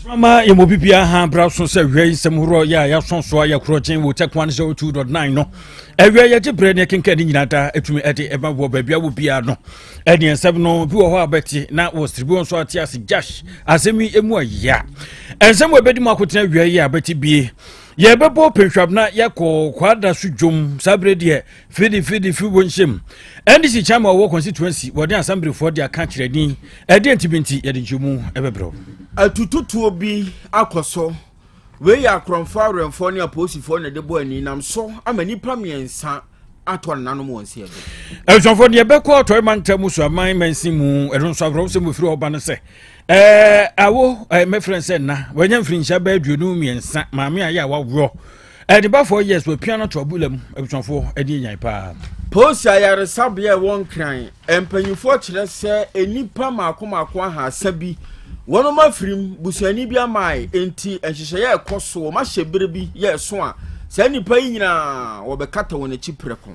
Mama yɛmɔ bibia ha bra so sɛ wia yi nsɛm horoɔ yɛ a yɛasõ so a yɛkorɔ gyen wɔ Tech 102.9 no. Awia yɛgye berɛ ne ɛkenka ne nyinaa da ɛtumi ɛde ɛma wɔ baabi a wɔ biara no. Ɛneɛ nsɛm no bi wɔ hɔ a bɛte na wɔ siribi wɔ nso ate ase gyash asɛm yi ɛmu ayia. Nsɛm wɔ ɛbɛdi mu akotena awia yi a bɛte bie. Yɛbɛbɔ penhwam na yɛkɔ kwada so dwom saa berɛ deɛ Fidi fidi fi wɔ nhyɛm. NDC chairman ɔwɔ constituency wɔde asambirifoɔ de aka kyerɛ ni ɛdeɛ nti bi nti yɛde nkyɛmu ɛbɛbrɛ wo. Atututuo bi akɔ so. Wei yɛ akorɔmfoɔ awerɛmfoɔ ne apolisifoɔ na ɛde bɔ ani nam so ama nnipa mmiɛnsa atɔ nananom wɔn nsa adu. Abusuafoɔ deɛ ɛbɛkɔ atɔe mantam mu so aman mansin mu ɛno nso awerɛhosɛm ɛfiri hɔ ba no sɛ ɛɛ awo ɛɛ mɛfrɛ sɛ nna wɔanya mfirinhyia bɛyɛ 23 maame a yɛ a waworɔ Ɛde ba 4 years wapia no to abula mu. Abusuafoɔ ɛde nyan paa. Polisi ayaresabea a ɛwɔ Nkran, mpanyinfoɔ kyerɛ sɛ nnipa mmaako mmaako 300 bi wɔnom afirim, busuani bi amae, enti nhyehyɛeɛ a ɛkɔ so wɔn ahyɛ bere bi yɛ ɛso a saa nnipa yi nyinaa wɔbɛkata wɔn akyi prɛko.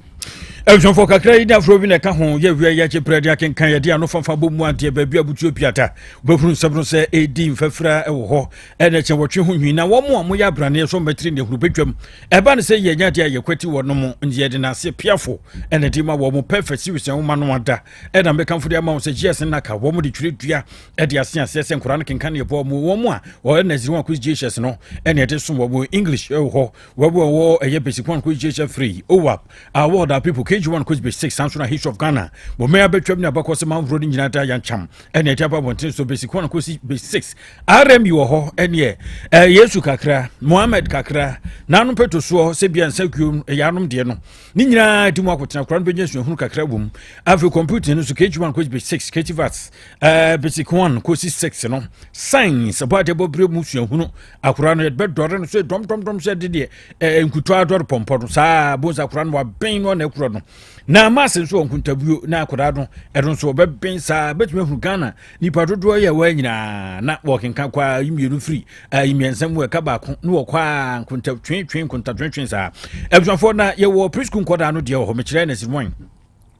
Abusuafoɔ kakra yi ne afro bi na ɛka ho yɛ wia yɛ akyi prɛ de akenkan yɛde ano fafa bɔ mu adeɛ baabi abutuo piata wobɛhunu nsɛm no sɛ ɛdi mfafira wɔ hɔ ɛna kyɛn wɔtwe ho nhwi na wɔn a wɔyɛ abraneɛ so mmatiri ne ahuru bɛtwam. Ɛba ne sɛ yɛnya adeɛ a yɛkwati wɔ no mu nti yɛde n'ase piafo ɛna de ma wɔn perfect series nwoma no ada ɛna mɛkamfo de ama wɔn sɛ GS naka wɔn de twerɛ dua ɛde ase aseɛ sɛ nkwadaa no kenkan ne ɛbɔ wɔn a wɔyɛ nursery 1 kɔsi JHS no ɛna ɛde som wɔn. English ɛwɔ hɔ, wɔn a wɔwɔ ɛyɛ basic 1 kɔsi JHS 3, OWAP, Award our people KG1 kɔsi basic 6, sanso na history of Ghana wɔn mɛ abɛtwam ne abakɔ sɛ manhoro no nyinaa da yankyam ɛna ɛde aba abɔnten so basic 1 kɔsi basic 6. RME wɔ hɔ ɛneɛ Yesu kakra, Mohammed kakra, nanom pɛto soɔ sɛ bia nsa kuo ɛyɛ anom deɛ no ne nyinaa di mu akotena kora no bɛnya suahunu kakra wɔ mu. Afei computer no nso KG1 kɔsi basic 6, creative arts, basic 1 kɔsi 6 no, science ɛbɔ adeɛ bɔ berɛ mu suahunu akora no yɛde bɛdɔre no so dɔmdɔmdɔm sɛ de deɛ nkuto adɔre pɔmpɔ no saa bonsa akora no wabɛn no ɔna ɛkorɔ no na maase nso wɔ nkontabuo na akora no ɛno nso wɔbɛbɛn saa bɛtumi ahunu Ghana nipa dodoɔ yɛ wɔ nyinaa na wɔkenka kɔ a mmienu firi ayi mmiɛnsa mu ɛka baako na wɔkɔ a nkonta twetwe nkonta twetwe saa. Abusuafoɔ, na yɛwɔ preschool nkɔdaa no deɛ wɔ hɔ mekyerɛ nursery 1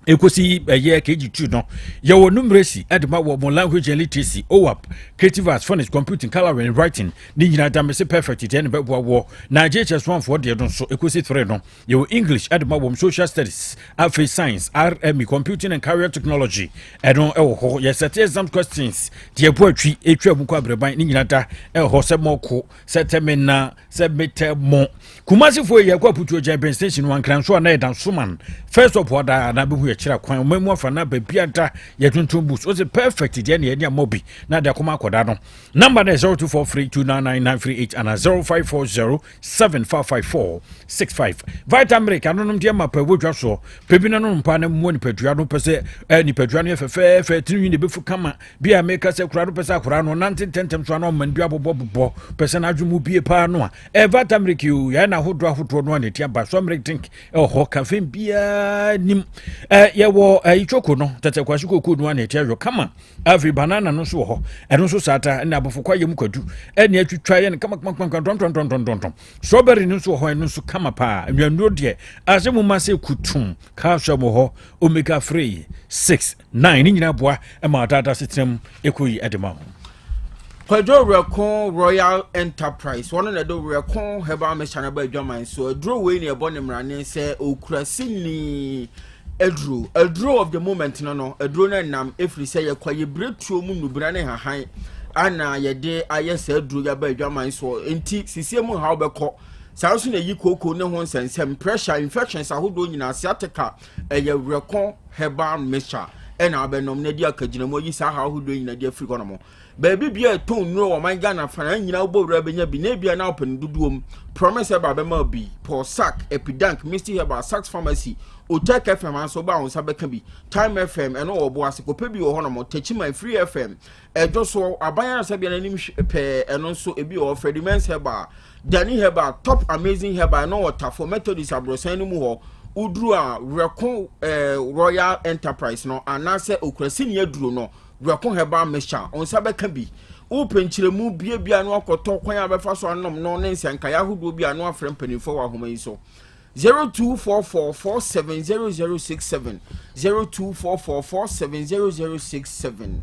ekosi ɛyɛ KG2 no. Yɛwɔ numeracy ɛde ma wɔ mo, language and literacy, OWAP, creative arts, phonics, computing, colouring, writing ne nyinaa da mese perfect deɛ ne bɛboa wɔ. Na JHS 1 foɔ deɛ no nso ekosi 3 no, yɛwɔ English ɛde ma wɔ, social studies, afei science, RME, computing and career technology ɛno ɛwɔ hɔ. Yɛsɛte exam questions deɛ ɛbɔ atwi ɛtwa mu kɔ abrɛban ne nyinaa da ɛwɔ hɔ sɛ mɔko sɛ tɛmina sɛ metɛ mo. Kumasifoɔ yi, yɛkɔ Aputuo gyan bɛn station no ankranso a na yɛda Nsoman first stop hɔ daa na bɛhu yɛkyerɛ kwan ɔma mu afa na baabi ada yɛtontom bus ɔsɛ perfect deɛ ne yɛne ama bi na de akɔma akɔda no. Number no yɛ 0243 299938 ana 0540 7554 65. Vitamilk anonom deɛ ma pɛ wɔdwa soɔ pɛ bi no no mpa no mmoa nipadua no pɛ sɛ nipadua no yɛ fɛfɛɛfɛ, tirinwi ne bɛfu kama bi a meka sɛ kora no pɛ sɛ akora no nante ntɛntɛm so ana ɔma no bi abobɔ bobɔ pɛ sɛ n'adwe mu bie paa no a Vitamilk o yɛn na ahodoɔ ahodoɔ no a ne ti aba so milk drink ɛwɔ hɔ caffeine biara nim. Yɛwɔ choco no tɛtɛ kwasi koko no a ne ti ayɔ kama. Afei banana no nso wɔ hɔ, ɛno nso saa ta ɛna abɔfo kwa yɛ mu kwadu ɛne atwitwa yɛ no kama kama kama dɔntɔntɔntɔntɔn. Strawberry no nso wɔ hɔ, ɛno nso kama paa. Nnuanuro deɛ asɛ mu ma sɛ kutum calcium wɔ hɔ, omega 3 6 9 ne nyinaa boa ma adaadaa setena mu ɛkɔ yi ɛde ma ho. Kwadwo Werɛko Royal Enterprise wɔn na ɛde Werɛko Herbal Mixture no ba adwaman so. Aduro wei na ɛbɔ ne mmarane sɛ okura sini aduro, aduro of the moment no aduro no nam efiri sɛ yɛkɔ yɛbire tuo mu nubena ne hahan ana yɛde ayɛ saa aduro yi aba adwaman so. Nti sisie mu ha wobɛkɔ saa nso na eyi kooko ne ho nsɛnsɛm, pressure, infections ahodoɔ nyinaa, sciatica, ɛyɛ Werɛko Herbal Mixture ɛna abɛnom na di akagyina mu ayi saa ha ahodoɔ nyinaa de afiri hɔ nom. Baabi bia ɛtɔn nnuro wɔ ɔman Ghana fa na nyinaa wobɔ wura bɛnya bi na ebia na wopɛ no dodoɔ mu. Promise Herbal bɛma bi, Paul Sack, Epidank, Misty Herbal, Sax Pharmacy, Otek FM nso ba wo nsa bɛka bi. Time FM ɛno wɔ bo ase kɔpɛ bi wɔ hɔnom. Techiman Free FM ɛdwo so aban arasabea n'anim pɛɛ ɛno nso ebi wɔ hɔ. Freddie Mens Herbal, Danny Herbal, Top Amazing Herbal ɛno wɔ Tafo Methodist aborɔsan no mu hɔ. Woduru a Werɛko Royal Enterprise no anaasɛ Okurasini aduro no, Werɛko Herbal Mixture, wo nsa bɛka bi. Wopɛ nkyerɛmu biabia no akɔtɔ kwan a bɛfa so anom no ne nsɛnkaeɛ ahodoɔ bi a no afrɛ mpanimfoɔ wɔ ahoma yi so: 0244470067, 0244470067.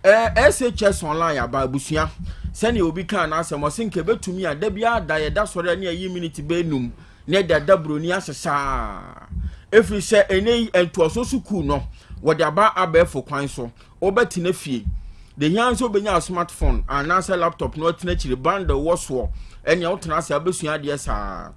SHS Online aba abusua. Sɛnea obi kaa n'asɛm, ɔse nka ɛbɛtumi a da biara da yɛda sɔre a ne ayi miniti bɛyɛ num na ɛde ada buroni ase saa. Ɛfiri sɛ ɛnɛ yi ntoasoɔ sukuu no wɔde aba abɛɛfo kwan so, wobɛtena fie. Deɛ hia nso wobɛnya smartphone anaasɛ laptop na watena akyiri bundle wɔ soɔ ɛnea wotena ase abɛsua adeɛ saa.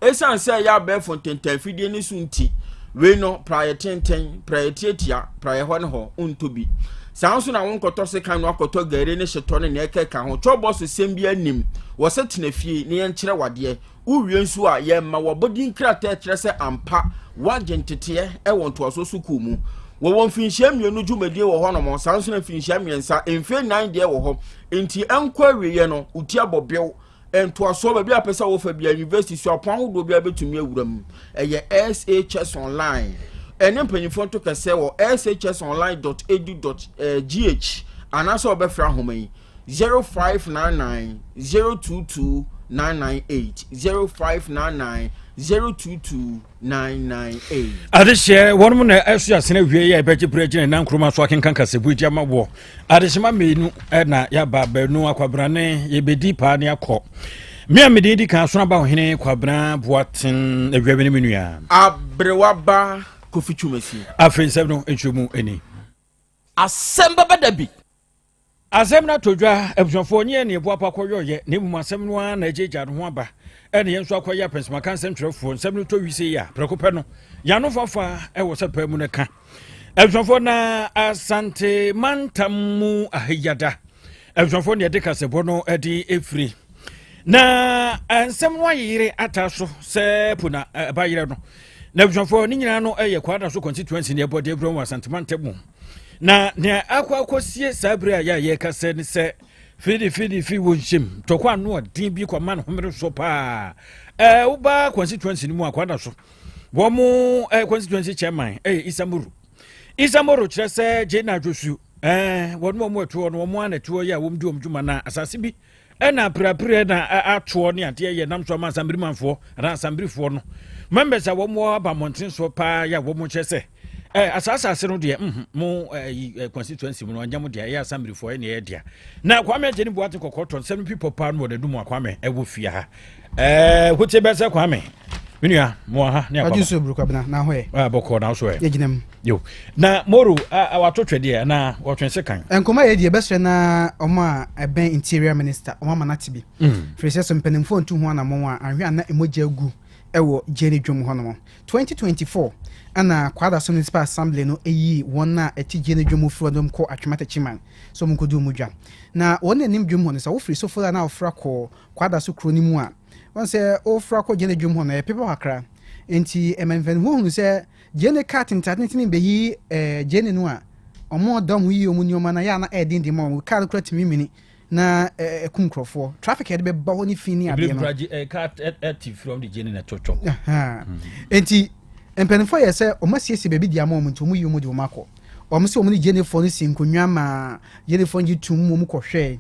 Esiane sɛ ɛyɛ abɛɛfo ntentanfidie no so nti, wei no, praeɛ tenten, praeɛ tiatia, praeɛ hɔ ne hɔ, wontɔ bi. Saa nso na wonkɔtɔ sekan no akɔtɔ gari ne hyetɔ ne nea ɛkeka ho. Cwɔbɔ so sɛm biara nnim. Wɔ sɛ tena fie na yɛnkyerɛ wo adeɛ. Wowie nso a, yɛma wo abɔdin krataa a ɛkyerɛ sɛ ampa woagye nteteɛ wɔ ntoasoɔ sukuu mu. Wɔwɔ mfinhyia mmienu dwumadie wɔ hɔnom, saa nso na mfinhyia mmiɛnsa, mfeɛ nnan deɛ wɔ hɔ. Enti ɛnkɔ awieɛ no, wo ti abɔ bew. Ntoasoɔ, baabi a pɛ sɛ wofa bia, university, suapɔn ahodoɔ biara bɛtumi awura mu. Ɛyɛ SHS Online. Ɛne mpanyinfoɔ nto kɛsɛ wɔ shsonline.edu.gh anaasɛ wɔbɛfrɛ ahoma yi 0599 022 998 0599 022 998. Adehyeɛ wɔnom na ɛso asene awie yɛ ɛbɛgye berɛ gyina na nkroma so akenkan kasabu di ama wɔ adehyema mmienu na yɛaba baanu akwabrane yɛbɛdi paa ne akɔ me a mede di kan so aba ɔhene Kwabena Boaten awia me ne me nua Aberewa ba Kofi Twumasi. Afei nsɛm no nkyerɛmu ani. Asɛm bɛba da bi. Asɛm no atɔ dwa, abusuafoɔ, nyɛ nea Boapa kɔyɔeɛ, na mmom asɛm no ara na agyaagyaa ne ho aba, ɛna yɛn nso akɔyɛ apɛnsɛmaka nsɛntwerɛfoɔ. Nsɛm no tɔ wise yi a, prɛko pɛ no, yɛn ano fafa wɔ sɛ paa mu no ka. Abusuafoɔ, na Asante mantam mu ahayada, abusuafoɔ, na yɛde kasɛbɔ no de efiri. Na nsɛm no ayeyere ata so sɛ po na ɛba yerɛ no. Na abusuafoɔ, ne nyinaa no yɛ Kwadaso constituency na ɛbɔ de awura wɔ Asante mantam mu. Na nea akɔ akɔsie saa bere a yɛ a yɛrekasa ne sɛ fidi fidi fi wɔ nhyɛm tɔkɔ ano ɔden bi kɔma no homere so paa. Ɛɛ woba constituency no mu akɔada so. Wɔn mo ɛɛ constituency chairman ɛyɛ Isamuru. Isamuru kyerɛ sɛ Jena Josu ɛɛ wɔn mu a wɔn ɛtoɔ no wɔn a na ɛtoɔ yɛ a wɔn di wɔn dwuma na asase bi Ɛna apereapereɛ na atoɔ ne adeɛ yɛ nam so ama asambirimanfoɔ anaa asambirifoɔ no members a wɔn wɔ aba mmɔnten soɔ paa yɛ a wɔn kyerɛ sɛ ɛ asaasase no deɛ mm mo ɛyi constituency mu no ɔnyɛ mo deɛ ɛyɛ asambirifoɔ ɛna ɛyɛ deɛ na Kwame agye ne buate kɔkɔɔ tɔ nsɛm no pi pɔ paa no wɔ n'anum a Kwame ɛwɔ fie ha ɛɛ wotie bɛ sɛ Kwame me nua mo wɔ ha ne akɔ aba so buru kwabena na ho yɛ ah bɔkɔ na so yɛ yɛgyina mu yo na moro a wato twɛdeɛ anaa wɔtwe se kan nkɔmɔ yɛ deɛ bɛsrɛ na ɔmo a ɛbɛn interior minister ɔmo ama no ate bi mm. firi sɛ so mpanimfoɔ ntu ho anamɔn a anhwɛ ana mogya agu ɛwɔ gyeni dwom hɔ nom 2024 ɛna Kwadaso Municipal Assembly no ɛyii wɔn a ɛte gyeni dwom firi hɔ kɔ Atwema Techiman sɛ ɔmo nkɔdu ɔmo dwa na wɔn anim dwom hɔ no sɛ wofiri Sofola na wofra kɔ Kwadaso kuro no mu a Wɔn sɛ wofra kɔ Gyene dwom hɔ no, ɛyɛ bepɔ kakra. Enti ɛma mpanimfoɔ hunu sɛ Gyene kaa tentatenten bɛyi eh, Gyene no a, wɔn a ɔdɔm ho yi wɔn nneɛma no, ɛyɛ a na ɛyɛ den de ma wɔn. Kaa no kora tumi mini na ɛkum nkurɔfoɔ. Traffic a yɛde bɛba hɔ ne fi ne adeɛ no. Ebi kaa ɛte firi wɔn de Gyene na ɛtɔ twɔ. Enti mpanimfoɔ yɛ sɛ wɔn asiesie baabi de ama wɔn nti wɔn yi wɔn de wɔn akɔ. Wɔn sɛ wɔn ne Gyenefoɔ no sii nkonnwa maa Gyenefoɔ no gye toom ma wɔn kɔhwɛe.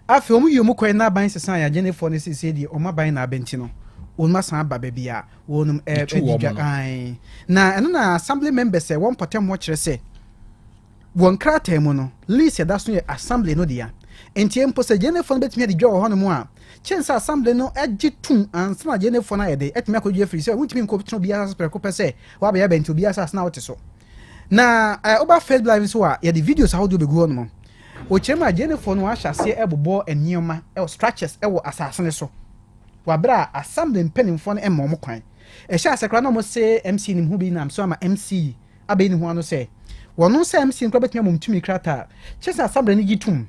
Afei wɔn yii wɔn kɔe na aban sesaeɛ a Gyenefoɔ no seesei deɛ wɔn aban na aba nti no wɔn asan aba baabi a wɔnom Yɛtuu adi wɔn dwa. no. Ae. Na ɛno na Assembly members a ɛwɔ mpɔtam hɔ kyerɛ sɛ wɔn krataa mu no lease a ɛda so yɛ Assembly no dea. Enti mpo sɛ Gyenefoɔ no bɛtumi adi dwa wɔ hɔnom a, kyɛn sɛ Assembly no gye tom ansa na Gyenefoɔ no ayɛ dɛ atumi akɔdi dwa ɛfiri sɛ wontumi nkɔtena obiara asase prɛko pɛ sɛ woabɛyɛ abɛn nti obiara asase na wote so. Na woba Facebook Live nso a, yɛde videos ahodoɔ bɛgu hɔ nom. Wɔkyerɛ mu a Gyenefoɔ no wɔahyɛ aseɛ ɛbobɔ nneɛma, structures ɛwɔ asase no so. Wɔ abere a assembly mpanimfoɔ no mma wɔn kwan. Ɛhyɛ ase koraa na wɔn se MC nim ho bi nam so ama MC abɛyi ne ho ano sɛ wɔn sɛ MC no koraa bɛtumi ama wɔn tumi krataa. Kyerɛ sɛ assembly no gye tom.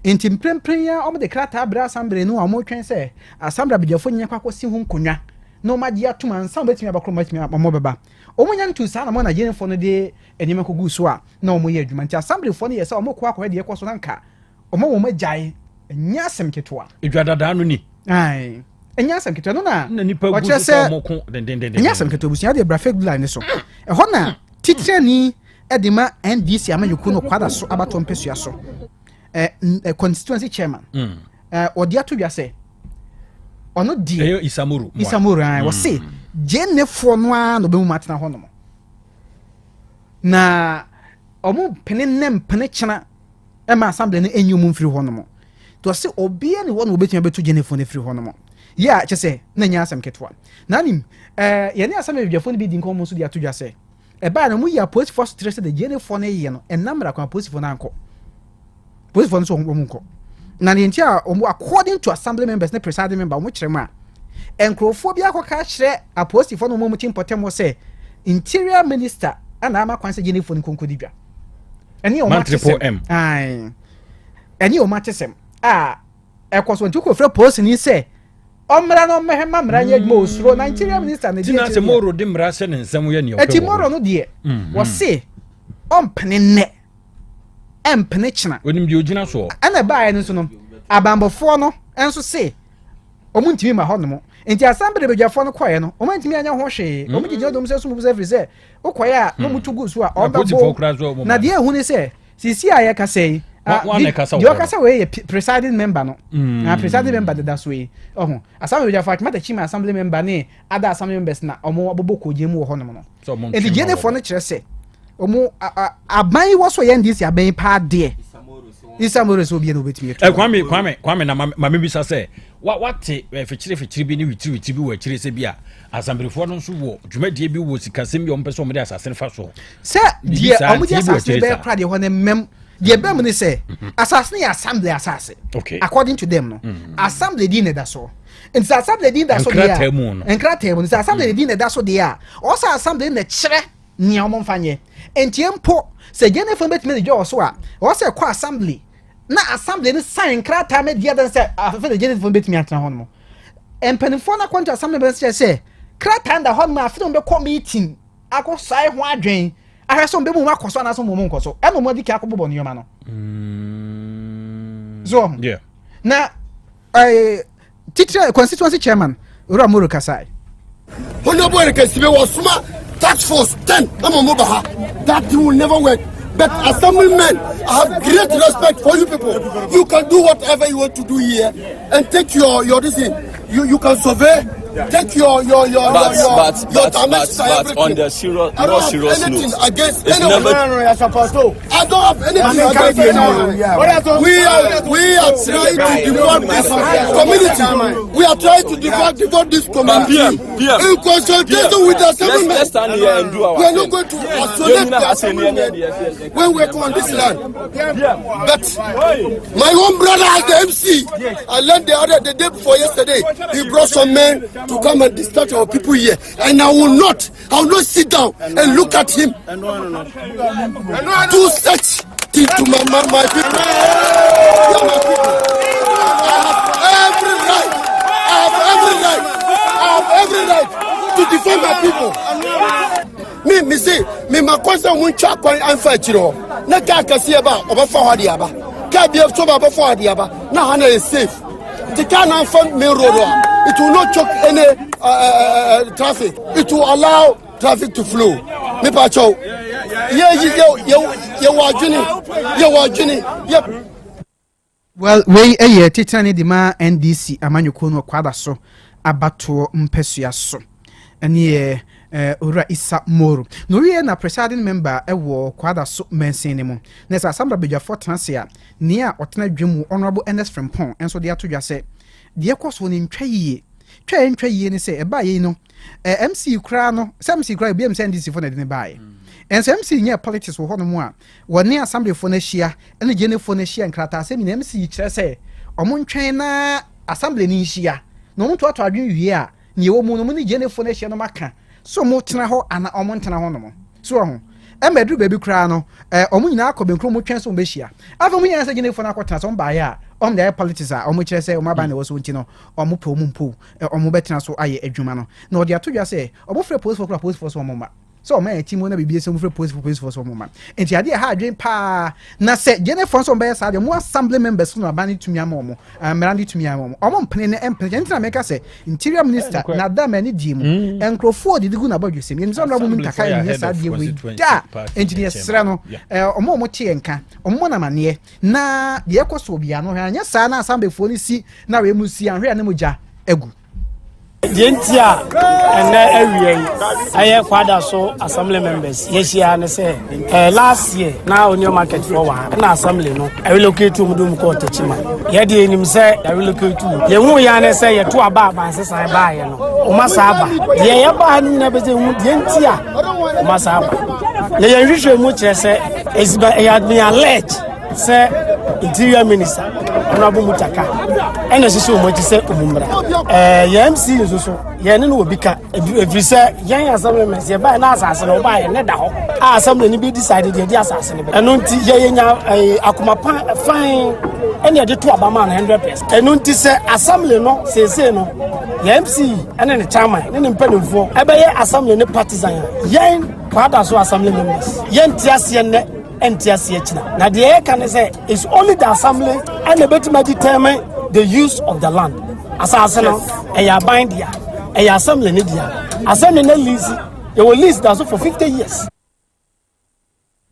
Nti mprempren yi ara wɔde krataa brɛ assembly no a wɔretwɛn sɛ assembly abadwafoɔ nyinaa kɔ akɔsi ho nkonnwa na wɔn agye atom ansa wɔbɛtumi aba koraa wɔatumi wɔn bɛba. Wɔn nya ntuu saa na mo Nigerianfoɔ no de nneɛma kɔguu so a na wɔyɛ adwuma. Nti assemblyfoɔ no yɛ sɛ wɔkɔ akɔhwɛ deɛ ɛkɔ so na nka wɔma wɔn agyae. Ɛnyɛ asɛm ketewa. Edwa dadaa no ni. Ae. Ɛnyɛ asɛm ketewa. Ɛno na Na nipa gu ɔkyerɛ so sɛ sɛ wɔn ko dendendenden. ɛnyɛ asɛm ketewa. Abusua deɛ bra fake line no so. Ɛhɔ na titirani de ma NDC amanyɔkuo no Kwada so abatoɔ mpasua so. Eh, constituency chairman. Eh, ɔde ato dwa sɛ ɔno deɛ ɛyɛ Isamuru Isamuru an mm. wɔse gyenefoɔ no ara na ɔbɛmu atena hɔ nom na ɔmo mpene nnɛ mpene kyena ɛma assembly no enyi ɔmo mfiri hɔ nom. Nti ɔse obiara ni hɔ na obetumi abɛtu gyenefoɔ no afiri hɔ nom. Yɛ a kyɛ sɛ na ɛnyɛ asɛm ketewa. Na anim ɛɛ yɛne asɛm adwadwafoɔ no bi di nkɔmmɔ nso de ato dwa sɛ ɛbaa no wɔyi apolisifoɔ asotere sɛ deɛ gyenefoɔ no yɛ no ɛnam mmara kwan apolisifoɔ no ankɔ. Polisifoɔ no nso wɔn nkɔ. Na deɛ nti a wɔn according to assembly members ne presiding member wɔn kyerɛ mu a nkurɔfoɔ bi akɔka akyerɛ apolisifoɔ no wɔn ti mpɔtam hɔ sɛ interior minister ɛna ama kwan sɛ gyenefoɔ no nkonkodi dwa. Ɛne wɔn atesɛm. Ae. Ɛne wɔn atesɛm a ɛkɔ so nti wokɔfrɛ polisini sɛ ɔmmra na ɔmmɛhwɛ ma mmara nyɛ adwuma osuro na interior minister na ɛdi akyire sɛ Moro de mmara hyɛ ne nsam yɛ nea ɔpɛ wɔ Moro no deɛ mhm. wɔse ɔmpene nnɛ ɛmpene kyena onim deɛ ogyina soɔ ɛna ɛbaeɛ no nso no abanbɔfoɔ no nso se wɔn ntumi ma hɔ nom nti assembly badwafoɔ no kɔɛ no wɔn ntumi anyɛ ho hwee wɔn gyegyina dɔm sɛ sum sɛ firi sɛ wokɔɛ a na wɔn tu gu so a wɔn bɛbɔ na deɛ ehu ne sɛ Sisi a yɛkasa yi, deɛ ɔkasa wei yɛ presiding member no. Mm. Na presiding member deda so yi. Ɔho. Assembly badwafo Achimota Chima assembly member ne other assembly members na ɔmo abobɔ kogye mu wɔ hɔnom no. Enti gyenefoɔ no kyerɛ sɛ ɔmo aban yi wɔ so yɛ NDC aban yi paa deɛ. Isa Moro sɛ obiara na obetumi atu. Eh, Kwame Kwame Kwame na maame bisa sɛ wa wate eh, fikyire fikyire bi ne witiri witiri bi wɔ akyire sɛ bi a asambirifoɔ no nso wɔ dwumadie bi wɔ sikasɛm bi a wɔn pɛ sɛ wɔn de asase no fa so. Sɛ deɛ wɔn de asase no bɛyɛ kora deɛ hɔ no mmɛm deɛ bɛm ne sɛ mhm. asase no yɛ assembly asase. Okay. According to them no mm. assembly din na ɛda so nti sɛ assembly din da so deɛ a nkrataa mu no sɛ assembly mm. din na ɛda so deɛ a ɔsɛ assembly na kyerɛ. nea wɔmfa nyɛ. Enti mpo sɛ Ghanafo no betumi de dwa wɔ so a, ɛwɔ sɛ ɛkɔ assembly na assembly no sign nkrataa ma di adanse sɛ afei de Ghanafo no betumi atena hɔ nom. Mpanimfoɔ no akɔnto assembly bɛn kyerɛ sɛ krataa da hɔ nom a afei de wɔbɛkɔ meeting akɔ sae ho adwen ahwɛ sɛ wɔbɛmu wɔn akɔ so anaasɛ wɔn nkɔ so ɛna wɔn adi kan akɔbobɔ nneɛma no. Mm. So yeah. Na ɛɛ. Titire constituency chairman Owura Moro kasae. Honorable Eric Asibe was suma task force 10 ama mo ba ha. That thing will never work. But assemblymen, I have great respect for you people. You can do whatever you want to do here and take your your this thing. You you can survey, take your your your but, your but, your but, but, but on the serious, I don't more have serious anything note, against it's anyone. never I don't have anything against anyone. We are we are trying to develop this community. We are trying to develop, develop this community PM, PM, in consultation PM, with the let's, assemblymen. let's stand here and do our We are not thing. going to isolate the assemblymen when we come on this land. But my own brother as the MC, I learned the other the day before yesterday, he brought some men to come and distract our people here. And I will not, I will not sit down and look at him do such thing to my, my, my people. They are my people. I have every right. I have every right. I have every right to defend my people. Me, me say, me ma kwan sɛ wɔn ntwa kwan anfa akyire hɔ na kaa kɛseɛ ba a ɔbɛfa hɔ de aba kaa bi nso ba ɔbɛfa hɔ de aba na ha na yɛ safe nti kaa na anfa main road a it will not choke any uh, uh, uh, traffic it will allow traffic to flow mepa kyɛw yɛ yɛ yɛ yɛ wɔ adwene yɛ wɔ adwene yɛ. Well, wei yɛ titenani de ma NDC amanyɔkuo no Kwada so abatoɔ mpɛsua so ɛne yɛ eh, Owura Issa Moro. Na owie na presiding member wɔ Kwada so mansin no mu. Na sɛ Asambra badwafoɔ tena ase a, nea ɔtena dwam mu Honourable Ernest Frimpong nso de ato dwa sɛ deɛ ɛkɔ soɔ no ntwa yie. Twa a ɛntwa yie ne sɛ ɛbaa yei no Eh, MC koraa no, sɛ MC koraa obi sɛ NDC fo na ɛde ne baeɛ. Ɛnso MC nyɛ politics wɔ hɔnom a wɔne assembly fo no ahyia ɛne gyene fo no ahyia nkrataasɛm nyinaa MC kyerɛ sɛ wɔn ntwɛn na assembly no nhyia na wɔn toato adwene wie a nea ɛwɔ mu no wɔn ne gyene fo no ahyia no maka so wɔn tena hɔ ana wɔn ntena hɔ nom so wɔ ho ɛma aduru baabi koraa no ɛɛ wɔn nyinaa akɔ bɛnkuro wɔn twɛn sɛ wɔn bɛhyia afei wɔn nyinaa sɛ gyene fo no akɔtena sɛ wɔn baeɛ a wɔn de ayɛ politics a wɔn kyerɛ sɛ wɔn aban na ɛwɔ so nti no wɔn pɛ wɔn mpo wɔbɛtena so ayɛ adwuma no. Na ɔde ato dwa sɛ, wɔfrɛ polisfoɔ koraa polisfoɔ sɛ wɔmma. Sɛ ɔman a ɛte mu na biribi asi wɔfrɛ polisfoɔ polisfoɔ sɛ wɔmma. Nti adeɛ ɛha adwene paa. Na sɛ Gyenefoɔ nso wɔbɛyɛ saa deɛ, wɔn assembly members no aban no tumi ama wɔn, mmara no tumi ama wɔn. Wɔn mpene ne mpene. Ɛno nti na meka sɛ, Interior Minister na da m'ani die mu. Nkurɔfoɔ didi gu n'abɔdwesɛm. Yɛnim sɛ Honourable Muntaka nyɛ saa adeɛ wei da. Nti no yɛsrɛ no, wɔn a wɔte yɛn nka, wɔmmɔ no amaneɛ. Na deɛ ɛkɔ soɔ biara no, anyɛ saa na asambɛfoɔ no si na wei mu si anhwɛ a ne mogya agu. Deɛ nti a ɛnɛ awia yi ɛyɛ Kwadaso assembly members yɛhyia ne sɛ eh, last year na onion market foɔ wɔ ha ɛna assembly no relocate mu de mu kɔɔ Techiman. Yɛde yɛnim sɛ relocate mu yɛhu yɛ ne sɛ yɛto aba abansesan baayɛ no ɔma saa aba deɛ yɛbaa no nyina bɛsɛ hu deɛ nti a ɔma saa aba na yɛn hwehwɛ mu kyerɛ sɛ ɛyɛ been alleged sɛ interior minister Honorable Mutaka ɛna ɛhyehyɛ wɔn akyi sɛ wɔn mmra. Yɛn MC nso so yɛn ne no wɔ bi ka, ɛfiri sɛ yɛn assembly members yɛbaeɛ na asase no wɔbaeɛ ne da hɔ a assembly no bi decide deɛ ɛde asase no bɛ. Ɛno nti yɛyɛ nya akoma pa fan ɛne yɛde to aba maa no 100%. Ɛno nti sɛ assembly no seesei no yɛn MC ɛne ne chairman ne ne mpanimfoɔ ɛbɛyɛ assembly ne partisan a, yɛn Kwadaso assembly members yɛnte aseɛ nnɛ, ɛnte aseɛ kyina. Na deɛ yɛka ne sɛ it's only the assembly ɛna ɛbɛtumi determine the use of the land. Asase no ɛyɛ aban dea, ɛyɛ assembly ne dea. Assembly ne lease, yɛwɔ lease da so for 50 years.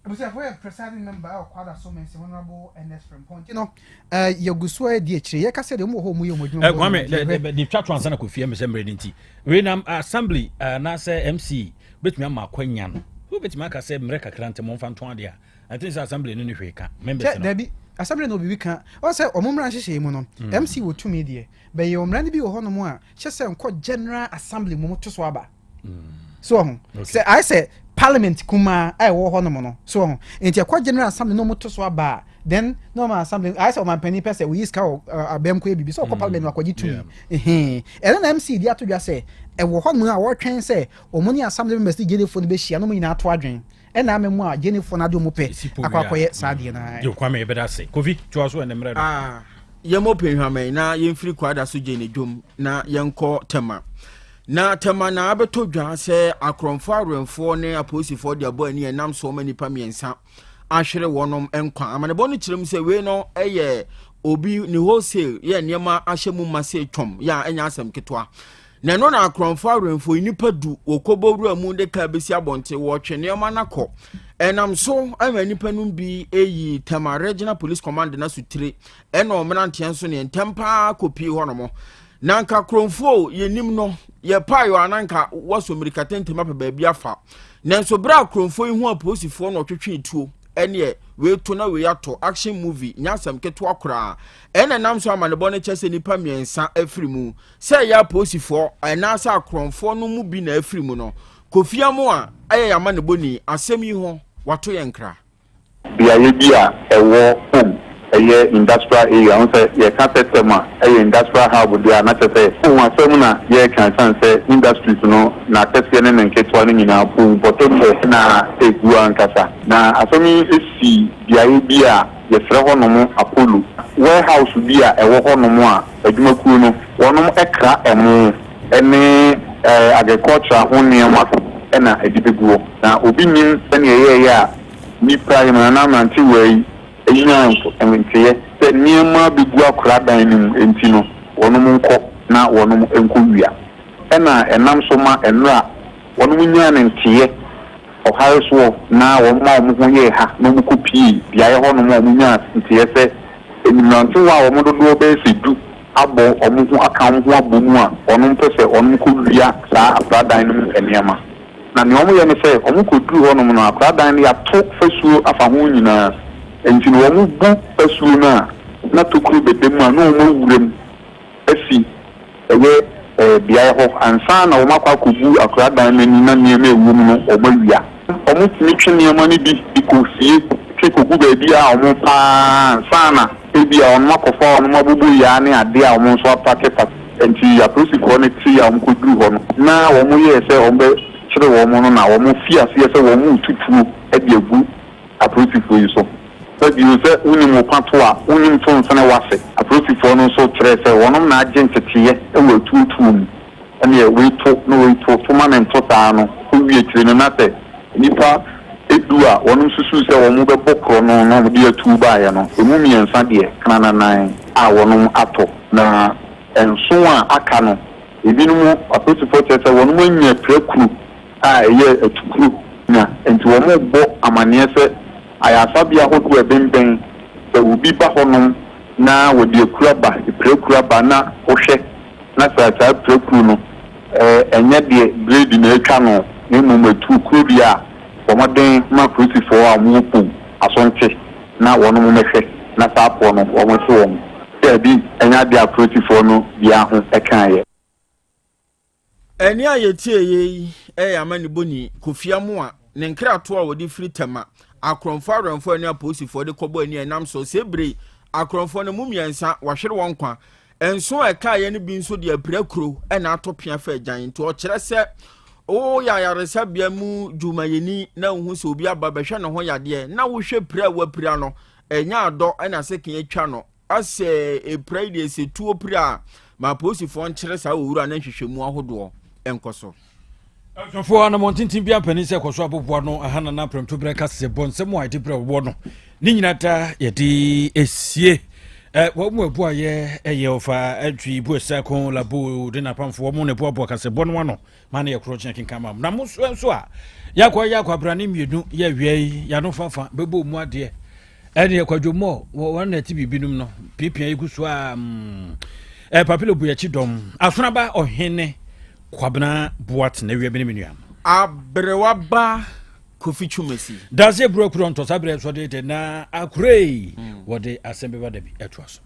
Abusuafo, yɛ presiding member a ɔkwada so mɛnsi, Honourable Ernest Frimpong nti no yɛgu so adi akyire, yɛka sɛ deɛ ɔmu wɔ hɔ, ɔmu yɛ ɔmu adwuma. Kwame, de twa to ansa na kɔfie me sɛ mmerɛ no nti wei nam assembly anaasɛ MC bɛtumi ama akwanya no, wobɛtumi aka sɛ mmerɛ kakra nti momfa nto adeɛ a I think sɛ assembly no ne hwee ka members kyɛ no. Dabi, assembly no obibi ka ɔn sɛ ɔmo mmara nhyehyɛ mu no, MC wɔ tumi deɛ bɛyɛ mmara no bi wɔ hɔnom a hyɛ sɛ nkɔ general assembly mu to so aba so ɔho sɛ ayɛ sɛ parliament kumaa a ɛwɔ hɔnom no so ɔho. Nti ɛkɔ general assembly na ɔmo to so aba a, then na ɔmo assembly ayɛ sɛ ɔmampanin pɛ sɛ oyi sika wɔ abɛm kɔ yɛ biribi sɛ ɔkɔ parliament na akɔgye tumi ɛhɛn. Ɛno na MC di ato dwa sɛ ɛwɔ hɔnom a wɔretwɛn sɛ ɔmo ne assembly members ne gyenefoɔ no bɛhyia na ɔmo nyinaa ato adwen ɛna ama mu a gyenefoɔ no ade ɔmo pɛ Ɛsi po akɔ wie a. akɔyɛ saa adeɛ no. Yo, Kwame, yɛbɛda ase. Kofi, toa so ɛne mmerɛ no. Ah, yɛmmɔ pɛnhwamɛn na yɛmfiri Kwadaso gye ne dwom na yɛnkɔ Tɛma. Na Tɛma na abɛtɔ dwa sɛ akorɔmfoɔ awerɛmfoɔ ne apolisifoɔ de abɔ ani ɛnam so ma nnipa mmiɛnsa ahwere wɔnom nkwa. Amanebɔ no kyerɛ mu sɛ wei no ɛyɛ obi ne wholesale yɛ nneɛma ahyɛ mu ma sɛ twɔm yɛ a ɛnyɛ asɛm ketewa. Na ɛno na akorɔmfoɔ awerɛmfoɔ yi nnipa 10 wɔkɔbɔ wura mu de kaa bɛsi abɔnten wɔtwe nneɛma no akɔ. Ɛnam so ama nnipa no bi ɛyi Tɛma Regional Police Command no so tire ɛna ɔmmeranteɛ nso ne ntɛm paa kɔpii hɔnom. Na nka kuromfoɔ yɛnim no yɛpaeɛ a na nka wɔsɔ mmirika tenten apɛ baabi afa, nanso berɛ a kuromfoɔ yi ho apolisifoɔ na ɔtwetwe tuo ɛneɛ wei to na wei atɔ, action movie nyɛ asɛm ketewa koraa. Ɛna nam so amanebɔ no kyɛ sɛ nnipa mmiɛnsa afiri mu, sɛ ɛyɛ apolisifoɔ ɛnaasɛ akorɔmfoɔ no mu bi na afiri mu no. Kofi Amo a ɛyɛ yɛ amanebɔ ni asɛm yi ho wato yɛn nkra. Beaeɛ bi a ɛwɔ home ɛyɛ industrial area ho sɛ yɛka sɛ tɛm a ɛyɛ industrial hub deɛ a, na kyerɛ sɛ ohun asɛm na yɛreka, ɛsiane sɛ industries no n'akɛseɛ ne ne nketewa no nyinaa po mpɔtɔtɔ na egu ankasa. Na asɛm yi esi beaeɛ bi a yɛfrɛ hɔnom Apollo warehouse bi a ɛwɔ hɔnom a adwumakuo no wɔnom ɛkra ɛmo ɛne agriculture ho nneɛma ɛna ɛde bɛgu hɔ. Na obi nim sɛnea ɛyɛɛyɛ a nipa yi nana mmerantewa yi enya nteɛ sɛ nneɛma bɛgu akoradan no mu, nti no wɔnom nkɔ na wɔnom nkɔ wia. Ɛna ɛnam so ma nnora wɔnom nyaa ne nteɛ ɔhare soɔ na wɔn ma wɔn ho yɛɛ ha na wɔn kɔ pie beaeɛ hɔnom a wɔn nyaa nteɛ sɛ mmerantewa a wɔn dodoɔ bɛyɛ sɛ 10 abɔ wɔn ho aka wɔn ho abɔ mu a wɔn mpɛ sɛ wɔn kɔ wia saa akoradan no mu nneɛma. Na nea wɔn yɛ ne sɛ wɔn kɔ duru hɔnom no, akoradan no yɛato fasuo afa ho nyinaa, nti no wɔn bu fasuo no a na tokuro bɛda mu a na wɔn awura mu asi ɛyɛ beaeɛ hɔ ansa na wɔn akɔ akɔbu akoradan no ani na nneɛma a ɛwɔ mu no wɔn awia. Wɔn tumi twe nneɛma no bi de kɔ fie, twe kɔgu baabi a wɔn paa ansa na ebi a wɔn akɔfa wɔn abobo yaa ne adeɛ a wɔn nso apake. Nti apolisifoɔ no te a wɔn kɔduru hɔ no na wɔn yɛɛ sɛ wɔn bɛkyerɛ wɔn no na wɔn fi aseɛ sɛ wɔn retutuo de agu apolisifoɔ yi so sɛbi sɛ wonim wo pa to a wonim to nsene wase. Apolisifoɔ no nso kyerɛ sɛ wɔnom na agye nteteeɛ wɔ atuotuo mu, ɛneɛ wei to na wei to to ma ne nto saa no kɔwie akyire no na sɛ nnipa 10 a wɔnom susu sɛ wɔn bɛbɔ korɔ no na wɔde atuo baeɛ no, emu mmiɛnsa deɛ kanananan a wɔnom atɔ, na nson a aka no ebinom apolisifoɔ kyerɛ sɛ wɔnom anya pirakuro a ɛyɛ atukuro na nti wɔn bɔ amanneɛ sɛ ayasabea ahodoɔ a ɛbɛnbɛn sɛ obi ba hɔnom na wɔde akura ba pirakuro aba na wohwɛ na sɛ saa pirakuro no. Ɛnyɛ deɛ blade na atwa no na mmom ɛtu kuro bi a bɔ mmɔden ma polisifoɔ a wɔwɔ Pong aso nte na wɔnom mmɛhwɛ na saa afoɔ no wɔnhye wɔn. Daabi, ɛnyɛ adeɛ a polisifoɔ no biara ho kaeɛ. Ɛnne a yɛtieeɛ yi yɛ amanebɔni Kofi Amoah ne nkratoɔ a wɔde firi Tema akorɔmfoɔ awɛmfoɔ ne apolisifoɔ de kɔbɔ ani a ɛnam so sɛ bere yi akorɔmfoɔ no mu mmiɛnsa wɔahwere wɔn nkwa nson a ɛkaeɛ no bi nso de apirakuro na ato pea fa agyan nti ɔkyerɛ sɛ woyɛ ayaresabea mu dwumayɛni na wohu sɛ obi aba bɛhwɛ ne ho yadeɛ na wohwɛ pira a wapira no ɛnyɛ adɔ na sekan atwa no asɛ epira yi deɛ sɛ tuo pira a ma apolisifoɔ nkyerɛ saa owura no nhwehwɛmu ahodoɔ nkɔ so. Abusuafoɔ anammɔn tenten biara mpanin sɛ kɔ so aboboa no aha nana prɛmtoberɛ kaseɛ bɔ nsɛm a yɛde brɛ wɔ no ne nyina da yɛde esie wɔn mu ɛboa yɛ ɛyɛ ɔfa adwi bu ɛsɛ ko labo de n'apamfoɔ wɔn na ɛboaboa kasɛbɔ no ano ma no yɛ korɔ kyɛn kenkan ma na mo nso nso a yɛakɔ yɛ akɔ abrane mmienu yɛ awia yi yɛano fafa bɛbɔ mu adeɛ ɛne ɛkwadwo mɔ wɔn na ɛte biribi nom no piapia yi gu so a mm, papilo bu akyi dɔm asonaba ɔhene Kwabena Boateng awia bi ne me nua. Aberewa ba Kofi Twumasi. Dase abura kuro ntɔ saa berɛ nso de de na akorei mm. wɔde asɛm bɛba da bi ɛtoa so.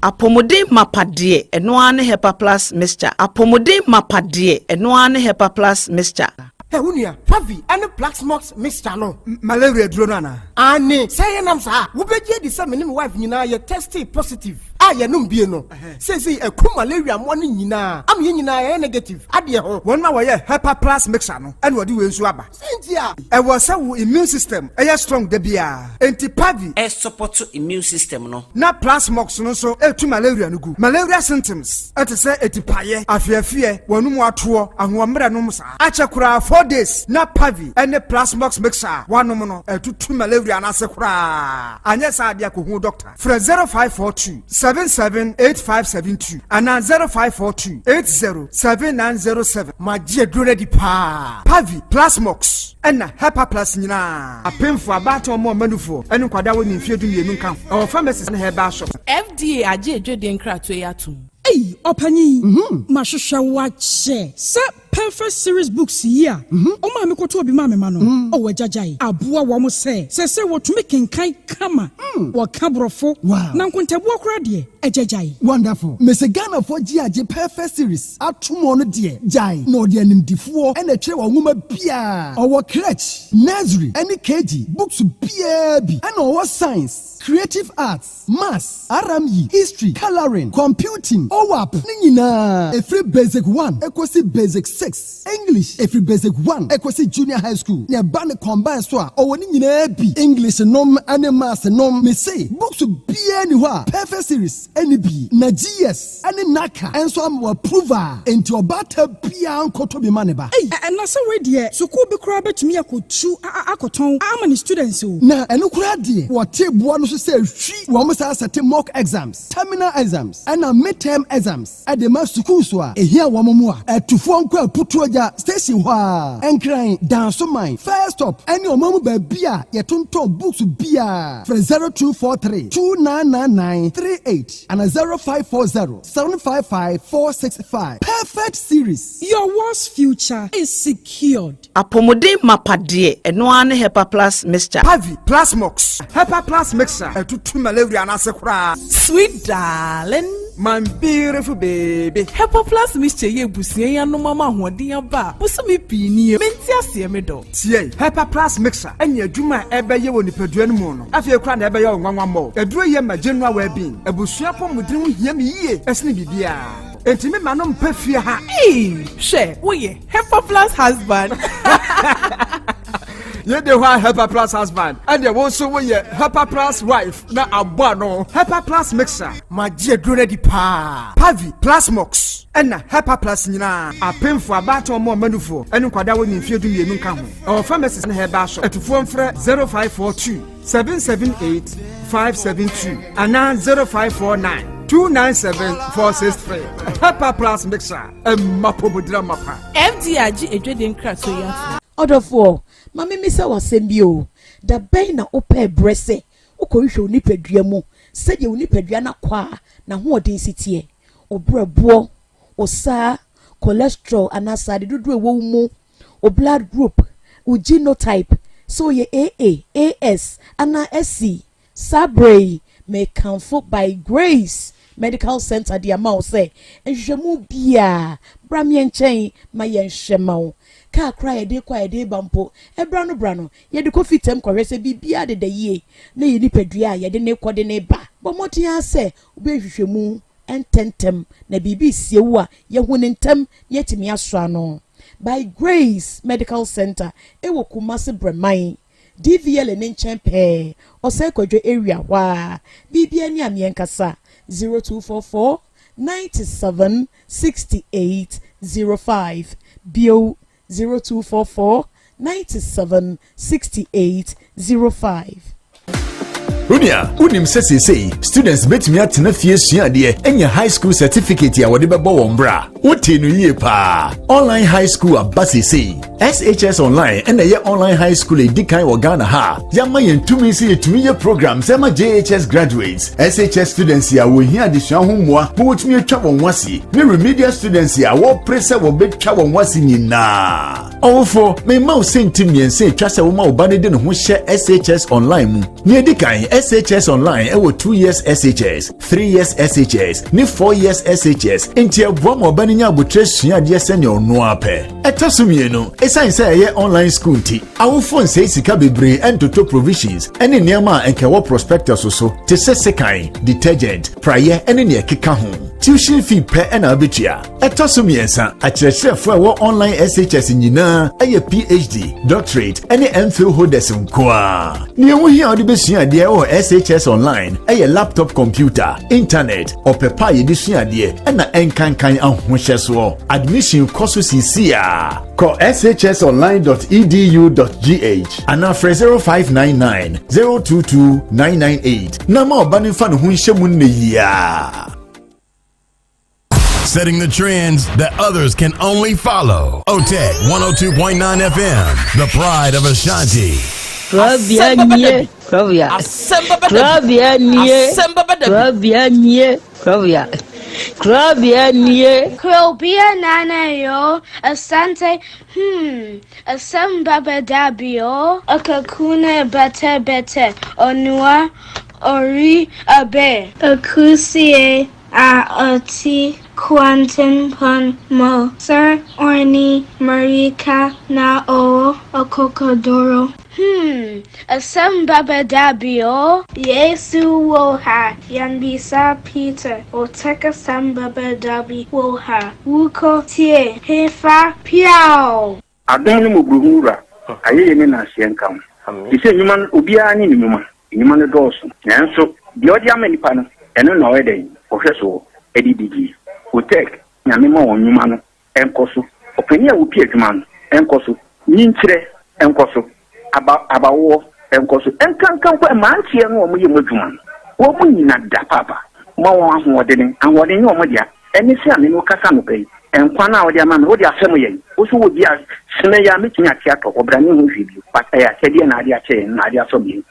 Apɔmuden mapa deɛ, ɛno ara ne Hepa Plus Mixture. Apɔmuden mapa deɛ, ɛno ara ne Hepa Plus Mixture. Hɛ wo nua, Pavi ne Plaxmox mixture no. Malaria aduro no anaa? Aane, sɛ yɛnam saa a, wobɛgye adi sɛ me ne me wife nyinaa yɛ testee positive a yɛnom bie no. Seesei aku malaria mmoa no nyinaa ama yɛn nyinaa yɛayɛ negative adeɛ ho. Wɔn a wɔyɛ Hepa Plus mixture no na wɔde wei nso aba. Sɛn nti a? Ɛwɔ sɛ wo immune system yɛ strong da biara, enti Pavi. Ɛsupɔto immune system no. Na Plasmox no nso tu malaria no gu. Malaria symptoms te sɛ atipaeɛ, afeafeɛ, w'anum atoɔ, ahoɔmmerɛ nom saa. Akyɛ koraa 4 days na Pavi ne Plasmox mixture a woanom no atutu malaria no ase koraa. Anyɛ saa deɛ kɔhu doctor. Frɛ 0542 77 8572 anaa 0542 80 7907. Magye aduro no adi paa. Pavi, Plasmox, ɛna Hepaplus nyinaa. Apemfo, abaatan, wɔn a wɔma nufoɔ, ne nkwadaa a wɔnni mfeɛ 12 nka ho. Ɛwɔ pharmacies ne herbal shops. FDA agye adwadie nkratoɔ yi atom. Ei ɔpanyin, mahwehwɛ wo akyɛ sɛ Perfect series books yi a wo maame kɔtɔɔ bi maa me ma no, oh agyagyae, aboa wɔn sɛ seesei wɔtumi kenkan kama, wɔka borɔfo, na nkontabuo koraa deɛ, agyagyae. Wonderful. Mese Ghanafoɔ gye agye perfect series atom ɔno deɛ gyae na ɔde animdifoɔ na ɛtwerɛ wɔ nwoma biaa ɔwɔ crèche, nursery ɛne KG books biaa bi ɛna ɔwɔ science, creative arts, Maths, RME, History, Colouring, Computing, OAP ne nyinaa ɛfiri Basic one kɔsi Basic 6, English ɛfiri Basic one kɔsi Junior High School, na ɛba no combine so a ɔwɔ ne nyinaa bi, English nom ne Maths nom, mese books biara nni hɔ a Perfect Series nni bi, na GS ne NACA nso ama w'approve a enti ɔbaatan biara nkɔtɔ bi ma ne ba. Ei na sɛ wei deɛ sukuu bi koraa bɛtumi akɔtu akɔtɔn ama ne students o. Na ɛno koraa deɛ wɔte boɔ no so sɛ hwi. Wɔn san sɛte mock exams, terminal exams ɛna mid-term exams de ma sukuus a ɛhia wɔn mmoa. Atufoɔ nkɔ Aputuogya station hɔ ara, Nkran, Dansoman, First Stop ɛne ɔman mu baabi a yɛtontɔn books biara. Frɛ 0243 2999 38 ana 0540 755 465. Perfect Series. Your world's future is secured. Apɔmuden mapa deɛ, ɛno ara ne Hepa Plus Mixture. Pavi, Plasmox, Hepa Plus Mixture ɛtutu malaria no ase koraa. Sweet darling. My beautiful baby. Hepa Plus Mixture yi abusua yi anom ama ahoɔden aba a bosome pii nie. Mente aseɛ me dɔ. Tie, Hepa Plus Mixture ɛne adwuma a ɛbɛyɛ wɔ nipadua no mu no afei koraa na ɛbɛyɛ wo nwanwa mmɔ. Aduro yi yɛ ma general well-being. Abusua apɔmuden ho hia me yie ɛsene biribiara. Enti me ma no mpɛ fie ha. Eii hwɛ woyɛ Hepa plus husband. Yɛ de hɔ a Hepa plus husband ɛdeɛ wo nso woyɛ Hepa plus wife na abɔ ano. Hepa plus mixer. Magye aduro no adi paa. Pavi, Plasmox ɛna Hepa plus nyinaa. Apemfo, abaatan, wɔn a wɔma nufoɔ ɛne nkwadaa a wɔnni mfeɛ 12 nka ho. Ɛwɔ pharmacies ne herbal shop. Atufoɔ mfrɛ 0542 778 572 anaa 0549 297 463. Hepa plus mixer ɛmma pomodira mapa. FDA agye adwadie nkratoɔ yi atom. Ɔdɔfoɔ, ma memmisa wo asɛm bi o, da bɛn na wopɛɛ berɛ sɛ wokɔhwehwɛ wo nipadua mu sɛdeɛ wo nipadua no akwaa n'ahoɔden si teɛ, wo berɛboɔ, wo saa, cholesterol anaa srade dodoɔ a ɛwɔ wo mu, wo blood group, wo genotype, sɛ woyɛ AA, AS anaa SC. Saa berɛ yi, mekamfo By Grace Medical Center de ama wo sɛ nhwehwɛmu biara, bra me nkyɛn ma yɛnhwɛ ma wo. Kaa koraa a yɛde kɔ a yɛde reba mpo, ɛberɛ ano berɛ ano, yɛde kɔ fitam kɔhwɛ sɛ biribiara deda yie na yɛn nipadua a yɛde no rekɔ de no reba. Bɔ mmɔden ara sɛ wobɛyɛ nhwehwɛmu ntɛmntɛm na biribi resie wo a, yɛahu no ntɛm na yɛatumi asɔ ano. By Grace Medical Center wɔ Kumasi Brɛman, DVLA no nkyɛn pɛɛ, Ɔsɛe Kwadwo area hɔ ara. Biribiara ni a meɛnkasa, 0244 97 68 05. Bio, 0244 97 68 05. Onua, wonim sɛ seesei students betumi atena fie sua adeɛ anya high school certificate a wɔde bɛbɔ wɔn bra. Wotee no yie paa. Online high school aba seesei. SHS Online ɛna ɛyɛ online high school a ɛdi kan wɔ Ghana ha. Yɛama yɛn tumi sɛ yɛtumi yɛ programs ɛma JHS graduates, SHS students a wɔhia adesua ho mmoa ma wɔtumi atwa wɔn ho ase, ne remedial students a wɔpere sɛ wɔbɛtwa wɔn ho ase nyinaa. Ɔwofo, mema wo sɛnti mmiɛnsa atwa sɛ woma wo ba no de ne ho hyɛ SHS Online mu. Nea ɛdi kan, SHS Online ɛwɔ 2 years SHS, 3 years SHS, ne 4 years SHS, nti ɛboa ma ɔba no nya abotire sua adeɛ sɛnea ɔno ara pɛ. Ɛtɔ so mmienu, ɛsiane sɛ ɛyɛ online school nti, awofo nsɛe sika bebree ɛntoto provisions ɛne nneɛma a ɛnka ɛwɔ prospectus so te sɛ sekan, detergent, praeɛ ne nea ɛkeka ho. Tuition fee pɛ ɛna wobɛtua. Ɛtɔ so mmiɛnsa, akyerɛkyerɛfoɔ a ɛwɔ online SHS nyinaa ɛyɛ PhD, doctorate ne MPhil holders nko ara. Nea ɛho hia a wode bɛsua adeɛ wɔ SHS online ɛyɛ laptop computer, internet, ɔpɛ pa a yɛde sua adeɛ ɛna ɛnkankan ahohyɛsoɔ. Admission kɔ so seesei a. Kɔ shsonline.edu.gh anaa frɛ 0599 022 998 na ma ɔba no mfa ne ho nhyɛ mu nnɛ yi ara. Setting the trends that others can only follow. OTEC 102.9 FM, the pride of Ashanti. Kurabea nie, kurabea. Kurabea nie, kurabea nie, kurabea. Kurabea nie. Kurobia nana yo, asante, hmm, asem baba dabio, akakuna bete bete, onua, ori abe. Akusie a ɔte kwantempɔn mu sɛ ɔne mmirika na ɔwɔ akokoduru. Hmm, asɛm bɛba da bi o. Yesu wɔ ha, yɛmmisa Peter, ɔtɛk asɛm bɛba da bi wɔ ha, wokɔ tie hefa piaw! Adom ne mmɔborɔhunu Wura, ayɛyie ne nnaseɛ nka wo. Te sɛ nnwuma no, obiara ne ne nnwuma. Nnwuma no dɔɔso, nanso deɛ ɔde ama nnipa no, ɛno na ɔyɛ dɛn? Ɔhwɛ soɔ de didie. Otec, Nyame ma wɔn nnwuma no nkɔ so. Ɔpanin a ɔpi adwuma no nkɔ so. Nyinkyerɛ nkɔ so. Aba, abawoɔ nkɔ so. Nkanka mpo mmeranteɛ no a wɔyɛ mu adwuma no, wɔn nyina da paapa. Ma wɔn ahoɔdene. Ahoɔden nyɛ wɔn dea. Ɛne sɛ a me ne wo kasa anɔpa yi, nkwa no a wode ama me, wode afɛm yɛn. Wo nso wɔ bi a, sene yi a mɛtumi ate atɔ hɔ, bra menhu hwee bio. But ɛyɛ akyɛdeɛ na ade akyɛ yɛn, na ade asɔ yɛn.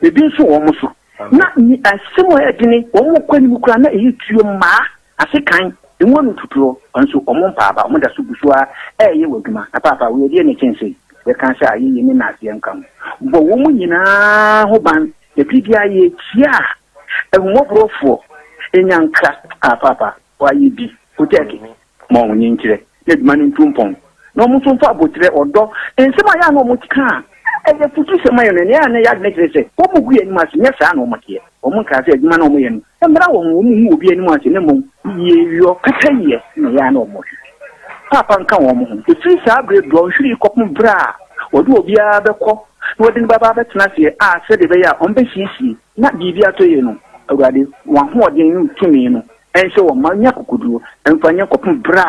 Ebi nso wɔ wɔn so. Na asɛm a ɛyɛ dene, wɔn kɔ anim koraa na ɛyɛ tuo mmaa, asekan, emu ano tutuo, nso wɔn mpa aba, wɔn da so gu so ara ɛreyɛ wɔ adwuma. Na paapa, wei ɛdeɛ na ɛkyɛn sei? Yɛka sɛ ayɛyie ne nnaseɛ nka ho. Bɔ wɔn nyinaa ho ban, na biribiara yɛkyia a, ahummɔborɔfoɔ nya nkra. Ah paapa, wayɛ bi, Otɛɛke, ma wɔn nkyerɛ na adwuma no ntu mpɔn, na wɔn nso mfa aboterɛ, ɔdɔ, nsɛm a ɛyɛ a na wɔka a ɛyɛ afutusɛm ma yɛn no, nea ɛyɛ a na ɛyɛ adwene kyerɛ sɛ wɔgu yɛn anim ase, nyɛ saa na wɔteɛ. Wɔnkaa sɛ adwuma no a wɔyɛ no mmra wɔn ho, wɔnhu obi anim ase, na mmom yieyɔ, pɛpɛyɛ na ɛyɛ a na wɔhwehwɛ. Paapa nka wɔn ho. Ɛfiri saa berɛ dɔnhwere yi kɔpem berɛ a wɔde obiara bɛkɔ na wɔde no bɛba abɛtena aseɛ a sɛdeɛ ɛbɛyɛ a wɔbɛsiesie na biribi atɔ yie no, Awurade, w'ahoɔden ne wo tumi no nhyɛ wɔn ma nya akokoɔduro mfa nyɛ kɔpem berɛ a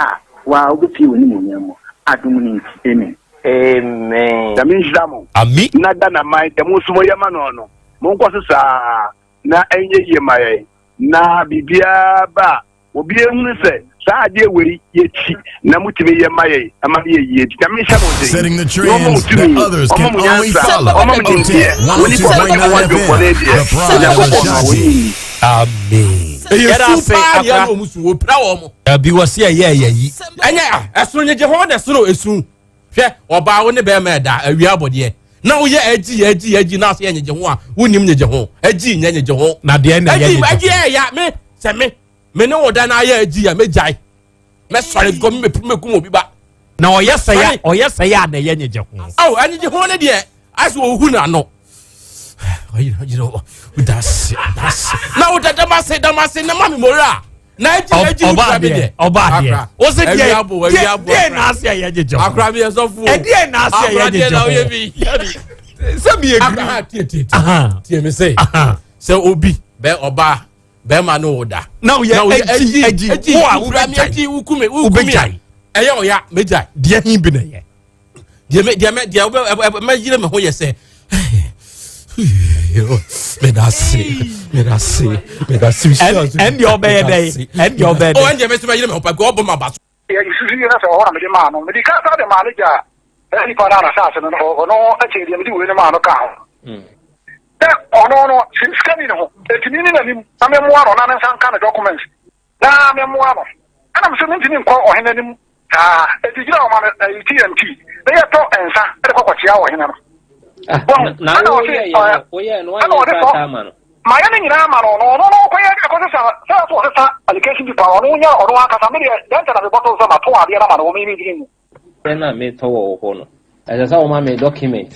wo ara wobɛpue w'animuonyam mu. Adom no nti, amen. Amen. Nyame nhyira mo. Ami. Na Ghana man dɛ mo nso moyɛ ma no no monkɔ so saa na ɛnyɛ yie ma yɛn na biribiara ba a obi ehunu sɛ saa adeɛ wei yɛkyi na motumi yɛ ma yɛn ɛma no yɛ yie nti Nyame nhyɛ mo den Setting the na ɔma mo trends that tumi others ɔma can mo only nyansa follow. ɔma mo OTEC nimdeɛ onipa ɔbɛka mo 102.9 adwemmɔne FM, deɛ the pride of Onyankopɔn no a ɔnyi Ashanti. nni. Amen. Ɛyɛ su paa deɛ na wɔn su wɔpira wɔn. Dabi wɔ se ɛyɛ ɛyɛ yi. Ɛnyɛ a ɛsono nyegye ho na ɛsono esu. Hwɛ ɔbaa wo ne bɛrima ɛda awia abɔdeɛ na woyɛ agyi agyi agyi na ase yɛ nyegye ho a wonim nyegye ho agyi nyɛ nyegye ho. Na deɛ na ɛyɛ nyegye ho. Agyi ɛyɛ me sɛ me me ne wo da na ayɛ agyi a megyae mɛsɔre kɔ mɛkum obi ba. Na ɔyɛ sɛ ya ɔyɛ sɛ ya na ɛyɛ nyegye ho. Awo ɛnyegye ho ne deɛ asɛ ohu n'ano. Na wo da damase damase na ma mi mora na agyi agyi wo kura mi deɛ. Ɔba adeɛ o se deɛ deɛ na ase ɛyɛ nyegye ho. Akora mi yɛ sɔfo. Ɛdeɛ na ase ɛyɛ nyegye ho. Sɛ mi yɛ giri. Tie tie tie tie mi se sɛ obi bɛ ɔbaa bɛrima ne wo da. Na woyɛ agyi agyi wo a wobɛgyae wokumi wokumi ɛyɛ ɔya megyae. Deɛ hin bi na ɛyɛ. Deɛ me deɛ me deɛ wobɛ mɛyere me ho yɛ sɛ medase medase medase. Ɛndeɛ ɔbɛyɛ dɛ ɛndeɛ ɔbɛyɛ dɛ. Ɛndeɛ mɛsɛ mɛyere me ho pa ɔbɔ ma ba so. Yɛsusu yɛ sɛ ɔhɔ na mede maa no mede ka saa de maa no gya saa nipa no a n'asase no ɔno akyɛ deɛ mede wei no maa no ka ho sɛ ɔno no sika ni ne ho ɛtumi ne n'anim na memmoa no na ne nsa nka ne documents na memmoa no ɛna mesɛ mentumi nkɔ ɔhene anim saa ɛti gyina ɔma no ɛyi TNT na yɛtɔ nsa ɛde kɔkɔkyea ɔhene no ah, na woyɛ no ɛna ɔde kɔ mayɛ no nyinaa ma no no ɔno no ɔkɔyɛ ɛkɔsesa sɛ ɔsɛ ɔsesa allocation paper ɔno nya ɔno ankasa me deɛ dɛn nta na mebɔtɔ sɛ mato adeɛ no ama no wɔ me medwene mu Sɛ na metɔ wɔ wo hɔ no, ɛsɛ sɛ woma me document.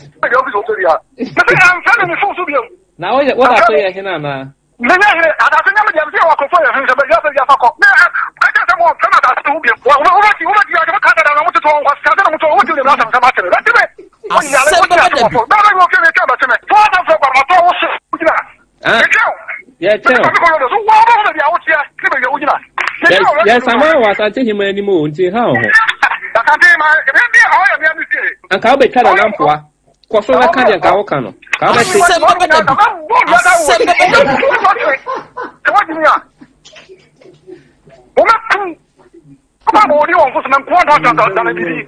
Na woyɛ woda so yɛ hene anaa? Menyɛ hene, asase nyɛ me deɛ, mese yɛwɔ akurofo yɛ hene, sɛ baabi a baabi afa kɔ. Me ɛkyɛ sɛ mo fɛm asase ho bio. Wobɛti wobɛti ase mo kasa da na mo tete wɔn kwasi ase na mo to wobɛti ne asɛm sɛ mate me bɛte me. Asɛm bɛba da bi. Bɛba bi wɔfie me twɛn bɛte me. Fo asɛm fɛ kɔ ma wo se wogyina. Yɛkyɛn. Yɛsama wɔ Asante Hema anim o, nti nha wo ho. Anka wobɛtwa Nana mpoa. Kɔ so na ka deɛ nka woka no. Ka wobɛte. Asɛm bɛba da bi. Asɛm bɛba da bi. Ɔba bɔ ɔdi wɔn fo so na nkoa da da da da bibi.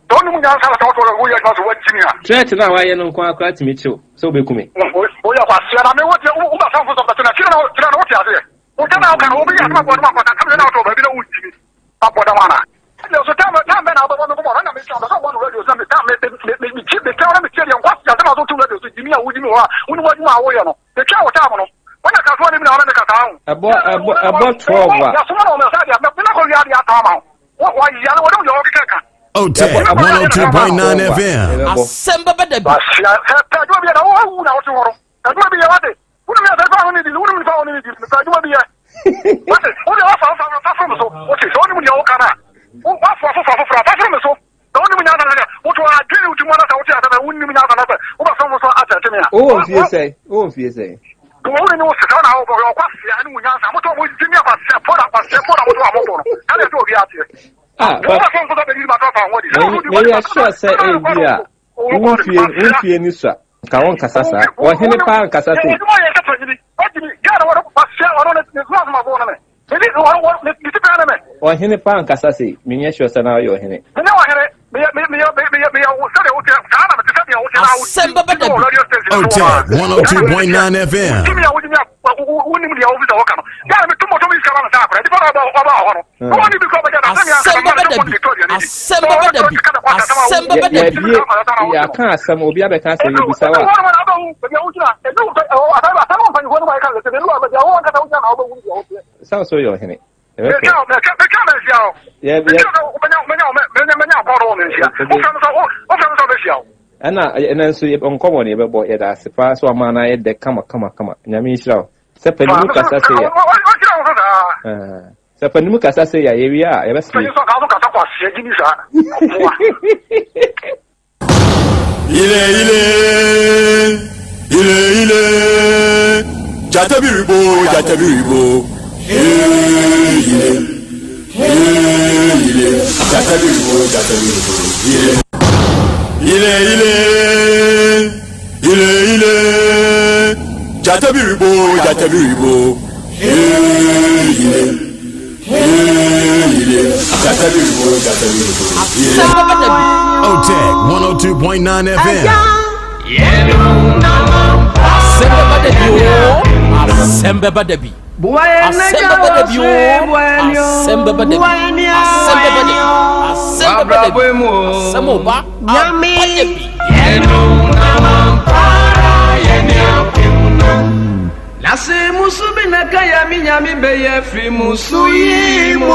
Sɛ ɔnum nyansa na sɛ ɔtɔ woyɛ adwuma so wagyi mi a. Threat no a wayɛ no nko ara koraa tumi kyew sɛ wobɛku me. Woyɛ kwasia na me wote woba sanfo sɛ bɛte na kyerɛ na kyerɛ na wote aseɛ. Wote na woka na wobɛyɛ asɛm abɔ dam akɔta kam na wotɔ baabi na wogyi mi abɔ dam ana. Ɛdeɛ so tam tam bɛ na wobɛbɔ me nkɔmmɔ na mekyerɛ sɛ wobɔ no radio so na me tam me me me me me me na metie deɛ nkwasia asɛm a so to radio so gyimi a wogyi mi hɔ a wonim adwuma a woyɛ no. Metwɛn wo time no. Wonya kasuwa no bi na ɔne me kasa ho. Ɛbɔ ɛbɔ ɛbɔ 12 a. Yasoma na ɔmɛ sɛ deɛ mɛ kɔ wia deɛ atɔn ama wo. Wɔyare wɔde wo deɛ ɔkeka ka. Otec 102.9 FM. Asɛm bɛba da bi. Sɛ pɛ adwuma bi yɛ na wo awu na wote hɔ no. Adwuma bi yɛ wate. Wonim yɛ sɛ nipa ho ne di wonim nipa ho ne di pɛ adwuma bi yɛ. Wate wo deɛ wafa wafa fa foro me so. Wote sɛ wonim deɛ woka no a. Wafa foforɔ foforɔ fa foro me so. Sɛ wonim nyansa na sɛ woto adwene wo ti mu anasɛ wote asɛm a wonnim nyansa na sɛ wobɛfrɛ wo so akyerɛkyerɛ me a. Wowɔ mfie sɛn? Wowɔ mfie sɛn? Wo ne wo sesa na wobɔ yɛ ɔkwasea ne wo nyansa moto mo gyimi akwasea pɔ na kwasea pɔ na moto a mobɔ no ɛna ɛsɛ obi ateɛ. Ah, but wobɛfrɛ wo so sɛ bɛdidi ma tɔ fa ho adi. Meyɛ sure sɛ ebi a wo mfie wo mfie ni sua nka wo nkasa saa. Ɔhene paa nkasa sei. Adwuma yɛ sɛ panyini. Ɔgyimi gɛɛ na wɔde kwasea ɔno ne ne soma soma bo no me. Ɔhene paa nkasa sei, menyɛ sure sɛ na ɔyɛ ɔhene. Asɛm bɛba da bi. Otec 102.9 FM. Asɛm bɛba da bi. Asɛm bɛba da bi. Asɛm bɛba da bi. Yɛabie, yɛaka asɛm, obi abɛka asɛm, yɛbisa wo a. Sɛ wo sɛ woyɛ ɔhene. Ɛna ɛna nso nkɔmɔ ne yɛbɛbɔ yɛda ase paa sɛ wama no ayɛ dɛ kama kama kama nyame nhyira wo sɛ panimu kasa sɛ yɛ sɛ panimu kasa sɛ yɛ yɛwie a yɛbɛsere Ile ile ile ile Jatabiribo jatabiribo ile ile ile Jatabiribo jatabiribo ile ile ile ile ile Jatabiribo jatabiribo ile ile Otec 102.9 FM. Asɛm bɛba da bi o. Asɛm bɛba da bi. Asɛm bɛba da bi oo, asɛm bɛba da bi, asɛm bɛba da bi, asɛm bɛba da bi, asɛm ɔba aba da bi. Nase musu bi na kaya mi nyame bɛyɛ firi musu yi mu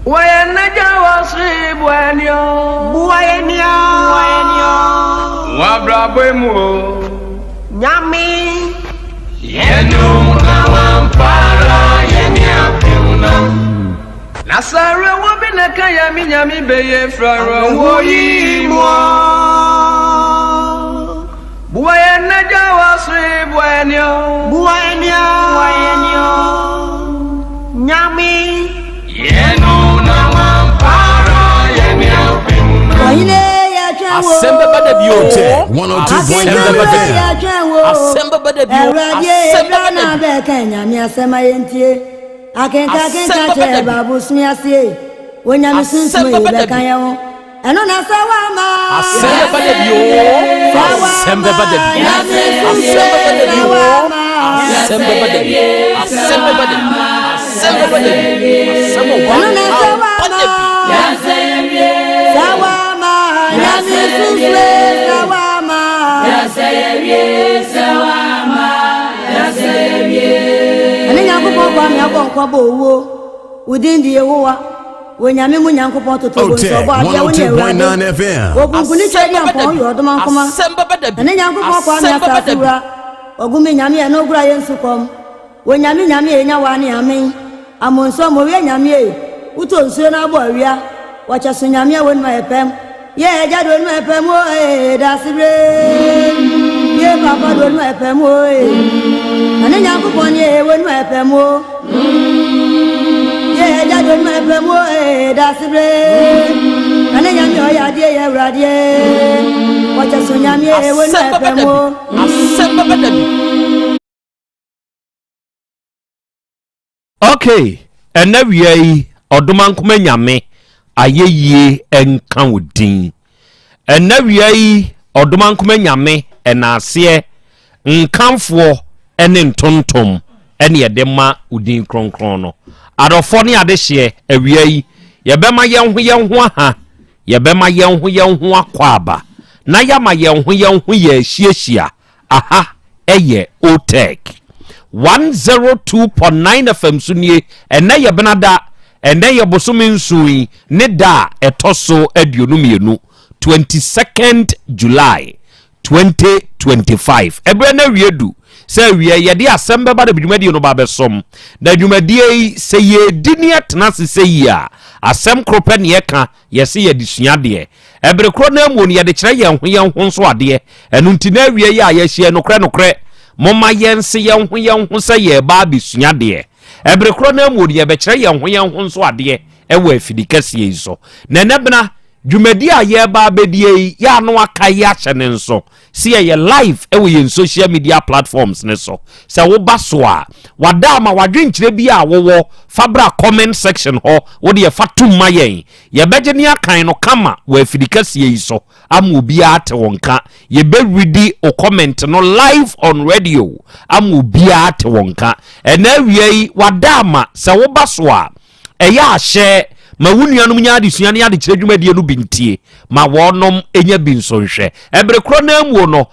Wɔyɛ n'agya wɔ soro boa ni o. Boa yɛ ni o. Boa yɛ ni o. Wɔn abrabɔ mu o. Nyame. Yɛnum na wampara yɛn ni apem no. Na sɛ awerɛhoɔ bi na ka yɛ me nyame bɛyɛ firi awerɛhoɔ yi mu Boa yɛn n'agya wɔ soro boa yɛn ni o. Boa yɛn ni o. Boa yɛn ni o. Nyame. Yɛnu na wampara yɛn ni apem no. Ɔhene yɛtwɛn wo. Asɛm bɛba da bi o. Asɛm bɛba da bi. Asɛm bɛba da bi o. Awurade Asɛm bɛba ebra na da bi. bɛka nyame asɛm a yɛntie. Akenka akenka Asɛm bɛba kyerɛ da bi. baabo sumi aseɛ. Onyame Asɛm sunsum yi bɛba da bɛka bi. yɛn ho. Ɛno na sɛ wama. Asɛm bɛba da bi o. Asɛm bɛba da bi. Asɛm bɛba da bi o. Asɛm bɛba da bi. Asɛm bɛba da bi. Asɛm bɛba da bi. Asɛm ɔba Ɛno na sɛ aba da bi. Sɛ wama. Nyame sunsum sɛ wama. Ɛne Nyankopɔn kwa me abɔ nkwa bɔ owuo. Wo din de Yehowa. Wɔ Nyame mu Nyankopɔn toto bo nso ɔbɔ adeɛ wo ne Awurade. 102.9 FM. Wɔ kunkuni twɛ di ampɔn yɛ ɔdoma nkoma. Ɛne Nyankopɔn kwa me asase wura. Ɔgu me Nyame ɛno ogura yɛ nsu kɔm. Wɔ Nyame Nyame e nya wa ne amen. Amonso mowie Nyame e. Wotɔ nsuo na abɔ awia. Wɔkyɛ so Nyame a wɔnum ayɛ pɛm. Yɛ agya de wɔnum ayɛ pɛm o ee dasebre. Yɛ papa de wɔnum ayɛ pɛm o ee. Ɛne Nyankopɔn ne ee wɔnum ayɛ pɛm o. Yɛ agya de wɔnum ayɛ pɛm o ee dasebre. Ɛne Nyame ɔyɛ adeɛ yɛ awuradeɛ. Wɔkyɛ so Nyame ee wɔnum Asɛm ayɛ bɛba da pɛm bi. o. Asɛm bɛba da bi. Ok, ɛnɛ wia yi Ɔdomankoma Nyame ayɛyie nka wo din. Ɛnɛ wia yi Ɔdomankoma Nyame ɛnaaseɛ nkamfoɔ ne ntontom ɛne yɛde ma wo din kronkron no. Adɔfoɔ ne adehyeɛ awia yi yɛbɛma yɛn ho yɛn ho aha, yɛbɛma yɛn ho yɛn ho akɔ aba na yɛama yɛn ho yɛn ho yɛ ahyiahyia Aha yɛ Otec 102.9 FM so nie. Ɛnnɛ yɛ Benada, ɛnnɛ yɛ bosome nson yi ne da a ɛtɔ so 22, 22nd July 2025. Ɛberɛ no awie du sɛ awie yɛde asɛm bɛba na dwumadie no ba bɛsom. Na dwumadie yi sɛ yɛredi ne yɛtena ase sɛ yie a, asɛm koro pɛ ne yɛka Yɛse yɛde sua adeɛ. Ɛbere korɔ no ara mu no, yɛde kyerɛ yɛn ho yɛn ho nso adeɛ. Ɛno nti na awie yi a yɛahyia yi, nokorɛ nokorɛ, momma yɛnse yɛn ho yɛn ho sɛ yɛreba abɛsua adeɛ. Ɛbere korɔ no ara mu no, yɛbɛkyerɛ yɛn ho yɛn ho nso adeɛ wɔ afidi kɛseɛ yi so. Na ɛnɛ bena, dwumadie a yɛreba abɛdie yi, yɛ ano aka yi ahyɛ ne nso. Se yɛyɛ live wɔ yɛn social media platforms no so. Sɛ woba so a, wada ama w'adwenkyerɛ bi a wowɔ fa bra comment section hɔ, wo deɛ fa tom ma yɛn. Yɛbɛgye ne akan no kama wɔ afidi kɛseɛ yi so ama obiara ate wo nka. Yɛbɛ readi wo comment no live on radio ama obiara ate wo nka. Ɛnɛ awia yi, wada ama sɛ woba so a, Ɛyɛ a hyɛ ma wo nuanom nya adesua ne adekyerɛ dwumadie no bi ntie ma wɔnom nya bi nso nhwɛ. Ɛbere korɔ no ara muo no,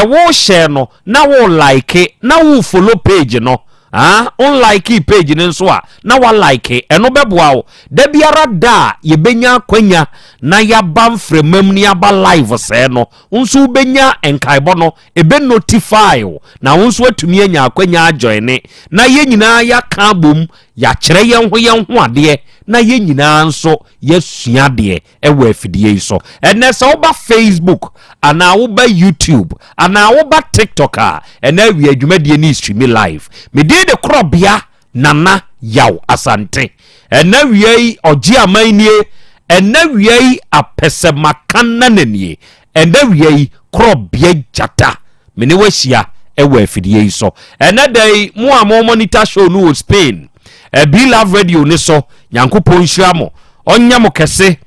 wo hyɛ no na wo like na wo follow page no. Ah, wo like page no nso a na wa like, ɛno bɛboa wo. Da biara da a yɛbɛnya akwanya na yɛaba mframam ne yɛaba live sɛɛ no, wo nso wobɛnya nkaebɔ no Ɛbɛ notify wo na wo nso atumi anya akwanya ajoine na yɛn nyinaa yɛaka abom yɛakyerɛ yɛn ho yɛn ho adeɛ na yɛn nyinaa nso yɛasua adeɛ ɛwɔ afidie yi so. Ɛnɛ sɛ woba Facebook anaa woba YouTube anaa woba TikTok a ɛnɛ awia dwumadie ne streami live. Me din de Korɔbea Nana Yaw Asante. Ɛnɛ awia yi ɔgye aman nie, ɛnɛ awia yi apɛsɛmaka nana nie, Ɛnnɛ awia yi, korɔbea gyata, me ne wo ahyia wɔ afidie yi so. Ɛnnɛ da yi, mo a mo monitor show no wɔ Spain, B Love Radio ne so, Nyankopɔn nhyira mo, ɔnyɛ mo kɛse,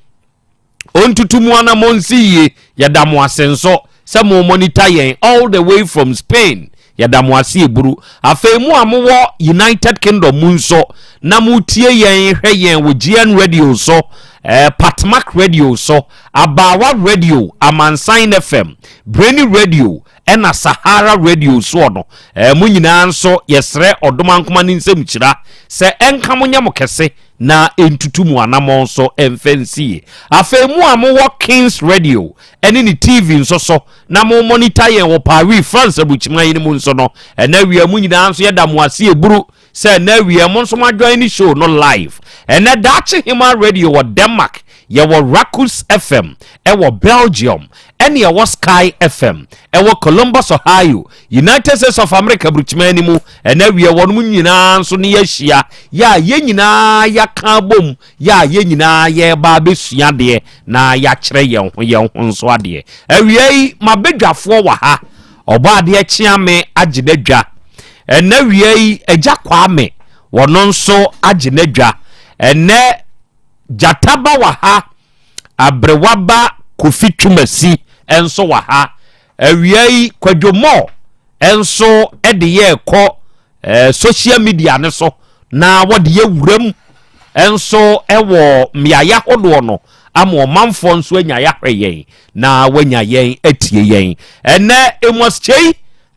ɔntutu mo anamɔ nsi yie. Yɛda mo ase nso sɛ mo monitor yɛn all the way from Spain. Yɛda mo ase eburu. Afei mo a mowɔ United Kingdom mu nso na motie yɛn hwɛ yɛn wɔ GN Radio so, eh, Patmak Radio so, Abaawa Radio, Amansan FM, Brainy Radio, ɛna Sahara Radio soɔ no, eh, mo nyinaa nso yɛsrɛ Ɔdomankoma ne nsam hyira sɛ ɛnka mo nyɛ mo kɛse na ɛntutu mo anammɔn so ɛmfa nsie. Afei mo a mowɔ Kings Radio ɛne ne TV nso so na mo monitor yɛn wɔ Paris, France aburukyiman yi no mu nso no, ɛna awia mu nyinaa nso yɛda mo ase eburu sɛ ɛna awia mo nso mo adjoin ne show no live. Ɛnɛ Daakye Hema Radio wɔ Denmark, yɛwɔ Rakus FM ɛwɔ Belgium, ɛne ɛwɔ Sky FM ɛwɔ Columbus, Ohio, United States of America aburukyiman no mu. Ɛna awia wɔn mu nyinaa nso ne yɛahyia yɛ a yɛn nyinaa yɛaka abom yɛ a yɛn nyinaa yɛreba abɛsua adeɛ na yɛakyerɛ yɛn ho yɛn ho nso adeɛ. Awia yi, m'abadwafoɔ wɔ ha. Ɔbɔadeɛ Kyeame agye n'adwa. Ɛnnɛ awia yi, Agya Kwame, wɔno nso agye n'adwa. Ɛnnɛ, Gyata ba wɔ ha. Aberewa ba Kofi Twumasi nso wɔ ha. Awia yi, Kwadwo Moore nso de yɛrekɔ eh, social media no so na wɔde yɛ wuram nso wɔ mmeaeɛ ahodoɔ no ama ɔmanfoɔ nso anya yɛahwɛ yɛn na wɔanya yɛn atie yɛn. Ɛnɛ Amos Kyei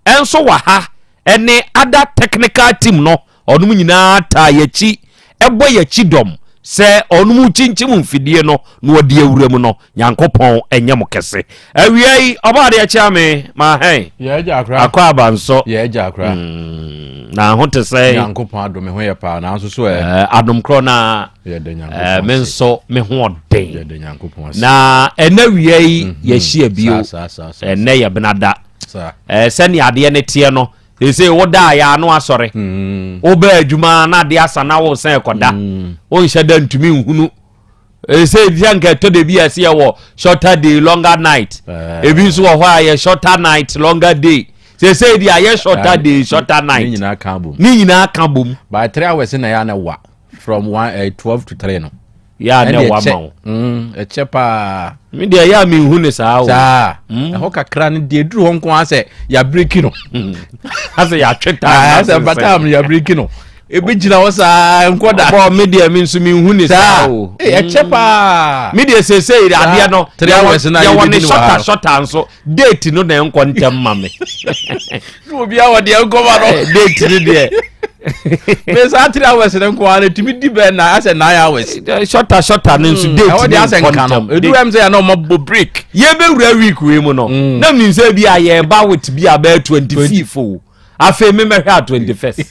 nso wɔ ha ɛne other technical team no Ɔnom nyinaa taa yɛakyi, bɔ yɛakyi dɔm sɛ ɔnom rekyinkyim mfidie no na wɔde awura mu no. Nyankopɔn nyɛ mo kɛse. Awia yi, ɔbaa adeɛ kyea me, ma hɛn. Akɔ aba nso. Mm, na ho te sɛ. Nyankopɔn adom me ho yɛ paa, nanso so ɛ. Eh, adom korɔ na eh, me nso me ho ɔden. Na ɛnɛ wia yi mhm. yɛhyia bio. Ɛnɛ yɛ benada. Eh, sɛnea adeɛ no teɛ no, Seesei woda a yɛ ano asɔre. Mm. Wobɛ adwuma na ade asa na wosan kɔda. Mm. Wonhyɛ da ntumi nhunu. Seesei sɛ nka ɛtɔ da bi a ɛsɛ yɛwɔ shorter day longer night. Eh. Ebi nso wɔ hɔ a yɛ shorter night longer day. Seesei deɛ ayɛ shorter day shorter night. Ne nyinaa ka bom. Ne nyinaa ka bom. By 3 hours na yɛ ana wa from one 12 to 3 no. Yɛ a na ɛwɔ ama wo. Ɛkyɛ paa. Me deɛ yɛ a menhu ne saa o. Saa. Ɛhɔ kakra no deɛ ɛduru hɔ nko ara sɛ yɛabreki no. Asɛ yɛatwe time. Asɛ mpa time no yɛabreki no. Ebi gyina hɔ saa nkɔ da. Bɔ me deɛ me nso menhu ne saa o. Ɛkyɛ paa. Me deɛ seesei adeɛ no 3 hours na yɛwɔ ne shorter shorter nso date no na ɛnkɔ ntɛm ma me. Obiara wɔ deɛ nkɔma no. Date no deɛ. Me saa 3 hours no nko ara tumi di bɛn na asɛ 9 hours. Shorter shorter no nso date no nkɔ ntɛm. Edu ɛm sɛ yɛn na ɔmo bɔ break. Yɛbɛwura week wei mu no mm. na mi nsɛ bi a yɛba with bi a bɛyɛ 25 o afei mi mɛhwɛ a 21st.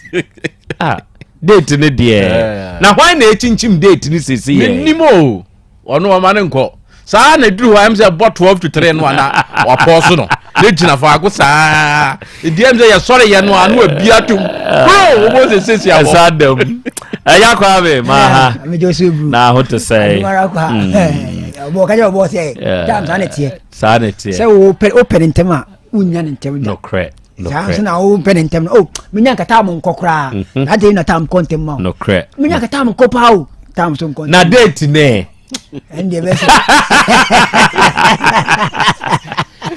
Ah, date no deɛ na hwan na ekyinkyim date no sese yɛ. Mi nim o ɔno ɔma ne nkɔ saa na eduru hɔ ɛm sɛ bɔ 12 to 3 no ana wapɔ so no ne gyina faako saa edi ɛm sɛ yɛsɔre yɛ no ano abi atum kuro wɔn sɛ sisi abɔ. Ɛsa dɛm ɛyɛ akɔ ame maa ha na aho te sɛ. Ɔbɔ ɔka kyerɛ ɔbɔ sɛ tam saa na ɛteɛ. Saa na ɛteɛ. Sɛ wopɛ wopɛ ne ntɛm a wonya ne ntɛm da. Nokorɛ. Saa nso na wopɛ ne ntɛm no o menya nka tam nkɔ koraa. Mhm. Na adɛn na tam kɔ ntɛm ma wo. Nokorɛ. Menya nka tam nkɔ paa o tam so nkɔ ntɛm. Na date nɛ. Ɛndeɛ bɛ sɛ.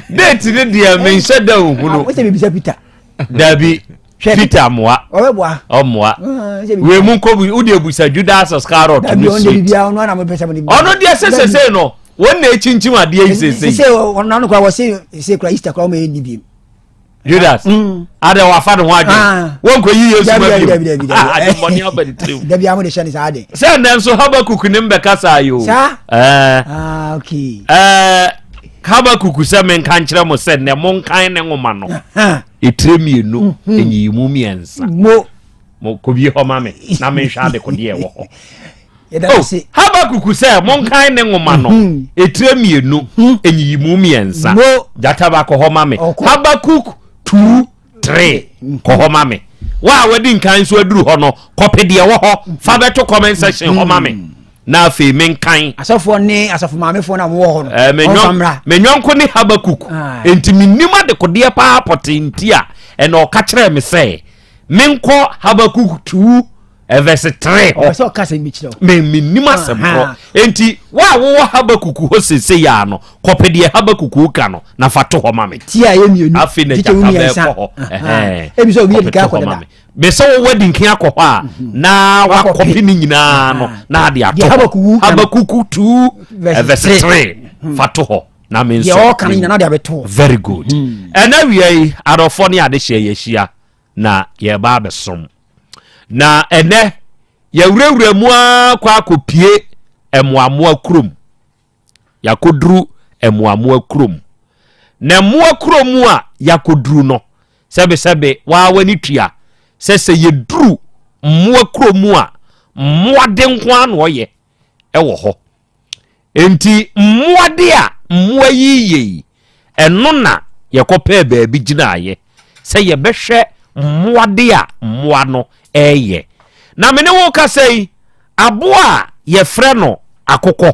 Date ne deɛ menhyɛ da nhunu. Wosɛ bibisa Peter. Dabi. Peter mmoa. Ɔbɛboa. Ɔmmoa. Wei mu nkɔ bu wode abusa Judas Iscariot no straight. Ɔno deɛ sɛ sɛsei no wɔn na ekyinkyim adeɛ yi sɛsei. Sɛ ɔno ano kora wɔse sɛ kora Easter kora wɔn yɛ nni biem. Judas mm. adɛ wafa ne ho adwene ah. wɔnkɔ yi Yesu ma bio adwemmɔne aba ne tirim. Dabi amo de hyɛ ne saa de. Sɛ nnɛ nso Habakuk ne mbɛka saa yi o. Saa. Ɛɛ. Ah okay. Ɛɛ Habakuk sɛ menka nkyerɛ mo sɛ nnɛ monkan ne nwoma no. Etire mmienu, mhm. nyiyimu mmiɛnsa. Mo. Mo kɔbie hɔ ma me na menhwɛ adekodeɛ ɛwɔ hɔ. Oh, Habakuku sɛ monkan ne nwoma no mhm. etire mmienu mhm. nyiyimu mmiɛnsa. Gyata ba kɔ hɔ ma me. Habakuk 2:3 kɔ hɔ ma me. Wa a wadi nkan nso aduru hɔ no kɔpe deɛ wɔ hɔ fa bɛto comment section hɔ ma me. Na afei menkan. Asɔfoɔ ne asɔfo maamefoɔ na wɔwɔ hɔ no. Eh, me Ɔmfa mmra. me nyɔnko ne Habakuk. Aye. Enti mennim adekodeɛ paa pɔtee nti a ɛna ɔka kyerɛɛ me sɛ menkɔ Habakuk 2. Verse 3 hɔ. Ɔpɛ sɛ ɔka asɛm bi kyerɛ wo. Me mennim asɛm korɔ. Enti wo a wowɔ Habakkuk hɔ seesei ara no, kɔpɛ deɛ Habakkuk ka no na fa to hɔ ma me. Ti a ɛyɛ mmienu. Afei na Kyekyɛ mu gyata mmiɛnsa. bɛkɔ hɔ. Ɛhɛn. Ebi sɛ obi Kɔpɛ adi kan to akɔ hɔ ma dada. me. Me sɛ wowɔ adi nkan akɔ hɔ a, na wakɔpe ne nyinaa no na ade ato Deɛ hɔ. Habakkuk ka no. Habakkuk 2 Verse verse 3 fa to hɔ na me nso. Deɛ ɔka no nyinaa na ɔde abɛto hɔ. Very good. Ɛna wia yi adɔfoɔ ne adehyeɛ yɛahyia na yɛreba abɛsom. Na ɛnɛ yɛwurawura mu ara kɔ akɔpie mmoamoa kurom. Yɛakɔduru mmoamoa kurom. Na mmoa kurom a yɛakɔduru no, sɛbesɛbe waa w'ani tua sɛ sɛ yɛduru mmoa kurom a, mmoade nko ara na ɔyɛ wɔ hɔ. Enti mmoade a mmoa yi yɛ yi, ɛno na yɛkɔpɛɛ baabi gyinaeɛ sɛ yɛbɛhwɛ mmoade a mmoa no reyɛ. Na me ne wo kasa yi, aboa a yɛfrɛ no akokɔ.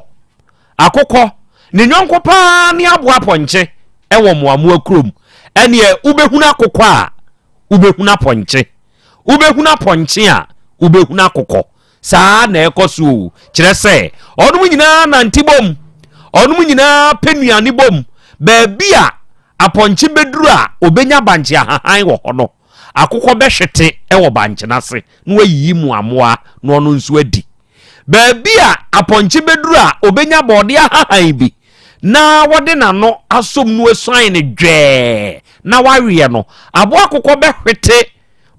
Akokɔ, ne yɔnko paa ne aboa pɔnkye wɔ mmoamoa kurom. Ɛneɛ wobɛhunu akokɔ a, wobɛhunu apɔnkye. Wobɛhunu apɔnkye a, wobɛhunu akokɔ. Saa ara na ɛkɔ so o. Kyerɛ sɛ, wɔnom nyinaa nante bom. Wɔnom nyinaa pɛ nnuane bom. Baabi a apɔnkye bɛduru a ɔbɛnya bankye ahahan wɔ hɔ no, akokɔ bɛhwete wɔ bankye no ase na wayiyi mmoammoa na ɔno nso adi. Baabi a apɔnkye bɛduru a ɔbɛnya bɔɔde ahahan bi na wɔde n'ano asɔ mu na wasuan no dwɛɛ na waweɛ no, aboa akokɔ bɛhwete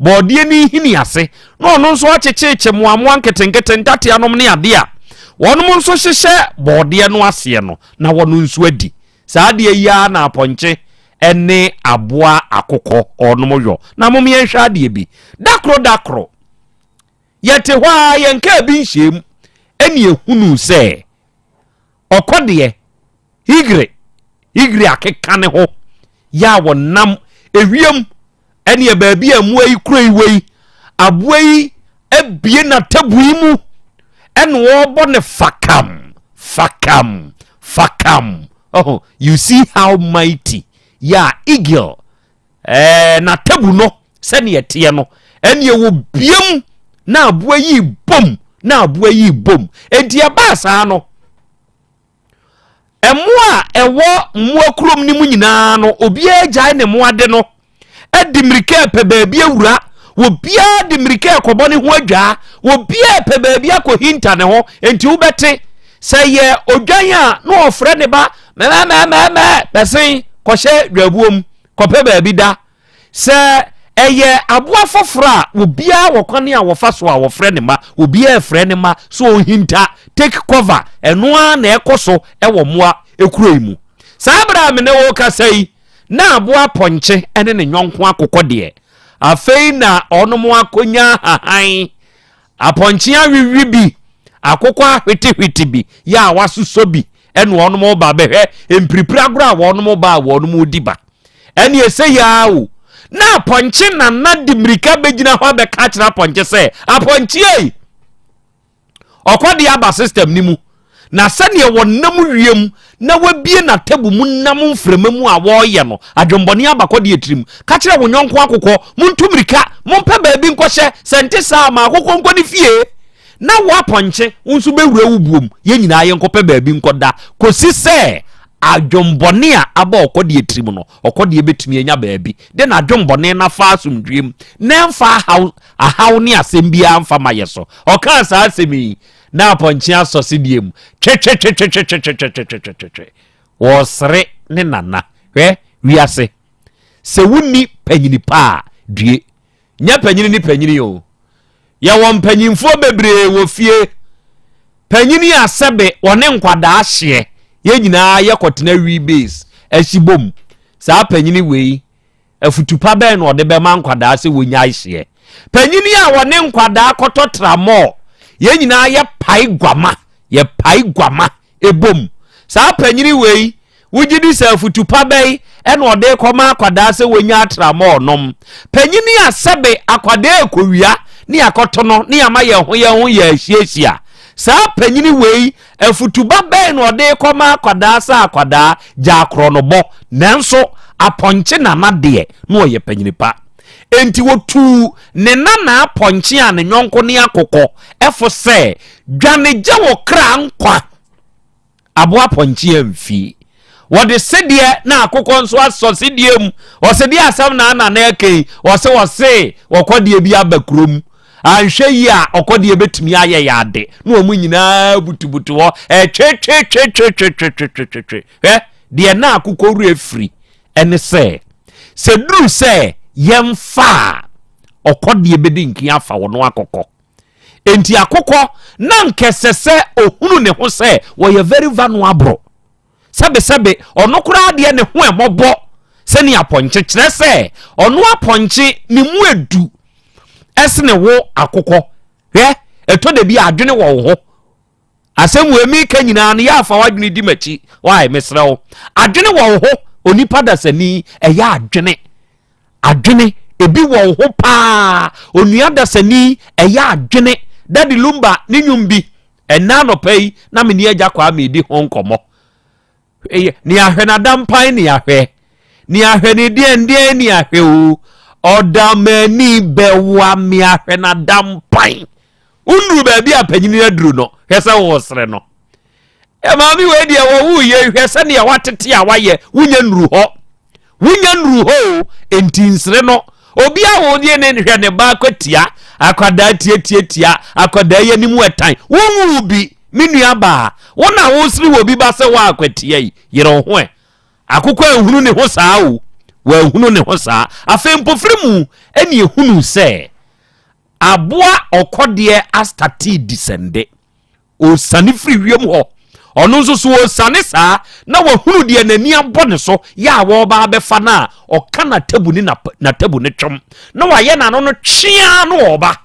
bɔɔdeɛ no nhini ase na ɔno nso akyekyerekye mmoammoa nketenkete, ntateanom ne adeɛ a wɔnom nso hyehyɛ bɔɔdeɛ no aseɛ no na wɔno nso adi. Saa adeɛ yi ara na apɔnkye ne aboa akokɔ ɔnom yɔ. Na mom yɛnhwɛ adeɛ bi. Dakoro dakoro, yɛte hɔ ara yɛnkaa bi nhyɛm ɛne ɛhunuu sɛ ɔkɔdeɛ Higre, Higre akeka ne ho yɛ a wɔnam ewiem ɛneɛ baabi a mmoa yi kuro yi wɔ yi, aboa yi abie n'atabui mu ɛna ɔrebɔ ne fakam, fakam, fakam. Oh, you see how mighty yɛ a eagle ɛɛ n'atabu no sɛdeɛ ɛteɛ no ɛneɛ wɔ biem na aboa yi bom na aboa yi bom. Enti ɛbaa saa no Mmoa a ɛwɔ mmoa kurom no mu nyinaa no, obiara gyae ne mmoa de no di mmirika repɛ baabi awura. Obiara de mmirika rekɔbɔ ne ho adwaa. Obiara repɛ baabi akɔhinta ne ho. Enti wobɛte sɛ yɛ odwan a na ɔfrɛ ne ba mɛmɛmɛmɛ bɛsen kɔhyɛ dwabuom kɔpɛ baabi da. Sɛ ɛyɛ aboa foforɔ a, obiara wɔ kwan a wɔfa so a wɔfrɛ ne mma. Obiara refrɛ ne mma sɛ ɔnhinta, take cover. Ɛno ara na ɛkɔ so wɔ mmoa kuro yi mu. Saa berɛ a me ne wo rekasa yi, na aboa pɔnkye ne ne yɔnko akokɔ deɛ, afei na wɔnom akɔnya ahahan Apɔnkye awewe bi, akokɔ ahwetehwete bi, yɛ a wɔasosɔ bi, ɛna wɔnom reba bɛhwɛ mpiripiri agorɔ a wɔnom ba a wɔnom redi ba. Ɛne ɛsɛ yi ara o. Na apɔnkye nana de mmirika bɛgyina hɔ abɛka akyerɛ apɔnkye sɛ, apɔnkye ei, ɔkɔ de aba system no mu. Na sɛdeɛ wɔnam wiem na wɔabue n'atabu mu nam mframa mu a wɔreyɛ no, adwemmɔne aba kɔdeɛ tirim. Ka kyerɛ wo yɔnko akokɔ, montu mmirika, mompɛ baabi nkɔhyɛ, sɛ nte saa a, ma akokɔ nkɔ ne fie. Na wo apɔnkye, wo nso bɛwura wo buom, yɛn nyinaa yɛnkɔpɛ baabi nkɔda, kɔsi sɛ adwemmɔne a aba ɔkɔdeɛ tirim no, ɔkɔdeɛ bɛtumi anya baabi de n'adwemmɔne no afa asomdwoeɛ mu, na ɛmfa ahaw, ahaw ne asɛm biara mfa ma yɛ so. Ɔkaa saa asɛm yi, na apɔnkye asɔ sedie mu twetwetwetwetwetwetwetwetwe wɔresere ne nana hwɛ wiase sɛ wonni panyini pa a due nyɛ panyini ne panyini o yɛwɔ mpanyinfoɔ bebree wɔ fie panyini a sɛbe wɔne nkwadaa hyeɛ yɛn nyinaa yɛkɔtena wi base ahyi bom saa panyini wei Afutu pa bɛn na ɔde bɛma nkwadaa sɛ wɔnnyae hyeɛ? Panyin a wɔne nkwadaa kɔtɔ tramɔɔ, yɛn nyinaa yɛpae guama, yɛpae guama bom. Saa panyin wei, wogye di sɛ afutu pa bɛn na ɔde rekɔma akwadaa sɛ wɔnnya tramɔɔ nom? Panyin a sɛbe akwadaa rekɔwia ne yɛakɔto no ne yɛama yɛn ho yɛn ho yɛ ahyiahyia. Saa panyin wei, Afutuba bɛn na ɔde rekɔma akwadaa sɛ akwadaa gyaa korɔnobɔ nanso apɔnkye nana deɛ na ɔyɛ panyini pa. Enti wɔtuu ne nanaa pɔnkye a ne yɔnko ne akokɔ fo sɛ, Dwane gye wo kra nkwa! Aboa pɔnkye amfi. Wɔde sedeɛ na akokɔ nso asɔ sedeɛ mu. Ɔse deɛ asɛm na ana na ɛka yi, ɔse ɔse ɔkɔdeɛ bi aba kurom. Anhwɛ yie a ɔkɔdeɛ bɛtumi ayɛ yɛ ade. Na wɔn nyinaa butubutu hɔ ɛtwetwetwetwetwetwetwe. Hwɛ deɛ na akokɔ werɛ firi ɛne sɛ, sɛ duru sɛ yɛmfa a, ɔkɔdeɛ bɛdi nkin afa wɔn akokɔ. Enti akokɔ na anka ɛsɛ sɛ ɔhunu ne ho sɛ wɔyɛ very vulnerable. Sɛbesɛbe, ɔno koraa deɛ ne ho ɛmɔbɔ sɛne apɔnkye, kyerɛ sɛ ɔno apɔnkye ne mu edu ɛsene wo akokɔ. Hwɛ, ɛtɔ da bi a adwene wɔ wo ho. Asɛm wei meka nyinaa no yɛ afa w'adwene di m'akyi. Why, mesrɛ wo. Adwene wɔ wo ho, onipa dasani, ɛyɛ adwene. Adwene, ebi wɔ wo ho paa. Onua dasani, ɛyɛ adwene. Daddy Lumba ne nnwom bi, ɛnnɛ anɔpa yi na me ne Agya Kwame redi ho nkɔmmɔ. Ɛyɛ, ne ahwɛ n'adampan ne ahwɛ, ne ahwɛ ne deɛndeɛn ne ahwɛ o. Ɔdamani bɛwa me ahwɛ n'adampan. Wonnuru baabi a panyini aduru no, hwɛ sɛ wɔresere no. Maame wei deɛ wɔwo yɛ hwɛ sɛdeɛ watete a wayɛ wonya nnuru hɔ wonya nnuru hɔ o enti nsere no obi a wɔdeɛ ne hwɛ ne ba akwatia akwadaa tiatiatia akwadaa yɛ anim ɛtan wonwu bi me nua baa wo na wosere wɔ bi ba sɛ wɔ akwatia yi yere wo ho ɛ akokɔ anhunu ne ho saa o wɔanhunu ne ho saa afei mpofiri mu ɛne ehunu sɛ aboa ɔkɔdeɛ astate disɛnde Ɔresiane firi wiem hɔ. Ɔno nso so ɔresiane saa na wahunu deɛ n'ani abɔ ne so yɛ a wɔreba abɛfa no a, ɔka n'atabu ne n'atabu no twom na wayɛ n'ano no tweaa na ɔreba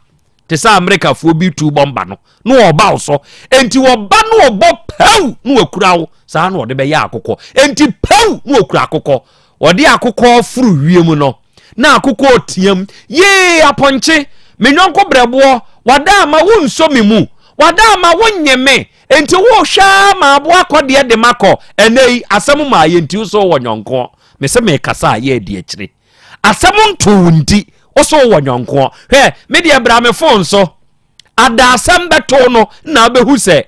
te sɛ Amerikafoɔ bi tu bɔmba no na ɔreba wo so. Enti ɔba na ɔbɔ pɛw na wakura wo saa na ɔde bɛyɛ akokɔ. Enti pɛw na ɔkura akokɔ. Ɔde akokɔ foro wiem no na akokɔ reteam, Yee, apɔnkye, me yɔnko brɛboɔ, wada ama wonsɔ me mu, wada ama wonnye me, enti worehwɛ ara ma aboa akɔdeɛ de makɔ. Ɛnnɛ yi, asɛm maa yɛ nti wo so wowɔ nyɔnkoɔ. Mese merekasa a, yɛ adi akyire. Asɛm ntoo wo nti, wo so wowɔ nyɔnkoɔ. Hwɛ, me deɛ bra me fon so. Ada asɛm bɛtoo no na wobɛhu sɛ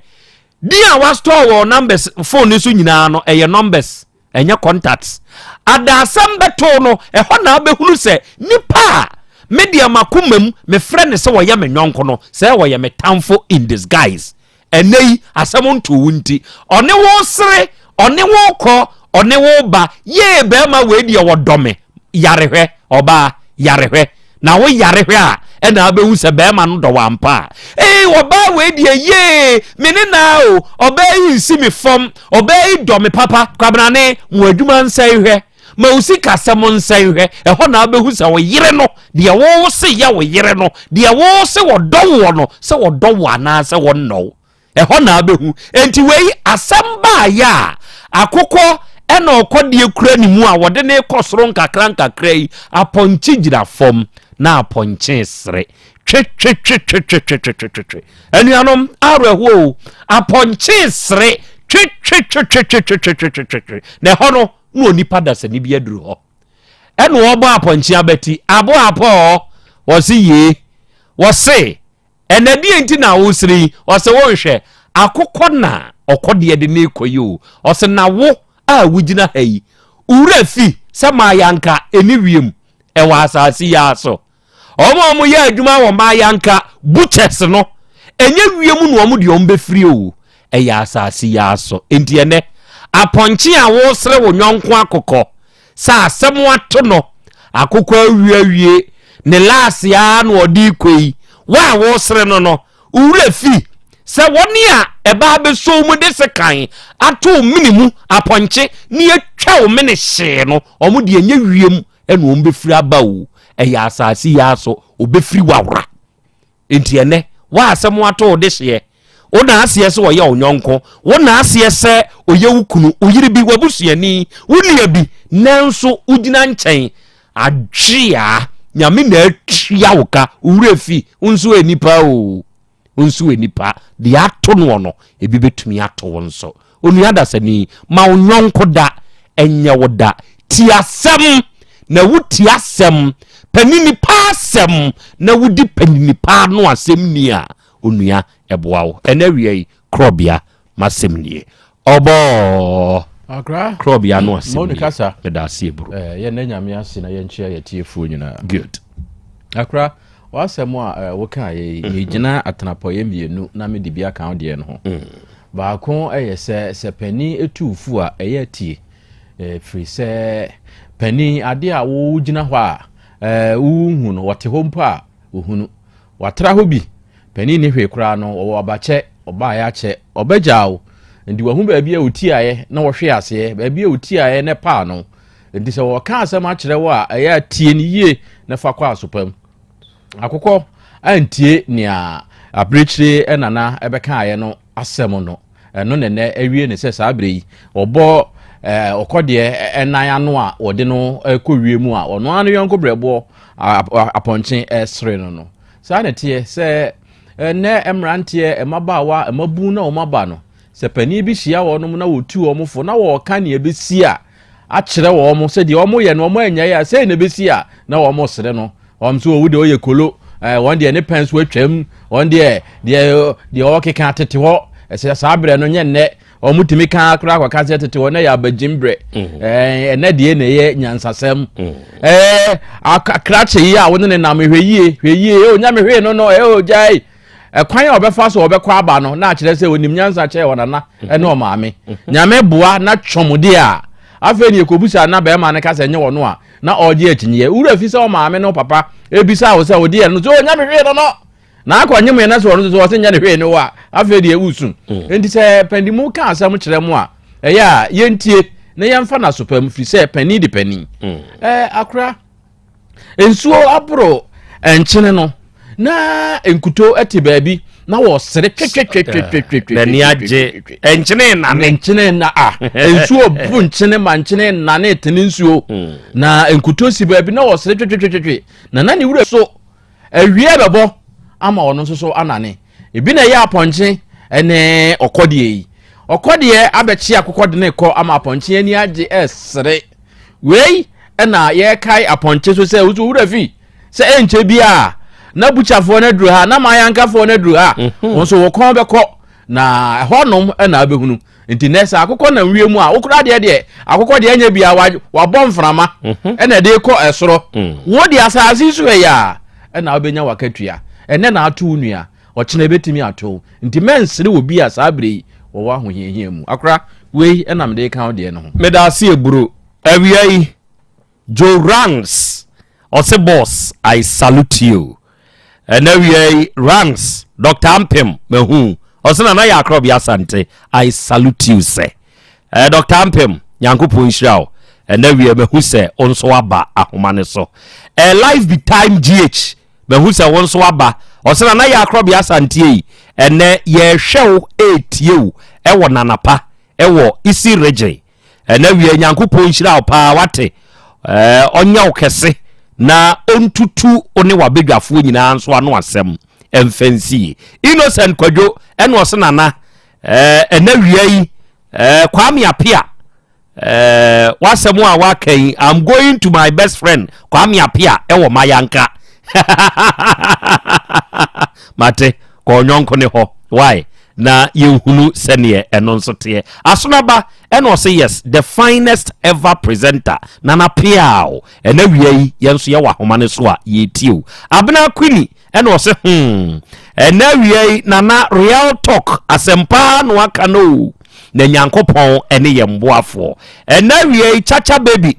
din a wastɔɔ wɔ numbers phone no so nyinaa no, ɛyɛ numbers. ɛnyɛ contacts. Ada asɛm bɛtoo no, ɛhɔ na abɛhunu sɛ nipa a me deɛ m'akoma mu mefrɛ no sɛ ɔyɛ me yɔnko no, sɛ ɔyɛ me tamfo in disguise. Ɛnnɛ yi, asɛm ntoo wo nti, ɔne wo sere, ɔne wo kɔ, ɔne wo ba, yee bɛrima wei deɛ ɔdɔ me, yare hwɛ, ɔbaa, yare hwɛ. Na wo yare hwɛ a, ɛna abɛhu sɛ bɛrima no dɔ wo ampa a. Ee, ɔbaa wei deɛ yee, me ne naa o, ɔbaa yi nsi me fam, ɔbaa yi dɔ me papa. Kwabrane, mo adwuma nsɛe hwɛ, ma wo sikasɛm nsɛe hwɛ, ɛhɔ na abɛhu sɛ wo yere no, deɛ wo se yɛ wo yere no, deɛ wo se wɔdɔ woɔ no, sɛ wɔdɔ wo anaasɛ wɔnnɔ wo. Ɛhɔ na abɛhu. Enti wei asɛm baayɛ a, akokɔ ɛna ɔkɔdeɛ kura ne mu a wɔde ne kɔ soro nkakra nkakra yi, apɔnkye gyina fam na apɔnkye sere. Twetwetwetwetwetwetwetwe. Anuanom, awerɛhoɔ o, apɔnkye sere twetwetwetwetwetwetwetwe. Na ɛhɔ no, na onipa dasani bi aduru hɔ. Ɛna ɔbɔ apɔnkye abati, abo apɔɔ, wɔse yee, wɔse Ɛna deɛ nti na wosere yi? Ɔse wonhwɛ akokɔ na ɔkɔdeɛ de ne kɔ yi o. Ɔse na wo a wogyina ha yi, wo werɛ fi sɛ Mayanka ɛni wiem, ɛwɔ asase yi ara so. Wɔn a wɔyɛ adwuma wɔ Mayanka butchers no, ɛnyɛ wiem na wɔn deɛ wɔn bɛfiri o, ɛyɛ asase yi ara so. Enti ɛnɛ, apɔnkye a wosere wo yɔnko akokɔ sɛ asɛm ato no, akokɔ awie awie, ne laase ara na ɔde rekɔ yi, wo a woresere no no, wo werɛ fi sɛ wɔn a ɛba abɛsɔ wo mu de sekan ato wo mene mu apɔnkye ne atwa wo mene hyee no, wɔn deɛ ɛnyɛ wiem na wɔn bɛfiri aba o, ɛyɛ asase yi ara so, wɔbɛfiri wawora. Enti ɛnnɛ, w'asɛm ato wo dehyeɛ. Wo na aseɛ sɛ ɔyɛ wo yɔnko. Wo na aseɛ sɛ ɔyɛ wo kunu, wo yere bi, w'abusuani, wo nua bi, nanso wogyina nkyɛn adwea. Nyame na atua wo ka. Wo werɛ fi, wo nso yɛ nipa o. Wo nso yɛ nipa. Deɛ ato noɔ no, ebi bɛtumi ato wo nso. Onua dasani, ma wo yɔnko da nyɛ wo da. Ti asɛm, na wo ti asɛm. Panini pa asɛm na wodi panini pa ano asɛm ni a, onua, ɛboa wo. Ɛnɛ awia yi, korɔbea, m'asɛm nie. Ɔbɔɔ. Akra. Korɔbea ano asɛm nie. Kasa. Meda ase eburu. Eh, yɛn na Nyame ase na yɛnkyea yɛ tiefoɔ nyinaa. Good. Akra, w'asɛm a eh, woka yɛ yi, megyina atenapɔyɛ mmienu na mede bi aka wo deɛ no ho. Baako yɛ sɛ, sɛ panin tu wo fo a, ɛyɛ tie. Ɛfiri sɛ panin, adeɛ a wogyina hɔ a wohu no, wɔte hɔ mpo a wɔhunu. Watra hɔ bi, panin ni hwee koraa no, wɔwɔ abakyɛ, ɔbaeɛ akyɛ, ɔbɛgyaa wo. Nti wahu baabi a ɔtiaeɛ na wɔhwe aseɛ, baabi a ɔtiaeɛ na ɛpaa no. Nti sɛ wɔka asɛm akyerɛ wo a, ɛyɛ a tie no yie na fa kɔ asopa mu. Akokɔ antie nea abirekyire nana bɛkaeɛ no asɛm no. Ɛno na ɛnɛ awie ne sɛ saa berɛ yi wɔbɔ ɔkɔdeɛ nan ano a wɔde no kɔ wie mu a ɔno ara ne yɔnko brɛboɔ apɔnkye sere no no. Saa na ɛteɛ sɛ ɛnɛ mmeranteɛ, mmabaawa, mmabun na wɔn aba no, sɛ panin bi hyia wɔn na wɔtu wɔn fo na wɔka nea ɛbɛsi a akyerɛ wɔn sɛ deɛ wɔyɛ no wɔn anyae a sei na ɛbɛsi a na wɔn sere no. Wɔn nso owu deɛ ɔyɛ kolo, ɛɛ wɔn deɛ ne pɛn so atwam, wɔn deɛ deɛ deɛ ɔkeka tete hɔ, ɛsɛ saa berɛ no nyɛ nnɛ. Wɔn tumi ka koraa kɔka sɛ tete hɔ na yɛ abagyim berɛ, mm. ɛɛ ɛnɛ deɛ na ɛyɛ nyansasɛm. Mm. Ɛɛ akrakye yi a wɔne ne nam hwɛ yie hwɛ yie, o nyame hwee no no ɛɛ o gyae. Ɛkwan a ɔbɛfa so ɔbɛkɔ aba no na akyerɛ sɛ onim nyansa kyɛɛ ɔnana ne ɔmaame. Nyame boa na twɔm deɛ a, afei ne yɛkɔbusa na bɛrima no ka sɛ nyɛ ɔno a, na ɔregye akyinyeɛ. Wura fi sɛ ɔmaame ne ɔpapa ebisa wo sɛ ɔdeɛ no sɛ ɔnya me hwee no no. Na akɔ nye mo yɛ na sɛ ɔno nso ɔsɛ nyɛ ne hwee no a, afei deɛ wosu. Mm. Enti sɛ panimu ka asɛm kyerɛ mo a, ɛyɛ a yɛntie na yɛmfa no asopa mu firi sɛ panin de panin. Mm. Ɛɛ akora Nsuo aboro nkyene no na nkuto te baabi na wɔsere twetwetwetwetwe. N'ani agye nkyene nane. Nkyene na a nsuo bu nkyene ma nkyene nane tene nsuo hmm. na nkuto si baabi na wɔsere twetwetwetwe na na ne wura so awie bɛbɔ ama ɔno nso so anane ebi na ɛyɛ apɔnkye ɛne ɔkɔdeɛ yi ɔkɔdeɛ abɛkye akokɔ de ne kɔ ama apɔnkye ani agye ɛsere. Wei na yɛkae apɔnkye so sɛ woso wura fi sɛ ɛnkyɛ bi a na bukyafoɔ no aduru ha na mayankafoɔ no aduru ha mhm. wɔn nso wɔ kɔn bɛkɔ na ɛhɔnom na abɛhunu nti nɛ sɛ akokɔ nam wie mu a wokora deɛ deɛ akokɔ deɛ ɛnyɛ bia wabɔ mframa mhm. ɛna ɛde kɔ ɛsoro mm. wo deɛ asase so ɛyɛ a ɛna wobɛnya wakatua ɛnɛ na ato wo nua ɔkyena ɛbɛtumi ato nti mɛnsere wɔ bi a saa berɛ yi wɔwɔ ahohiahia mu akora wei ɛna mede ka wo deɛ no ho meda ase eburo awia yi Joe Ranks ɔse boss I salute you ɛna awia yi Ranks Dr. Ampem mahu ɔse nana yɛ akorɔbea asante I salute you sɛ eh, Dr. Ampem nyankopɔn nhyira wo ɛna awia mahu sɛ wo nso aba ahoma ne so eh, life be time GH Mahu sɛ wo nso aba. Ɔsɛ Nana Yaa Korɔbea Asanteɛ yi, ɛnɛ yɛrehwɛ wo ɛretie wo ɛwɔ Nanapa ɛwɔ Isi Region. Ɛnɛ wia Nyankopɔn nhyira wo paa wate. Ɛɛ ɔnyɛ wo kɛse na ɔntutu wo ne w'abadwafoɔ nyinaa nso ano asɛm ɛmfa nsie. Innocent Kwadwo ɛna ɔsɛ Nana ɛɛ ɛnɛ wia yi ɛɛ Kwame Apia Eh, w'asɛm a waka yi, I'm going to my best friend Kwame Apia ɛwɔ Mayanka. Mate, kɔ ɔnyɔnko ne hɔ. Why? Na yɛnhunu sɛneɛ ɛno nso teɛ. Asonaba ɛna ɔse yes, the finest ever presenter, Nana Piaw. Ɛna wia yi, yɛn nso yɛwɔ ahoma no so a yɛretie o. Abena Queenie ɛna ɔse hmm, ɛna wia yi, Nana real talk, asɛmpa na waka no o. Na Nyankopɔn ne yɛn boafoɔ. Ɛnɛ awia yi Chacha baby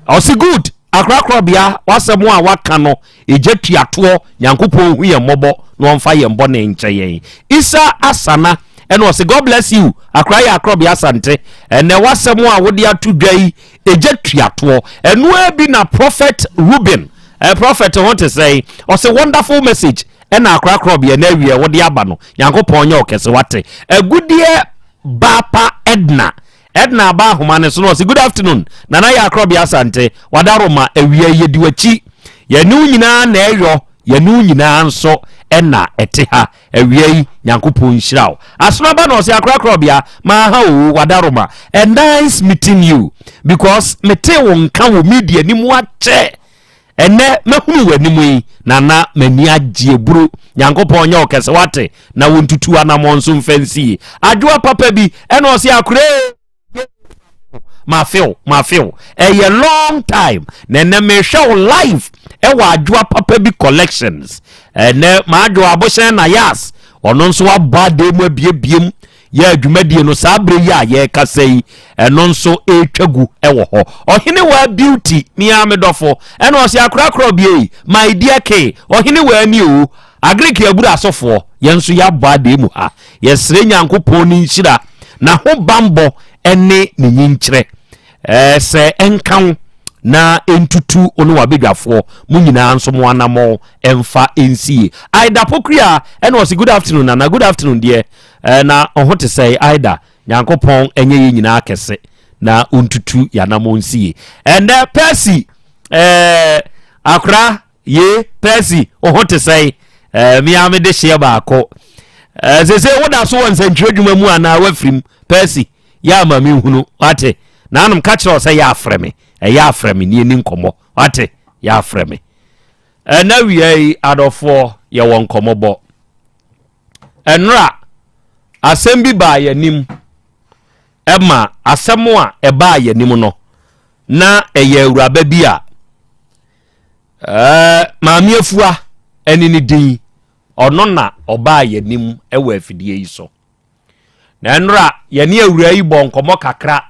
ɔse good akorakorabea w'asɛm a waka no egya tuatoɔ Nyankopɔn hu yɛn mmɔbɔ na ɔmfa yɛn bɔne nkyɛ yɛn. Isa Asana ɛna ɔse God bless you akora yɛ akorɔbea Asante ɛnɛ w'asɛm a wode ato dwa yi egya tuatoɔ ɛnoa bi na Prophet Ruben eh, Prophet ho te sɛn ɔse wonderful message Ɛna akorakorɔbea na awiɛ wode aba no Nyankopɔn nyɛ wo kɛse wate Agudeɛ ba pa Edna Edna aba ahoma no so na ɔse good afternoon Nana yɛ akorɔbea Asante wadaroma awia yi yɛdi wakyi Yɛne wo nyinaa na ɛyɔ yɛne wo nyinaa nso ɛna ɛte ha awia yi Nyankopɔn nhyira wo Asono aba na ɔse akorakorɔbea maaha oo wadaroma A nice meeting you because metee wo nka wɔ media ni mu akyɛ. Ɛnɛ mɛhunu w'anim yi, Nana, m'ani agye aburo. Nyankopɔn nyɛ wo kɛse wate, na wontutu anammɔn nso mfa nsi yie. Adwoa papa bi, ɛna ɔse akoree. Mafew, mafew. Ɛyɛ long time. Na ɛnɛ mehwɛ wo live ɛwɔ adwoa papa bi collections. Ɛnɛ m'adwoa abohyɛn na yas. Ɔno nso abɔ adeɛ mu abiebiem. Yɛ adwumadie no saa berɛ yi a yɛrekasa yi, ɛno nso ɛretwa gu wɔ hɔ. Ɔhene waa beauty, me ara me dɔfo, ɛna ɔse akorakorɔ bie, my dear K, ɔhene waa ni o, Agric abura asɔfoɔ, yɛn nso yɛabɔ adeɛ mu ha. Yɛsrɛ Nyankopɔn ne nhyira, n'ahobanbɔ ne ne nyinkyerɛ. Ɛɛ sɛ ɛnka wo na ɛntutu wo ne w'abadwafoɔ mo nyinaa nso mo anammɔn ɛmfa ɛnsie. Aida Pokuya ɛna ɔse good afternoon Nana, good afternoon deɛ. Eh, na ɔho te sɛe, Aida? Nyankopɔn ɛnyɛ yɛn nyinaa kɛse na ɔntutu yɛanamɔ nsie. Ɛnɛ Percy, eh, akora, ye, Percy, ɔho te sɛe? Eh, me ara mede hyeɛ baako. Eh, sese woda so wɔ nsɛntwerɛ adwuma mu anaa wafirim? Percy, yɛ ama me nhunu, wate? Nanom ka kyerɛ sɛ yɛ afrɛ me, ɛyɛ afrɛ me, nie ni nkɔmmɔ, wate? Yɛ afrɛ me. Ɛnɛ wia yi, adɔfoɔ, yɛwɔ nkɔmmɔbɔ. Ɛnora, asɛm bi baa yɛn anim. Ɛma asɛm a ɛbaa yɛn anim no, na ɛyɛ awuraba bi a ɛɛ Maame Afua ɛne ne din. Ɔno na ɔbaa yɛn anim wɔ afidie yi so. Na ɛnora, yɛne awura yi bɔ nkɔmmɔ kakra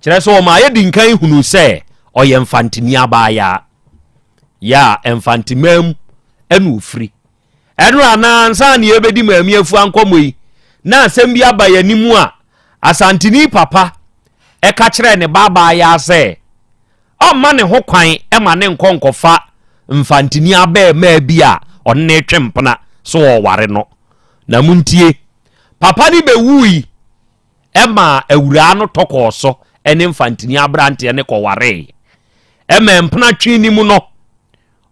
kyerɛ sɛ ɔma yɛdi nkan hunu sɛ ɔyɛ mfantini abaayaa. Yɛ a mfanteman mu ɛna ofiri. Ɛno anaa ansa na yɛbɛdi Maame Afua nkɔmmɔ yi, na asɛm bi aba yɛn anim a Asanteni papa ɛka kyerɛɛ ne ba abaayaa sɛ ɔmma ne ho kwan ma ne nkɔ nkɔfa Mfantini abɛɛmaa bi a ɔne no retwe mpena so ɔreware no. Na montie, papa no bɛwui ɛmaa awuraa no tɔ kɔɔ so ne Mfantini aberanteɛ no kɔwaree. Ɛma mpena twe no mu no,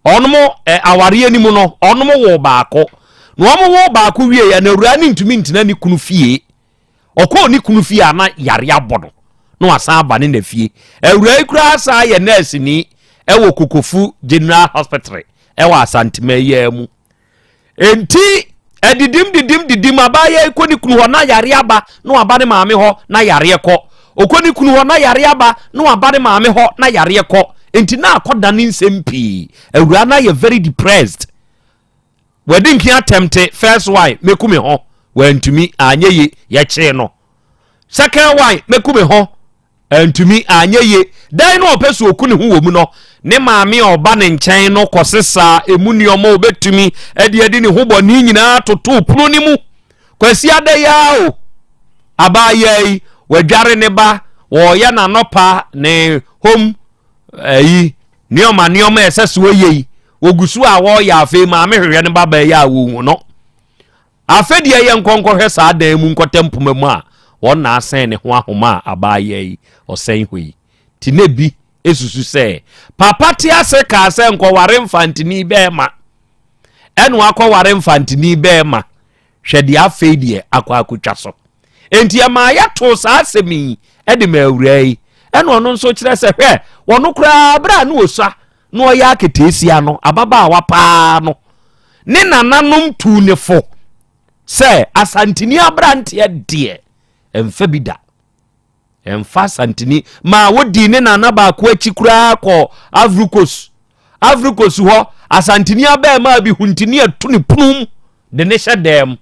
Ɔnom ɛ awareɛ no mu no, ɔnom woo baako. Na wɔn woo baako wie yɛ na awuraa no ntumi ntena ne kunu fie. Ɔkɔɔ ne kunu fie a na yare abɔ no, na wasan aba ne na fie. Awuraa yi koraa san yɛ nɛɛseni ɛwɔ Kokofu General Hospital ɛwɔ Asantema yi ara mu. Enti ɛdidim didim didim abaayewa yi kɔ ne kunu hɔ na yare aba na waba ne maame hɔ na yareɛ kɔ. Ɔkɔ ne kunu hɔ na yare aba na waba ne maame hɔ na yareɛ kɔ. Enti na akɔda ne nsɛm pii. Awuraa no ayɛ very depressed. Wadi nkin atɛmte first one mɛku me ho wantumi anyɛ ye yɛkyee no. Second one mɛku me ho Antumi anyɛ yie. Dan no a ɔpɛ sɛ ɔku ne ho wɔ mu no, ne maame a ɔba ne nkyɛn no kɔsesaa emu nneɛma a ɔbɛtumi de adi ne ho bɔne nyinaa totoo pono no mu. Kwasi ada yi ara o, abaayaa yi, wadware ne ba, wɔreyɛ n'anɔpa ne home ayi nneɛma nneɛma a ɛsɛ sɛ ɔyɛ yi, wɔgu so a wɔreyɛ afei maame hwehwɛ ne babaa yi a wɔhu no. Afei deɛ yɛnkɔ nkɔhwɛ saa dan mu nkɔtɛ mpoma mu a wɔn na asɛn ne ho ahoma a abaayewa yi ɔsɛn hɔ yi. Nti na bi susu sɛ papa te ase kaa sɛ nkɔware mfantini bɛɛma. Ɛna wakɔware mfantini bɛɛma. Hwɛ deɛ afei deɛ akɔ akɔtwa so. Enti ɛmaa yɛtoo saa asɛm yi de ma awuraa yi. Ɛna ɔno nso kyerɛ sɛ hwɛ wɔno koraa berɛ a na ɔsua na ɔyɛ aketeesia no, ababaawa paa no, ne nananom tuu ne fo sɛ Asanteni aberanteɛ deɛ ɛmfa bi da. Ɛmfa Asanteni ma wodii ne nana baako akyi koraa kɔ Ivory Coast. Ivory Coast hɔ, Asanteni abɛɛmaa bi huntini atu ne punum de ne hyɛ dɛm.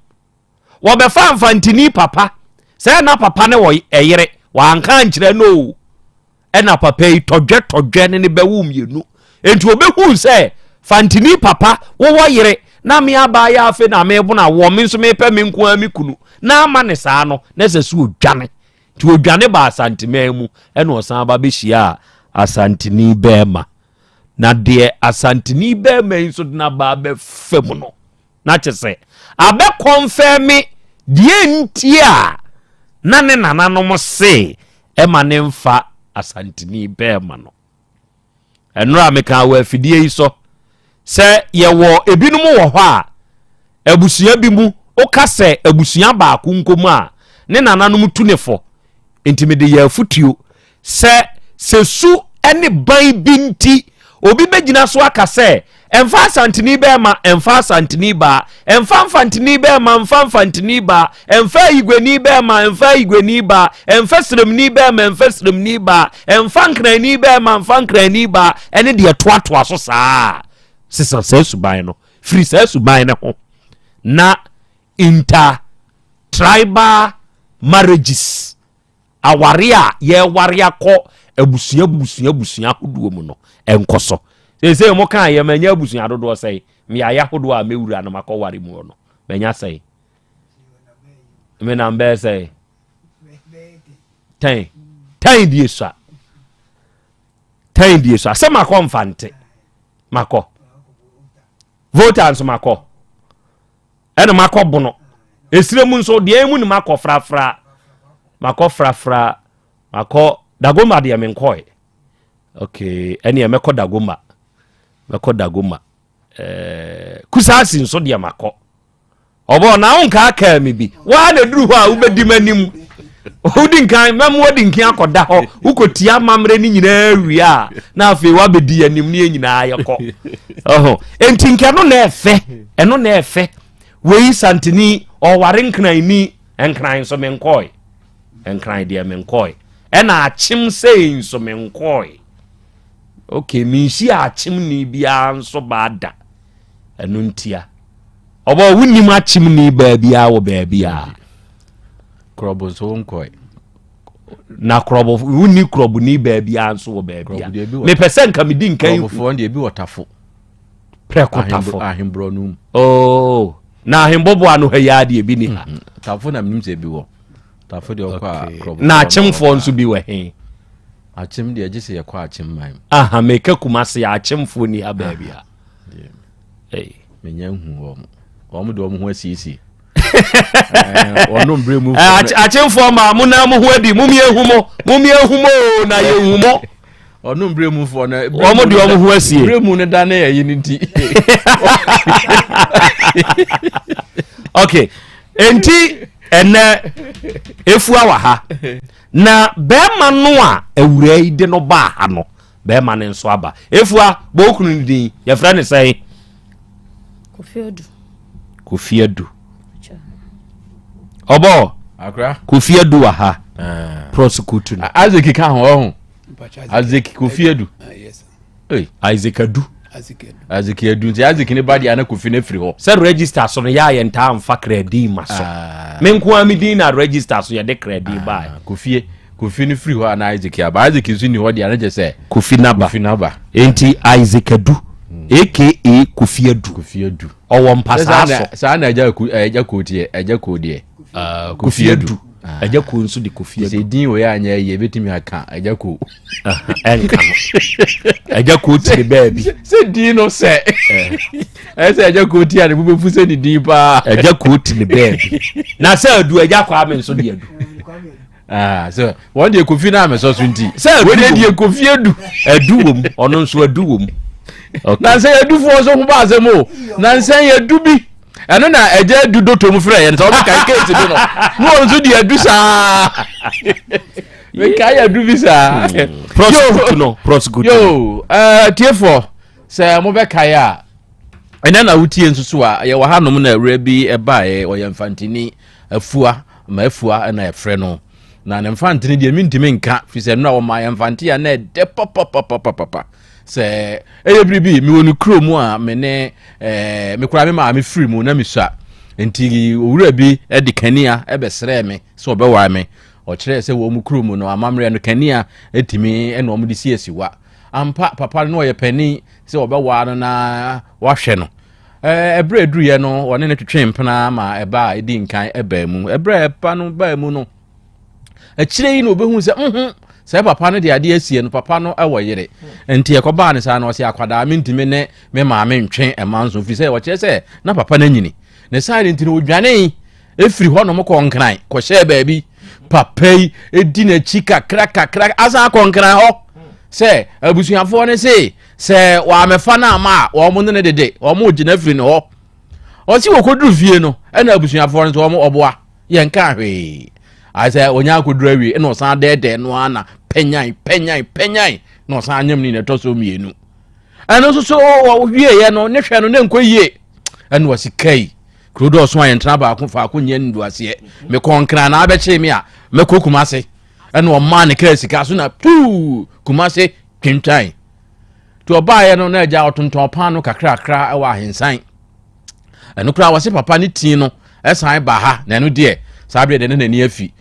Wɔbɛfa Mfantini papa sɛ na papa ne wɔ ɛyere, wanka ankyerɛ no o. Ɛna papa yi tɔdwɛ tɔdwɛ ne ne bɛwo mmienu. Enti obɛhuu sɛ Fantini papa wowɔ yere na me abaayɛ afe na mebono awoɔ me nso mepɛ me nko ara me kunu na ama ne saa no na ɛsɛ sɛ odwane. Nti odwane baa Asanteman mu ɛna ɔsan ba bɛhyiaa Asanteni bɛɛma. Na deɛ Asanteni bɛɛma yi nso de n'aba abɛfa mu no na kyɛ sɛ abɛ kɔnfɛme deɛ nti a na ne nananom se ɛma ne mfa Asanteni bɛɛma no. Ɛnora mekaa wɔ afidie yi so sɛ yɛwɔ ebinom wɔ hɔ a abusua bi mu woka sɛ abusua baako nko mu a ne nananom tu ne fo. Nti mede yɛ afotuo sɛ sɛ su ne ban bi nti obi bɛgyina so aka sɛ ɛmfa Asanteni bɛɛma, ɛmfa Asanteni baa, ɛmfa Mfanteni bɛɛma, ɛmfa Mfanteni baa, ɛmfa Ayiguani bɛɛma, ɛmfa Ayiguani baa, ɛmfa Sremni bɛɛma, ɛmfa Sremni baa, ɛmfa Nkranni bɛɛma, ɛmfa Nkranni baa, ɛne deɛ ɛtoatoa so saa. Sesa saa suban no, firi saa suban no ho na inter tribal marriages Aware a yɛreware akɔ abusua abusua abusua ahodoɔ mu no nkɔ so. Seesei mo kaa yɛ manya abusua dodoɔ sɛn? Mmeaeɛ ahodoɔ a mɛwura no makɔware mu no manya sɛn? Menam bɛyɛ sɛn? Tɛn. Tɛn die sua. Tɛn die sua. Sɛ makɔ mfante. Makɔ. Volta nso makɔ. ɛna makɔ bono esire mu nso deɛ emu no makɔ frafra makɔ frafra makɔ dagoma deɛ menkɔe okay ɛneɛ mɛkɔ dagoma mɛkɔ dagoma ɛɛ kusaasi nso deɛ makɔ ɔbɔ na wo nkaa kaa mi bi waa na duru hɔ a wobɛdi m'anim wodi nkan mɛmo wadi nkan akɔda hɔ wokɔtia amammerɛ no nyinaa wie a na afei woabɛdi anim ne yɛ nyinaa yɛkɔ ɔho enti nka ɛno na ɛfɛ ɛno na ɛfɛ wei santini ɔware nkranni nkran nso menkɔe nkran deɛ menkɔe ɛna akyem sei nso menkɔe ok menhyia akyemni biara nso baa da ɛno ntia ɔbɔ wonim akyemni baabiara wɔ baabiara Korɔbo nso wo nkɔe. Na korɔbo wonni korɔboni baabiara nso wɔ baabia. Mepɛ sɛ nka medi nkan. Korɔbofoɔ deɛ ebi wɔ tafo. Prɛko tafo. Ahemborɔ no mu. Oh, na ahemboboa no ha yi ara deɛ ebi ni ha. Mhm. Tafo na menim sɛ ebi wɔ. Tafo deɛ ɔkɔ a korɔbofoɔ. Na akyemfoɔ nso bi wɔ he? Akyem deɛ gye sɛ yɛkɔ akyem man mu. Aha, meka Kumase akyemfoɔ ni ha baabia. Menya nhu wɔn. Wɔn de wɔn ho asiesie. wɔnom berɛ mu akyemfoɔ ma mo na mo ho adi mom yɛhu mo mom yɛhu mo o na yɛhu mo ɔnom berɛ mu foɔ no wɔn de wɔn ho asie berɛ mu no da ne ɛyi no nti ok enti ɛnɛ efua wɔ ha na bɛrima no a awuraa yi de no baa ha no bɛrima no nso aba efua bɔ okunu no din yɛfrɛ no sɛn Kofi Adu. Kofi Adu. Ɔbɔ. Akra. Kofi Adu wɔ ha. Ah. Prosecute no. Isaac ka ho ɔho. Isaac Kofi Adu. Ah, Isaac Adu. Isaac Adu nti Isaac ne ba deɛ ana Kofi no afiri hɔ. Sɛ register so no yɛ a yɛntaa mfa kra din ma so. Ah. Me nko ara me din na register so yɛde kra din ah, baa. Kofi Kofi no firi hɔ a na Isaac aba. Isaac nso nni hɔ deɛ a na kyerɛ sɛ. Kofi Naba. Kofi Naba. Enti Isaac Adu aka Kofi Adu. Kofi Adu. Ɔwɔ mpasaa so. Saa na agya ku agya kuo teɛ agya kuo deɛ. Ah, Kofi Adu. Ah. Agya kuo nso de Kofi Adu. Sɛ din wɔ yɛ anyɛ yie ebetumi aka agya kuo. Ɛnka no. Agya kuo ti ne baabi. Sɛ din no sɛ. Ɛsɛ agya kuo ti a ne bo bɛfu sɛ ne din paa. Agya kuo ti ne baabi. Na sɛ adu agya Kwame nso de adu. Ah, sɛ wɔn deɛ kofi na amesɔ so nti sɛ wɔn deɛ deɛ kofi adu adu wom ɔno nso adu wom na sɛ adufoɔ nso ho ba asɛm o na nsɛ yɛ adu bi ɛno na ɛgya adu dɔtɔ mu frɛ yɛn sɛ wɔbɛka keesi bi no na wɔn nso deɛ adu saa meka yɛ adu bi saa hmm. prosecute no prosecute yo eh, tiefoɔ sɛ mobɛkae a ɛnɛ na wotie nso so a yɛwɔ hanom na awura bi ɛbaeɛ ɔyɛ mfantini Afua, ma Afua na yɛfrɛ no. Na ne mfantene deɛ mentumi nka, firi sɛ nnora wɔmaa yɛ mfante a na ɛdɛ papapapapapa. Sɛ ɛyɛ biribi, mewɔ ne kuro mu a me ne eh, me koraa me maame firi mu na mesua. Nti owura bi de kanea bɛsrɛɛ me sɛ ɔbɛware me. Ɔkyerɛɛ sɛ wɔn mu kuro mu no amammerɛ no kanea tumi na wɔn de si asiwa. Ampa, papa no na ɔyɛ panin sɛ ɔbɛware no na wahwɛ no. Ɛberɛ a ɛduruiɛ no, wɔne no twetwee mpena ma ɛba a ɛdi nkan baa mu. Ɛberɛ a ɛba no baa mu no, akyire yi na ɔbɛhu sɛ mhm sɛ papa no de adeɛ asie no, papa no wɔ yere. Nti ɛkɔbaa no saa no, ɔse akwadaa mentumi ne me maame ntwe ɛma nso, firi sɛ ɔkyerɛ sɛ na papa no anyini. Ne saa no nti no, ɔdwanee ɛfiri hɔnom kɔɔ Nkran kɔhyɛɛ baabi. Papa yi di n'akyi kakra kakra asan akɔ Nkran hɔ sɛ abusuafoɔ no se sɛ wɔamɛfa no ama a wɔn ne no dede wɔn gyina firi ne hɔ ɔsi wɔkɔduru fie no ɛna abusuafoɔ no nso wɔn ɔboa yɛn ka hwee ayɛ sɛ wɔnya akɔduru awie ɛna ɔsan dɛɛdɛɛ no ara na pɛnyan pɛnyan pɛnyan na ɔsan anyam ne na ɛtɔ so mmienu. Ɛno nso so wɔwieɛ no ne hwɛ no ne nkɔ yie. Ɛna wɔsi kai kuro dɔɔso a yɛntena baako faako nyɛ nduaseɛ. Mekɔ Nkran na abɛkyee me a mɛkɔ Kumase. Ɛna ɔmaa ne kaa sika so na tuu Kumase twintwan. Nti ɔbaeɛ no na agya ɔtontɔn paano kakrakra wɔ ahensan. Ɛno koraa wɔse papa ne tii no ɛsan ba ha na ɛno deɛ saa berɛ deɛ ne n'ani afi.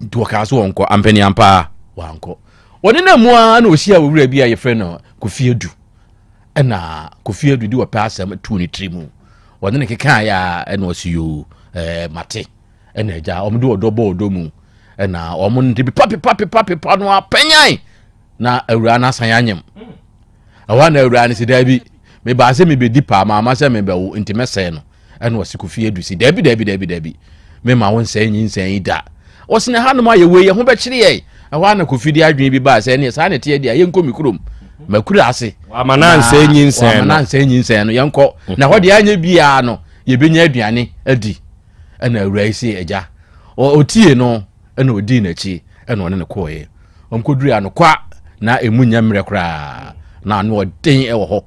Nti wɔkaa so wɔnkɔ ampaniampa a wankɔ. Wɔne no mu ara na ɔhyia owura bi a yɛfrɛ no Kofi Adu. Ɛna Kofi Adu de ɔpɛ asɛm tuu ne tiri mu. Wɔne no kekaeɛ a ɛna ɔse yoo ɛɛ mate. Ɛna agya wɔn de ɔdɔ bɔ ɔdɔ mu. Ɛna wɔn de pepa pepa pepa pepa no apanyan na awura no asan anyem. Ɛhɔ na awura no si daabi mebaa sɛ mebɛdi paa maama sɛ mebɛwo nti mɛsɛe no. Ɛna ɔse Kofi Adu si daabi daabi daabi daabi mema wo nsɛe nyinsɛn yi da. Ɔse na hanom ayɛ wei yɛ ho bɛkyere yɛn. Ɛhɔ a na Kofi de adwene bi baa sɛ ɛneɛ saa na ɛteɛ deɛ yɛnkɔ me kurom makura ase. Wama no ansɛe nyinsɛn no. Wama no ansɛe nyinsɛn no yɛnkɔ na hɔ deɛ anyɛ biara no yɛbɛnya aduane adi. Ɛna awura yi se agya ɔtie no ɛna ɔdii n'akyi ɛna ɔne no kɔɔeɛ. Ɔmkɔduru anokwa na ɛmu nyɛ mmerɛ koraa na ano ɔden ɛwɔ hɔ.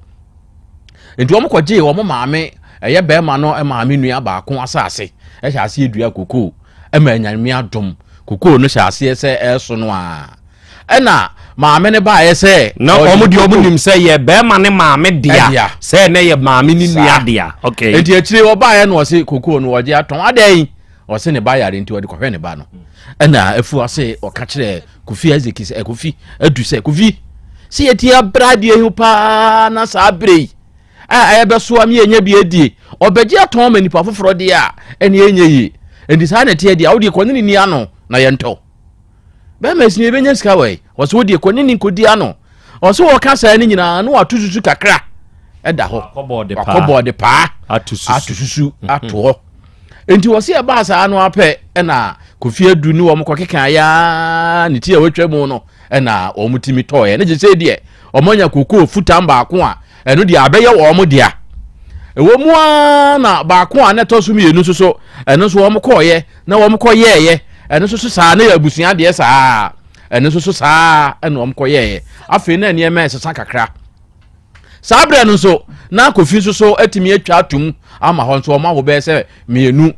Nti wɔn kɔgyee wɔn maame ɛyɛ bɛrima no maame nua baako asase ɛhyɛ aseɛ dua kokoo ɛma anyame adom kokoo no hyɛ aseɛ sɛ ɛreso no a ɛna maame no baeɛ sɛ na wɔn deɛ wɔn nim sɛ yɛ bɛrima ne maame dea sɛ ɛnɛ yɛ maame ne nua dea okay nti akyire ɔbaeɛ na ɔse kokoo no ɔgye atɔn adɛn ɔse ne ba yare nti ɔde kɔhwɛ ne ba no ɛna afu ase ɔka kyerɛ Kofi Isaac sɛ Kofi adu sɛ Kofi sɛ yɛti abra adeɛ ho paa na saa berɛ yi a ɛyɛ bɛsoa mi yɛnya bi adie ɔbɛgye atɔn ma nipa foforɔ deɛ a ɛne ɛnyɛ yie nti saa na ɛteɛ deɛ a wodeɛ kɔne ne ni ano na yɛntɔ bɛrima ɛsini yɛbɛnya sika wɔ yi ɔsɛ wodeɛ kɔne ne nkɔdi ano ɔsɛ wɔka saa no nyinaa na wato susu kakra ɛda hɔ wakɔbɔɔde paa ato susu ato hɔ nti wɔsi ɛbaa saa no apɛ ɛna Kofi Adu ne wɔn kɔkeka ya ne ti a wɔatwa mu no ɛna wɔn tumi tɔɔɛ ne gye sɛ deɛ wɔn anya kokoo futam baako a ɛno deɛ abɛyɛ wɔn dea ɛwɔ mu ara na baako a na ɛtɔ so mmienu nso so ɛno nso wɔn kɔɔyɛ na wɔn kɔyɛɛyɛ ɛno nso so saa ne yɛ abusua deɛ saa ɛno nso so saa ɛna wɔn kɔyɛɛyɛ afei na nneɛma ɛsesa kakra Saa berɛ no nso, na Kofi nso so atumi atwa atom ama hɔ nso wɔn awo bɛyɛ sɛ mmienu.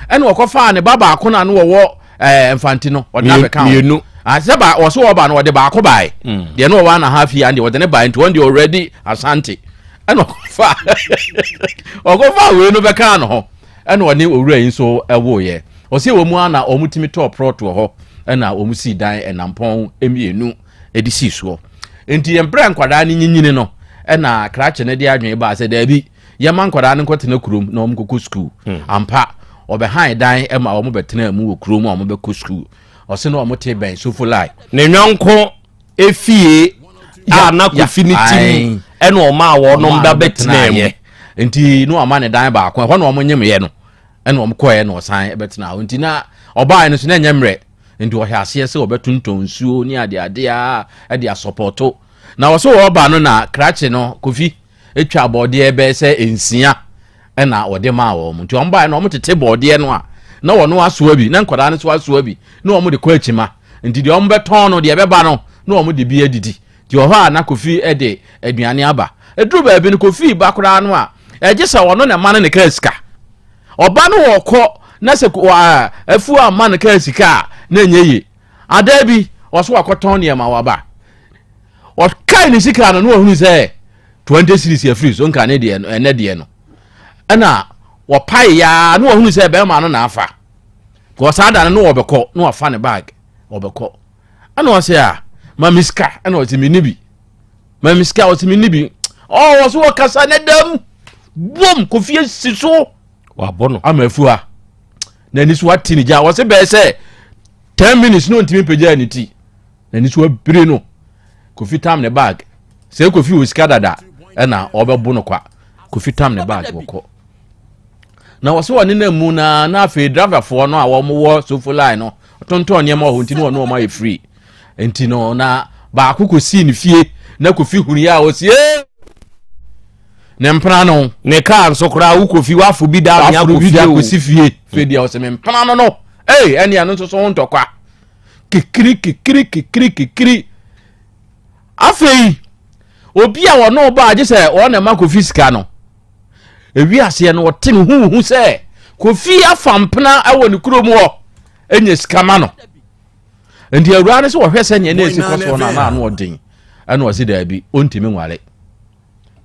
Ɛna wɔkɔfaa ne ba baako na no wɔwɔ ɛɛ eh, Mfanti no, ɔde no abɛka ho. Mmienu. Ah, sɛ ba wɔso wɔba no wɔde baako bae. Mm. Deɛ no wɔwɔ ana ha fie deɛ wɔde ne bae nti wɔn deɛ already Asante. Ɛna ɔkɔfa ɔkɔfa wei no bɛkaa no ho. Ɛna ɔne owura yi nso ɛwoeɛ. Ɔsɛ wɔn mu ana wɔn tumi tɔɔ prɔt wɔ hɔ ɛna wɔn sii dan ɛnampɔn mmienu. de sii soɔ. Nti yɛn berɛ a nkwadaa no nyinyini no, ɛna krakye no de adwene baa sɛ daabi, yɛma nkwadaa no nkɔtena kurom na wɔn kɔkɔ sukuu. Hmm. Ampa, wɔbɛhan dan ma wɔn bɛtena mu wɔ kurom a wɔn bɛkɔ sukuu. Ɔse na wɔn te bɛn Sofo Lai. Ne nyɔnko efie a na Kofi ne ti mu ɛna ɔma a wɔnom ba bɛtena mu. Nti na wɔama ne dan baako, ɛhɔ na wɔn nyemyɛ no. Ɛna wɔn kɔɛ na ɔsan bɛtena hɔ. Nti na ɔbaa no so na ɛnyɛ mmerɛ. Nti ɔhyɛ aseɛ sɛ ɔbɛtontɔn nsuo ne adeade a de asɔpɔto. Na ɔsɛ ɔreba no na krakye no, Kofi, twa bɔɔdeɛ bɛyɛ sɛ nsia ɛna ɔde maa wɔn. Nti wɔn baeɛ no wɔn tete bɔɔdeɛ no a na wɔn asoa bi, na nkwadaa no nso asoa bi, na wɔn de kɔ akyima. Nti deɛ wɔn bɛtɔn no, deɛ ɛbɛba no, na wɔn de bi adidi. Nti wɔ hɔ a na Kofi de aduane aba. Ɛduru baabi no Kofi ba koraa no a, ɛgye sɛ ɔno na ɛma no ne kaa sika. Ɔba no ɔkɔ na sɛ afuo amma no kaa sika a na ɛnyɛ yie. Adaa bi ɔso wakɔtɔn nneɛma waba. Ɔkae ne sika no na wahunu sɛ 20 series afiri so nka ne deɛ no ɛnɛ deɛ no. Ɛna wɔpae yaa na wahunu sɛ bɛrima no na afa. Kɔ saa da no na wɔbɛkɔ na wafa ne bag wɔbɛkɔ. Ɛna ɔsɛ a ma me sika ɛna ɔsɛ me ni bi. Ma me sika ɔsɛ me ni bi. Ɔ ɔsɛ wɔkasa ne dɛm. Bom Kofi asi so. Wabɔ no. Ama afua. N'ani so ate ne gya. Wɔse bɛyɛ sɛ 10 minutes na ɔntumi mpagya ne ti. N'ani so abiri no. Kofi tam ne bag. Sɛ Kofi wɔ sika dada ɛna ɔbɛbo no kwa. Kofi tam ne bag wɔkɔ. Na wɔse wɔne na mu na na afei driverfoɔ no a wɔn wɔ sofo line no tontɔn nneɛma wɔ hɔ nti na wɔne wɔn ayɛ free. Nti no na baako kɔsii ne fie na Kofi hunu yɛ a wɔsi ee. Ne mpena no. Ne kaa nso koraa wo kofi wafo bi da amia kofi o. Wafo bi da fie. Fie deɛ ɔsɛ me mpena no no. Ee ɛne ɛno nso so ho ntɔkwa. Kikiri kikiri kikiri kikiri. Afei. Obi a ɔne ɔba agye sɛ ɔne na ɛma Kofi sika no. Ewi aseɛ no ɔte ne huhu sɛ Kofi afa mpena wɔ ne kurom hɔ anya sika ma no. Nti awuraa no sɛ ɔhwɛ sɛ nea na ɛsi kɔ soɔ no anaa ano ɔden ɛna ɔse daabi ɔntumi nware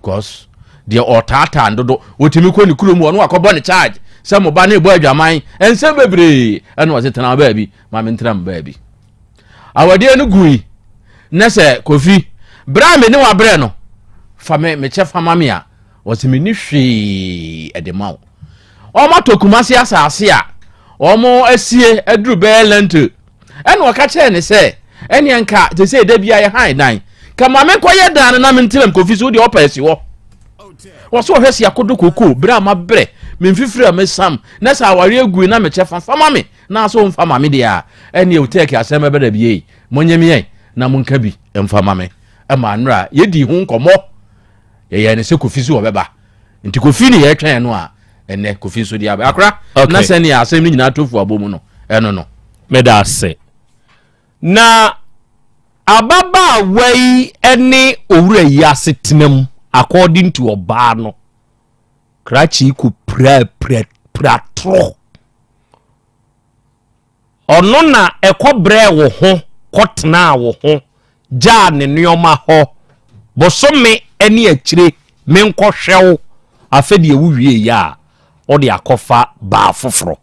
cause deɛ ɔtaataa no dodo ɔtumi kɔ ne kurom hɔ na wakɔbɔ ne charge sɛ mo ba no ɛbɔ adwaman nsɛm bebree ɛna ɔse tena baabi ma mentena mo baabi. Awadeɛ no gui na sɛ Kofi berɛ a me ne wabrɛ no fa me mekyɛ fa ma me a ɔse menni hwee ɛde ma wo. Wɔn atɔ Kumasi asase a wɔn asie aduru bɛyɛ lentil ɛna ɔka kyerɛɛ ne sɛ ɛneɛ nka te sɛ ɛda bi a yɛhan dan ka ma menkɔyɛ dan no na mentenam Kofi so deɛ ɔpɛ asi hɔ. Wɔso ɔhwɛ si akodo koko berɛ a mabrɛ me mfifiri a mesam na sɛ awareɛ gui na mekyɛ fa fa ma me na so mfa ma me deɛ a, ɛneɛ otɛɛki asɛm bɛba da biei, monyɛ me yɛn na monka bi mfa ma me. Ɛma nnora yɛdii ho nkɔmmɔ, yɛyɛɛ no sɛ Kofi so ɔbɛba. Nti Kofi ne yɛtwɛn no a, ɛnɛ Kofi nso de aba. Akora, okay. Na sɛnea asɛm no nyinaa tofu abɔ mu no, ɛno no. Meda ase. Na ababaawa yi ne owura yi asetena mu according to ɔbaa no, krakye yi kɔ pira pira pira toro. Ɔno na ɛkɔbrɛɛ wo ho kɔtenaa wo ho gyaa ne nnoɔma hɔ bosome ne akyire menkɔhwɛ wo afɛ deɛ wo wieeɛ a wode akɔfa baa foforɔ.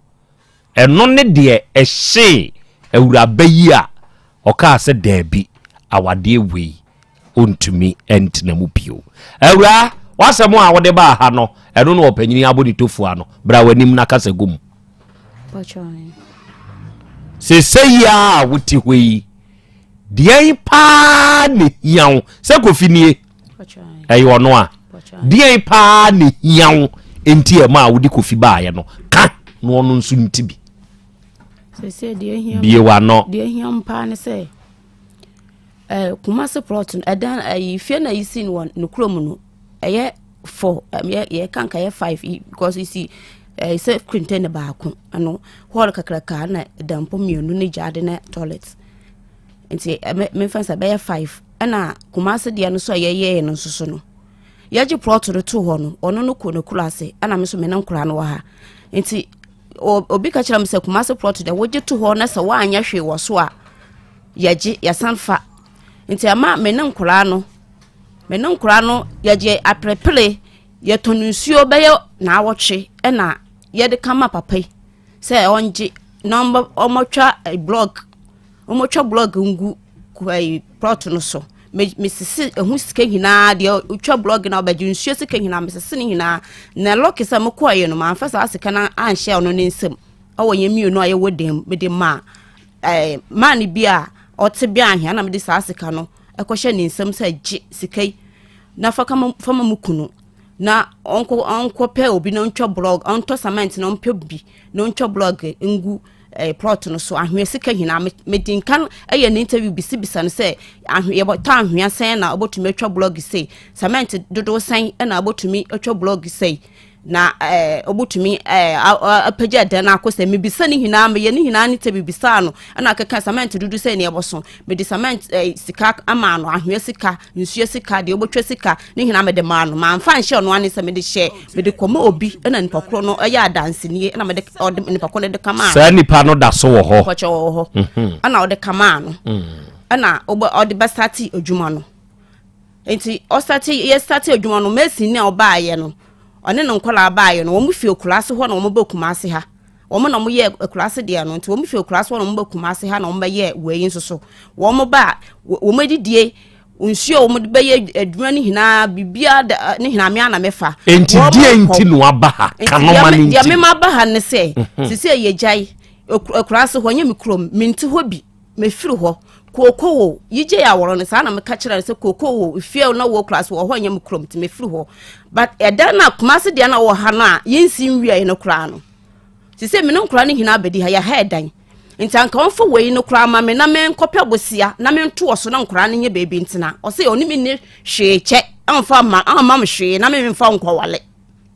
Ɛno ne deɛ ɛhyee awuraba yi a ɔkaa sɛ daabi awadeɛ wei ɔntumi ntena mu bio. Awuraa, w'asɛm a wode baa ha no, ɛno na ɔpanyini abɔ ne tofua no. Bra w'anim na kasa gu mu. Seesei yi a wote hɔ yi, deɛn paa na ehia wo? Sɛ Kofi nie, ɛyɛ ɔno a. Deɛn paa na ehia wo nti ɛma a wode Kofi baeɛ no? Ka na ɔno nso nti bi. Bie w'ano. Deɛ ehia m paa ne sɛ Eh, Kumasi plot no, ɛdan ayi fie na yisi no wɔ ne kurom no, ɛyɛ four, yɛ yɛ kanka yɛ five because you see, eh, sɛ container baako, ɛno hall kakraka na dampo mmienu ne gyaade ne toilet. Nti ɛmɛ memfa sɛ ɛbɛyɛ five. Ɛna Kumasi deɛ no so a yɛyɛɛ no nso so no, yɛgye plot no to hɔ no, ɔno no kɔ ne kuro ase, ɛna me nso me ne nkora no wɔ ha. Nti obi ka kyerɛ me sɛ Kumasi plot deɛ wogye to hɔ na sɛ woanyɛ hwee wɔ so a, yɛgye yɛsan fa nti ɛma me ne nkwadaa no me ne nkwadaa no yɛgye aperepere yɛtɔn nsuo bɛyɛ naawɔtwe ɛna yɛde kama papa yi sɛ ɔngye na ɔmbɛ ɔmɔtwa eh, blɔk ɔmɔtwa blɔk ngu ɛyi plɔt no so me mesisi ɛho sika nyinaa deɛ ɔtwa blɔk na ɔbɛgye nsuo sika nyinaa mesisi ne nyinaa na lɔki sɛ mekɔɔyɛ no manfa saa sika no anhyɛ ɔno ne nsam ɛwɔ yɛn mmienu a yɛwɔ dan mu mede maa ɛɛ man bi a ɔte bɛn ahia na mede saa sika no ɛkɔhyɛ ne nsam sɛ gye sika yi na fa kama fa ma mu kunu na ɔnkɔ ɔnkɔpɛ obi na ɔntwa blɔg ɔntɔ cement na ɔmpɛ bi na ɔntwa blɔg ngu ɛɛ plɔt no so ahwea sika nyinaa mede nkan ɛyɛ ne interview bisibisa no sɛ ahwea yɛbɔtɔ ahwea sɛn na ɔbɛtumi atwa blɔg sei cement dodoɔ sɛn ɛna ɔbɛtumi atwa blɔg sei na ɛɛ obotumi ɛɛ apagya dan no akɔ sɛ mebisa ne nyinaa meyɛ ne nyinaa ne tɛ bibisaa no ɛna akeka cement dodo sɛ nea ɛbɔso mede cement ɛɛ sika ama no ahwea sika nsuo sika deɛ obotwa sika ne nyinaa mede maa no manfa nhyɛ ɔno ane sɛ mede hyɛ mede kɔma obi ɛna nipa korɔ no ɛyɛ adansenie ɛna mede ɔde nipa korɔ no de kamaa saa nipa no da so wɔ hɔ kɔkyɛ wɔ hɔ mhm. ɛna ɔde kamaa no mm. ɛna ɔde bɛsate adwuma no Nti ɔsate yɛsate adwuma no mason ni a ɔbaayɛ no ɔne ne nkɔlaa baayɛ no wɔn fi akuraase hɔ na wɔn bɛ kumase ha wɔn na wɔn yɛ akuraase deɛ no nti wɔn fi akuraase hɔ na wɔn bɛ kumase ha na wɔn bɛyɛ wei nso so wɔn ba wɔn adidie nsuo a wɔn de bɛyɛ adwuma no nyinaa biribiara da ne nyinaa mea na mefa. Nti deɛ nti na waba ha kanoma ne nti. Deɛ mema ba ha ne sɛ mhm. sisi yɛ gyae akuraase hɔ nyɛ me kurom mente hɔ bi. Mefiri hɔ. Kooko wo, yigye awɔrɔ no, saa na meka kyerɛ no sɛ kooko wo, efie na wɔ kura so wɔ hɔ nyɛ me kurom nti mefiri hɔ. But ɛdan no a Kumasi deɛ na wɔ ha no a yɛnsi nwiaeɛ no koraa no, sise me ne nkora no nyinaa bɛdi ha, yɛha ɛdan. Nti anka ɔmfa wei no koraa ma me na menkɔpɛ bosia na mento wɔ so na nkora no nyɛ baabi ntena. Ɔse ɔne me nni hwee kyɛ, ɔmfa ma, ɔmma me hwee na me memfa nkɔwale.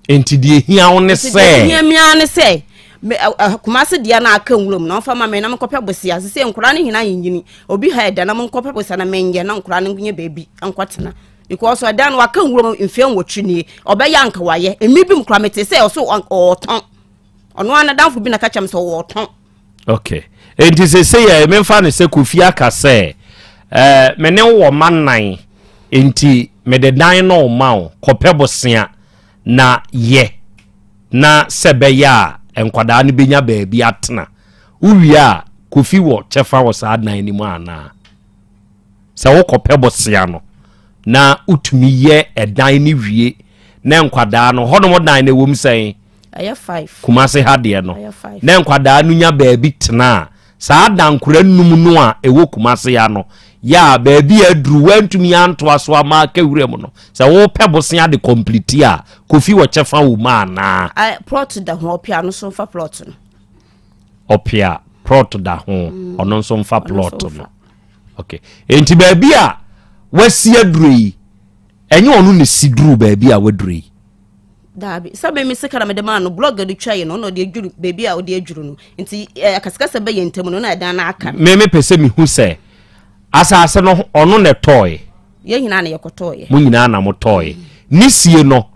Nti deɛ ehia wo ne sɛ. Nti deɛ ehia mi ara ne sɛ me ɛ ɛ Kumasi deɛ na aka nwura mu na ɔnfa ma me na menkɔpɛ bosia sese nkwadaa no nyinaa nyinyini obi ha ɛda na menkɔpɛ bosia na menyɛ na nkwadaa no nyɛ baabi nkɔtena. Because ɛdan no waka nwura mu mfeɛ nwɔtwe nie, ɔbɛyɛ anka wayɛ. Mmere bi mu koraa mete sɛ ɔso ɔɔtɔn. Ɔno ara n'adamfo bi na ka kyerɛ me sɛ ɔɔtɔn. Okay. Enti sese yɛ memfa no sɛ Kofi aka sɛ eh, me ne wo wɔ ma nnan, enti mede dan no ma wo, kɔpɛ bosea na yɛ na sɛ bɛyɛ a nkwadaa no bɛnya baabi atena. Wowie a, Kofi wɔ kyɛfa wɔ saa dan no mu anaa? Sɛ wokɔpɛ bosea no na wotumi yɛ ɛdan no wie na nkwadaa no, hɔnom dan no ɛwom sɛn? Ɛyɛ five. Kumase ha deɛ no. Ɛyɛ five. Na nkwadaa no nya baabi tena a, saa dankora num no a ɛwɔ Kumase ha no, yɛ a baabi a aduru wantumi antoa so ama aka wura mu no, sɛ wopɛ bosea de complete a, Kofi wɔ kyɛfa wɔ mu anaa? Ɛ, plot da ho, ɔpɛ a no so mfa plot no. Ɔpɛ a plot da ho, mm. ɔno nso mfa plot no. Okay. Enti baabi a wasi aduru yi, ɛnyɛ ɔno na si duru baabi a waduru yi. Daabi, sɛ me me sika na mede maa no, blog de twa yi no, na ɔde adwuru baabi a ɔde adwuru no. Nti eh, akasakasa bɛyɛ ntam no, na ɛdan no aka. Me mepɛ sɛ mehu sɛ asase no ɔno na ɛtɔɔe. Yɛn nyinaa na yɛkɔtɔɔeɛ. Mo nyinaa na motɔɔe. Ne sie no,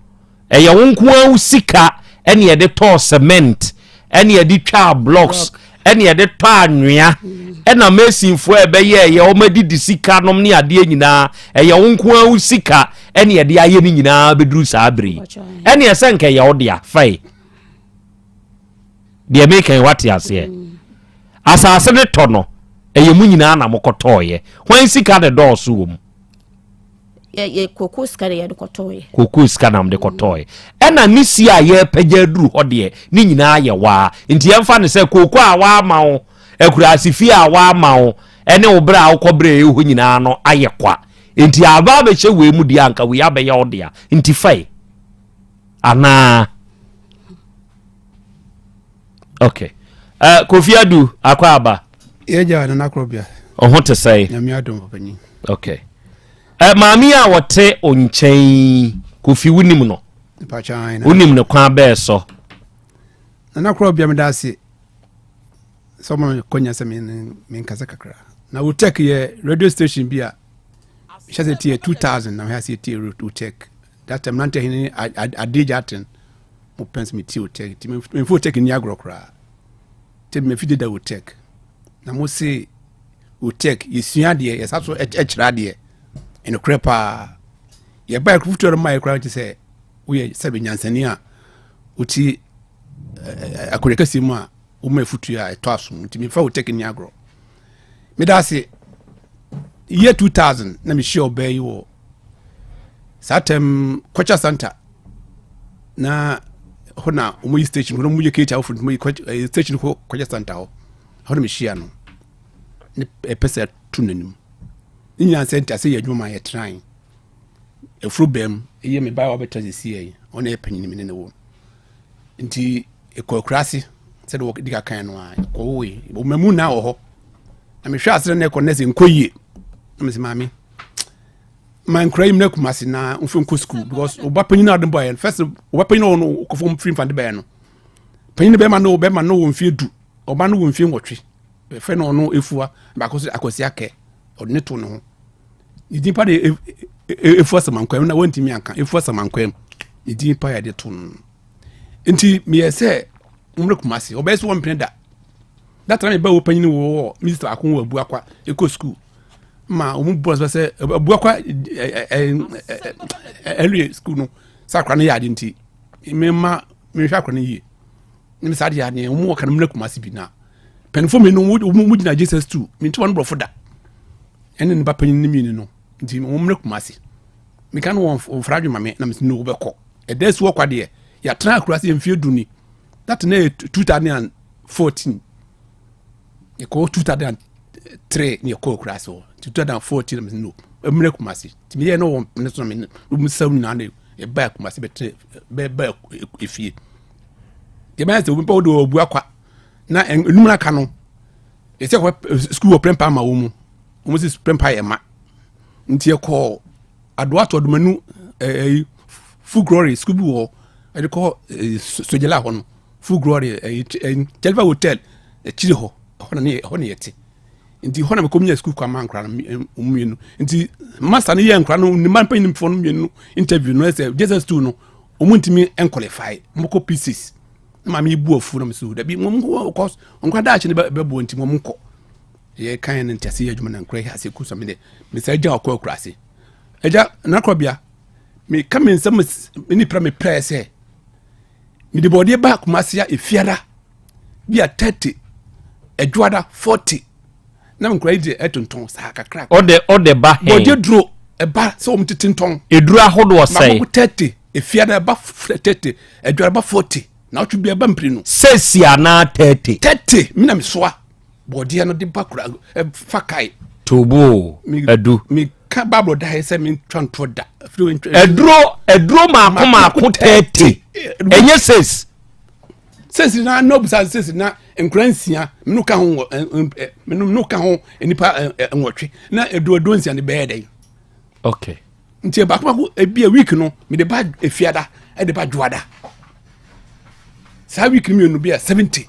ɛyɛ wo nko ara wo sika ɛne yɛde tɔɔ cement ɛne yɛde twaa blocks ɛne yɛde tɔ anwea ɛna masonfoɔ a ɛbɛyɛɛyɛ wɔn adidi sika nom ne adeɛ nyinaa ɛyɛ wo nko ara wo sika ɛne yɛde ayɛ ne nyinaa bɛduru saa bere yi ɛne ɛsɛ nka ɛyɛ wo dea fae deɛ meka yi wate aseɛ asase ne tɔ no ɛyɛ mu nyinaa na mokɔtɔɔyɛ hwan sika ne dɔɔso wɔ mu yɛ koko sika na yɛde kɔtɔɔyɛ. Koko sika na wɔde kɔtɔɔyɛ. Ɛna ne si a yɛrepagya aduru hɔ deɛ ne nyinaa yɛ waa. Nti yɛmfa no sɛ koko a waama wo, akuraase fie a waama wo, ɛne wo berɛ a wokɔ berɛ ɛwɔ hɔ nyinaa no ayɛ kwa. Nti aba abɛhyɛ wei mu deɛ anka wei abɛyɛ wo dea. Nti fae. Anaa? Okay. Uh, Kofi Adu, akɔ aba. Yɛgya Nana Korɔbea. Ɔho te sɛe? Nyame adom papanyin. Okay. Uh, maame a wɔte o nkyɛn Kofi wonim no? Wonim no kwan bɛɛ so? Nana Korɔbea meda ase sɛ ɔma me kɔnya sɛ menkasa kakra. Na Wotek yɛ radio station bi a hyɛ sɛ tie 2000 na mehɛ sɛ tie Wotek. That time nante hene adegya aten mo pɛn sɛ metie Wotek nti memfa Wotek nni agorɔ koraa. Nti mefi deda Wotek na mo se Wotek yɛsua adeɛ yɛsa so kyerɛ adeɛ ɛnokorɛ paa yɛba ɛkufutuo no ma yɛ koraa nti sɛ woyɛ sɛbe nyansani a wote akonnwa kɛseɛ mu a woma afutuo a ɛtɔ asom nti memfa Wotek nni agorɔ. Meda ase year 2000 na mehyia ɔbaa yi wɔ saa tɛm kɔkya santa na hɔ na wɔn yi station hɔ na wɔn yɛ keeti awofo wɔn yi kɔkya station hɔ kɔkya santa hɔ hɔ na mehyia no ne ɛpɛ sɛ to n'anim ne nyinaa sɛ nti ase yɛ adwuma ma yɛ tran efuro bɛm ɛyɛ me ba wa bɛtɔ sisi yɛ ɔna yɛ panyin mi ne ne wɔ nti ɛkɔ akura ase sɛde wɔdi kakan no a ɛkɔ woe ɔmamu na wɔ hɔ na mehwɛ ase na ɛkɔ nɛsɛ nkɔ yie na mesɛ maame ma nkura yi mmerɛ kumase na nfɛ nkɔ sukuu because ɔba panyin na ɔde bɔ yɛ no first ɔba panyin na ɔno kɔfɔ mfiri nfa de bɛyɛ no panyin bɛrima no bɛrima no wɔ mfie du ɔba no wɔ mfie nwɔtwe ɛfɛ na ɔno efua baako so akwasi akɛ ɔde ne to ne ho ne din pa de efua samankwam na wɔntumi anka efua samankwam ne din pa yɛ de to no nti meyɛ sɛ mmerɛ kumase ɔbɛyɛ sɛ wɔmpene da data na meba wɔ panyin wɔ wɔ minista baako wɔ abuakwa ɛkɔ sukuu ma wɔn bu ɔsɛ sɛ abuakwa ɛlue sukuu no sɛ akora no yɛ ade nti mema mehwɛ akora no yie ne saa deɛ adeɛ wɔn wɔ kan mmerɛ kumase bi na mpanimfoɔ mmienu wɔn gyina jesus tu menti wɔn borɔfo da ɛne ne ba panyin ne mmienu no nti wɔn mmerɛ kumase meka no wɔn mfra adwuma me na mesi no wɔbɛkɔ ɛda si wɔ kwa deɛ yɛatena akura se mfie du ni that na yɛ 2014 yɛkɔ 2003 ne yɛkɔ akura se hɔ 2014 na mesi no mmerɛ kumase nti meyɛ no wɔn ne so na me mu sɛw nyinaa na yɛba kumase bɛtena bɛba efie yɛbɛyɛ sɛ obi pɛ wode ɔbu akwa na enum no aka no yɛsɛ kɔ sukuu wɔ prɛmpa ama wɔn mu wɔn sɛ prɛmpa yɛ ma nti yɛkɔɔ adoato adomanu ɛyi full glory sukuu bi wɔ hɔ ɛde kɔ ɛyi sojela hɔ no full glory ɛyi ɛyi jeliva hotel akyiri hɔ ɛhɔ na ne ɛhɔ na yɛte. Nti hɔ na mekɔ nya sukuu kɔ ama nkora no mmienu. Nti master no yɛ nkora no ne mma mpanyinfoɔ no mmienu interview no sɛ JSS 2 no wɔn ntumi nqualify, wɔn kɔ P6. Na maame yi bu afu na mo so dabi wɔn kɔ kɔ nkora daakye no bɛboɔ nti wɔn kɔ. Yɛ kan no nti ase yɛ adwuma na nkora yi ase kɔ so mi de mesa agya ɔkɔ akura ase. Agya nakorɔbea meka me nsɛm me nipa me pɛɛ sɛ mede bɔɔdeɛ ba Kumasi a efiara bi a 30, adwoada 40 na nkura yi de ɛtontɔn saa kakra. Ɔde ba hɛn. Bɔɔdeɛ duro ɛba sɛ wɔn tete ntɔn. Eduro ahodoɔ sɛn. Mako 30, efiara ɛba 30, adwoada ɛba 40 na ɔtwe bi ɛba mpiri no. Sɛsi anaa 30. 30 mi na mi soa bɔɔdeɛ no de ba kura ɛfa kae. Tobo adu. Mi ka baabolo da yɛ sɛ mi ntwa ntorɔ da. Aduro maako maako 30 ɛnyɛ six. Six na na obusa six na nkura 6 menu ka ho wɔ menu ka ho nipa 8 na aduro 6 ne bɛyɛ dɛ. Okay. Nti baako baako ebi a week no mi de ba efiada ɛde ba dwoada. Saa week no mmienu bi a 70.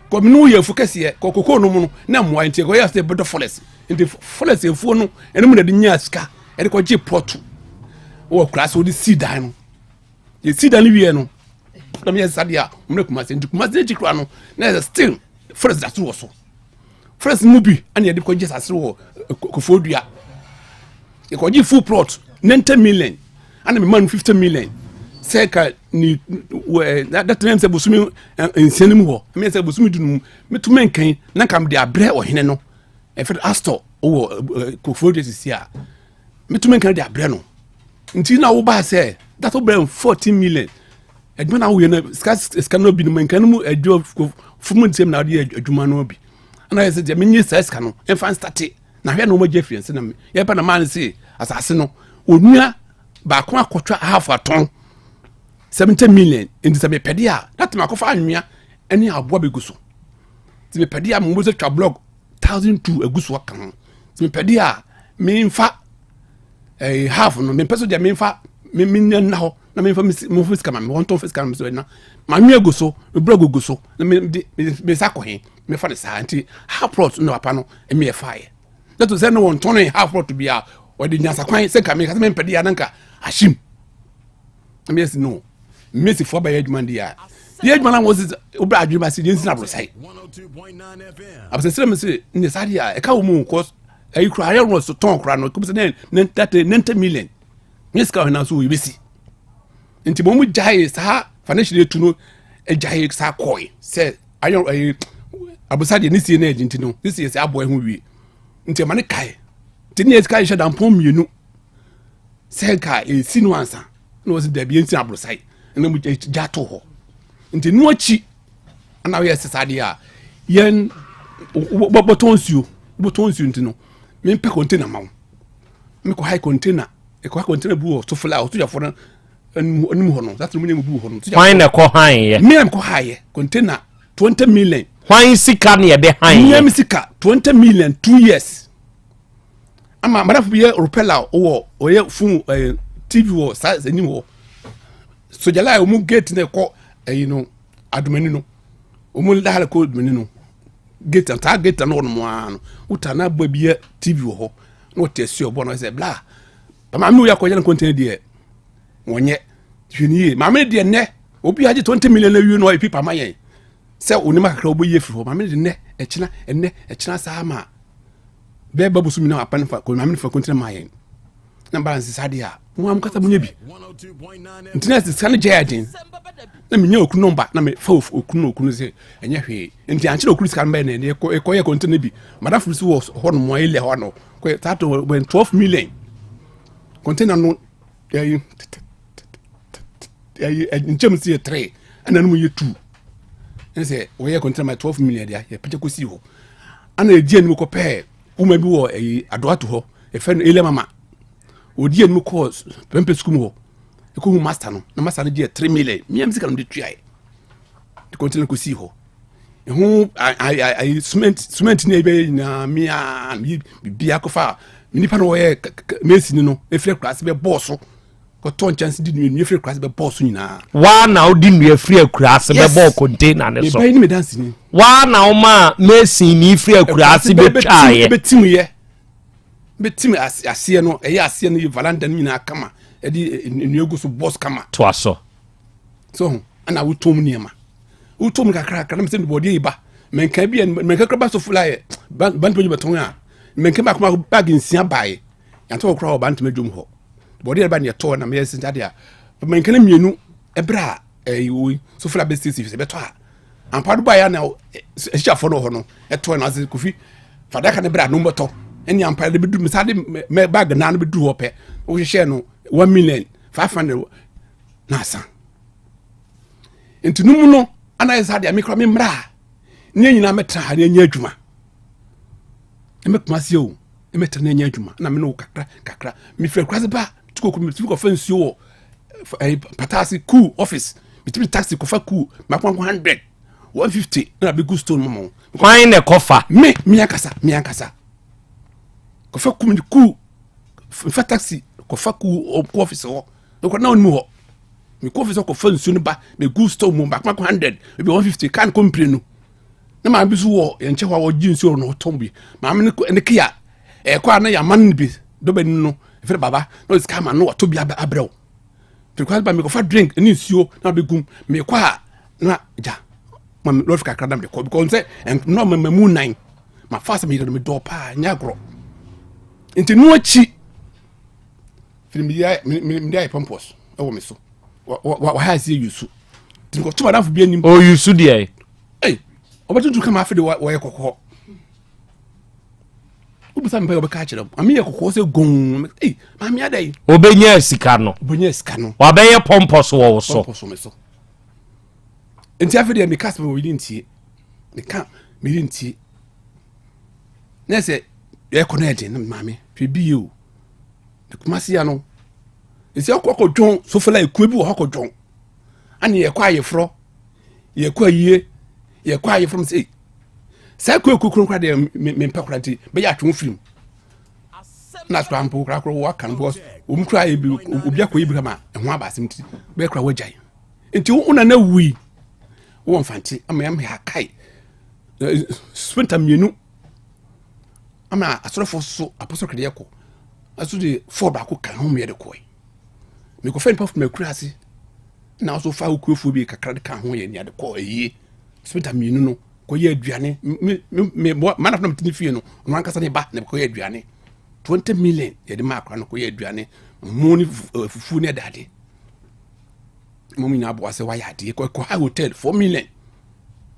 Kɔ menu yɛ efu kɛseɛ kɔ koko no mu no na mmoa nti ɛkɔ yɛ sɛ ɛbɛdɔ forest. Nti forest efuo no ɛno mu na ɛde nya sika ɛde kɔ gye pɔtu wɔ kura so de si dan no. Yɛ si dan no wie no na mi yɛ sisa deɛ a wɔn ne Kumasi nti Kumasi n'akyi kura no na yɛ still forest da so wɔ so. Forest mu bi ɛna yɛde kɔ gye asase wɔ Koforidua. Yɛkɔ gye full plot 90 million ɛna mi ma no 50 million sɛ ka ni wɛ dɛtɛnɛ sɛ bosomi 6 no mu hɔ ɛmi sɛ bosomi 10 mu metumi nkan na nka mi de abrɛ ɔhene no ɛfɛ astor wɔ Koforidua sisi a metumi nkan de abrɛ no. Nti na wo ba sɛ dat wo brɛ 14 million adwuma na woyɛ no sika no bi no nkan no mu adwuma fom nsɛm na wode yɛ adwuma no bi ɛna yɛ sɛ deɛ menye saa sika no ɛmfa nstate na hwɛ na wɔmagye afiri nse na yɛba na maa no se asase no onua baako akɔtwa half atɔn 70 million nti sɛ mepɛde a na tɛm akɔfa anwea ne aboa bɛgu so nti mepɛde a mo sɛ twa block 1,200 agu so aka ho nti mepɛde a memfa half no mepɛ so deɛ memfa menya nna hɔ na memfa memfa sika ma me wɔntɔn fa sika ma me so na manwea gu so mebrɛ gugu so na mede me sa kɔ he mefa ne saa nti half plot na papa no ɛmi ɛfaeɛ na to sɛ no wɔntɔn half plot bi a wɔde nyansakwan sɛ nka meka sɛ mempɛ deɛ a na nka ahyem na meyɛ sɛ no mmesifoɔ bɛyɛ adwuma deɛ a yɛ adwuma no wɔ sɛ wobɛ adwene ba sɛ yɛnsi no aborɔsae abɛsɛsrɛ me sɛ ne saa deɛ a ɛka wɔ mu kɔ ayi kora ayɛ wɔ so tɔn kora no kɔm sɛ ne 90 million nyɛ sika ɔhena so wɔyɛbɛsi nti ma ɔmu gyae saa financial etu no gyae saa kɔe sɛ ayɛ ɛyɛ abosa deɛ ne sie no agyi nti no ne sie sɛ aboa ho wie nti ɛma ne kae nti ne yɛ sika yɛhyɛ dampɔn 2 sɛ nka ɛsi no ansa na wɔsi dabi yɛnsi aborosae ɛna mu gya to hɔ nti no akyi ana wɔyɛ sɛ saa deɛ a yɛn bɔtɔn nsuo bɔtɔn nsuo nti no mempɛ container ma wo mekɔ high container ɛkɔ high container bu wɔ sofla a ɔsogyafoɔ no anim hɔ no saa tene mu nyɛ mu bu wɔ hɔ no. Hwan na ɛkɔ han yɛ? Me na mekɔ han yɛ container 20 million. Hwan sika na yɛde han yɛ? Me sika 20 million 2 years. Ama madafo bi yɛ repeller wɔ ɔyɛ phone TV wɔ saa anim hɔ. Sogyala a wɔn gate na ɛkɔ ɛyi no adomani no wɔn lahara kɔ adomani no gate saa gate no wɔ no mu ara no wota na abɔ bi yɛ TV wɔ hɔ na wɔte asi ɔbɔ no sɛ bla maame wo yɛ akɔyɛ no kɔntɛn deɛ wɔnyɛ hwɛ ne yie maame deɛ nnɛ obi agye 20 million na wie no ɔyɛ pipa ma yɛn sɛ onim akakra wobɛyi afiri hɔ maame de nnɛ ɛkyena ɛnnɛ ɛkyena saa ma bɛɛ ba bosom na apa no fa maame no fa kɔntɛn ma yɛn na mbara nsesa deɛ a mo am kasa mo nyɛ bi nti na sika no gyae aden na menya okunu nɔmba na mefa okunu na okunu sɛ ɛnyɛ hwee nti ankyerɛ okunu sika no bɛyɛ na ɛde ɛkɔyɛ kɔntɛn no bi madafo so wɔ hɔ nom a ɛlɛ hɔ no kɔyɛ saa to wɛn 12 million kɔntɛn no ɛyi ɛyi nkyɛn si yɛ 3 ɛna no mu yɛ 2 ɛne sɛ wɔyɛ kɔntɛn ma 12 million deɛ yɛ pɛkyɛ kɔsi hɔ ana ɛdi anim kɔpɛɛ woma bi wɔ ɛyi adoato hɔ ɛfɛ no ɛlɛ mama odi anim kɔɔ pɛmpɛ sukuu mu hɔ ɛkɔhu master no na master no gye 3 million miam sika no de tuae de kɔntɛn kɔsii hɔ ɛho ayi cement ne ɛbɛyɛ nyinaa mia mi bibia kɔfa nipa no wɔyɛ mesi no ɛfiri akura ase bɛbɔɔ so. Kɔtɔ nkyɛnse de nnua nnua firi akuraase bɛbɔɔ so nyinaa. Waa na wode nnua firi akuraase bɛbɔɔ container ne so. Mebɛyi ne me danseni. Waa na womaa mason ni firi akuraase bɛtwaeɛ. Bɛtimuyɛ bɛtim aseɛ no ɛyɛ aseɛ no yɛ valanda no nyinaa kama ɛde nnua gu so bɔs kama. Toa so. So ho ɛna wotɔn mu nneɛma wotɔn mu kakrakra na mesɛ mebɔdeɛ yi ba mɛnka bi mɛnka kora ba so fula yɛ bantama dwuma tɔn a mɛnka baako baako baagi nsia baeɛ yɛntɔ wɔ kora wɔ bantama dwom hɔ bɔdeɛ ba ne yɛtɔ na meyɛ sɛ adeɛ a mɛnka no mmienu ɛberɛ a ɛyi wei so fula bɛ sisi sɛ bɛtɔ a ampa do baeɛ na ahyiafoɔ no wɔ hɔ no ɛtɔ na ase kofi fadaka no berɛ a no bɛtɔ ɛne ampa de bɛdu mesa de mɛ baagi naa no bɛduru hɔ pɛ wohyehyɛ no 1,500,000 na asa nti no mu no ana yɛ saa deɛ mekora me mmra a ne nyinaa mɛtra ha ne anya adwuma ɛmɛkuma se o ɛmɛtra ne anya adwuma na me ne wo kakra kakra mefiri akura se ba tukoko metumi kɔfa nsuo wɔ ɛyi pataase cool office metumi taxi kɔfa cool mako ako 100 150 na bɛgu stone mu mo kwan na ɛkɔfa me me ankasa me ankasa kɔfa cool cool mfa taxi kɔfa cool office hɔ mekɔ na ɔnni hɔ mekɔ office kɔfa nsuo no ba megu store mu baako baako 100 ebi 150 kan kɔ mpire no na maame bi so wɔ yɛn nkyɛn hɔ a ɔgye nsuo no ɔtɔn bi maame no ne kia ɛkɔ a na yɛama no bi dɔbɛ no no efiri baba na ɔsi kama no wato bi abrɛw firi ba mekɔfa drink ne nsuo na ɔbɛgum mekɔ a na gya ma lɔri kakra na mekɔ because sɛ na ɔmama mu nan ma fa asɛm yɛrɛ no medɔɔ paa nyɛ agorɔ nti no akyi firi mede ayɛ pɔmpɔs ɛwɔ me so waha aseɛ yusu nti mekɔto madamfo bi anim o yusu deɛ ei ɔbɛtutu kama afe de wɔyɛ kɔkɔɔ wobisa mepɛ wɔbɛka akyerɛ m ame yɛ kɔkɔɔ sɛ gɔn ei maame ada yi obɛnya sika no obɛnya sika no wabɛyɛ pɔmpɔs wɔ wo so pɔmpɔs wɔ me so nti afe deɛ meka sɛ meyere ntie meka meyere ntie na sɛ yɛkɔ no ɛden no maame hwɛ bi yie o ne kumase ya no ɛsɛ ɔkɔ kɔdwɔn sofala ekuo bi wɔ hɔ kɔdwɔn ane yɛkɔ ayeforɔ yɛkɔ ayie yɛkɔ ayeforɔ m sɛ saa kuo ekuo kuro kora deɛ mempɛ kora nti bɛyɛ atwe wo firim na sora mpo kora kora wɔaka no because wɔn kora yɛ bi obi akɔ yi bi kama ɛho aba asɛm ti bɛyɛ kora wɔagyae nti wo nana wui wɔ mfante ama yɛn akae sprinter mmienu ama asɔrɔfoɔ so apɔsɔ kɛdeɛ kɔ ɛso de fɔɔ baako ka ho mmiɛ de kɔɛ mekɔfɛ nipa funu akura ase na ɔso fa okurofoɔ bi kakra de ka ho yɛ nea de kɔ ayie sprinter mmienu no kɔyɛ aduane me me me mana fana mtini fie no ɔno ankasa ne ba na kɔyɛ aduane 20 million yɛde ma akora no kɔyɛ aduane mu ne eh, fufuo ne ɛdade mo nyinaa boa sɛ wayɛ adeɛ kɔ ha hotel 4 million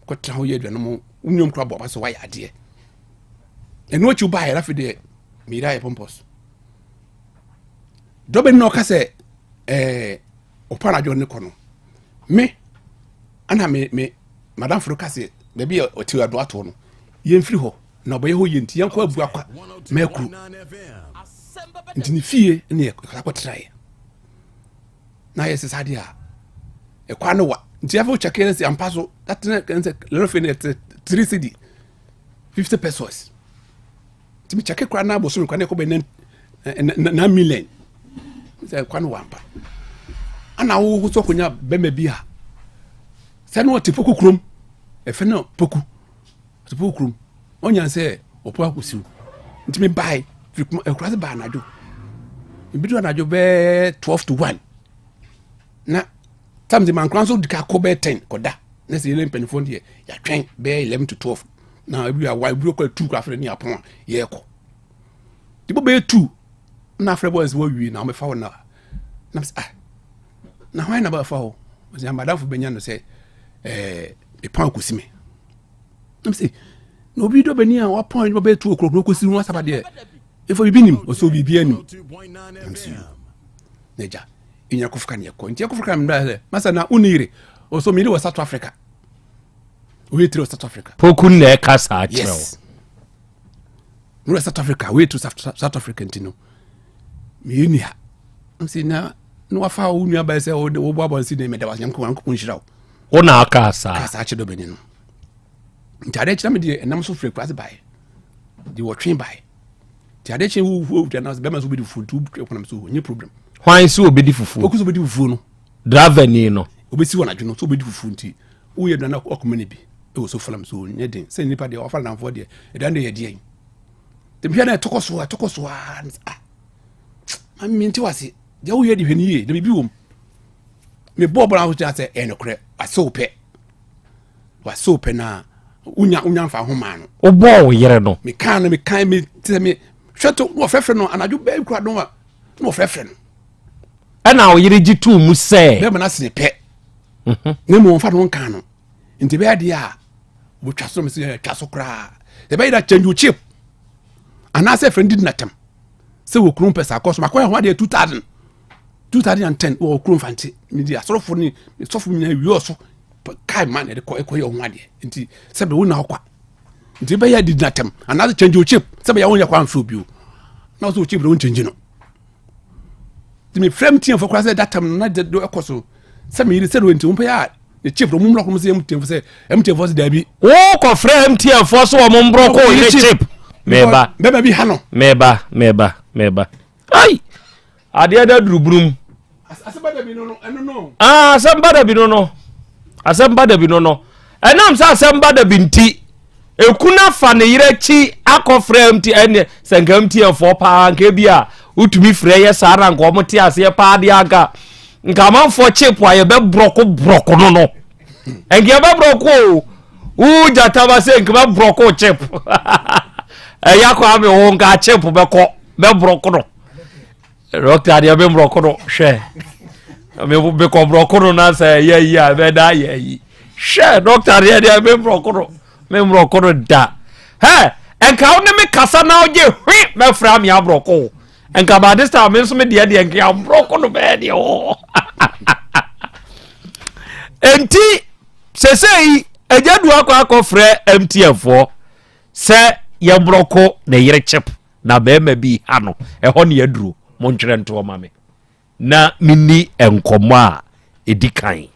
kɔtena hɔ yɛ aduane mo wonyom kora boa sɛ wayɛ adeɛ ɛno akyi wobaeɛ na afei deɛ meyere ayɛ pɔmpɔs dɔbɛni na ɔka sɛ ɛɛ ɔpa anadwo ne kɔ no me ana me me madamfo no ka sɛ baabi a ɔte adoa toɔ no yɛmfiri hɔ na ɔbɛyɛ hɔ yɛ nti yɛnkɔ abu akwa mɛkuru nti ne fie ne yɛkɔtraeɛ na ayɛ sɛ saa deɛ a ɛkwa no wa nti afei wokyɛke no sɛ ampa so atena sɛ lɔrɔfe no ɛte 3 cedi 50 pesos nti mekyɛke koraa na abosome koraa na ɛkɔ bɛ 9 million sɛ ɛkwa no wa ampa ana wo so akɔnya bɛma bi a sɛ na ɔte poku kurom ɛfɛ no poku ɔte poku kurom ɔnya sɛ ɔpo akɔsiw nti mebae firi kuma akura se baa anadwo ebi anadwo bɛɛ 12 to 1 na tam de mankora nso de ka kɔ bɛɛ 10 kɔda na sɛ yɛlɛ mpanimfoɔ deɛ yɛatwɛn bɛɛ 11 to 12 na ebi awa ebi kɔ 2 kɔ afrɛ ne apɔn a yɛrekɔ de bɔ bɛyɛ 2 na afrɛ bɔ ɛsɛ wɔwie na wɔbɛfa hɔ na na sɛ ah na hwan na bɛfa hɔ ɔsɛ amadamfo bɛnya no sɛ ɛɛ epɔn akɔsi me na sɛ na obi dɔ bɛni a wapɔn adwuma bɛyɛ 2 o'clock na ɔkɔsi ho asaba deɛ ɛfɔ biribi nim ɔsɛ obi anim na sɛ na agya ɛnya kɔfo ka ne ɛkɔ nti ɛkɔfo ka mmerɛ sɛ masa na wonni yere ɔsɛ meyere wɔ South Africa woyɛ tiri wɔ South Africa poku na ɛka saa kyerɛ wo yes mewɔ South Africa woyɛ tiri South Africa nti no meyɛ ni ha nti na na wafa wo nua bɛyɛ sɛ wobɔ abɔnse ne meda wase nyankopɔn nyankopɔn nhyira wo wo na aka saa ka saa kyerɛ dɔbɛni no nti adeɛ kyerɛ me deɛ ɛnam so firi kurase baeɛ deɛ wɔtwe baeɛ nti adeɛ kyerɛ wo wo dwa na bɛma so bɛdi fufu nti wotwa kwanam so nye problem Hwan sɛ obɛdi fufuo? Ɔku sɛ obɛdi fufuo no. Driver ni no. Obɛsi wɔ anadwo no sɛ obɛdi fufuo nti woyɛ aduane a ɔkɔma no bi ɛwɔ so falam so nyɛ den sɛ nipa deɛ ɔfa namfoɔ deɛ aduane deɛ yɛ deɛn. Nti mehwɛ na ɛtɔkɔ so ɛtɔkɔ so aa ah mami nti wase deɛ woyɛ de hwɛ no yie na biribi wɔ mu. Mebɔɔ bɔɔl ahokyerɛ sɛ ɛyɛ nokorɛ wasɛ wo pɛ. Wasɛ pɛ na wonya wonya mfa ho maa no. Wobɔɔ wo yere no. Mekaa no mekaa me sɛ me hwɛ to na wɔfrɛfrɛ no anadwo bɛɛ kura no a na wɔfrɛfrɛ no. Ɛna wo yere gye too mu sɛ. Bɛrima no asene pɛ. Mhm. Na mmom wɔmfa no nkaa no. Nti bɛyɛ adeɛ a wɔtwa so mesɛ twa so koraa. Ɛbɛyɛ da change wo chip. Anaasɛ frɛ no didi natam. Sɛ wɔ kurom pɛ saa kɔ so makɔyɛ ho adeɛ 2000 2010 wɔ kurom fante. Mede asɔrɔfo ne sɔfo nyinaa wie ɔso kae ma na ɛde kɔ ɛkɔyɛ ho adeɛ nti sɛ bɛ wo na ɔkwa nti bɛyɛ didi natam anaasɛ change wo chip sɛ bɛyɛ wo nyɛ kwan mfrɛ bio na ɔsɛ wo chip na wo nkyɛngye no nti mefrɛ m tiɛmfo koraa sɛ datam no na do ɛkɔ so sɛ meyere sɛ nti wompɛ a ne chip no mumlɔko m sɛ mtmfo sɛ mtmfo sɛ daabi wokɔfrɛ mtmfo so wɔ mo mbrɔko yere chip meba bɛma bi ha no meba meba meba ai adeɛ da duru bunum asɛm ba dabi no no ɛno no ah asɛm ba dabi no no asɛm ba dabi no no ɛnam sɛ asɛm ba dabi nti ekunu afa ne yere akyi akɔfrɛ mt ɛne sɛ nka mtn foɔ paa nka ebi a wotumi frɛ yɛ saa na nka wɔn te aseɛ paa deɛ anka nka amanfoɔ chip a yɛbɛ borɔko borɔko no no nka yɛbɛ borɔko o wuu gyata ba sɛ nka bɛ borɔko chip ɛyɛ akɔ ame wo nka chip bɛkɔ bɛ borɔko no. Dɔkta deɛ me mborɔko no hwɛ mekɔ mborɔko no na sɛ ɛyɛ yi a ɛbɛda ayɛ yi hwɛ dɔkta deɛ deɛ me mborɔko no me mborɔko no da hɛ nka wo ne me kasa na wogye hwe mɛfra me aborɔko nka by this time me nso me deɛ deɛ nka mborɔko no bɛyɛ deɛ wɔ enti sesei agya du akɔ akɔfrɛ mtn foɔ sɛ yɛmborɔko ne yere chip na barima bi ha no, ɛhɔ ne aduro, montwerɛ ntoɔ ma me na menni nkɔmmɔ a ɛdi kan.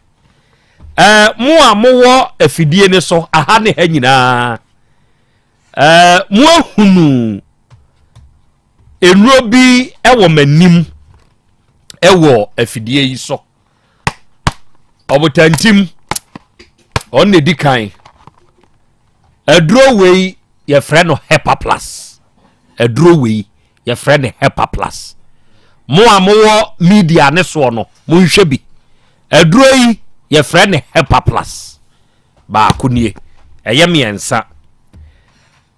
Ɛɛ mo a mowɔ afidie no so aha ne ha nyinaa, ɛɛ mo ahunu nnuro bi wɔ m'anim wɔ afidie yi so. Ɔbotantim, ɔno na ɛdi kan. Aduro wei yɛfrɛ no hepa plus. Aduro wei yɛfrɛ no hepa plus. Mo a mowɔ media ne soɔ no, monhwɛ bi. Aduro yi yɛfrɛ no hepa plus. Baako nie, ɛyɛ mmiɛnsa.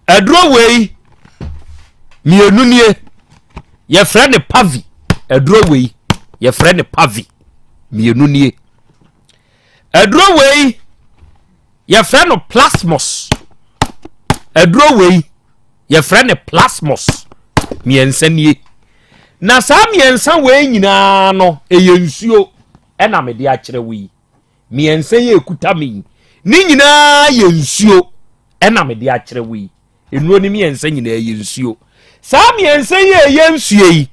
Aduro wei mmienu nie, yɛfrɛ no pavi. Aduro wei yɛfrɛ no pavi, mmienu nie. Aduro wei yɛfrɛ no plasmos. Aduro wei yɛfrɛ no plasmos, mmiɛnsa nie. Na saa mmiɛnsa wei nyinaa no ɛyɛ nsuo ɛna mede akyerɛ wo yi. Mmiɛnsa yi ɛkuta me yi ne nyinaa yɛ nsuo ɛna mede akyerɛ wo yi. Nnuro no mmiɛnsa nyinaa yɛ nsuo. Saa mmiɛnsa yi a ɛyɛ nsuo yi,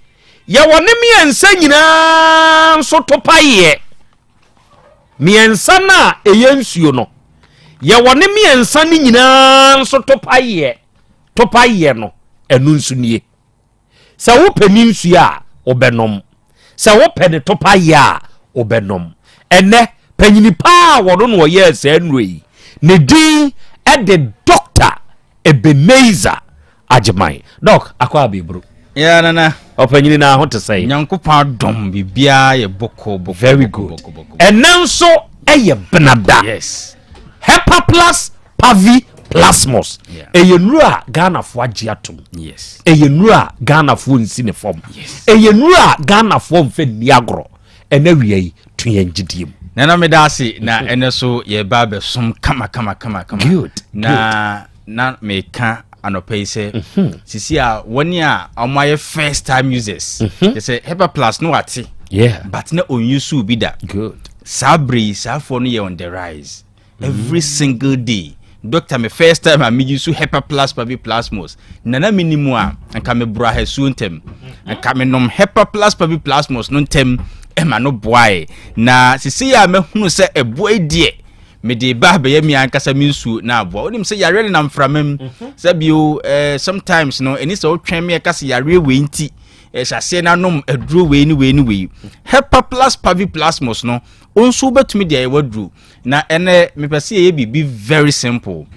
yɛwɔ ne mmiɛnsa nyinaa nso topaeɛ. Mmiɛnsa no a ɛyɛ nsuo no, yɛwɔ ne mmiɛnsa no nyinaa nso topaeɛ. Topaeɛ no, ɛno nso nie. Sɛ wopɛ ne nsuo a, wobɛnom. Sɛ wopɛ ne topaeɛ a, wobɛnom. Ɛnnɛ, panyini paa a wɔno na ɔyɛɛ saa nnuro yi, ne din de Dɔkta Ebenezer Agyeman. Dɔk, akɔ abɛburu. Yeah, nana. Ɔpanyini na ho te sɛn? Nyankopɔn adom, biribiara yɛ bɔkɔ bɔkɔ. Very good. Ɛnnɛ nso ɛyɛ benada. Yes. Hepaplus Pavi Plasmos. Ɛyɛ nnuro a Ghanafoɔ agye atom. Yes. Ɛyɛ nnuro a Ghanafoɔ nsi ne fam. Yes. Ɛyɛ nnuro a Ghanafoɔ mfɛ nni agorɔ. Ɛnɛ wia yi to yɛn gyidie mu. Nana meda ase na ɛnɛ so yɛba abɛsom kama kama kama kama. Good. Na na meka anɔpa yi sɛ mhm. sisi a wɔne a wɔn ayɛ first time users. Mhm. Kyɛ sɛ Hepa Plus no wate. Yeah. But na onyusu bi da. Good. Saa bere yi saa foɔ no yɛ on the rise. Every mm. single day. Doctor me first time a me use Hepa Plus Pavi Plasmos. Na na me nimu a nka me bra hasuo ntɛm. Nka me nom Hepa Plus Pavi Plasmos no ntɛm ɛma no boae. Na sisi a mɛhunu sɛ ɛboa yi deɛ mede ba abɛyɛ me ankasa me nsuo na aboa wonim sɛ yareɛ nenam mframa mu mhm. sɛ bio eh, sometimes no ɛni sɛ wotwɛn me ɛka sɛ yareɛ wei nti. Ɛhyɛ aseɛ no anom aduro wei ne wei ne wei. Hepa plus pavi plasmos no, wo nso wobɛtumi de ayɛ w'aduro. Na ɛnɛ mepɛ sɛ yɛyɛ biribi very simple.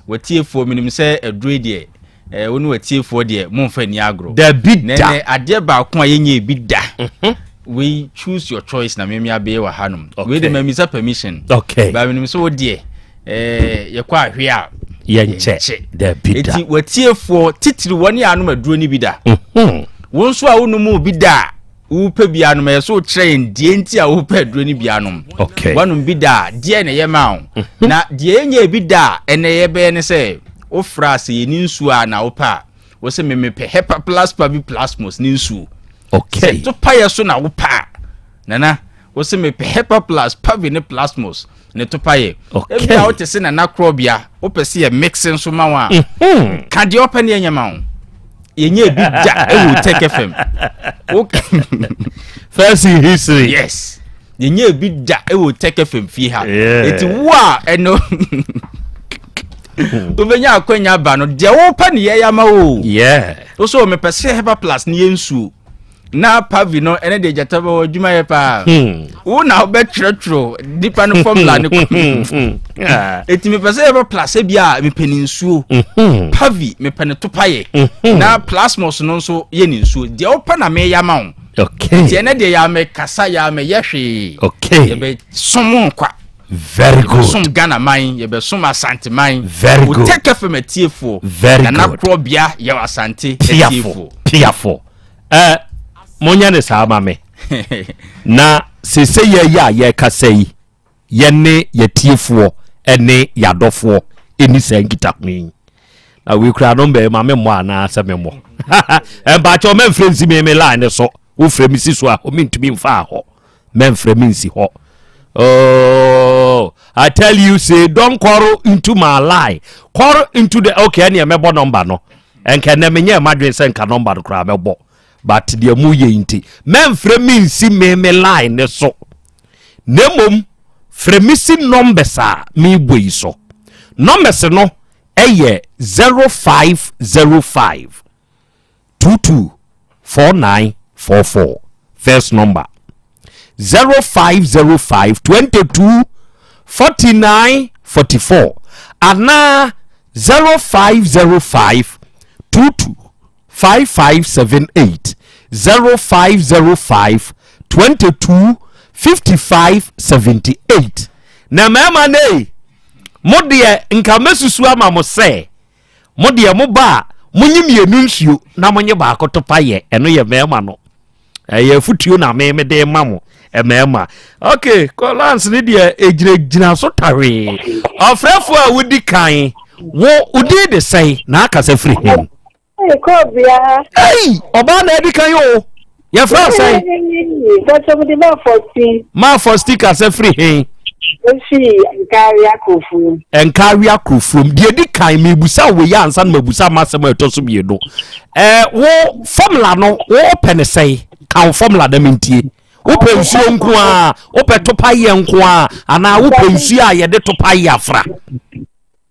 Watiefoɔ menim sɛ aduro yi deɛ eh, wo ne watiefoɔ deɛ momfa nni agorɔ. Dabi da. Na ɛnɛ adeɛ baako a yɛnyɛ bi da. Mhm. Wei choose your choice na meme abɛyɛ wɔ hanom. Okay. Wei de mamisa permission. Okay. Ba menim sɛ wo deɛ eh, yɛkɔ ahwe a yɛnkyɛ. Dabi da. Eti watiefoɔ titiri wɔne anom aduro no bi da. Mhm. Wo nso a wonom bi da a Wopɛ bi anom ɛyɛ so wokyerɛ yɛn deɛ nti a wopɛ aduro no bi anom. Okay. Wanom bi da a deɛ na ɛyɛ ma wo. Mhm. Na deɛ ɛnyɛ bi da a ɛnɛ yɛbɛyɛ ne sɛ wofra sɛ yɛni nsuo a na wopɛ a wo sɛ memepɛ hepa plaspa bi plasmos ne nsuo. Okay. Sɛ to payɛ so na wopɛ a nana wo sɛ mepɛ hepa plus pavi ne plasmos ne to payɛ. Okay. Ebi a wote se nana korɔbea wopɛ sɛ yɛ mix nso ma wo a mhm. ka deɛ ɔpɛ ne yɛnyɛ ma wo. yɛnyɛ bi da ɛwɔ Tech FM. First in history. Yes. Yɛnyɛ bi da ɛwɔ Tech FM fie ha. Eti wo a ɛno wobɛnya akwanya ba no deɛ wopɛ ne yɛyɛ ama wo. Yeah. Wo so mepɛ sɛ Hepa Plus ne yɛ nsuo. na pavi no ɛne deɛ gyata bɛwɔ adwuma yɛ paa hmm. wo na wobɛtwerɛtwerɛ nipa no formula no ɛti mepɛ sɛ yɛbɛ plasɛ bi a mepɛ ne nsuo hmm. pavi mepɛ ne topayɛ hmm. na plasmos no nso yɛ ne nsuo deɛ wopɛ na meyɛ ama wo nti ɛnɛ deɛ yɛamɛkasa yɛamɛyɛ hwee yɛbɛsom nkwa Very good. Yɛbɛsom Ghana man, yɛbɛsom Asante man. Very good. Otec FM atiefoɔ. Very good. Nana Korɔbea yɛ Asante atiefoɔ. Piafo, piafo. Ɛ monyɛ ne saa ma me. Na sese yɛ yɛ a yɛkasa yi, yɛne yɛtiefoɔ ɛne yɛadɔfoɔ ɛni saa nkitaho yi. Na wei kura no mbɛ ma me mmɔ anaa sɛ me mmɔ. Mpakyɛw mɛmfrɛ nsi me me line ne so. Wofrɛ me si so a, mentumi mfaa hɔ. Mɛmfrɛ me nsi hɔ. Oh, I tell you, say, don't quarrel into my lie. Quarrel into the okay, ɛneɛ mɛbɔ nɔmba no. Ɛnka ɛnɛ menyɛ m'adwene sɛ nka nɔmba no koraa mɛbɔ. But deɛ mu yɛ nti, mɛmfrɛ me nsi me me line ne so. Na mmom, frɛ me si numbers a mebɔ yi so. Numbers no ɛyɛ 0505 22 4944 first number 0505 22 49 44 anaa 0505 22 5578 0505 22 55 78 na mmarima no ei mo deɛ nka mɛsusu ama mo sɛ Mo deɛ mo ba a, monye mmienu nsuo na monye baako to pa yɛ. Ɛno yɛ mmarima no. Ɛyɛ afutuo na me mede ma mo mmarima. Ok, Lance ne deɛ ɛgyinagyina so tawee. Ɔfrɛfoɔ a wodi kan, wo wodin de sɛn na akasa firi he? Ei, ɔbaa na adi kan o. Yɛfrɛ wo sɛn? Maa Fɔsti kasa firi he? Efi Nkaawia Kurofurom. Nkaawia Kurofurom. Deɛ di kan mebusa wo yɛ ansa na mabusa m'asɛm a ɛtɔ so mmienu. Ɛɛ wo formula no wopɛ ne sɛn? Ka wo formula na mentie. Wopɛ nsuo nko a, wopɛ topa yɛ nko a, anaa wopɛ nsuo a yɛde topa yɛ afra?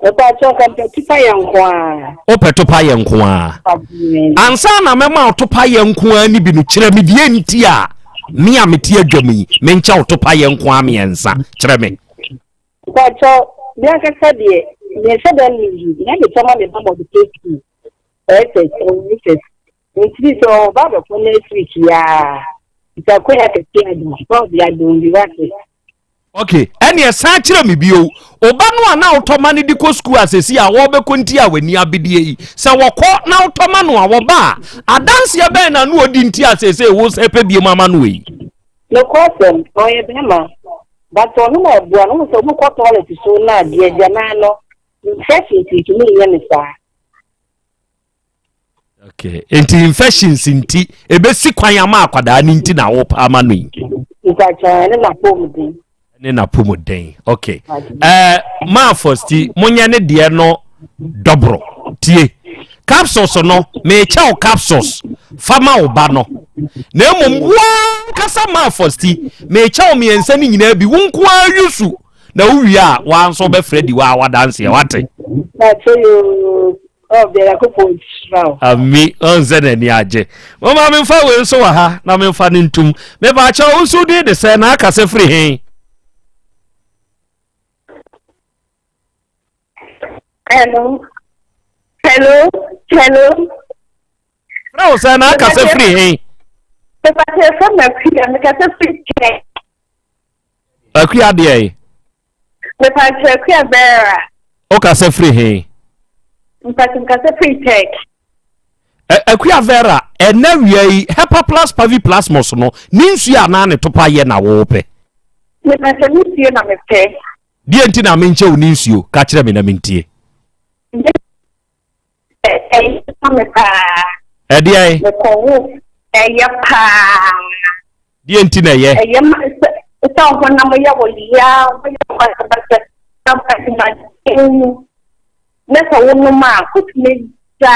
Mpatsɔ nka mepɛ topa yɛ nko ara. Wopɛ topa yɛ nko ara. Ansa na mɛma wo topa yɛ nko ara no bi no, kyerɛ me deɛ nti a me a mete adwam yi menkyɛ wo topa yɛ nko ara mmiɛnsa. Kyerɛ me. Mpatsɔ, me ankasa deɛ menhyɛ da nni bi na metɔ ma me ba ma ɔde kɔ sukuu. SS, ɔwɔ SS. Nti sɛ ɔba abɛkɔ next week yi ara, nti akɔyɛ akɛseɛ ada, na ɔde adom bi wate. Ok, ɛneɛ san kyerɛ me bio, wo ba no a na wotɔ ma no de kɔ sukuu a sɛsi a wɔbɛkɔ nti a w'ani abedeɛ yi, sɛ wɔkɔ na wotɔ ma no a wɔba a, adanseɛ bɛn na no ɔdi nti a seesei wo sɛ pɛ biom ama no yi? Nokwasɛm, ɔyɛ bɛrima, but ɔno na ɛboa no, wohu sɛ wokɔ toilet so na adeɛ agyanan no, infections ntumi nyɛ no saa. Okay. Nti infections nti ebesi kwan ama akwadaa no nti na wopa ama no yi. Mpakyɛ ɛne n'apɔmuden. Ɛne n'apɔmuden. Okay. Ɛɛ eh, maa fɔsti monyɛ ne deɛ no dɔboro tie capsules no meekyɛ wo capsules fa ma wo ba no na mmom woankasa maa fɔsti meekyɛ wo mmiɛnsa no nyinaa bi wo nko ara yusu na wowie a woa nso wobɛfrɛ di woa wadanseɛ wate. Mpakyɛ yoo. Ɔbea Nyankopɔn nhyira wo. Ami, ɔn sɛ n'ani agye. Moma memfa wei nso wɔ ha na memfa no ntum. Mepaakyɛw, wo nso din de sɛ na aka sɛ firi he? Hello. Hello. Hello. Frɛ wo sɛ na aka sɛ firi he? Mepaakyɛw fɛ m'akua, mekasa firi Kyɛ. Akua deɛ yi? Mepaakyɛw Akua Vera. O kasa firi he? Mpaakyɛw mekasa firi Tech. Akua Vera, ɛnɛ wia yi Hepaplus paviplasmus no ne nsuo anaa ne topa yɛ na wopɛ? Mepaakyɛw ne nsuo na mepɛ. Deɛ nti na menkyɛ wo ne nsuo? Ka kyerɛ me na mentie. Ɛyɛ ma me paa. Ɛdeɛn? Mekɔwo ɛyɛ paa. Deɛ nti na ɛyɛ? Ɛyɛ ma sɛ sɛ ɔhonam yɛ wɔ yia wɔyɛ basabasa na adwumaden mu na sɛ wonom a wotumi gya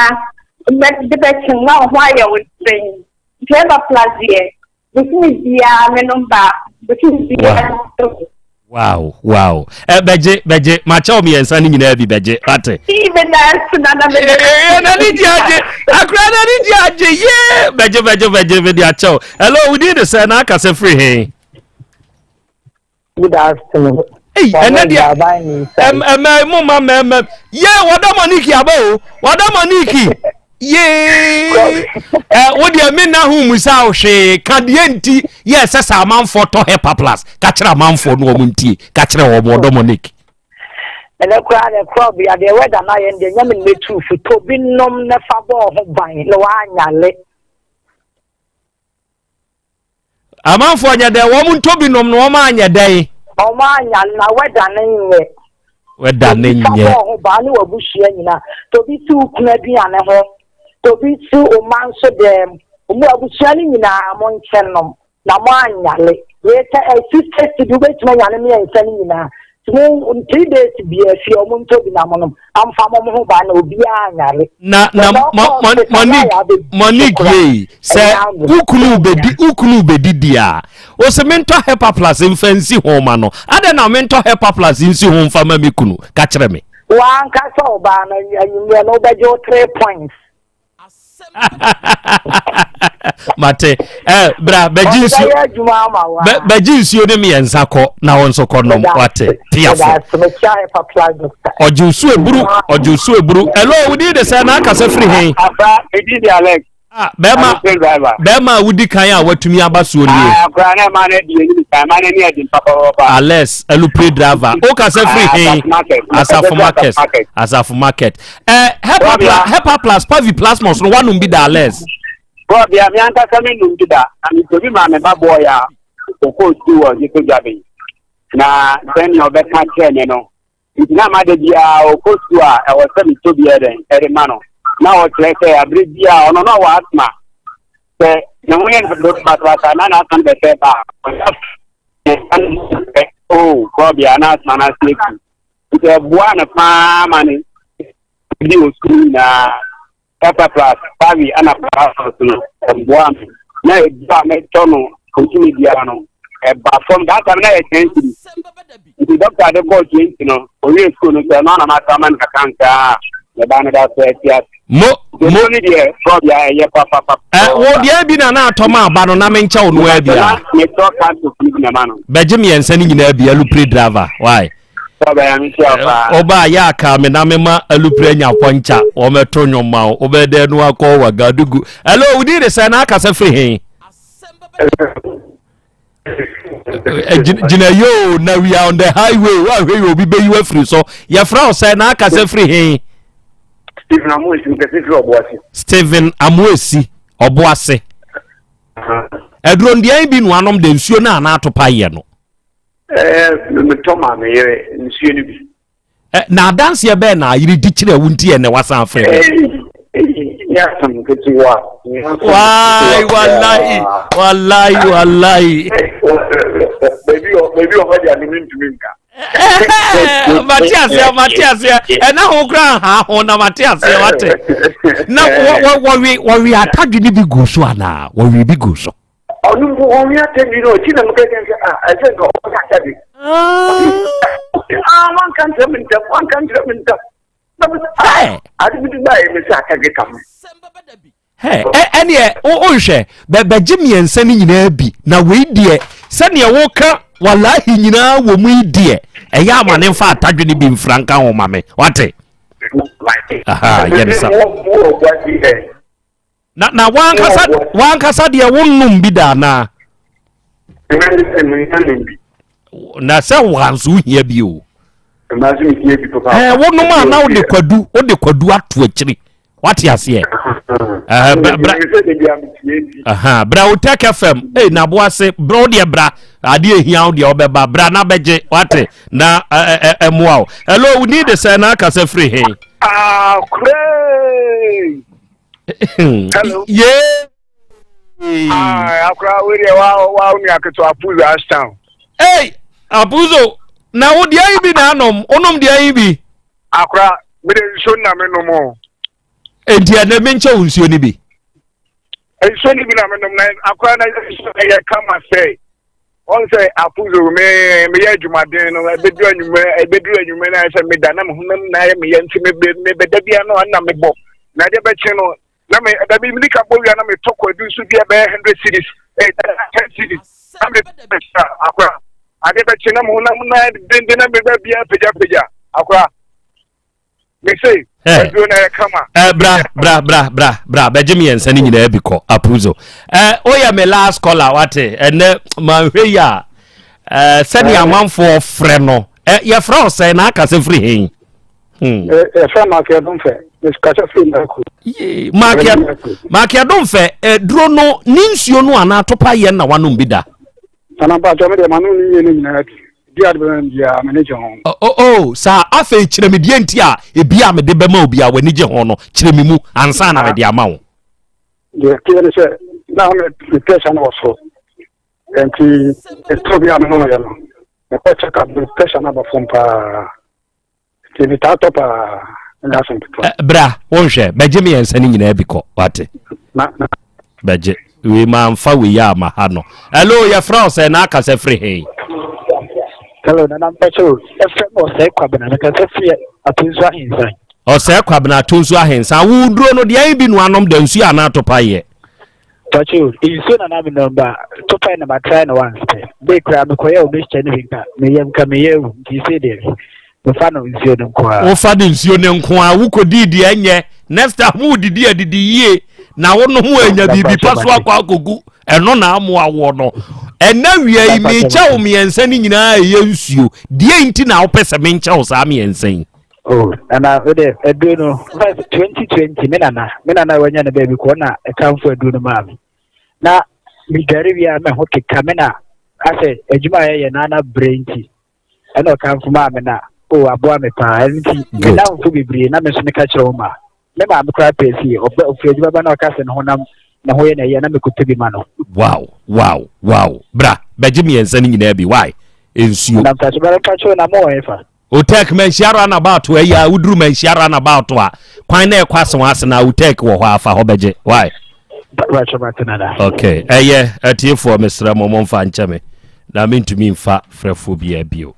de bɛkye na wo ho ayɛ wo den. Nti ɛba plus deɛ Bosome biara menom baako. Bosome biara menom. Wow, wow. Eh, bɛgye, bɛgye. Makyɛ wo mmiɛnsa no nyinaa bi bɛgye. Wate. Nani gye agye. Akora nani gye agye. Yee. Bɛgye, bɛgye, bɛgye. Mede akyɛ wo. Hello, wodi de sɛ na aka sɛ firi he? Good afternoon. Ei, ɛnɛ deɛ ɛmɛ mo ma mɛmɛ ye wɔda mɔniki aba o wɔda mɔniki yee ɛ wo deɛ me na ho musa wo hwee ka deɛ nti yɛ ɛsɛ sɛ amanfoɔ tɔ hepa plus ka kyerɛ amanfoɔ no wɔn ntie ka kyerɛ wɔn wɔdɔ mɔniki. ɛnɛ koraa na ɛkora ɔbea deɛ wɛda no ayɛ no deɛ nyame no mɛtu fo tɔ bi nom na fa bɔɔ ho ban na woanyale Amanfoɔ nyɛ dɛn? Wɔn ntɔ bi nom na wɔn anyɛ dɛn? Wɔn anya na wɛda ne nyɛ. Wɛda ne nyɛ. Obi fa bɔɔ ho baa ne wabusua nyina. Tobi si wo kunu aduane ho. Tobi si wo mma nso dɛm. Wɔn abusua no nyinaa mo nkyɛn nom na mo anyale. Wei sɛ 60 cedi wobɛtumi anya ne mmiɛnsa no nyinaa. Mo 3 days bia fie ɔmo ntɔ bi na mo nom amfa mo ho ba na obiara anyare. Na na Monique Monique yei sɛ wokunu bedi wokunu bedi di a ose mentɔ hepa plus mfa nsi ho ma no adɛn na mentɔ hepa plus nsi ho mfa ma me kunu ka kyerɛ me. Wankasa ɔbaa no anwummerɛ no wobɛgye wo 3 points. mate eh, bra bɛgye nsuo bɛgye nsuo ne mmiɛnsa kɔ na wɔn nso kɔ nom wate piafo ɔgye nsuo eburu ɔgye nsuo eburu ɛlò wodi de sɛ n'akasa firi he. Ah, bɛrima bɛrima a wodi kan a watumi aba soɔ nie. Ah, Alex alupre driver o kasa firi he asafo market asafo market ɛ hepa plus hepa plus pavi plasmos no wanom bi da Alex. Bɔɔbea mi ankasa mi num bi da na mi tobi maa mi ba bɔɔ ya okɔ sukuu wɔ Yeso Dwaben na sɛnea ɔbɛka kyerɛ mi no. Nti na ama da biara ɔkɔ sukuu a ɛwɔ sɛ metɔ bi ɛdɛn ɛde ma no. Na ɔkyerɛ sɛ abere biara ɔno na ɔwɔ asma sɛ ne ho yɛ no basabasa na n'asma no bɛsɛ ba a ɔyɛ sɛ o kɔɔbea na asma no ase atu. Nti ɛboa no paa ma ne di wɔ sukuu nyinaa. Pepper plus, Pavi ɛna Parasos no ɛboa me. Na edu a metɔ no bosome biara no ɛba fam. That time na yɛ 10 cedis. Nti doctor de kɔɔ 20 no, owie school no sɛ ɛno ana masa ama no kakra nkaa me ba no da so ɛte ase. Mo mo no deɛ prɔbea ɛyɛ papapapa. Ɛ wo deɛ bi na na atɔ ma aba no na menkyɛ wo no bi a. Metɔ capsules no bi na ma no. Bɛgye mmiɛnsa no nyinaa bi alupre driver why. Ɔba a yɛ aka me na mema alupre anya pɔnkya wɔmɛto nnwom ma wo wobɛdɛ no akɔ wagadugu. Hello, wodin de sɛ na akasa firi he? Gyina yoo na we are on the highway woahwɛ yɛ obi bɛyi wafiri so yɛfrɛ wo sɛ na akasa firi he? Stephen Amoesi mekasa firi Ɔboase. Stephen Amoesi Ɔboase. Aduro ndeɛn bi noanom de nsuo no a na atopa yɛ no. Ɛɛ metɔ maa me yere nsuo no bi. Ɛ na adanseɛ bɛɛ na ayere di kyerɛ wo nti ɛnɛ wasan afrɛ me. Nyɛ asɛm ketewa. Waai walahi walahi walahi. Baabi wɔ baabi wɔ hɔ deɛ me ntumi nka. Mate aseɛ mate aseɛ ɛna ho koraa ha ho na mate aseɛ wate. Na wɔwe wɔwe atadwe no bi gu so anaa wɔwe bi gu so. Ɔno mpo ɔnwe atadwe no ɔkyi na meka kyɛn sɛ ah ɛsɛ nka ɔnwe atadwe. Ah wanka nkyerɛ me ntam wanka nkyerɛ me ntam. Hey. Ade bi ba yɛ me sɛ atadwe ka ho. Hey, ɛneɛ wonhwɛ bɛgye mmiɛnsa no nyinaa bi na wei deɛ sɛdeɛ woka walahi nyinaa wɔ mu yi deɛ ɛyɛ ama ne mfa atadwe no bi mfra nka ho ma me wate. Aha, yɛ ne sa. Na na wankasa wankasa deɛ wonnom bi da anaa? Na sɛ wanso wohia bi o. Ɛɛ wonom a na wode kwadu wode kwadu ato akyiri wate aseɛ. Bra bra Otec FM ee na aboase bra wo deɛ bra adeɛ ehia wo deɛ ɔbɛba bra na bɛgye wate na ɛmoa wo. Hello wo ni de sɛ na akasa firi he. Ah, kure. Hello. Yeah. Ah, akora we deɛ wa wa nua ketewa Apuzo Ashtown. Hey, Apuzo, na wo deɛ yi bi na anom, wonom deɛ yi bi. Akora, me de nsuo na me nom o. Enti ɛnɛ me nkyɛ wo nsuo ni bi. Nsuo ni bi na me nom na akora na nsuo na yɛ kama sɛ. Wɔn sɛ afuzo me meyɛ adwumaden no ɛbɛduru anwummerɛ ɛbɛduru anwummerɛ na ayɛ sɛ meda na me honam na ayɛ meyɛ nti mebɛda bia no ana mebɔ na ɛdeɛ bɛkye no na me ɛda bi mede ka bɔ wia na metɔ kwadu nso bi ɛbɛyɛ hundred cedis ɛyɛ ten cedis na me bɛhyɛ akora adeɛ bɛkye na me honam na denden na mebɛ bia pagyapagya akora. mese aduro na yɛ kama. Eh, bra bra bra bra bra bɛgye mmiɛnsa no nyinaa bi kɔ apuzo eh, woyɛ me last caller wate ɛnɛ manhwɛ yi a eh, sɛdeɛ amanfoɔ frɛ no eh, yɛfrɛ wo sɛn na aka sɛ firi hen hmm. yɛfrɛ makeadomfɛ mekasa firi mako makeadomfɛ eh, duro no ne nsuo no anaa topa yɛ na wanom bi da Nana mpakyɛ me deɛ m'ano ne mmienu nyinaa bi di ade bɛma me biara m'ani gye ho. Oh, oh, oh, saa afei kyerɛ me deɛ nti a ebi a mede bɛma obi a w'ani gye ho no kyerɛ me mu ansa na mede ama wo. Deɛ teɛ ne sɛ na me pressure no wɔ soro nti ɛtɔ bi a menomyɛ no mekɔ check up me pressure no aba fam paa. Nti metaa tɔ paa ɛnyɛ asɛm ketewa. Eh, bra wonhwɛ bɛgye mmiɛnsa no nyinaa bi kɔ wate bɛgye wei mamfa wei a ma ha no hello yɛfrɛ wo sɛ na aka sɛ firi he hello nana mpɛkyɛ o ɛfrɛ me ɔsɛe kwabena mekasa firi atonsu ahensan ɔsɛe kwabena atonsu ahensan woduro no deɛ bi noanom da nsuo anaa topa yɛ Pacho, nsuo na na menom ba topae na ma try no once pɛ. Bee koraa mekɔyɛ o mixture no bi nka meyam nka meyɛ awu nti sei deɛ mefa no nsuo no nko ara. Wofa no nsuo no nko ara wokɔdii deɛ ɛnyɛ next time wodidi adidi yie na wonom anya biribi pa so akɔ akɔgu ɛno na amoa woɔ no ɛnɛ wia yi mekyɛ wo mmiɛnsa no nyinaa ɛyɛ nsuo deɛ nti na wopɛ sɛ menkyɛ wo saa mmiɛnsa yi Oh, nana wo de aduro no first 2020 me nana me nana wanya ne baabi kɔ na ɛkamfo aduro no maa me na medware wie a me ho keka me na asɛ adwuma a yɛyɛ na ana brɛ nti ɛna ɔkamfo maa me na oh aboa me paa ɛno nti me namfo bebree na me nso meka kyerɛ wo ma me maame koraa pɛɛ fie ɔbɛ ofiri adwuma ba na ɔka sɛ ne honam ne ho yɛ na ɛyɛ na mekɔtɔ bi ma no. Wow wow wow bra bɛgye mmiɛnsa no nyinaa bi why nsuo. Na mpakyɛ bɛrɛ mpakyɛ na mo wɔ hefa. Otek manhyia runabout ayi a woduru manhyia runabout a kwan na ɛkɔ asewa ase na Otek wɔ hɔ afa hɔ bɛgye why. Okay ɛyɛ atiefoɔ mesrɛ mo momfa nkyɛ me na mentumi mfa frɛfoɔ biara bio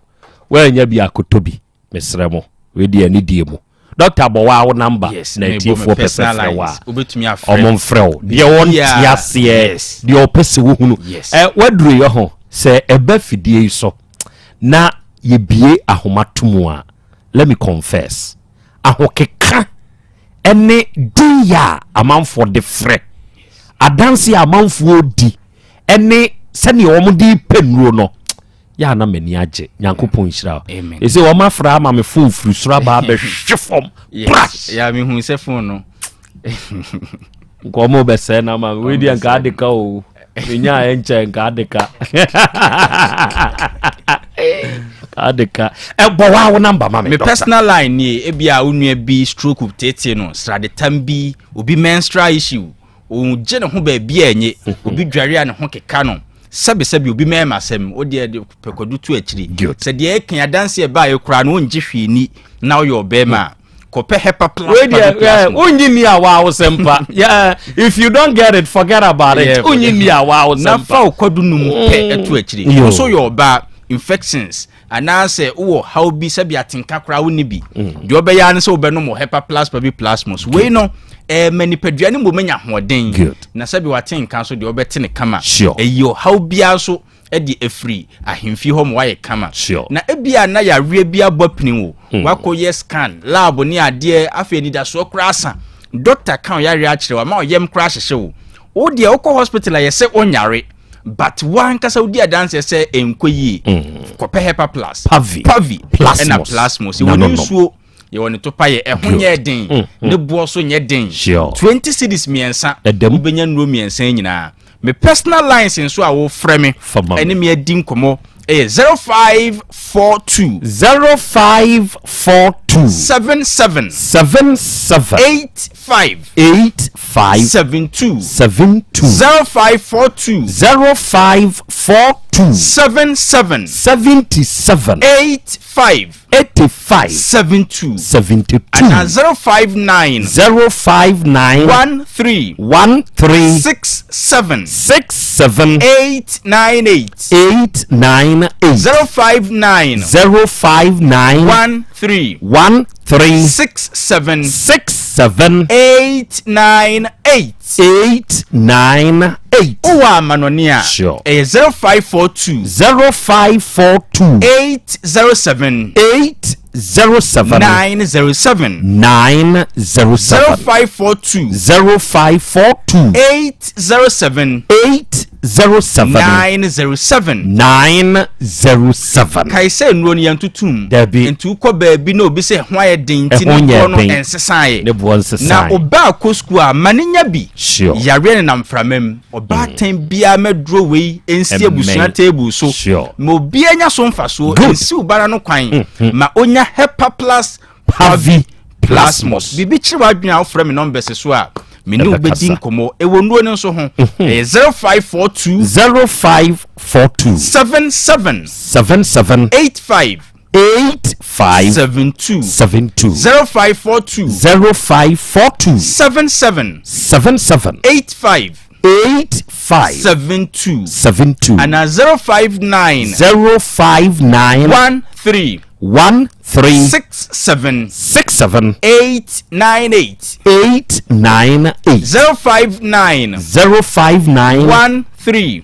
woanya bi akotɔ bi mesrɛ mo wei deɛ ne die mu dɔkta bɔ waa wo namba yes, na atiefoɔ pɛ sɛ frɛ wo a ɔmo mfrɛ wo deɛ ɔnte aseɛ deɛ ɔpɛ sɛ wohunu ɛ waduru yɛ ho sɛ ɛba fidie yi so na yɛbie ahoma to mu a let me confess ahokeka ɛne dinyɛ a amanfoɔ de frɛ adanse a amanfoɔ di ɛne sɛdeɛ wɔn de pɛ nnuro no yɛ a na m'ani agye nyankopɔn nhyira wo ɛsɛ wɔn afra ama me fon firi soro aba abɛhwe fam prash ya mehu sɛ fon no nka ɔmo bɛsɛe no ama me wei deɛ nka ade ka o menya a ɛnkyɛ nka ade ka ade ka ɛbɔ wa wo namba ma me me personal line nie ebia wo nua bi stroke tete no sradetam bi obi menstrual issue ɔgye ne ho baabi a ɛnye obi dware a ne ho keka no sɛbesɛbe obi mɛɛma asɛm wo deɛ de pɛkwadu to akyiri sɛ deɛ ɛka adanse ɛbaeɛ koraa no wongye hwee ni na woyɛ ɔbɛrima a kɔpɛ hepa plus wei deɛ wonyi ni a waa wosɛm pa yeah if you don't get it forget about it wonyi ni a waa wosɛm pa na fa wo kwadu num pɛ ɛto akyiri nso yɛ ɔbaa infections. Anaasɛ wowɔ haw bi sɛbi atenka koraa wonni bi. Deɛ ɔbɛyɛ ara ne sɛ wobɛnom wɔ Hepa Plus Pavi Plasmos. Wei no ɛma nipadua no mmom anya ahoɔden. Na sɛbi watenka nso deɛ ɔbɛte ne kama. Ɛyi ɔhaw biara nso de afiri ahemfie hɔ ma wayɛ kama. Na ebia na yareɛ bi abɔ apini wo. Wakɔyɛ scan, lab ne adeɛ, afei anidasoɔ koraa asa. Doctor ka wo yareɛ akyerɛ wo ama ɔyam koraa ahyehye wo. Wo deɛ wokɔ hospital a yɛsɛ wonyare. But wankasa wodi adanseɛ sɛ ɛnkɔ yie. Kɔpɛ Hepa Plus. Pavi. Pavi. Plasmos. Ɛna Plasmos. Yɛwɔ ne nsuo, yɛwɔ ne topa yɛ. Ɛho nyɛ den. Ne boɔ so nyɛ den. 20 cedis mmiɛnsa. Wobɛnya nnuro mmiɛnsa nyinaa. Me personal lines nso a wofrɛ me ɛne me adi nkɔmmɔ ɛyɛ 0542 0542 77 77 85 85 72 72 0542 0542 77 77 85 85 72 72 ana 059 059 13 13 67 67 898 898 059 059 13 13 67 67 898 898. Wowɔ amanɔne a, ɛyɛ 0542 0542 807 807 907 907 0542 0542 807 807 907 907. Kae sɛ nnuro no yɛntotom. Dabi. Nti wokɔ baabi na obi sɛ ɛho ayɛ den nti Ɛho ne nyɛ boɔ no den. ɛnsesaeɛ. Ne boɔ nsesae. Na ɔba akɔ sukuu a ma no nya bi. Sure. Yareɛ nenam mframa mu. Ɔbaatan biara ma duro wei nsi Ɛmmɛn. abusua table so. Sure. Ma obiara nya so mfasoɔ. Good. Nsi wo bara no kwan. Ma onya Hepa Plus Pavi Plasmos. Biribi kyerɛ w'adwene a wofrɛ me numbers so a me ne wo bɛdi nkɔmmɔ. Ɛwɔ nnuro no nso ho. Ɛyɛ 0542 0542 77 77 85 85 72 72 0542 0542 77 77 85 85 72 72 ana 059 059 13 13 67 67 898 898 059 059 13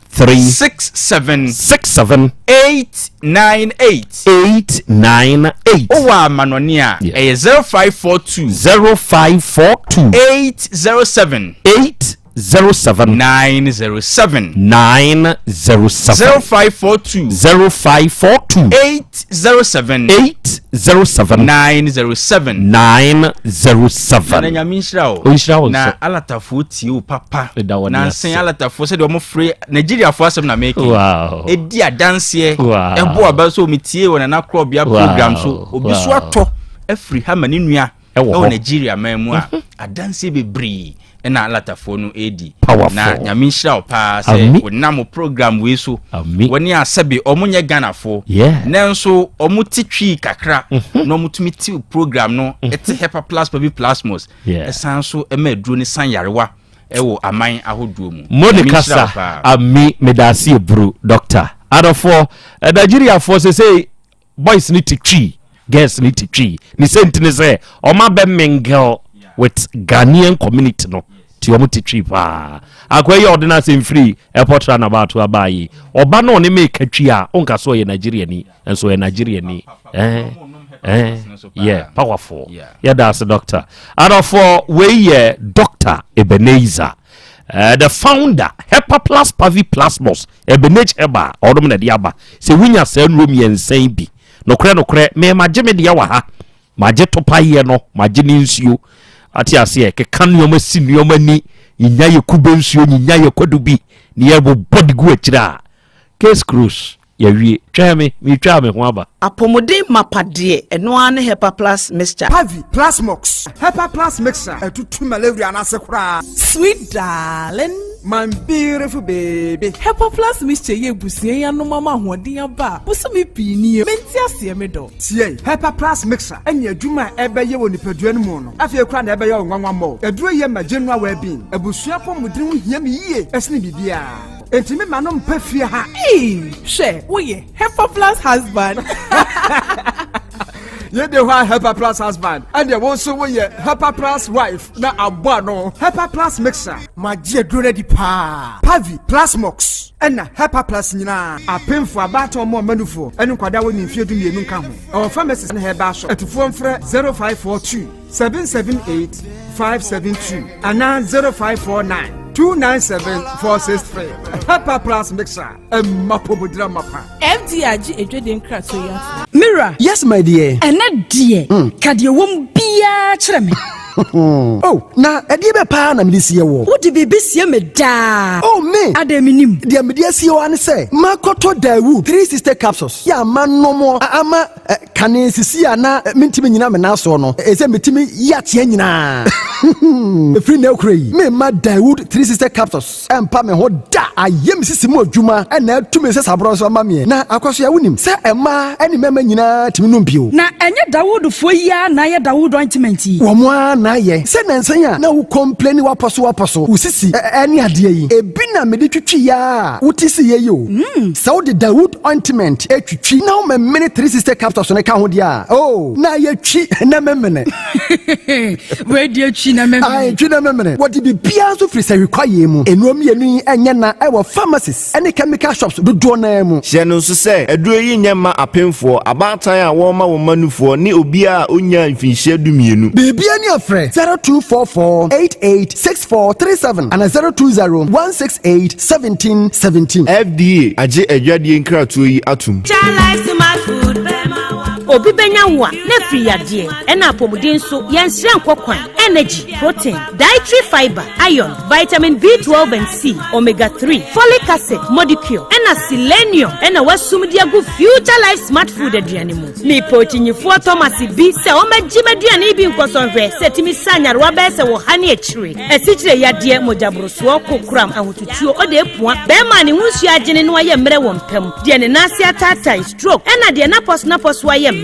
13 67 67 898 898. Wowɔ amanɔne a ɛyɛ 0542 0542 807 807 907 907 0542 0542 807 807 907 907. Nana Nyame nhyira wo. Ɔnhyira wo Na nso. alatafoɔ tie wo papa. Meda wo Nansen ase. alatafoɔ sɛdeɛ wɔn fere Nigeriafoɔ asɛm na meke. Wow. Edi adanseɛ. Wow. Ɛbɔ aba so metie wɔ Nana Korɔbea Wow. program so. Obi so Wow. atɔ afiri ha ma ne nua Ɛwɔ ɛwɔ hɔ. Nigeria man mu a adanseɛ bebree ɛna alatafoɔ no edi. Powerful. Na Nyame nhyira wo paa sɛ Ami. wonam wo program wei so. Ami. Wɔne asɛbe ɔmo nyɛ Ghanafoɔ. Yeah. Nanso ɔmo te twi kakra na ɔmo tumi te program no ɛte Hepa Plus Pavi Plasmos. Yeah. Ɛsan so ɛma aduro ne san yarewa ɛwɔ aman ahodoɔ mu. Mo ne Nyame nhyira wo kasa paa. ami medase eburu doctor adɔfoɔ eh, Nigeriafoɔ sesei boys ne te twi girls ne te twi ne sɛ nti ne sɛ ɔma bɛ mingle with Ghanaian community no ti ɔmo te twi paa akɔ yi a ɔde n'asɛm firi airport runabout aba yi ɔba no ɔne meka twi a ɔnka so ɔyɛ Nigeriani nso ɔyɛ Nigeriani eh eh yeah powerful yɛda ase doctor adɔfoɔ wei yɛ Doctor Ebenezer the founder Hepa Plus Pavi Plasmos Ebenezer Heba ɔnom na ɛde aba sɛ wonya saa nnuro mmiɛnsa yi bi nokorɛ nokorɛ me magye me deɛ wɔ ha magye topayɛ no magye ne nsuo ate aseɛ keka nneɛma si nneɛma ni nyinya yɛ kube nsuo nyinya yɛ kwadu bi ne yɛbobɔ de gu akyire a case close yɛwie twɛn me metwaa me ho aba. Apɔmuden mapa deɛ, ɛno ara ne Hepa Plus Mixture. Pavi, Plasmox, Hepa Plus Mixture, ɛtutu malaria no ase koraa. Sweet darling. My beautiful baby. Hepa Plus Mixture yɛ abusua yi anom ama ahoɔden aba a bosome pii nie. Mente aseɛ me dɔ. Tie, Hepa Plus Mixture ɛne adwuma a ɛbɛyɛ wɔ nipadua no mu no, afei koraa na ɛbɛyɛ wo nwanwa mmɔ. Aduro yɛ ma general well-being. Abusua apɔmuden ho hia me yie ɛsene biribiara. Enti me ma no mpa fie ha. Ee, hwɛ, woyɛ Hepa Plus husband. Yɛde hɔ a Hepa Plus husband, ɛnneɛ wo nso woyɛ Hepa Plus wife na abɔ ano. Hepa Plus mixer. Magye aduro no adi paa. Pavi, Plasmox, ɛna Hepa Plus nyinaa. Apemfo, abaatan, ɔmo ɔmanufoɔ, ɛne nkwadaa a wɔnni mfeɛ 12 nka ho. Ɛwɔ pharmacies ne herbal shop. Atufoɔ mfrɛ 0542 778 572 anaa 0549 297 463. Hepa Plus mixer, ɛma pomodira mapa. FDA agye adwadie nkratoɔ yi atom. Mira. Yes my dear. Ɛnɛ deɛ, ka deɛ ɛwɔ mu biara kyerɛ me. Oh, na ɛdeɛ bɛ paa na mede sie wɔ? Wode biribi sie me daa. Oh, me. Adɛn menim? Deɛ mede asie wɔ ne sɛ, makɔtɔ Daewoo 360 capsules yɛ ama nom ama kane sisi a na mentumi nyina me nan soɔ no, ɛsɛ metumi yi ateɛ nyinaa. Ɛfiri na akura yi, memma Daewoo 360 capsules ɛmpa me ho da. Ayɛ me sisi mu adwuma ɛna atumi sɛ saborɔ nso ama meɛ. Na akɔso a wonim sɛ ɛmaa ne mmarima nyinaa tumi nom bio. Na ɛnyɛ Dawoodfoɔ yi ara na ayɛ Dawood ointment yi? Wɔn ara na ayɛ. Sɛ nansa yi a na wo complaini wapɔ so wapɔ so, wo sisi ɛne adeɛ yi, ebi na mede twitwi yɛ a wote si yɛ yi o. Sɛ wode Dawood ointment twitwi na womemene 360 capsules no ka ho deɛ a, oh, na ayɛ twi na memene. Wei deɛ twi na memene. Ae, twi na memene. Wɔde biribiara nso firi sahwi kwaeɛ mu. Nnuro mmienu yi nyɛ na ɛwɔ pharmacies ne chemical shops dodoɔ no ara mu. Hyɛ no nso sɛ, aduro yi nyɛ mma apemfoɔ, abaatan a wɔrema wɔn mma nufoɔ ne obiara a ɔnnyaa mfinhyia 12. Biribiara ni a frɛ 0244 88 6437 anaa 020 168 17 17. FDA agye adwadie nkratoɔ yi atom. Obi bɛnya wo a, na afiri yadeɛ, ɛna apɔmuden nso, yɛnsrɛ nkɔ kwan. Energy, protein, dietary fiber, iron, vitamin B12 and C, omega 3, folic acid, modicure, ɛna selenium ɛna wasum de agu Future Life Smart Food aduane mu. Mepɛ okyinyifoɔ Thomas bi sɛ ɔmmɛgye m'aduane yi bi nkɔsɔ nhwɛ sɛ tumi sa nyarewa bɛyɛ sɛ wɔ ha ne akyire. Asikyire yadeɛ, mogyaborosoɔ, kokoram, ahotutuo, ɔde apua, bɛrima a ne ho nsuo agyene no ayɛ mmerɛ wɔ mpam, deɛ ne nan ase ataatae, stroke, ɛna deɛ n'apɔso ayɛ mmerɛ.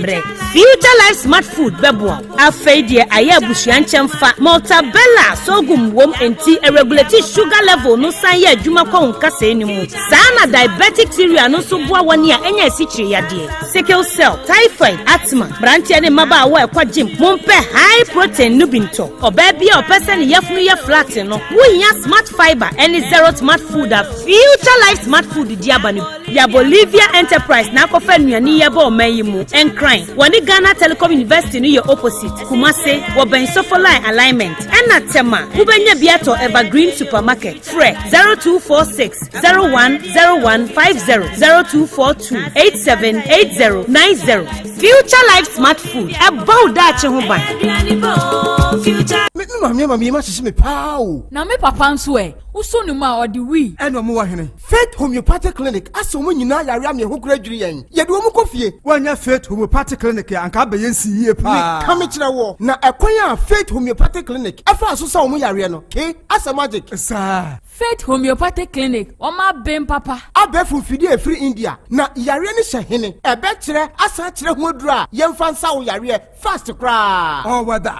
Future Life Smart Food bɛboa wo. Afei deɛ ayɛ abusua nkyɛmfa, Maltabella sorghum wom nti ɛregulate sugar level no san yɛ adwuma kɔ wo nkasɛɛ no mu. Saa na diabetic cereal no nso boa wɔn a ɛnya asikyire yadeɛ, sickle cell, typhoid, asthma, mmeranteɛ ne mmabaawa a ɛkɔ gym, mompɛ high protein no bi ntɔ. Ɔbaa bi a ɔpɛ sɛ ne yafunu yɛ flat no, wohia smart fiber ɛne zero smart food a Future Life Smart Food di aba no bi. Ya Bolivia Enterprise na akɔfa nnuane yi aba ɔman yi mu. Nkran, wɔne Ghana Telecom University no yɛ opposite. Kumase, wɔbɛn Sofoline Alignment. Ɛna Tema, wobɛnya bi atɔ Evergreen Supermarket. Frɛ 0246 010150 0242 878090. Future Life Smart Food, ɛbɔ wo daakye ho ban. Me me maame ama me yam ahyehye me paa o. Na me papa nso ɛ, wosɔ ne mu a ɔde wii. Ɛna ɔmo wɔ hene? Faith Homeopathic Clinic asɛ ɔmo nyinaa yare ama ɛho kora dwiri yɛn. Yɛde ɔmo kɔ fie. Woanyɛ Faith Homeopathic Clinic a anka abɛyɛ nsi yie paa. Meka me kyerɛ woɔ. Na ɛkwan a Faith Homeopathic Clinic ɛfaa so sa ɔmo yareɛ no, ke asɛ magic. Saa. Faith Homeopathic Clinic, wɔn aben papa. Abɛɛfo mfidie a ɛfiri India. Na yareɛ no hyɛ hene? Ɛbɛkyerɛ asan akyerɛ ho aduro a yɛmfa nsa wo yareɛ fast koraa. All weather.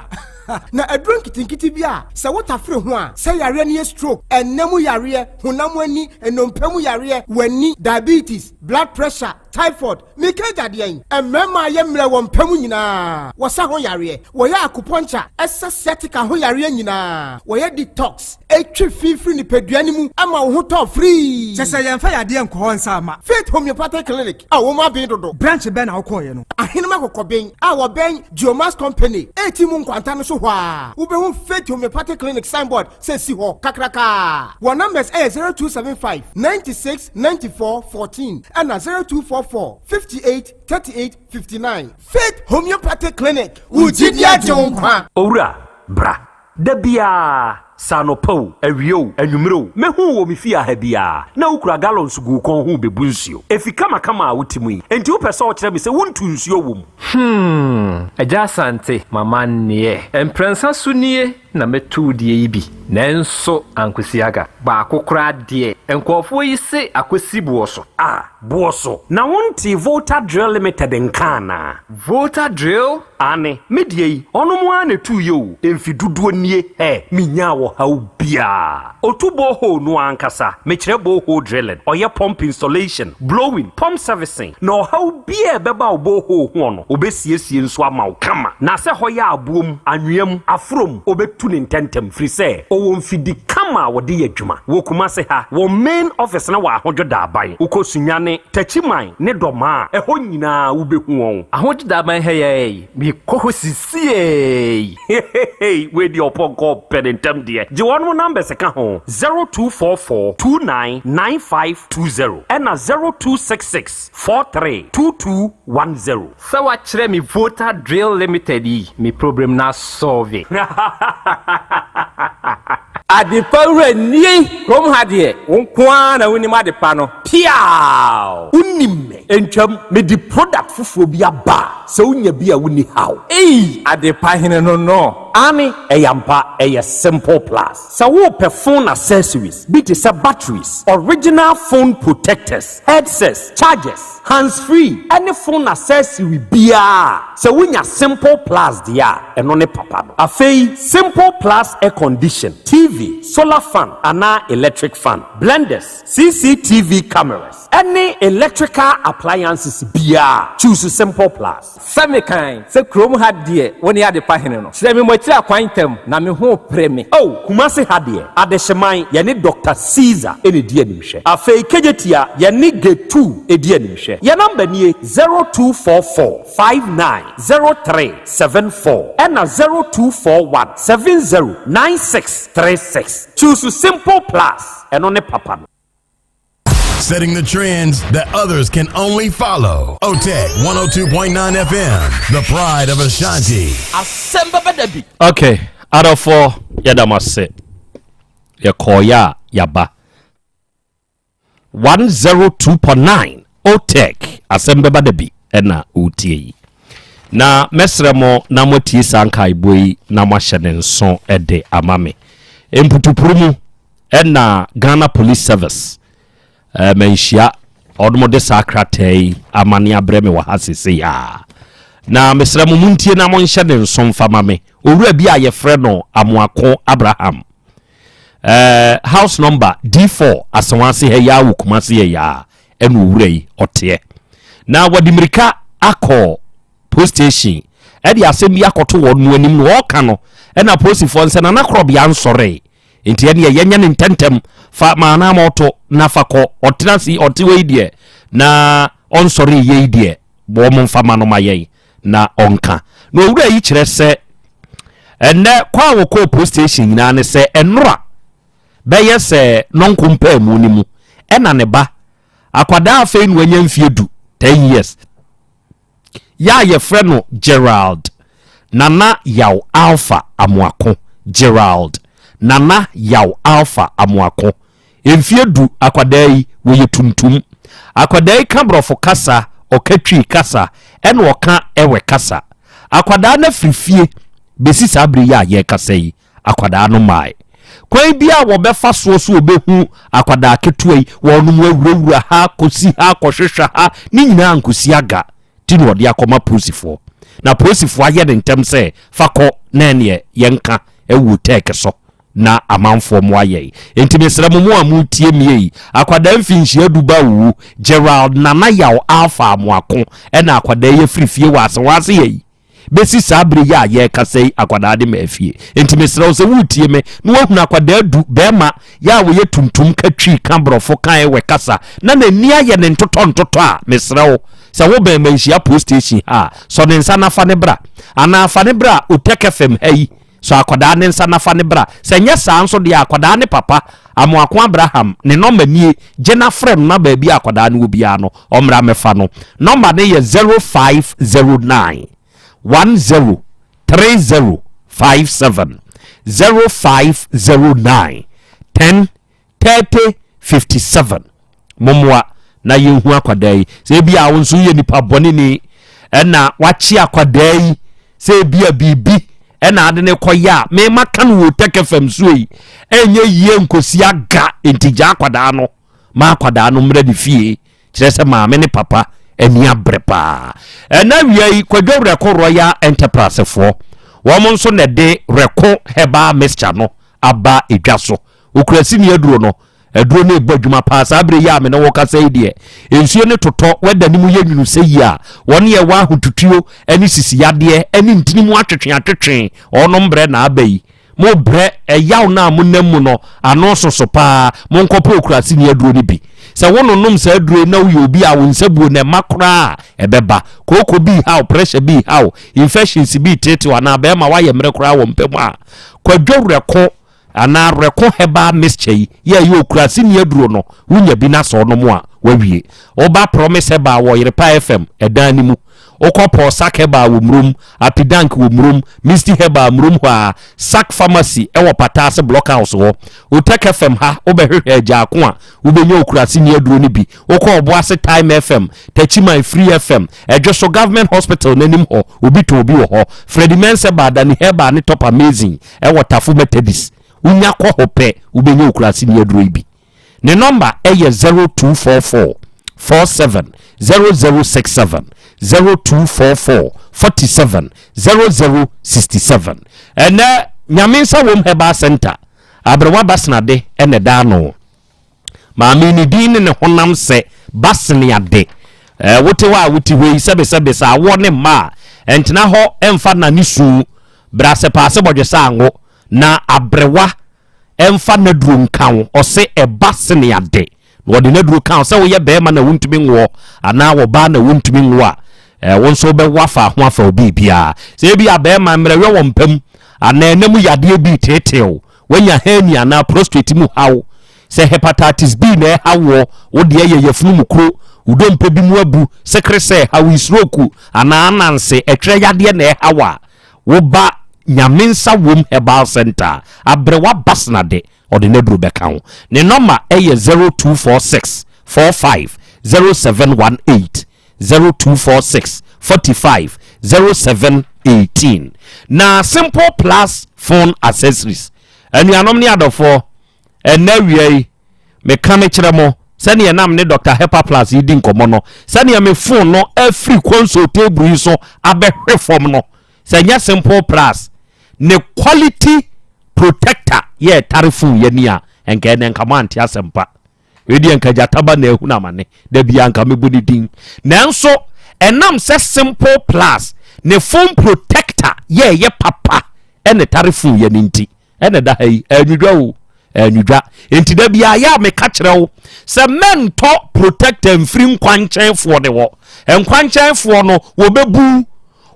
Na aduro nketenkete bi a sɛ wotafere ho a, sɛ yareɛ no yɛ stroke, ɛnna mu yareɛ, honam ani, nnompe mu yareɛ, w'ani, diabetes, blood pressure, typhoid, meka agya deɛn? Mmarima a yɛ mmerɛ wɔ mpa mu nyinaa, wɔsa ho yareɛ, wɔyɛ acupuncture, ɛsa sciatica ho yareɛ nyinaa, wɔyɛ detox, ɛtwe fi firi nipadua no mu ma wo ho tɔ firii. Kyɛ sɛ yɛmfa yadeɛ nkɔ hɔ nsa mma. Faith Homeopathic Clinic a wɔn aben dodo. Branch bɛn na wokɔeɛ no? Ahenem Akɔkɔben a wɔbɛn Geomax Company ɛreti mu nkwanta no so hɔ ara, wobɛhu Faith Homeopathic Clinic signboard sɛ si hɔ kakrakaa. Wɔn numbers yɛ 0275 96 94 14 ɛna 0244 58 38 59. Faith Homeopathic Clinic, wo gyidi agye wo nkwa. Owura, bra. Da biara, sɛ anɔpa o, awia o, anwummere o, mehu wo wɔ me fie ha biara, na wokura gallons gu wo kɔn ho rebebu nsuo. Efi kamakama a wote mu yi, enti wopɛ sɛ wokyerɛ me sɛ wontu nsuo wɔ mu? Hmm, Agya Asante, m'amanneɛ. Mprɛnsa so nie na mɛtu wo deɛ yi bi, nanso ankosi aga. Baako koraa deɛ, nkurɔfoɔ yi se akɔsi boɔ so. Ah, boɔ so? Na wontee Volta Drill Limited nka anaa? Volta Drill? Aane, me deɛ yi, ɔnom ara na ɛtuiɛ o, mfe dodoɔ nie, hɛ, menyaa ɔhaw biara. biara. Ɔtu borehole no ankasa, mekyerɛ borehole drilling, ɔyɛ pump installation, blowing, pump servicing, na ɔhaw biara a ɛbɛba wo borehole ho no, ɔbɛsiesie nso ama wo kama. Na sɛ hɔ yɛ aboɔ mu, anwea mu, aforɔ mu, ɔbɛtu no ntɛntɛm firi sɛ ɔwɔ mfidi kama a wɔde yɛ adwuma. Wɔ Kumase ha, wɔn main office no wɔ Ahodwo Daaban. Wokɔ Sunyani, Takyiman ne Dɔmaa a, ɛhɔ nyinaa wobɛhu wɔn. Ahodwo Daaban ha yi ara yi, mekɔ hɔ sisiei. Hehehe wei deɛ ɔpɔnkɔ ɔpɛ ne ntɛm deɛ. Gye wɔnom numbers ka ho, 0244 29 9520 ɛna 0266 43 2210. Sɛ wakyerɛ me Volta Drill Limited yi, me problem no asɔlve. Adepa wura nie! Kurom ha deɛ, wo nko ara na wonim adepa no. Piaaww! Wonim me, ntwam, mede product foforɔ bi aba a, sɛ wonya bi a wonni haw. Ei! Adepa hene no no. Aane, ɛyɛ ampa, ɛyɛ Simple Plus. Sɛ worepɛ phone accessories bi te sɛ batteries, original phone protectors, headsets, chargers, hands free ɛne phone accessory biara a, sɛ wonya Simple Plus deɛ a, ɛno ne papa no. Afei, Simple Plus air condition, TV, solar fan anaa electric fan, blenders, CCTV cameras, ɛne electrical appliances biara, choose Simple Plus. Sɛ mekan sɛ kurom ha deɛ wo ne adepa hene no. Kyerɛ me mo akyiri akwan ntɛm na me ho repere me. Oh, Kumasi ha deɛ, Adehyeman, yɛne Doctor Caesar na ɛdi animhwɛ. Afei Kejetia, yɛne Getu di animhwɛ. Yɛn number nie, 0244 59 03 74 ɛna 0241 70 96 36. Choose Simple Plus, ɛno ne papa no. Setting the trends that others can only follow. OTEC 102.9 FM, the pride of Ashanti. Asɛm bɛba da bi. Okay, adɔfoɔ yɛda mo ase. Yɛkɔɔeɛ a yɛaba. 102.9 OTEC asɛm bɛba da bi ɛna wotie yi. Na mɛsrɛ mo na moatie saa nkaebɔ yi na moahyɛ ne nso de ama me. Mputupuru mu ɛna Ghana Police Service eh, manhyia ɔnom de saa krataa yi amane abrɛ me wɔ ha sesei a. Na mesrɛ mo montie na monhyɛ ne nso mfa ma me. Owura bi a yɛfrɛ no Amoako Abraham. Eh, house number D4 Asawase ha yi ara wɔ Kumase ha yi ara ɛna owura yi ɔteɛ. Na wɔde mmirika akɔ Police station ɛde asɛm bi akɔto wɔn mu anim na ɔreka no ɛna polisifoɔ nsɛ Nana Korɔbea nsɔree nti ɛneɛ yɛnyɛ ne ntɛntɛm fa maa na ama ɔto na fa kɔ ɔtena se ɔte hɔ yi deɛ na ɔnsɔree yei deɛ wɔn mfa ma no ma yɛn na ɔnka na owura yi kyerɛ sɛ ɛnɛ kɔ a wɔkɔɔ police station nyinaa ne sɛ ɛnora bɛyɛ sɛ nɔnko mpaamu no mu ɛna ne ba akwadaa afei na wanya mfie du 10 years yɛ a yɛfrɛ no Gerald Nana Yaw Alpha Amoako, Gerald Nana Yaw Alpha Amoako. Mfeɛ du akwadaa yi, wɔyɛ tuntum. Akwadaa yi ka borɔfo kasa, ɔka Twi kasa, ɛna ɔka Ewe kasa. Akwadaa no afiri fie bɛsi saa berɛ yi a yɛrekasa yi, akwadaa no mmae. Kwan bi a wɔbɛfa soɔ so wɔbɛhu akwadaa ketewa yi, wɔnom awurawura ha, kɔsi ha, kɔhwehwɛ ha, ne nyinaa nkɔsi aga ti na wɔde akɔma polisifoɔ. Na polisifoɔ ayɛ ne ntɛm sɛ fa kɔ na ɛneɛ yɛnka ɛwɔ tɛɛk so na amanfoɔ mo ayɛ. Enti mesrɛ mo mo a motie mie yi, akwadaa mfinhyia du ba wu, Gerald Nana Yaw Alpha Amoako ɛna akwadaa yi afiri fie wɔ Asewase yɛ yi. Bɛsi saa berɛ yi a yɛrekasa yi, akwadaa de maa fie. Enti mesrɛ wo sɛ woretie me na woahunu akwadaa du, barima, yɛ a wɔyɛ tuntum, ka Twi, ka Borɔfo, ka Ewe kasa, na n'ani ayɛ ne ntotɔ ntotɔ a, mesrɛ wo, sɛ wobɛn Manhyia Post Station ha a, sɔ ne nsa na fa no bra. Anaa fa no bra Otek FM ha yi, sɔ akwadaa ne nsa na fa no bra. Sɛ nyɛ saa nso deɛ a, akwadaa ne papa, Amoako Abraham, ne nɔmba nie, gye na frɛ no na baabi a akwadaa no wɔ biara no, ɔmmra mmɛfa no. Nɔmba no yɛ 0509 10 30 57, 0509 10 30 57. Mommoa na yɛnhu akwadaa yi. Sɛ ebi a wo nso woyɛ nipa bɔneni ɛna wakye akwadaa yi sɛ ebi a biribi ɛna ade ne kɔyɛ a mema ka no wɔ Tech FM so yi ɛnyɛ yie nkosi aga nti gya akwadaa no ma akwadaa no mmra ne fie kyerɛ sɛ maame ne papa ani abere paa ɛna wia yi Kwadwo Rɛko Royal Enterprise foɔ wɔn nso na ɛde Rɛko Herbal Mixture no. aba edwa so. Okurasini aduro no, aduro no rebɔ adwuma paa saa berɛ yi a me ne wo kasa yi deɛ. Nsuo no totɔ, wɛda no mu yɛ nwunu sɛ yi a, wɔn yɛ wɔ ahotutuo ne sisi yadeɛ ne ntini mu atwetwe atwetwe, wɔnom brɛ na aba yi. Mo brɛ, ɛyaw no a monam mu no, ano soso paa. Monkɔpɛ okuraseni aduro no bi. Sɛ wononom saa aduro yi na woyɛ obi a wo nsa buo na ɛma koraa a, ɛbɛba. Kooko bi reha wo, pressure bi reha wo, infections bi reteetew anaa bɛrima woayɛ mmerɛ koraa wɔ mpa mu a, Kwadwo Werɛko anaa Werɛko Herbal Mixture yi yɛ ɛyɛ okuraseni aduro no, wonya bi na sɛ wonom a, woawie. Woba Promise Herbal wɔ Yerepa FM ɛdan no mu. Wokɔ Paul Sack Herbal wɔ Murom, Apidank wɔ Murom, Misty Herbal Murom hɔ ara, Sack Pharmacy wɔ Pataase Block House hɔ. Otec FM ha wobɛhwehwɛ Agyaako a, wobɛnya Okuraseni aduro no bi. Wokɔ Ɔboase Time FM, Takyiman Free FM, Ɛdwoso Government Hospital no anim hɔ, obi tɔn bi wɔ hɔ. Freddie Mensah Herbal, Danny Herbal ne Top Amazing wɔ Tafo Methodist. Wonya kɔ hɔ pɛ, wobɛnya Okuraseni aduro yi bi. Ne nɔmba yɛ 0244 47 0067, 0244 47 0067. Ɛnɛ Nyame nsa wom Herbal Center, Aberewa Basenade na ɛda ano. Maame ne din ne ne honam sɛ Baseneade. Eh, wote hɔ a wote hɔ yi sɛbesɛbe sɛ awoɔ ne mma a ɛntena hɔ ɛmfa nane su bra sɛ paase bɔdwe sɛ ango na aberewa ɛmfa n'aduro nka wo ɔse ɛba sene ade na ɔde n'aduro ka wo sɛ woyɛ bɛrima na wontumi nwoɔ anaa wɔbaa na wontumi nwo a eh, wo nso wobɛwo afa ho afa wo biribiara sɛ ebi a bɛrima mmerɛwɛ wɔ mpa mu anaa ɛna mu yadeɛ bi teeteew woanya hernia anaa prostate mu haw sɛ hepatitis B na ɛha woɔ wo deɛ yɛ yafunu mu kuro wo dompe bi mu abu sekere sɛ haw yi stroke anaa ananse ɛtwerɛ yadeɛ na ɛha wo a Wo ba Nyame nsa wom herbal center a, Aberewa Basenade ɔde n'aduro bɛka ho. Ne nɔma yɛ 0246 45 0718, 0246 45 0718. Na Simple Plus Phone Accessories, anuanom ne adɔfoɔ, ɛnnɛ awia yi, meka mekyerɛ mo, sɛdeɛ na me ne Dr. Hepaplus redi nkɔmmɔ no, sɛdeɛ me phone no afiri console table yi so abɛhwe fam no, sɛ ɛnyɛ Simple Plus ne quality protector yɛ ɛtare phone yɛ ni a, nka ɛnɛ nka mo ante asɛmpa. Wei deɛ nka gyataba na ahunu amane, da bia nka mebɔ ne din. Nanso, ɛnam sɛ Simple Plus ne phone protector yɛ ɛyɛ papa ɛna ɛtare phone yɛ no nti, ɛna ɛda ha yi ɛnwidwa o ɛnwidwa nti da bi ayɛ a meka kyerɛ wo sɛ mɛntɔ protector mfiri nkwankyɛnfoɔ ne hɔ nkwankyɛnfoɔ no wɔbɛbu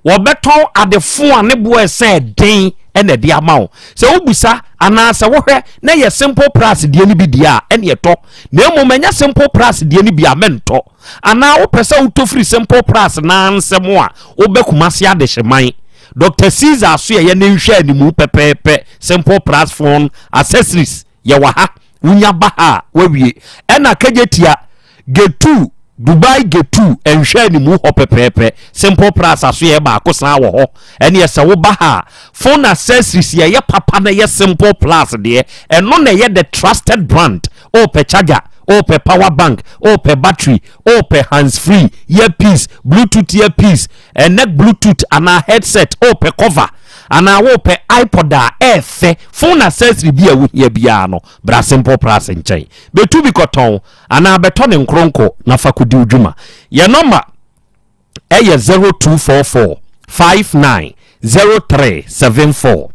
wɔbɛtɔn adefo a ne boɔ ɛsɛ den ɛna ɛde ama wo sɛ wobusa anaa sɛ wohwɛ na yɛ simple price deɛ no bi deɛ a ɛne ɛtɔ na mmom ɛnyɛ simple price deɛ no bi a mɛntɔ anaa wopɛ sɛ wotɔ firi simple price naa nsɛm a wobɛ Kumasi adehyeman Doctor Caesar asoɛeɛ ne nhwɛanimu pɛpɛɛpɛ Simple Plus phone accessories yɛwɔ ha wonya ba ha a wawie ɛna Kejetia Gate 2 Dubai Gate 2 nhwɛanimu hɔ pɛpɛɛpɛ Simple Plus asoɛeɛ baako san wɔ hɔ ɛneɛ sɛ woba ha a phone accessories yɛyɛ papa na ɛyɛ Simple Plus deɛ ɛno na ɛyɛ the trusted brand wopɛ charger wopɛ power bank wopɛ battery wopɛ hands free earpiece bluetooth earpiece ɛnɛ bluetooth anaa headset wopɛ cover anaa wopɛ ipod a ɛɛfɛ phone accessory bi a wohia biara no bra simple price nkyɛn bɛtu bi kɔtɔn anaa bɛtɔ ne nkoronko na fa kɔdi wo dwuma yɛ nɔma ɛyɛ 0244 59 0374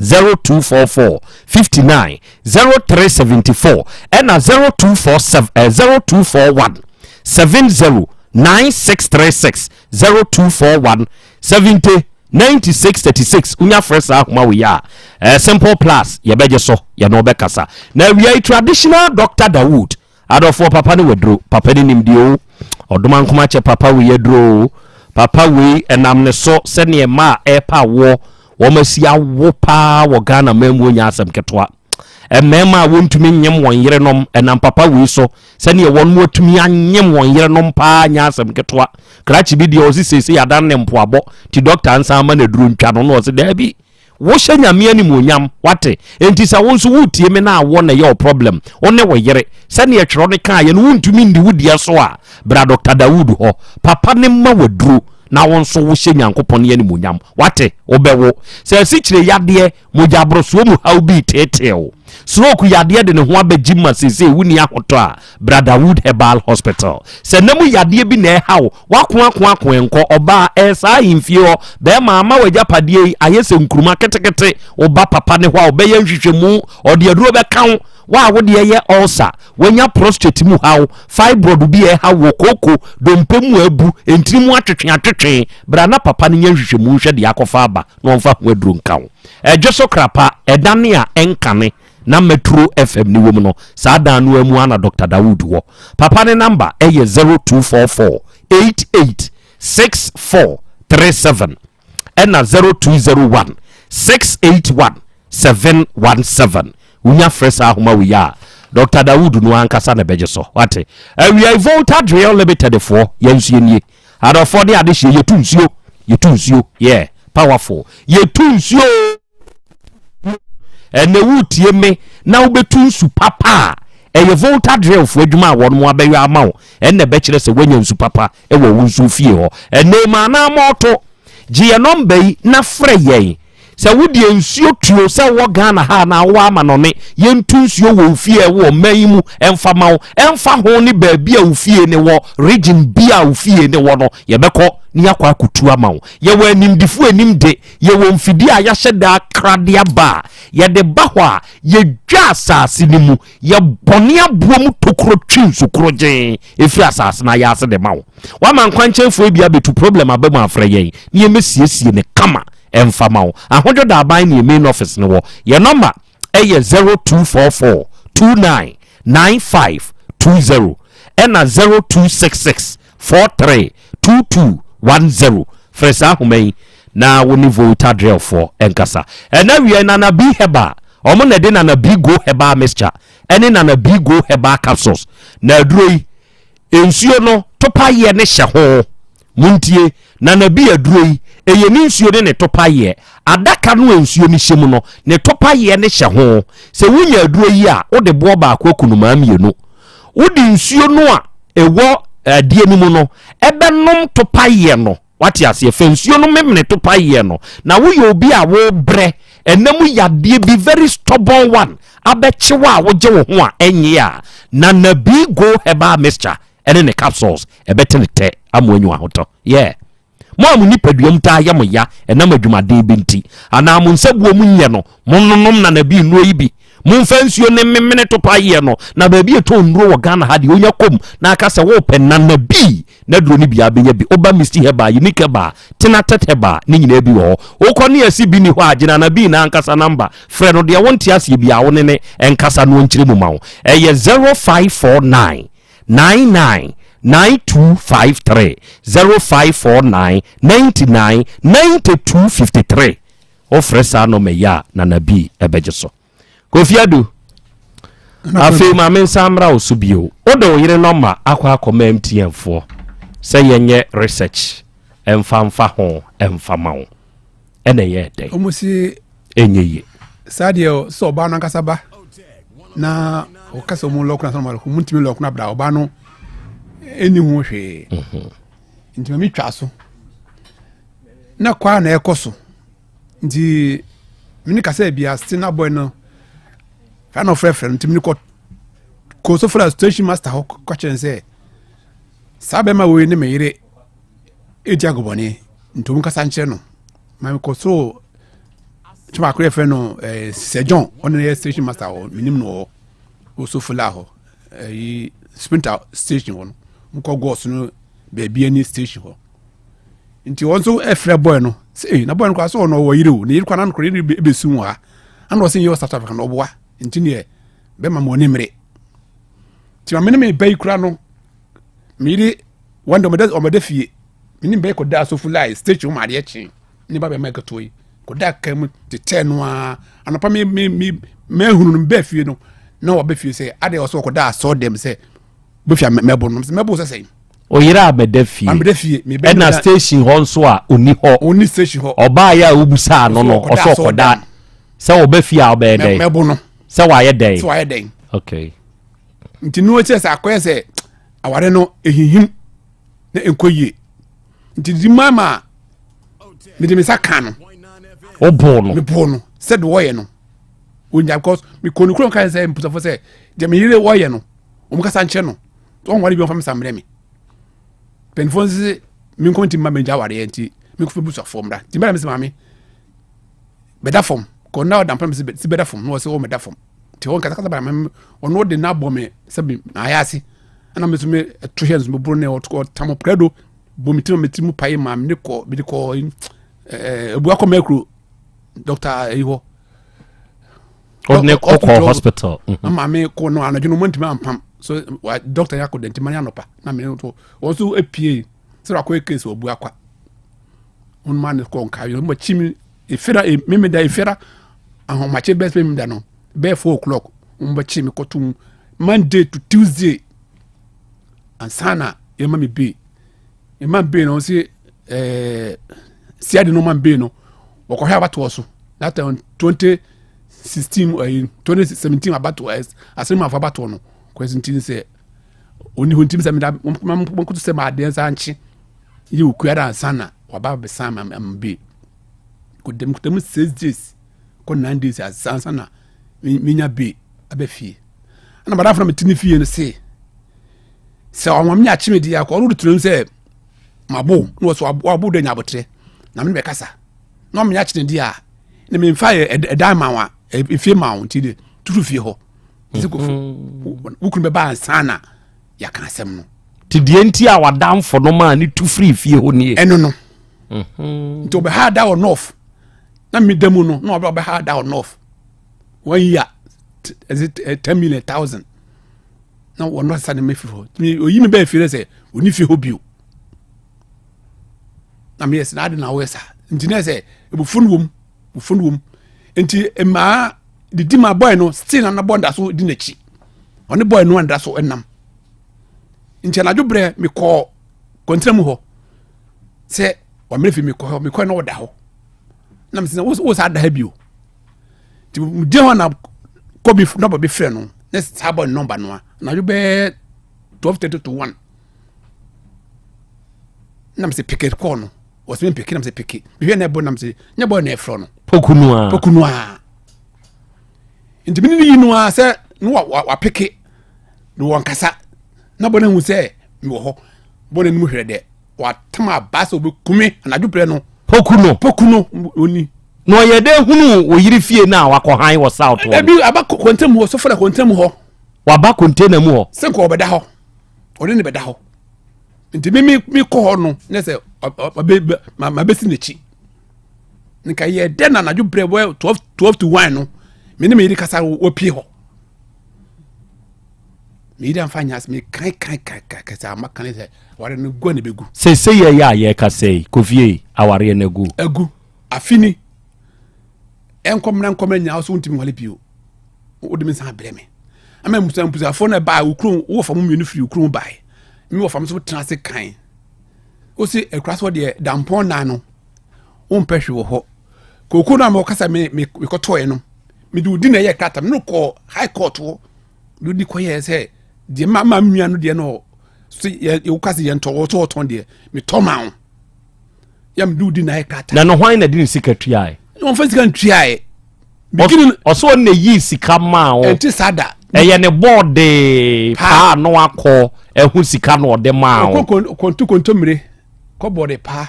0244 59 0374 ɛna 0247 eh, 0241 70 9636 0241 70 96 36 wonya frɛ saa ahoma wei a eh, simple plus yɛbɛgye so yɛne wobɛkasa na awia yi traditional Dr. Dawood Adɔfoɔ papa ne waduro papa ne nimdeɛ o ɔdoma nkoma kyɛ papa wei aduro o papa wei ɛnam ne so sɛdeɛ mmaa a ɛrepa awoɔ wɔn asi awo paa wɔ Ghana man mu ɔnya asɛm ketewa mmarima a wɔntumi nyem wɔn yerenom ɛnam papa wei so sɛdeɛ wɔn mu atumi anyem wɔn yerenom paa nya asɛm ketewa krakye bi deɛ ɔsi seesei adan ne mpoabɔ ti dɔkta nsan ama no aduro ntwa no na ɔsi daabi Wohyɛ Nyame animuonyam, wate? Enti sɛ wo nso woretie me na awoɔ na ɛyɛ wo problem, wo ne wo yere, sɛdeɛ twerɛ no kaeɛ no, wontumi nni wo deɛ so a, bra Dɔkta Dawood hɔ. Papa no mma wo aduro na wo nso wohyɛ Nyankopɔn animuonyam. Wate? Wobɛwo. Sɛ asikyire yadeɛ, mogyaborosoɔ mu haw bi reteetee wo, stroke yadeɛ de ne ho abɛgyim ma seesei wonni ahotɔ a, bra Dawood Herbal Hospital. Sɛ nna mu yadeɛ bi na ɛha wo, woako ako ako ɛnkɔ, ɔbaa, ɛyɛ saa ahemfie hɔ, bɛrima, ama w'agyapadeɛ yi ayɛ sɛ nkuruma ketekete, wo ba papa ne hɔ a ɔbɛyɛ nhwehwɛmu, ɔde aduro bɛka wo, wo a wo deɛ yɛ ulcer, Wanya prostate mu haw, fibroid bi a ɛhaw wɔ kooko, dompe mu a abu, ntini mu atwetweatwetwe. Bra na papa no nyɛ nhwehwɛmu nhwɛ deɛ akɔfa aba na ɔmfa ho aduro nka wo. Ɛdwo so kra pa, ɛdane a ɛnkane na Metro FM no wɔ mu no, saa dan no ara mu ara na Doctor Dawood wɔ. Papa no namba yɛ 0244 88 6437 ɛna 0201 681 717. Wonya frɛ saa ahoma wei a, Dr. Dawood no ankasa na ɛbɛgye so. Wate? Awiai Volta Drill Limited foɔ, yɛn nso yɛnie. Adɔfoɔ ne adehyeɛ, yɛtu nsuo. Yɛtu nsuo. Yeah, powerful. Yɛtu nsuo. Ɛnɛ wotie me na wobɛtu nsu papa a, ɛyɛ Volta Drill foɔ adwuma a wɔn abɛyɔ ama wo. Ɛnna ɛbɛkyerɛ sɛ woanya nsu papa wɔ wo nso fie hɔ. Ɛnɛ ma anaa mɔɔto. Gye yɛn nɔmba yi na frɛ yɛn. Sɛ wo deɛ nsuo tuo sɛ wowɔ Ghana ha anaa wowɔ amanɔne, yɛntu nsuo wɔ wo fie a ɛwɔ ɔman yi mu ɛmfa ma wo. Ɛmfa ho ne baabi a wo fie no wɔ, region bi a wo fie no wɔ no, yɛbɛkɔ na yɛakɔ akɔtu ama wo. Yɛwɔ animdefoɔ a ɛnim de, yɛwɔ mfidie a yɛahyɛ da akra de aba a, yɛde ba hɔ a, yɛdwa asase no mu, yɛbɔne aboɔ mu tokuro twe nsu korogyenn ɛfiri asase no ayɛ ase de ma wo. Woama nkwankyɛnfoɔ bi abɛtu problem aba mu afrɛ yɛn na yɛmmɛsiesie no kama. ɛmfa ma wo. Ahodwo Daban ne yɛn main office no wɔ. Yɛn nɔma ɛyɛ 0244 29 95 20 ɛna 0266 43 22 10. Frɛ saa ahoma yi na wo ne Volta Drillfoɔ nkasa. Ɛna wiɛ Nana B Herbal, wɔn na ɛde Nana B Go Herbal Mixture ɛne Nana B Go Herbal Capsules. Na aduro yi, nsuo no topaeɛ ne hyɛ ho. Montie, na na bi aduro yi, ɛyɛ ne nsuo ne ne topaeɛ. Adaka no a nsuo no hyɛ mu no, ne topaeɛ no hyɛ ho. Sɛ wonya aduro yi a, wode boɔ baako aku nnomaa mmienu. Wode nsuo no a ɛwɔ adeɛ no mu no bɛnom topaeɛ no. Wate aseɛ? Fa nsuo no memene topaeɛ no. Na woyɛ obi a wobrɛ, ɛna mu yadeɛ bi, very stubborn one, abɛkye wo a wogye wo ho a ɛnnye a, Nana B Go Herbal Mixture ɛne ne capsules ɛbɛte ne tɛ ama wanya ahotɔ. Yeah. Mo a mo nipadua mu taa yɛ mo ya ɛnam adwumaden bi nti, anaa mo nsabuo mu nyɛ no, monnonom nanabi nnuro yi bi. Momfa nsuo ne memene topa yeɛ no, na baabi ɛtɔn nnuro wɔ Ghana ha deɛ onya kɔm na aka sɛ wopɛ nanabi na duro no biara bɛnya bi. Woba Misty Herbal, Unique Herbal, Tenatet Herbal, ne nyinaa bi wɔ hɔ. Wokɔ ne asi bi ni hɔ a, gye nanabi no ankasa namba. Frɛ no deɛ wonte aseɛ biara wo ne ne nkasa no ɔnkyerɛ mu ma wo. Ɛyɛ 0549 99 9253 0549 99 92 53 Wofrɛ saa nɔma yi a Nana B ɛbɛgye so. Kofi Adu, afei ma me nsa mmra wo so bio. Wode wo yere nɔma akɔ akɔma MTN foɔ sɛ yɛnyɛ research ɛmfa mfa ho ɛmfa ma wo. Ɛna ɛyɛɛ dɛn? Ɔmo si ɛnyɛ yie. Saa deɛ sɛ ɔbaa no ankasa ba na ɔka sɛ ɔmo lɔko na sɛ ɔmo ntumi lɔko na bra ɔbaa no ɛni ho hwee mhm. nti mami twa so na kwaa na ɛkɔ so nti mene kasa bia still na boy no fa na ɔfrɛfrɛ no nti mene kɔ kɔ so fra station master hɔ kɔkyerɛ no sɛ saa bɛma wei ne me yere ɛdi agobɔne nti ɔmo kasa nkyerɛ no ma mekɔ so kyɛ baako yɛfrɛ no eh, sir john ɔno yɛ station master hɔ menim no wɔ hɔ ɔsofo hɔ ɛyi eh, sprinter station hɔ no mokɔ gɔs no baabi ani station hɔ nti wɔn nso ɛfrɛ boy no sɛ ee na boy no koraa sɛ ɔno ɔwɔ yere o ne yere koraa na no yere bɛsu wɔ ha ana ɔsɛ yɛ wɔ South Africa na ɔboa nti neɛ bɛma ma ɔne mmere nti ma me ne me ba yi koraa no me yere wɔn de ɔmɛda ɔmɛda fie me ne me ba yi kɔda asofo line station mu adeɛ kye ne ba bɛma ɛkɛtoɔ yi kɔda kaa mu tetɛ no ara anɔpa me me me mɛhunu no bɛɛ fie no na wabɛ fie sɛ adeɛ ɔsɛ ɔkɔda asɔ dɛm sɛ bɛfia mɛbo no mɛbo sɛ sɛn Oyere a mɛda fie. Ameda fie. Ɛna station hɔ nso a ɔni hɔ. Ɔni station hɔ. Ɔbaa yɛ a wobusaa no no ɔsɛ ɔkɔda sɛ ɔbɛ fie a ɔbɛyɛ dɛn. Mɛbo no. Sɛ wayɛ dɛn. Sɛ wayɛ dɛn. Okay. Nti no kyerɛ sɛ akɔyɛ sɛ aware no ehihim na nkɔ yie. Nti di maa ma mede me nsa ka no. Woboo no? Meboo no sɛ de wɔyɛ no. Onya because mekɔ ne kurom ka sɛ mpusafo sɛ deɛ me yere wɔyɛ no wɔn kasa nkyerɛ no. Wɔn ware bi wɔn fa me sa mmerɛ me. Mpanyinfoɔ nso sɛ me nko nti mma mengya awareɛ nti me nkɔfɛ busuafoɔ mmra. Nti mbɛda me sɛ maame bɛda fam kɔ na ɔda mpa me sɛ bɛda fam na wɔsɛ wɔn bɛda fam. Nti wɔn kasakasa ba me ɔno de n'abɔ me sɛ me na ayɛ ase. Ɛna me nso me to hyɛ nso me boro ne ɔtam prɛdo bɔ me ti ma me ti mu pae ma me kɔ me de kɔ ɛɛ ebu akɔ mɛkuro dɔkta eyi hɔ. Ɔde kɔ hospital. Na maame kɔ no anadwo no mo ntumi ampam so wa dɔkta yɛ akɔ dɛnti ma ne anɔpa na me nso wɔn nso epie sɛ wakɔ yɛ case wɔ bu akwa wɔn maa ne kɔ nka yɛ wɔn akyi mi efira mímí da efira ahomakye bɛɛ sɛ mímí da no bɛɛ 4 o'clock wɔn bɛ kyi mi kɔtum Monday to Tuesday ansana yɛma me bee yɛma me bee no ɔsi ɛɛ siade no ma me bee no wɔkɔhwɛ abatoɔ so that time 2016 ɛyi 2017 abatoɔ ɛs asɛm afɔ abatoɔ no kwasi nti sɛ oni hɔ nti sɛ meda mɔnkoto sɛ ma adeɛ nsa nkye yɛ okua da ansana waba bɛsan ma me bee kɔdɛm kɔdɛm 6 days kɔ 9 days ansa na menya bee aba fie ɛna madamfo na mete ne fie no se sɛ ɔma me akye me deɛ akɔ ɔno de tunam sɛ mabo na wɔsɛ wabo dɛ nya abotrɛ na mene bɛkasa na ɔma me akye ne deɛ a na memfa yɛ ɛdan ma wa efie ma wo nti de tutu fie hɔ sɛ kofo wo kunu bɛba ansa na yɛaka asɛm no. Nti deɛ nti a wadamfo no maa ne tu firi fie hɔ nie. Ɛno no nti ɔbɛha da wɔ north na meda mu no na ɔbɛha da wɔ north one year ɛsɛ 10 million thousand na wɔn asa ne ma firi hɔ oyi mi bɛɛ fie sɛ oni fie hɔ bio na meyɛ sɛ n'ade na wɔyɛ saa nti na sɛ ebufu no wɔm ebufu no wɔm nti mmaa didi ma bɔyɛ no still na nabɔ nda so di n'akyi ɔne bɔyɛ no anda so ɛnam nti anadwo brɛ mekɔɔ kɔntena mu hɔ sɛ wɔmmerɛ fi mekɔ hɔ mekɔ na ɔda hɔ na mesɛ wo saa da ha bio nti gyina hɔ na kɔ bi nɔmba bi frɛ no ne saa bɔ ne nɔmba no a anadwo bɛɛ 12:30 to 1 na mesɛ peke kɔɔ no wɔsɛ me peke na mesɛ peke mehwɛ na ɛbɔ na mesɛ nyɛ bɔ na ɛfrɛ no poku no a poku no a nti mene ne yi no a sɛ ne wapeke ne wɔnkasa na bɔ no ahu sɛ mewɔ hɔ bɔ no anim hwɛ dɛ watam aba sɛ ɔbɛkume anadwo berɛ no poku no poku no ɔni na ɔyɛ dɛ hunu wɔ yere fie no a wakɔhan wɔ south hɔ ebi aba kɔntɛn mu hɔ sɔfo na kɔntɛn mu hɔ waba container mu hɔ sɛ nka ɔbɛda hɔ ɔne ne bɛda hɔ nti mi mi mi kɔ hɔ no ne sɛ ɔbɛ ma ma bɛsi n'akyi nka yɛ dɛ na anadwo berɛ bɔ 12 to 1 no me ne me yere kasa wɔpie hɔ me yere amfa nyɛ ase me kan kan kan kan kɛsɛ ama kan sɛ aware no gu a na bɛgu. Sese yɛ yɛ a yɛka sɛ kofie awareɛ no agu. Agu afini nkɔmena nkɔmena nyinaa so wontumi nwale bio wode me nsa abrɛ me ama mmusa mbusafoɔ no ɛbaa wo kurom wowɔ fa mu mmienu firi wo kurom bae me wɔ fam so tena ase kan wo se akura so deɛ dampɔn naa no wompɛ hwe wɔ hɔ kooko no a mekɔkasa me mekɔtɔɛ no mede wo di na ɛyɛ krata me no kɔɔ high court hɔ de wodi kɔyɛɛ sɛ deɛ ma ma nua no deɛ no so yɛ woka sɛ yɛntɔ wɔtɔ wɔtɔn deɛ metɔ ma wo yɛ mede wo di na ɛyɛ krata na no hwan na de ne sika tuae na wɔmfa sika ntuae. Ɔsɛ ɔno na yii sika maa wo. Ɛnte saa da. Ɛyɛ ne bɔɔde paa no akɔ ɛho sika na ɔde maa wo. Kɔntu kontommire kɔ bɔɔde paa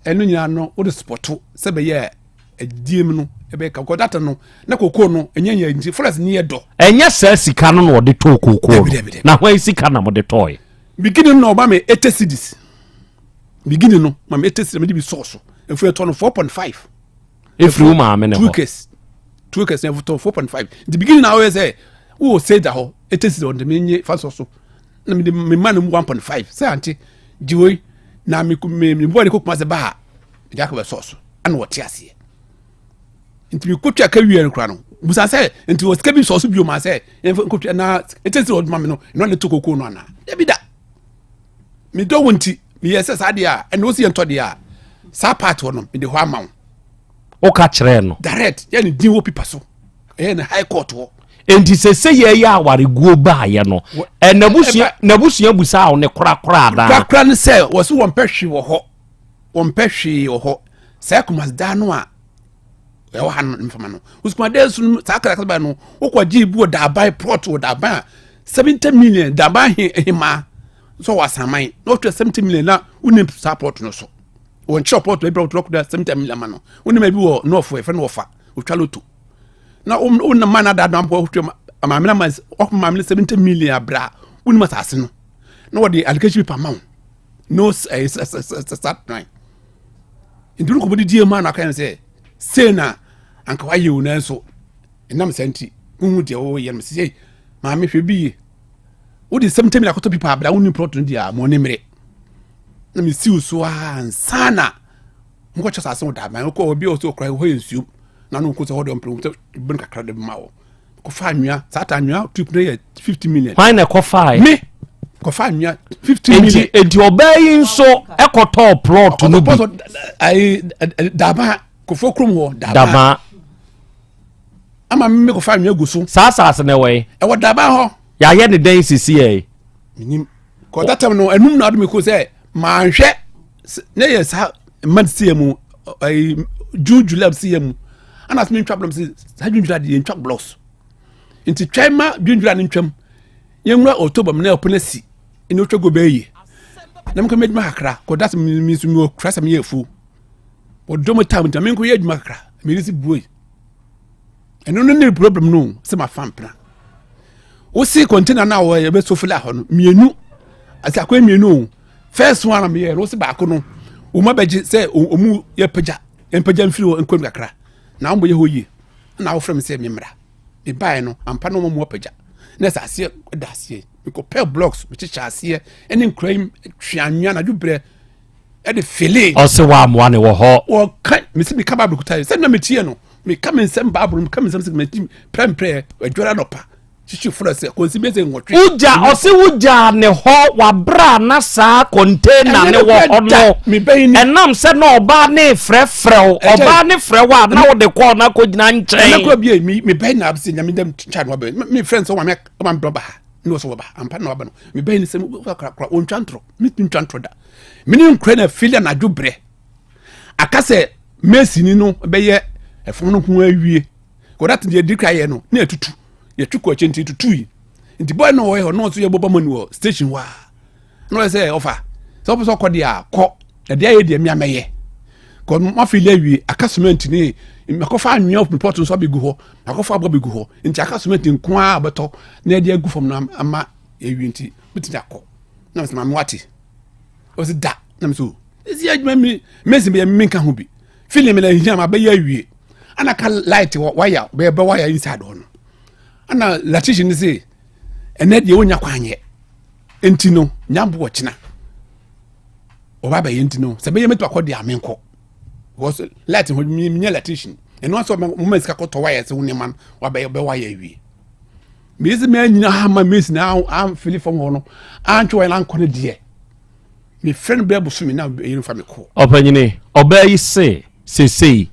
ɛno nyinaa no wode spɔto sɛ bɛyɛ adidie mu no ɛbɛyɛ ka kɔ data no na koko no ɛnyɛ nyɛ nti forest ni yɛ dɔ. Ɛnyɛ saa sika no na ɔde tɔɔ koko no na hwan sika na mode tɔɔɛ. Beginning no ɔba me 80 cedis beginning no ma me 80 cedis mede bi sɔɔ so ɛfiri ɛtɔ no 4.5. Efiri wo maame ne hɔ. 2 acres 2 acres na ɛfotɔ 4.5 nti beginning na ɔyɛ sɛ wowɔ sage hɔ 80 cedis ɔde me nye fa sɔ so na mede me ma no mu 1.5 sɛ ante gye wei na me me me bɔɔ ne kɔ kuma sɛ baa mede akɔ bɛ sɔɔ so ɛna wɔte aseɛ nti mekɔtwa ka wie no kora no busa sɛ nti wɔ sika bi sɔɔ so bio ma sɛ yɛmfa nkɔtwa na 80 cedis ɔde ma me no ɛno ne to kokoo no anaa dabi da medɔ wo nti meyɛ sɛ saa deɛ a ɛna wosi yɛntɔ deɛ a saa part hɔ no mede hɔ ama wo. Woka kyerɛɛ no. Direct yɛ ne din wɔ pipa so ɛyɛ ne high court hɔ. Enti sɛ yɛyɛ awareguo baayɛ no ɛ n'abusua n'abusua busaa wo ne korakora anaa. Korakora ne sɛ wɔsi wɔn pɛ hwe wɔ hɔ. Wɔmpɛ hwee wɔ hɔ. Saa Kumasi dan no a ɛwɔ ha no mfama no. Usukuma dan so no saa kasa ba no wokɔ gye bi wɔ Daban plot wɔ Daban a 70 million Daban he hemaa nso wɔ asaman na wɔtwa 70 million na wonim saa plot no so. Wɔn kyerɛ plot bi plot no 70 million ma no. Wonim bi wɔ North yɛfrɛ no wɔfa otwa loto. Na wonam ma na dada mpo wotwa maame na ma maame no 70 million abra wonim asase no. Na wɔde allocation paper ma wo. No eh, sat nine nti no kɔbɔde die mu a na aka yɛn sɛ sei na anka wayɛ o nanso ɛnam saa nti wohu deɛ wɔyɛ no sɛ maame hwɛ bi yie wode sɛm tɛmi akɔtɔ pipa abira wonni plot no deɛ a mo ne mmere na mesiw so a nsa na mokɔkyɛ saase wo daaban wokɔ obi a ɔsɛ ɔkora hɔ yɛ nsuom na no nko sɛ hɔ deɛ ɔmpere sɛ bɛn kakra de ma wɔ kɔfa anwea saa ta anwea trip no yɛ 50 million. Hwan na ɛkɔfae? Me kɔfa anwea 50 million. Enti ɔbaa yi nso ɛkɔtɔɔ plot no bi. Ayi daba kɔfɔ kurom hɔ daba. Daba. Ama me kɔfa anwea gu so. Saa asase na ɛwɔ yi. Ɛwɔ daba hɔ. Yɛayɛ ne dɛn sisi yɛ. Menim kɔda tam no ɛnum na ɔde me ko sɛ manhwɛ ne yɛ saa mma si yɛ mu ɛyi june july si yɛ mu ɛna sɛ mentwa blocks saa june july deɛ yɛntwa blocks nti twɛn ma june july no ntwam yɛnwura october mu na ɛpono asi ɛna otwa go bɛyɛ yie na mekɔ mɛdwuma kakra kɔda sɛ me nso mewɔ kura sɛ meyɛ afuo wɔdɔ mo tam nti menkɔ yɛ adwuma kakra mede si buoi ɛno no ne problem no sɛ mafa mpena wosi container no a wɔyɛ fila hɔ no mmienu asɛ akɔyɛ mmienu o first one a meyɛ no wosi baako no wɔn abɛgye sɛ wɔn yɛ pagya mpagya mfiri hɔ nkɔm kakra na wɔn yɛ hɔ yie na awofra mi sɛ memmra mebaeɛ no ampa na wɔn mu apagya na ɛsɛ aseɛ da aseɛ mekɔpɛ blocks mekyekyɛ aseɛ ɛne nkura yi twe anwea anadwo berɛ ɛde fele. Ɔse w'amoa ne wɔ hɔ. Wɔka mesi meka bible kuta yɛ sɛ na metie no meka me nsɛm bible meka me nsɛm sɛ meti prɛmprɛ adwara nɔpa kyekye fura sɛ kɔnsi bɛsɛ nwɔtwe. Wogya ɔse wogyaa ne hɔ wabra na saa container ne wɔ hɔ no ɛnam sɛ na ɔbaa ne frɛfrɛ wo ɔbaa ne frɛ wo a na wode kɔɔ na akɔgyina nkyɛn. Ɛna kora bie mebɛn na sɛ nyame dɛm kya no wabɛn me frɛ nsɛ ɔma me brɛ ba ha ne wɔ sɛ wɔba ampa na waba no mebɛn ne sɛ korakora ɔntwa ntorɔ metumi ntwa ntorɔ da mene nkura na fili anadwo berɛ aka sɛ masini no bɛyɛ ɛfam no ho awie kɔda te deɛ dikra yɛ no na ɛtutu yɛtwe kɔ akyɛ nti tutu yi nti bɔyɛ no ɔyɛ hɔ na ɔso yɛ bɔbɔ mani wɔ station hɔ a na ɔyɛ sɛ ɔfa sɛ ɔpɛ sɛ ɔkɔ deɛ a kɔ ɛdeɛ ayɛ deɛ mmea mɛyɛ kɔ mafili awie aka cement ne makɔfa anwea pɔt nso abɛgu hɔ makɔfa aboɔ abɛgu hɔ nti aka cement nko ara bɛtɔ na ɛde agu fam no ama ɛwie nti mɛtumi akɔ na mesɛ maame wate ɔsi da na mesɛ o ɛsi adwuma mi mɛsi bɛyɛ menka ho bi feeling mi na ehia ma bɛyɛ awie ana ka light wɔ waya bɛyɛ bɛ waya inside hɔ no ana electrician ne se ɛnɛ deɛ wonya kwan yɛ nti no nyambo wɔ kyena ɔba bɛyɛ nti no sɛ bɛyɛ mɛtumi akɔ deɛ amenkɔ because light ho menyɛ electrician ɛno asɛ ɔma sika kɔtɔ waya sɛ wo nneɛma no wabɛyɛ bɛ waya awie mesi mɛ nyina ha ma mesi na amfili fam hɔ no antwe wɔn ankɔ no deɛ mefrɛ no bɛɛ bosome na ɛyɛ no fa me kɔ. Ɔpanyini, ɔbaa yi se sesei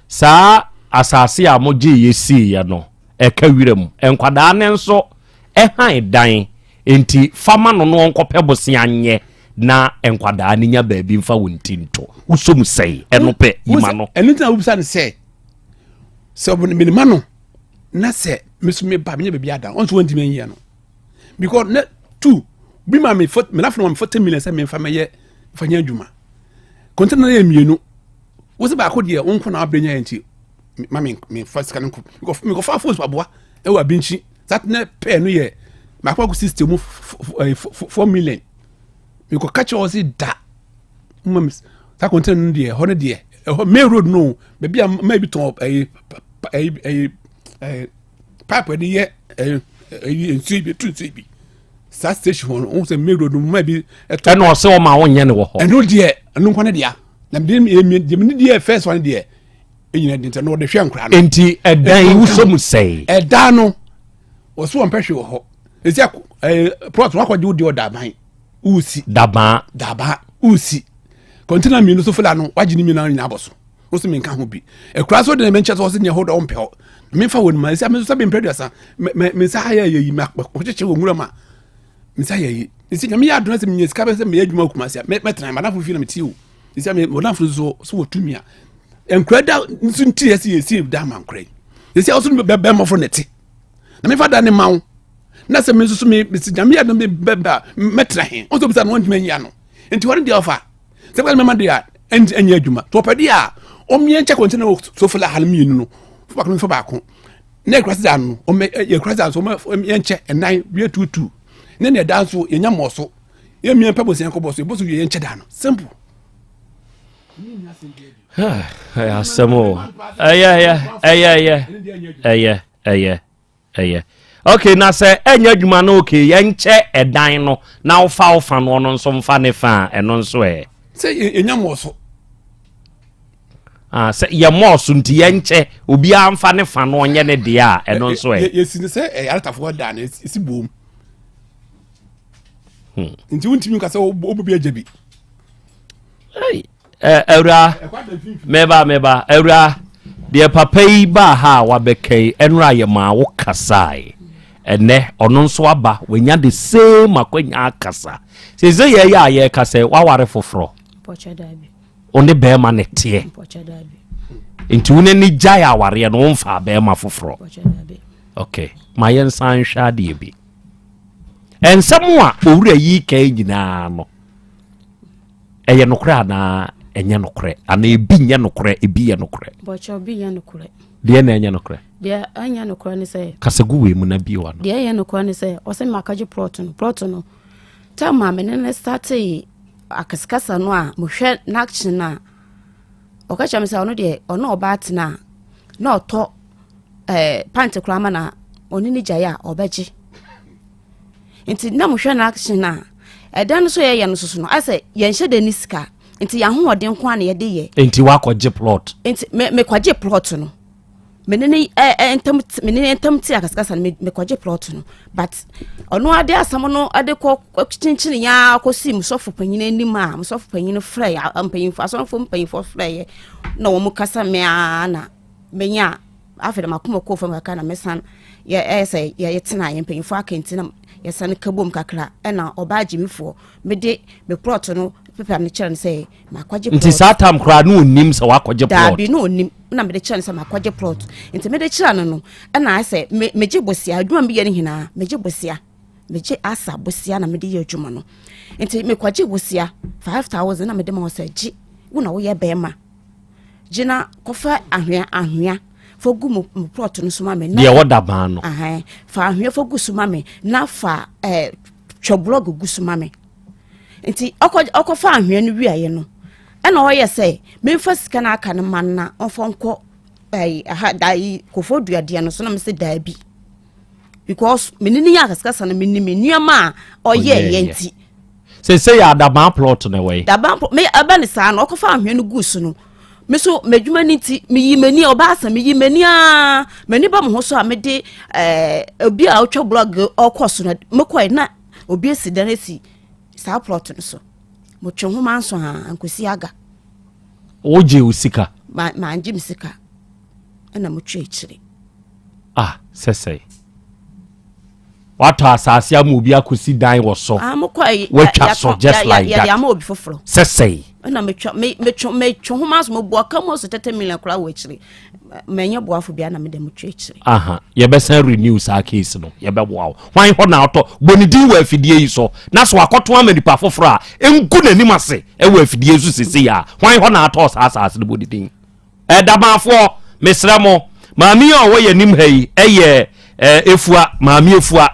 saa asase a mogyeeɛ siiɛ no ɛka wira mu, nkwadaa no nso ɛhan dan, enti fa ma no na ɔnkɔpɛ bosea nyɛ na nkwadaa no nya baabi mfa wɔn ti nto. Wosɔ mu sɛn? Ɛno pɛ, yi ma no. Ɛno nti na wobisa no sɛ, sɛ mede ma no na sɛ me so meba menya baabi ada ɔnso wɔntumi anyia no because ne two bi ma me fo me nafo ma me 40 million sɛ memfa mɛyɛ fa nyɛ adwuma kɔntɛna no yɛ mmienu wo sɛ baako deɛ wo nko na wabrɛ nya nti ma me memfa sika no nko mekɔfa phones aboa ɛwɔ abinkyi that ne pɛɛ no yɛ baako baako 60 mu 4 million mekɔka kyerɛ wɔ sɛ da ma me saa kɔntɛna no deɛ ɛhɔ no deɛ ɛhɔ main road no baabi a mmaa bi tɔn ɛyi ɛyi ɛyi ɛyi pipe ɛde yɛ ɛyi ɛyi nsuo bi etu nsuo bi saa station hɔ no ohun sɛ main road no mmaa bi ɛtɔ. Ɛna ɔsɛ ɔma ɔnyɛ ne wɔ hɔ. Ɛno deɛ ɛno nkwa ne deɛ na deɛ mi deɛ mi deɛ first one deɛ enyina deɛ nti na ɔde hwɛ nkora no. Nti ɛdan yi wosɔ mu sɛɛ. Ɛdan no wɔso wɔn pɛ hwɛ wɔ hɔ esi ɛɛ plot wakɔgye wo deɛ ɔda aban. Usi. Dabaa. Dabaa. Usi. Kɔntena mmienu so fila no wagye ne mmienu nyinaa abɔ so. Wosi mi nka ho bi. Ekura so de na menkyɛ sɛ ɔsi nea hɔ dɔ ɔmpɛ hɔ. Memfa wɔn ma esi me nso sɛ mempɛ duasa. Me me me nsa ha yɛ yɛ yi ma kɔkyekyere wɔ nwura ma. Me nsa yɛ yi. Esi nyame yɛ adona sɛ menya sika bɛ sɛ meyɛ adwuma kuma se mɛtena madafo fi na metie o. Sɛ me wɔdamfo no so so wɔ tumi a nkura da nso nti yɛ sɛ yɛsi da ama nkura yi. Sɛ ɔso no bɛmmɔfo ne te. Na mefa da ne ma wo. Na sɛ me nso so me mesi nyame yɛ no me bɛba mɛtena he. Ɔnso bisa no wɔntumi anyi ano. Nti hɔ no deɛ ɔfa. Sɛ bɛka mɛma deɛ a ɛnyɛ adwuma. To ɔpɛ deɛ a ɔmmea nkyɛ kɔntɛna wɔ sofa la ha no mmienu no. Fa baako no fa baako. Na ekura sɛ ano ɔmmɛ yɛkura sɛ nso ɔmmɛ yɛnkyɛ ɛnan wie tuutu. Ne nea ɛda nso yɛnya mmɔɔ so. Yɛn mmea mpɛ bosia nkɔbɔ so yɛbɔ so wie yɛnkyɛ da no. Simple. Ɛyɛ asɛm o. Ɛyɛ ɛyɛ ɛyɛ ɛyɛ ɛyɛ ɛyɛ ɛyɛ. Okay, na sɛ ɛnyɛ adwuma no okay, yɛnkyɛ ɛdan no na wofa wo fa no ɔno nso mfa ne fa a ɛno nso ɛ. Sɛ yɛnya mmɔɔ so. Ah, sɛ yɛ mmɔɔ so nti yɛnkyɛ obiara mfa ne fa no ɔnyɛ ne deɛ a ɛno nso ɛ. Yɛsi ne sɛ ɛyɛ aretafoɔ da no ɛsi boom. Nti wontumi nka sɛ wobɛbi agya bi. Awura meba meba awura deɛ papa yi baa ha a wabɛka yi ɛnora yɛ maa wo kasae ɛnɛ ɔno nso aba wanya the same akwanya akasa sese yɛyɛ a yɛka sɛ waware foforɔ wo ne bɛrima ne teɛ nti wo n'ani gyae awareɛ no womfaa bɛrima foforɔ ok ma yɛnsan nhwɛ adeɛ bi ɛnsɛm a owura yi ka nyinaa no ɛyɛ nokorɛ anaa ɛnyɛ nokorɛ anaa ebi nyɛ nokorɛ ebi yɛ nokorɛ. Bɔkyɛ obi nyɛ nokorɛ. Deɛ na ɛnyɛ nokorɛ. Deɛ ɛnyɛ nokorɛ ne sɛ. Kasa gu wei mu na bio ano. Deɛ ɛyɛ nokorɛ ne sɛ ɔsɛ maka gye plot no plot no tɛ maame ne ne startee akasakasa no a mehwɛ n'action a ɔka kyerɛ me sɛ ɔno deɛ ɔno ɔbaa tena a na ɔtɔ ɛɛ pant koraa ma na ɔne ne gyae a ɔbɛgye. Nti na mohwɛ n'action a ɛdan no so yɛyɛ no soso no ayɛ sɛ yɛnhyɛ da ni sika nti yɛn ahoɔden nko ara na yɛde yɛ. Nti wakɔgye plot. Nti me mekɔgye plot no me ne ne ɛ ɛ ntam me ne ne ntam te akasakasa no me mekɔgye plot no but ɔno ade asɛm no ade kɔ kyenkyen ya kɔsi musɔfo panyin anim a musɔfo panyin frɛ yɛ mpanyinfo asɔrɔfo mpanyinfo frɛ yɛ na wɔn kasa me ara na menya Afei de m'akoma kɔɔ fam kakra na mesan yɛ ɛyɛ sɛ yɛtena yɛn mpanyinfoɔ aka nti na yɛsan ka bom kakra ɛna ɔbaa gyimifoɔ mede me plot no pepa no kyerɛ no sɛ makɔgye plot. Nti saa tam koraa na onim sɛ wakɔgye plot? Daabi na onim na mede kyerɛ no sɛ makɔgye plot nti mede kyerɛ no no ɛna ayɛ sɛ me megye bosia adwuma meyɛ no nyinaa megye bosia megye asa bosia na mede yɛ adwuma no nti mekɔgye bosia 5000 na mede ma wɔ sɛ gye wo na woyɛ bɛrima gyina kɔfa ahwea ahwea fa gu mo mo plot no so ma me. Deɛ ɛwɔ daban no. Ahan fa ahwea fa gu so ma me na fa ɛɛ eh, twɛ blɔg gu so ma me nti ɔkɔ ɔkɔfa ahwea no wiaeɛ no ɛna ɔyɛ sɛ memfa sika no aka no ma no na ɔmfa nkɔ ɛyi aha da yi kofo duadeɛ no so na mesɛ daabi because mene ne yɛ akasakasa no menim nneɛma a ɔyɛɛyɛ nti. Sese yɛ adaban plot na ɛwɔ yi. Daban plot me ɛbɛ ne saa no ɔkɔfa ahwea no gu so no me so m'adwuma no nti meyi m'ani ɔbaa sɛ meyi m'ani aa m'ani ba mo ho so a mede ɛɛ obi a ɔtwa blog ɔkɔ so no mekɔɛ na obi esi dan esi saa plot no so motwe ho manso a nkosi aga. Wogye wo sika? Ma mangye me sika ɛna motwe akyire. Ah sɛsɛe. Watɔ asase ama obi akɔsi dan wɔ so. Ah, mokɔ ayi. Watwa so just like that. Yɛde ama obi foforɔ. Sɛsɛe. Ɛna metwa me metwe metwe ho maa so meboa ka mu so tɛtɛ million koraa wɔ akyire. Mɛnyɛ boafo bia na mede motwe akyire. Aha, yɛbɛsan renew saa case no. Yɛbɛboa wo. Hwan hɔ na ɔtɔ? Bɔ ne din wɔ afidie yi so. Na so akɔto ama nipa foforɔ a ɛngu n'anim ase wɔ afidie so sesei a. Hwan hɔ na atɔ saa asase no bɔ ne din? Ɛdamafoɔ, mesrɛ mo, maame yi a ɔwɔ yɛn anim ha yi yɛ Efua, maame Efua.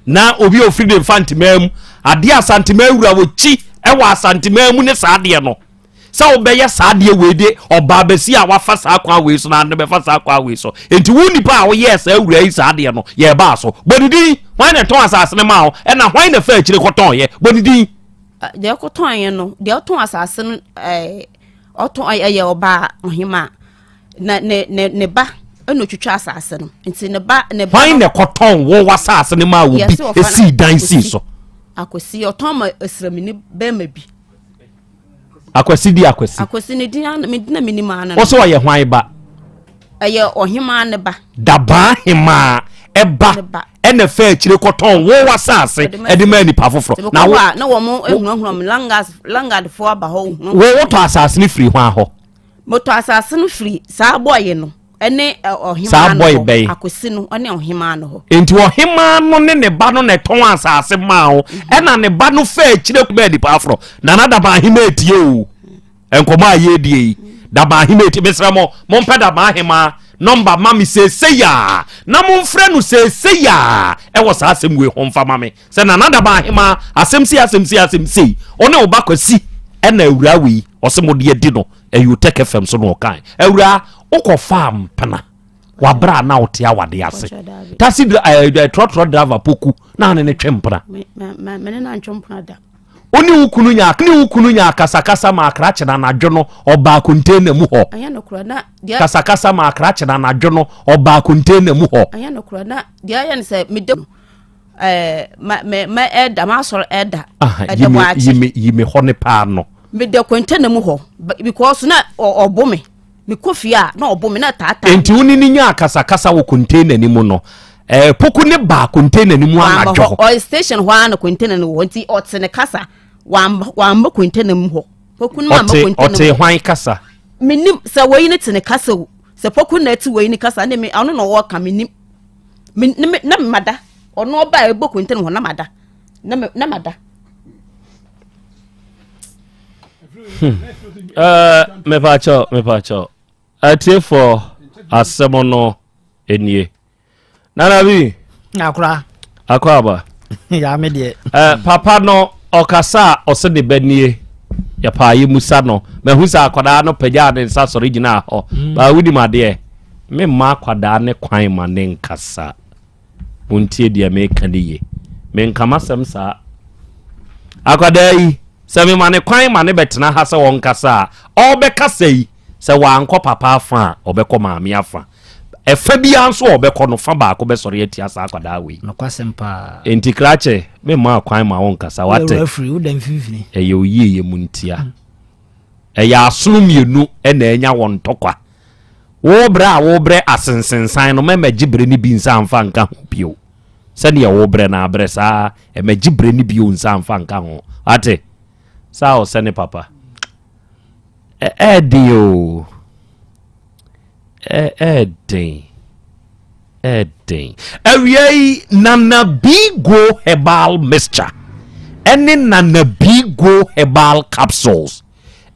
Na obi a ofiri ne Mfantemaa mu, adeɛ Asantemaa wura wɔkyi wɔ Asantemaa mu ne saa adeɛ no. Sɛ wobɛyɛ saa adeɛ wei de ɔbaa bɛsi a wafa saa kwan wei so na ade bɛfa saa kwan wei so. Enti wo nipa a woyɛɛ saa wura yi saa adeɛ no, yɛbaa so. Bɔ ne din, hwan na ɛtɔn asase no maa wo, ɛna hwan na ɛfa akyire kɔtɔnyɛ? Bɔ ne din. Deɛ ɔkɔtɔnyɛ no, deɛ ɔtɔn asase no ɛɛ. Ɔtɔn ɛyɛ ɔbaa ɔhemaa na ne ne ne ba ɛna otwitwa asase no nti ne ba ne ba. Hwan na ɛkɔtɔn wo w'asase no maa obi esii dan sii so. Akwasi ɔtɔn ma esramini bɛrima bi. Akwasi di akwasi. Akwasi ne din ano me din na me nim ano. Wɔsɛ ɔyɛ hwan ba. Ɛyɛ ɔhemaa ne ba. Dabaa hemaa Ɛba ɛna fɛ akyire kɔtɔn wo w'asase ɛde ma nipa foforɔ. Na wo na wɔn ehunahuna mu langas langadfoɔ aba hɔ ehunu. Wo wotɔ asase no firi hwan hɔ? Motɔ asase no firi saa bɔɔye no ɛne ɔhemaa no hɔ akosi no ɛne ɔhemaa no hɔ. Nti ɔhemaa no ne ne ba no na ɛtɔn asase maa wo ɛna ne ba no fɛ akyire bɛɛ nipa aforɔ. Nana daba ahema etie o. Nkɔmɔ a yɛredie yi daba ahema etie mesrɛ mo mompɛ daba ahema nɔmba ma me seesei a na momfrɛ no seesei a ɛwɔ saa asɛm wei ho mfa ma me sɛ nana daba ahema asɛm sei asɛm sei asɛm sei ɔne wo ba kwasi ɛna awuraa wei ɔsɛ mo de adi no ɛyɛ Otec FM so na ɔkae awuraa wokɔfaa mpena wabrɛ a na wote awade ase taxi eh, eh, trɔtrɔ driver poku na ne ne twe mpena wo ne wo kunu nya ne wo kunu nya akasakasa ma akrakye na anadwo no ɔbaa container mu hɔ kasakasa ma akrakye na anadwo no ɔbaa container mu hɔ yi me hɔ ne paa no meda container mu hɔ because na ɔbo me mekɔ fie a na ɔbo me na taataa. Nti wo ne no nyaa kasakasa wɔ container no mu no eh, poku ne baa container no mu anadwo hɔ. Ɔyɛ station hɔ ara na container no wɔ hɔ nti ɔte ne kasa wamba container mu hɔ. Poku no amba container mu. Ɔte hwan kasa? Menim sɛ wɔyi no te ne kasa o sɛ poku na ɛte wɔyi ne kasa ne me ɔno na ɔwɔ menim me na mada ɔno ɔbaa ɛbɔ container hɔ na mada na mada. Hmm. Eh, mepakyɛw mepakyɛw atiefoɔ asɛm no nie nana bi akora akɔ aba ya me deɛ eh, papa no ɔkasa a ɔsɛ ne ba nie yɛpaa yɛ musa no mahu sɛ akwadaa no pagyaa ne nsa sɔre gyinaa hɔ mm. baa wonim adeɛ memma akwadaa ne kwan ma ne nkasa Montie deɛ meka no yie. Menka m'asɛm saa. Akwadaa yi, sɛ mema ne kwan ma ne bɛtena ha sɛ ɔnkasa a, ɔrebɛkasa yi, sɛ wankɔ papa afa a, ɔbɛkɔ maame afa. Ɛfa biara nso a ɔbɛkɔ no, fa baako bɛsɔre atia saa akwadaa wei. Nokwasɛm paa. Enti krakye, memma kwan ma wonkasa, wate? Wura afiri, woda mfimfini. Ɛyɛ oyieyɛ mu ntia. Ɛyɛ asono mmienu na anya wɔn ntɔkwa. Wo brɛ a wobrɛ asensensan no, mɛma gye berɛ no bi nsa mfa nka ho bio. Sɛdeɛ wobrɛ no abrɛ saa, ɛma gye berɛ no bio nsa mfa nka ho. Wate? Saa ɔsɛ ne papa. Ɛɛden o. Ɛɛden. Ɛɛden. Awia yi, Nana Bigo Herbal Mixture ɛne Nana Bigo Herbal Capsules.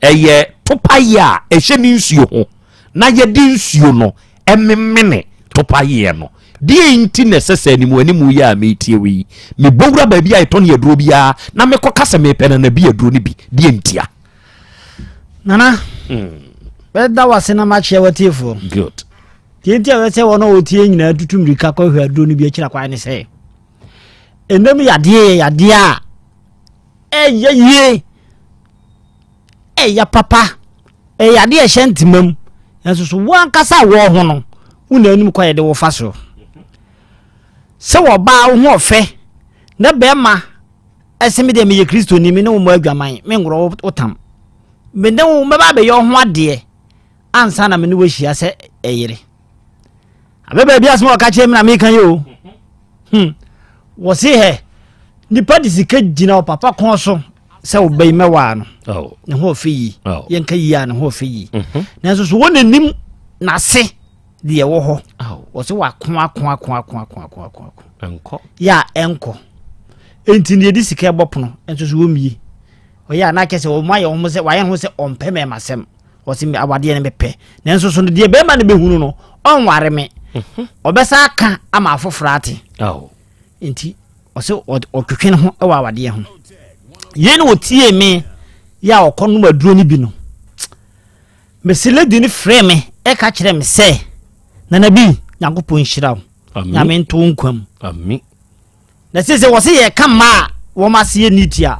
Ɛyɛ topaeɛ a ɛhyɛ ne nsuo ho na yɛde nsuo no memene topaeɛ no. Deɛ nti na ɛsɛ sɛ animuanimu yi a meretie wo yi, mebɔ wura baabi a yɛtɔn aduro biara na mekɔka sɛ mepɛ nana bi aduro no bi. Deɛ ntia? Nana, bɛda wase na makyea w'atiefoɔ. Good. Deɛ nti a ɛsɛ sɛ wɔn a wɔtie nyinaa tutu mmirika kɔhwɛ aduro no bi akyiri akwan ne sɛ, ɛnam yadeɛ yɛ yadeɛ a ɛyɛ yie ɛyɛ papa ɛyɛ adeɛ ɛhyɛ ntoma mu nanso so wo ankasa a wɔ ho no wo na anim kɔ yɛde wo fa so sɛ wɔbaa wo ho ɔfɛ na bɛrima ɛsɛ me deɛ meyɛ kristoni me ne wo mmɔ adwaman me nworɔ wo tam me ne wo mɛba abɛyɛ wo ho adeɛ ansa na me ne wo ahyia sɛ ɛyere abɛ baabi asɛm a ɔka kyerɛ me na meka yi o hmm wɔse hɛ nipa de sika gyina ɔpapa kɔn so sɛ ɔbɛyi mɛwaa no oh. ne ho ɔfɛ yi oh. yɛnka yi a ne ho ɔfɛ yi mhm. nanso so wɔn anim n'ase deɛ ɛwɔ hɔ oh. wɔse wako ako ako ako ako ako ako ako ɛnkɔ yɛ a ɛnkɔ enti ne yɛde sika ɛbɔ pono nso so wɔmmie ɔyɛ a na kyɛ sɛ wɔn ayɛ wɔn sɛ wɔayɛ ho sɛ ɔmpɛ mɛma sɛm ɔsi mi awadeɛ no mepɛ nanso so no deɛ bɛrima no bɛhunu no ɔnware me mhm. ɔbɛsa aka ama afoforɔ ate nti ɔsɛ ɔtwetwe ne ho wɔ awadeɛ ho yei na ɔtie me yɛ a ɔkɔ nom aduro no bi no mesi lady no frɛ me ɛka kyerɛ me sɛ nana bi nyankopɔn nhyira wo nyame nto wo nkwa mu Na seesei wɔse yɛka mmaa a wɔn ase yɛ neat a,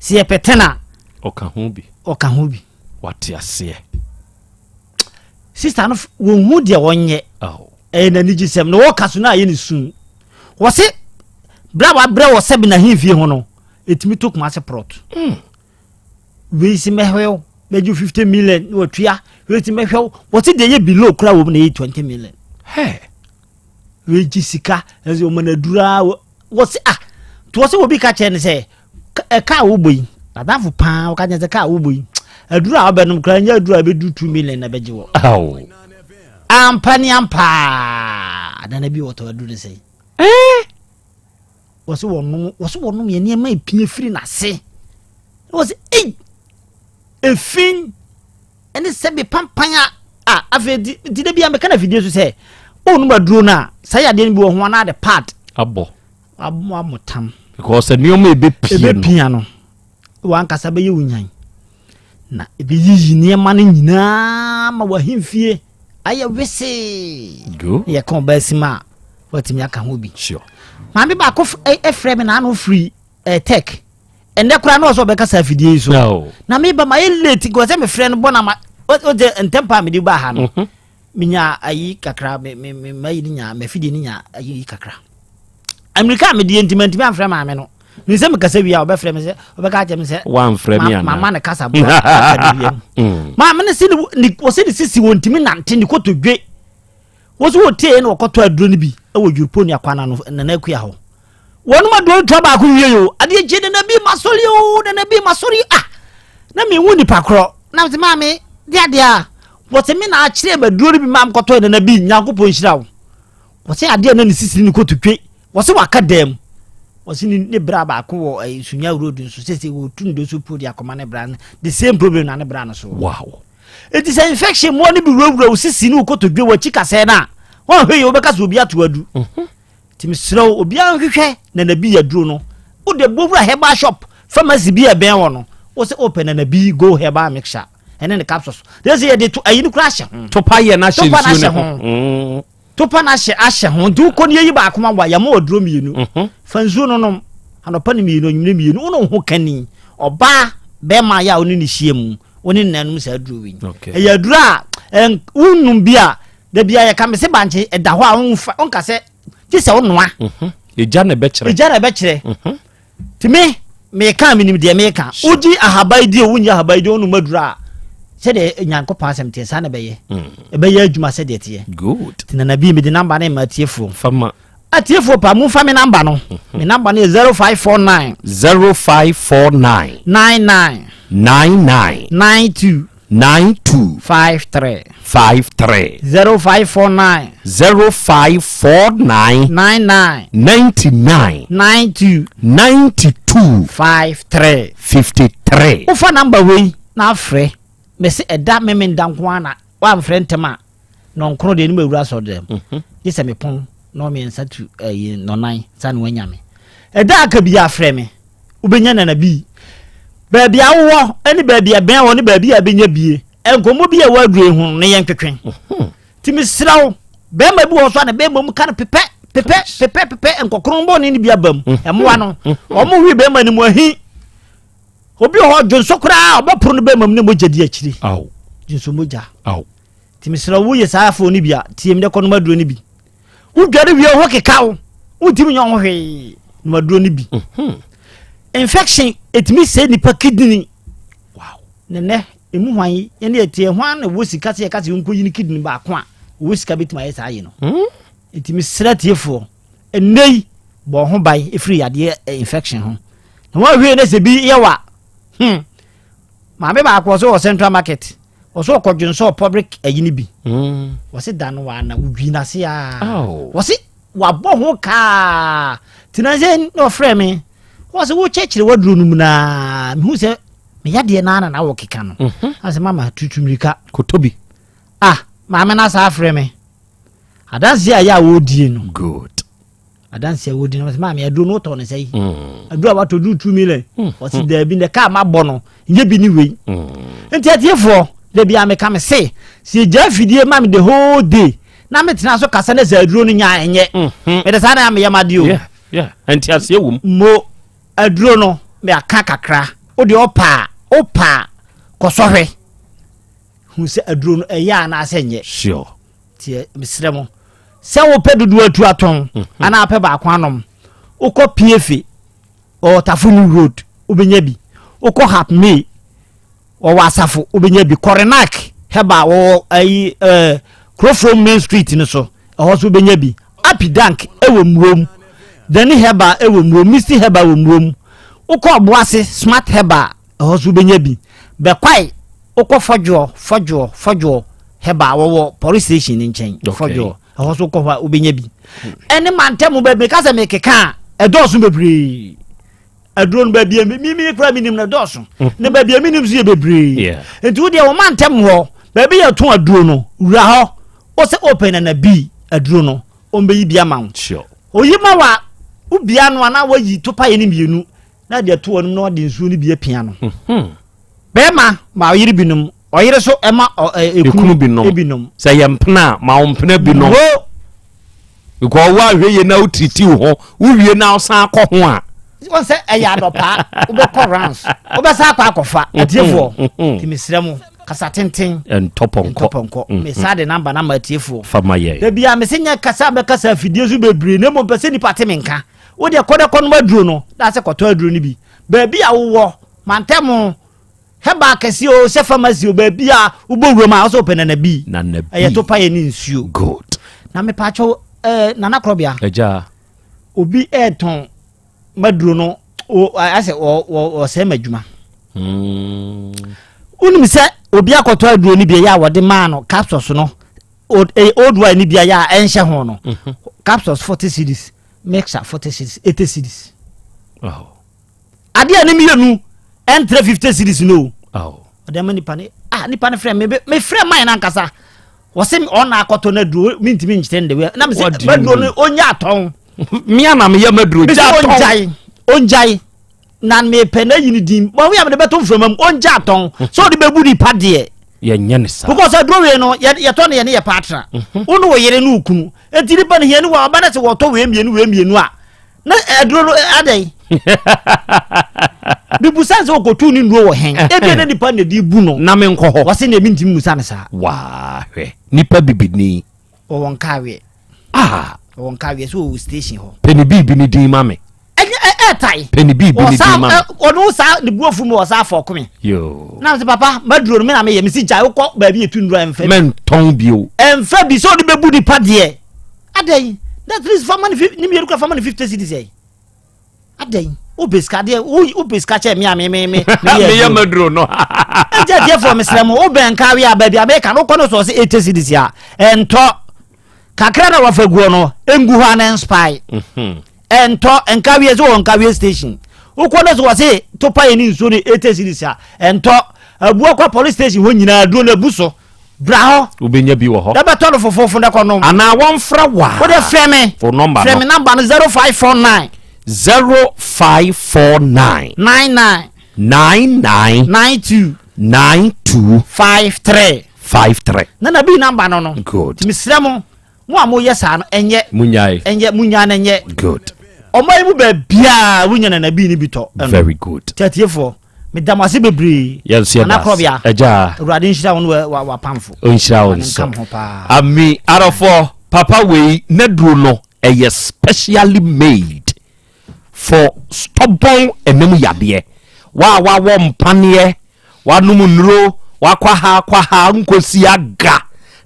sɛ yɛpɛ ten a. Ɔka ho bi. Ɔka ho bi. Wate aseɛ. Sista no wɔnhu deɛ wɔnyɛ. Ɛyɛ n'anigyesɛm na wɔka so na ayɛ ne su. Wɔse berɛ a wabrɛ wɔ sɛbe n'ahemfie ho no, ɛtumi to Kumase prɔt. Mm. Wei si mɛhwɛ wo, mɛgye 50 million na watua. Wei si mɛhwɛ wo, wɔse deɛ ɛyɛ below koraa wɔ mu na ɛyɛ 20 million. Hey. Wei gye sika ɛsɛ ɔma no aduru a wɔse ah nti wɔse obi ka kyerɛ no sɛ ɛka a wobɔ yi adamfo paa wɔka kyerɛ sɛ ka a wobɔ yi aduru a wobɛnom koraa nyɛ aduru a ɛbɛduru 2 million na ɛbɛgye wɔ ampa ne ampaa nana bi wɔtɔ aduru no sɛn wɔse wɔnom wɔse wɔnom yɛ nneɛma epie firi n'ase wɔse ei efin ɛne sɛbe pampan a a afei nti nti da bi a meka na afidie so sɛ ɔnum aduro no a saa yadeɛ no bi wɔ ho anaa de pad abɔ abɔ tam because nneɛma ebepie no ebepia no wankasa bɛyɛ wo nyan na ebeyiyi nneɛma no nyinaa ma wahemfie ayɛ wesee yɛka ɔbaa sim a watumi aka ho bi sure. Maame baako frɛ me na ano firi eh, tech ɛnɛ koraa na ɔsɛ ɔbɛkasa afidie yi so na meba ma yɛ late nka ɔsɛ mefrɛ no bɔ na ma ɔgye ntɛm paa mede baa ha no mhm. menya ayi kakra mayi no nya mafidie no nya ayi kakra amirika a medeɛ nti mantumi amfrɛ maame no ne sɛ mekasa wie a ɔbɛfrɛ me sɛ ɔbɛka akyɛ me sɛ wamfrɛ me anaa mama ne kasa bɔ aka ne wiem mm. maame no se ne ɔsɛ ne sisi wɔntumi nante ne kotodwe Wɔsi wɔtiee na wɔkɔtɔ aduro no bi wɔ Dwuruponi akwan ano Nana Akua hɔ. Wɔnom aduro no tua baako wie o, adeɛ kye Nana bi masɔre o, Nana bi masɔre ah! Na menhu nipa korɔ. Na mese maame, de adeɛ a, wɔse me na akyerɛ me aduro no bi maa mekɔtɔɛ Nana bi, Nyankopɔn nhyira wo. Wɔse adeɛ na ne sisiri ne kototwe, wɔse waka dam. Wɔse ne, ne bra baako wɔ eh, Sunya road nso, sese wɔtu ne doso puo de akɔma ne bra no, the same problem na ne bra no so. Wow. Enti sɛ infection mmoa no bi wurawura wo sisi ne wo kotodwe w'akyi kasɛɛ no a, woanhwɛ yie wobɛka sɛ obi ato adu. Mhm. Nti mesrɛ wo obiara nhwehwɛ nanabi aduro no. Wode bɔwura herbal shop pharmacy bi a ɛbɛn wɔ no, wo sɛ wopɛ nanabi go herbal mixture ɛne ne capsules. Deɛ sɛ yɛde to ayi no koraa ahyɛ ho. Topa yɛ no ahyɛ nsuo no ho. Mm. Topa no ahyɛ ahyɛ ho nti wokɔ no yɛyi baako ma wa yɛma waduro mmienu mhm. fa nsuo no nom anɔpa no mmienu anwummerɛ mmienu wo ne wo ho kani ɔbaa bɛrima yɛ a wo ne ne hyia mu wo ne nnanom saa aduro wei ɛyɛ aduro a wonnom bi a da bia yɛka me se bankye ɛda hɔ a wonka sɛ gye sɛ wonoa mhm. ɛgya na ɛbɛkyerɛ ɛgya na ɛbɛkyerɛ mhm. Nti me, meka a menim deɛ meka. Wogye ahaban di o, wonnye ahaban di o, wonom aduro a, sɛdeɛ Nyankopɔn asɛm teɛ, saa na ɛbɛyɛ. Hmm. Ɛbɛyɛ adwuma sɛdeɛ teɛ. Good. Nti Nana B, mede namba no ma atiefoɔ. Fama. Atiefoɔ pa, momfa me namba no. Mhm. Me namba no yɛ 0549. 0549. 99. 99. 92. 92. 53. 53. 0549. 0549. 99. 99. 92. 92. 53. 53. Wofa namba wei na afrɛ mese ɛda memenda nko ara na woamfrɛ ntɛm a nɔnkron deɛ ne mu awura asɔre dɛm mhm. gye sɛ mepɔn na ɔmmiɛnsa tu ɛyi nɔnan sa na wanya me ɛda aka bi afrɛ me Wobɛnya nana bi. Baabi a wowɔ ne baabi a ɛbɛn wɔ ne baabi a ɛbɛnya bie. Nkɔmmɔ bi a ɛwɔ aduro yi ho no yɛ ntwetwe. Nti mesrɛ wo, bɛrima bi wɔ so a ne bɛrima mu ka no pepɛ pepɛ pepɛ pepɛ nkɔkoron bɔne no bi aba mu. Mmoa no, wɔn hwi bɛrima no mu ahi. Obi wɔ hɔ dwonso koraa ɔbɛporo no bɛrima mu ne mogya di akyiri. Dwonso mogya. Nti mesrɛ wo woyɛ saa afoɔ no bi a tie me dɛ kɔnom aduro no bi. Wodware wie wo ho keka wo wontumi nyɛ ho hwee nom aduro no bi. Mhm. Infection ɛtumi sɛ nipa kidney. Wow. Nɛnɛ ɛmu hwan yɛne ɛteɛ hwan na ɛwɔ sika sɛ yɛka sɛ yɛnkɔyi no kidney baako a ɔwɔ sika bɛtumi ayɛ saa yi no. Hmm? Nti mesrɛ tiefoɔ ɛnnɛ yi bɔ ho ban ɛfiri yadeɛ eh, infection ho. Na wɔahwee no sɛ bi yɛ wa. Hmm. Maame baako ɔsɛ wɔ central market ɔsɛ ɔkɔ dwonsɔ public ayi no bi mm. wɔse da no wana wodwi n'ase a wɔse wabɔ ho kaa tena sɛ na ɔfrɛ me wɔse wokyerɛkyerɛ waduro no mu naa mehu sɛ meyadeɛ naa na na wɔkeka no mhm. asɛ mama tutu mmirika kɔtɔ bi ah maame no asa afrɛ me adanseɛ a yɛ a wɔredie no good adansi a wodi na ɔsɛ maame aduro no wotɔ ne sɛ yi mm. aduro a watɔ duru 2 million mm. ɔsi mm. daabi na kaa ma bɔ no nyɛ bi ne wei nti atiefoɔ dabi a meka me se sɛ egya afidie ma me the whole day na metena so kasa ne sɛ aduro no nya ɛnyɛ mm-hmm. mede saa na meyɛ ma de o nti aseɛ wom mo aduro no meaka kakra wode ɔpaa ɔpaa kɔsɔhwɛ hu sɛ aduro no ɛyɛ anaasɛ nyɛ sure Nti mesrɛ mo sɛ wopɛ dodoɔ atu atɔn mhm. anaa apɛ baako anom wokɔ piefe ɔwɔ tafo new road wobɛnya bi wokɔ hap may ɔwɔ asafo wobɛnya bi kɔrenak hɛba wɔwɔ ayi ɛɛ kurofrom main street no so ɛhɔ so wobɛnya bi. Happy Dank ɛwɔ Murom, Dani Herbal ɛwɔ Murom, Misty Herbal wɔ Murom. Wokɔ Ɔboase Smart Herbal ɛhɔ nso wobɛnya bi. Bɛkwae wokɔ Fɔdwoɔ Fɔdwoɔ Fɔdwoɔ Herbal wɔwɔ police station no nkyɛn. Fɔdwoɔ ɛhɔ nso wokɔ hɔ a wobɛnya bi. Ɛne mantam baabi meka sɛ mekeka a ɛdɔɔso bebree. Aduro no baabi a mimi kura mi nim no dɔɔso mhm. na baabi a mi nim so yɛ bebree nti wo deɛ wɔn mantam hɔ baabi yɛ tɔn aduro no wura hɔ wosɛ open na na bi aduro no wɔn bɛyi bi ama wo oyi ma wa wobia no anaa wayi topa yɛ no mmienu na deɛ to wɔn na ɔde nsuo no bi apia no mhm. bɛrima ma ɔyere binom ɔyere so ɛma ekunu binom sɛ yɛ mpena ma ɔmpena binom Because wo ahwɛ yie na wo tiriti wo ho wo wie na wosan akɔ ho a. Wɔn sɛ ɛyɛ adɔpaa wobɛkɔ rounds wobɛsan akɔ akɔfa mm-hmm. atiefoɔ mm-hmm. nti mesrɛ mo kasa tenten ntɔpɔnkɔ ntɔpɔnkɔ mm-hmm. mesa de namba na ma atiefoɔ fama yɛ dabi a mese nyɛ kasa bɛkasa afidie so bebree na mmom pɛ sɛ nipa te me nka wodeɛ kɔdɛ kɔ nom aduro no da sɛ kɔtɔ aduro no bi baabi a wowɔ mantɛmo Herbal kɛseɛ o sɛ pharmacy o baabi a wobɔ wuram a wosɛ wopɛ nana bi nana bi ɛyɛ topa yɛ ne nsuo good na mepaakyɛw ɛɛ eh, nana korɔbea agya obi ɛɛtɔn maduro no o asɛ wɔ wɔ wɔsɛe m'adwuma hmm. wonim sɛ obi akɔtɔ aduro no bi ɛyɛ a wɔde maa no capsules no old eh, old wine no bi ɛyɛ a ɛnhyɛ ho no mhm. capsules 40 cedis mixer 40 cedis 80 cedis oh. Adeɛ a ne mmienu ɛntrɛ 50 series no o. Ɔde ama nipa ne ah nipa ne frɛ me me frɛ man no ankasa. Wɔse ɔna akɔtɔ no aduro mentumi nkyerɛ no de wei na me sɛ maduro no ɔnya atɔn. Mea na meyɛ maduro gya atɔn. Ɔngyae ɔngyae na mepɛ na ayi ne din wɔn yɛ mede bɛto mframa mu ɔngya atɔn sɛ ɔde bɛbu nipa deɛ. Yɛnyɛ ne saa. Because aduro wei no yɛtɔ no yɛ ne yɛ paatra. Mhm. Wo ne wo yere ne wo kunu. Enti nipa no hia ne wɔ ɔba no sɛ wɔtɔ wei mmienu wei mmienu a na aduro no adɛn bibusa sɛ ɔkɔtu ne nnuro wɔ hɛn ebia na nipa na ɛde bu no na menkɔ hɔ wɔse ne mentimi musa no saa waahwɛ nipa bibini wɔwɔ nkaweɛ ah wɔwɔ nkaweɛ sɛ wɔwɔ station hɔ pɛ ne biribi ne din ma me ɛnyɛ ɛɛtae pɛ ne biribi ne din ma me ɔno saa ne bu afu mu wɔ saa afɔ kome yoo na sɛ papa maduro no me na meyɛ mesi gyae wokɔ baabi yɛtu nnuro ɛmfa bi mɛntɔn bio ɛmfa bi sɛ ɔde bɛbu nipa deɛ Adɛn? Na at least fama ne ne mmienu kura fama ne 50 cedis ɛ. Adɛn? Wopɛ sika deɛ wopɛ sika kyɛ me a me me me meyɛ maduro no. Ɛnti atiefoɔ mesrɛ mo wobɛn nkawe a baabi a meka no wokɔ no sɛ ɔsɛ 80 cedis a ɛntɔ kakra na wafa guo no ɛngu hɔ a na ɛnspy. Mhm. Ɛntɔ nkaweɛ sɛ wɔ nkaweɛ station wokɔ no sɛ wɔse topa yɛ ne nsuo no 80 cedis a ɛntɔ abua kɔ police station hɔ nyinaa duro no abu so. Bra hɔ. Wobɛnya bi wɔ hɔ. Na bɛtɔ no fofoofo na kɔnom. Anaa wɔmfrɛ wo a. Wode frɛ me. Wo nɔmba no. Frɛ me nɔmba no 0549. 0549. 99. 99. 92. 92. 53. 53. Na na bi nɔmba no no. Good. Nti mesrɛ mo, mo a moyɛ saa no ɛnyɛ. Munyae. Ɛnyɛ munyaa no ɛnyɛ. Good. Ɔman yi mu baabiaa wonya nana bi ne bi tɔ. Very good. Tiatiefoɔ. Meda mo ase bebree. Yɛn nso yɛda ase. Agya. Awurade nhyira wo ne w'apamfo. Ɔnhyira wo nso. Ami arɔfoɔ papa wei n'aduro no ɛyɛ specially made for stubborn ɛnam yadeɛ. Wa a wawɔ mpaneɛ, wanom nnuro, wakɔ ha akɔ ha nkosi aga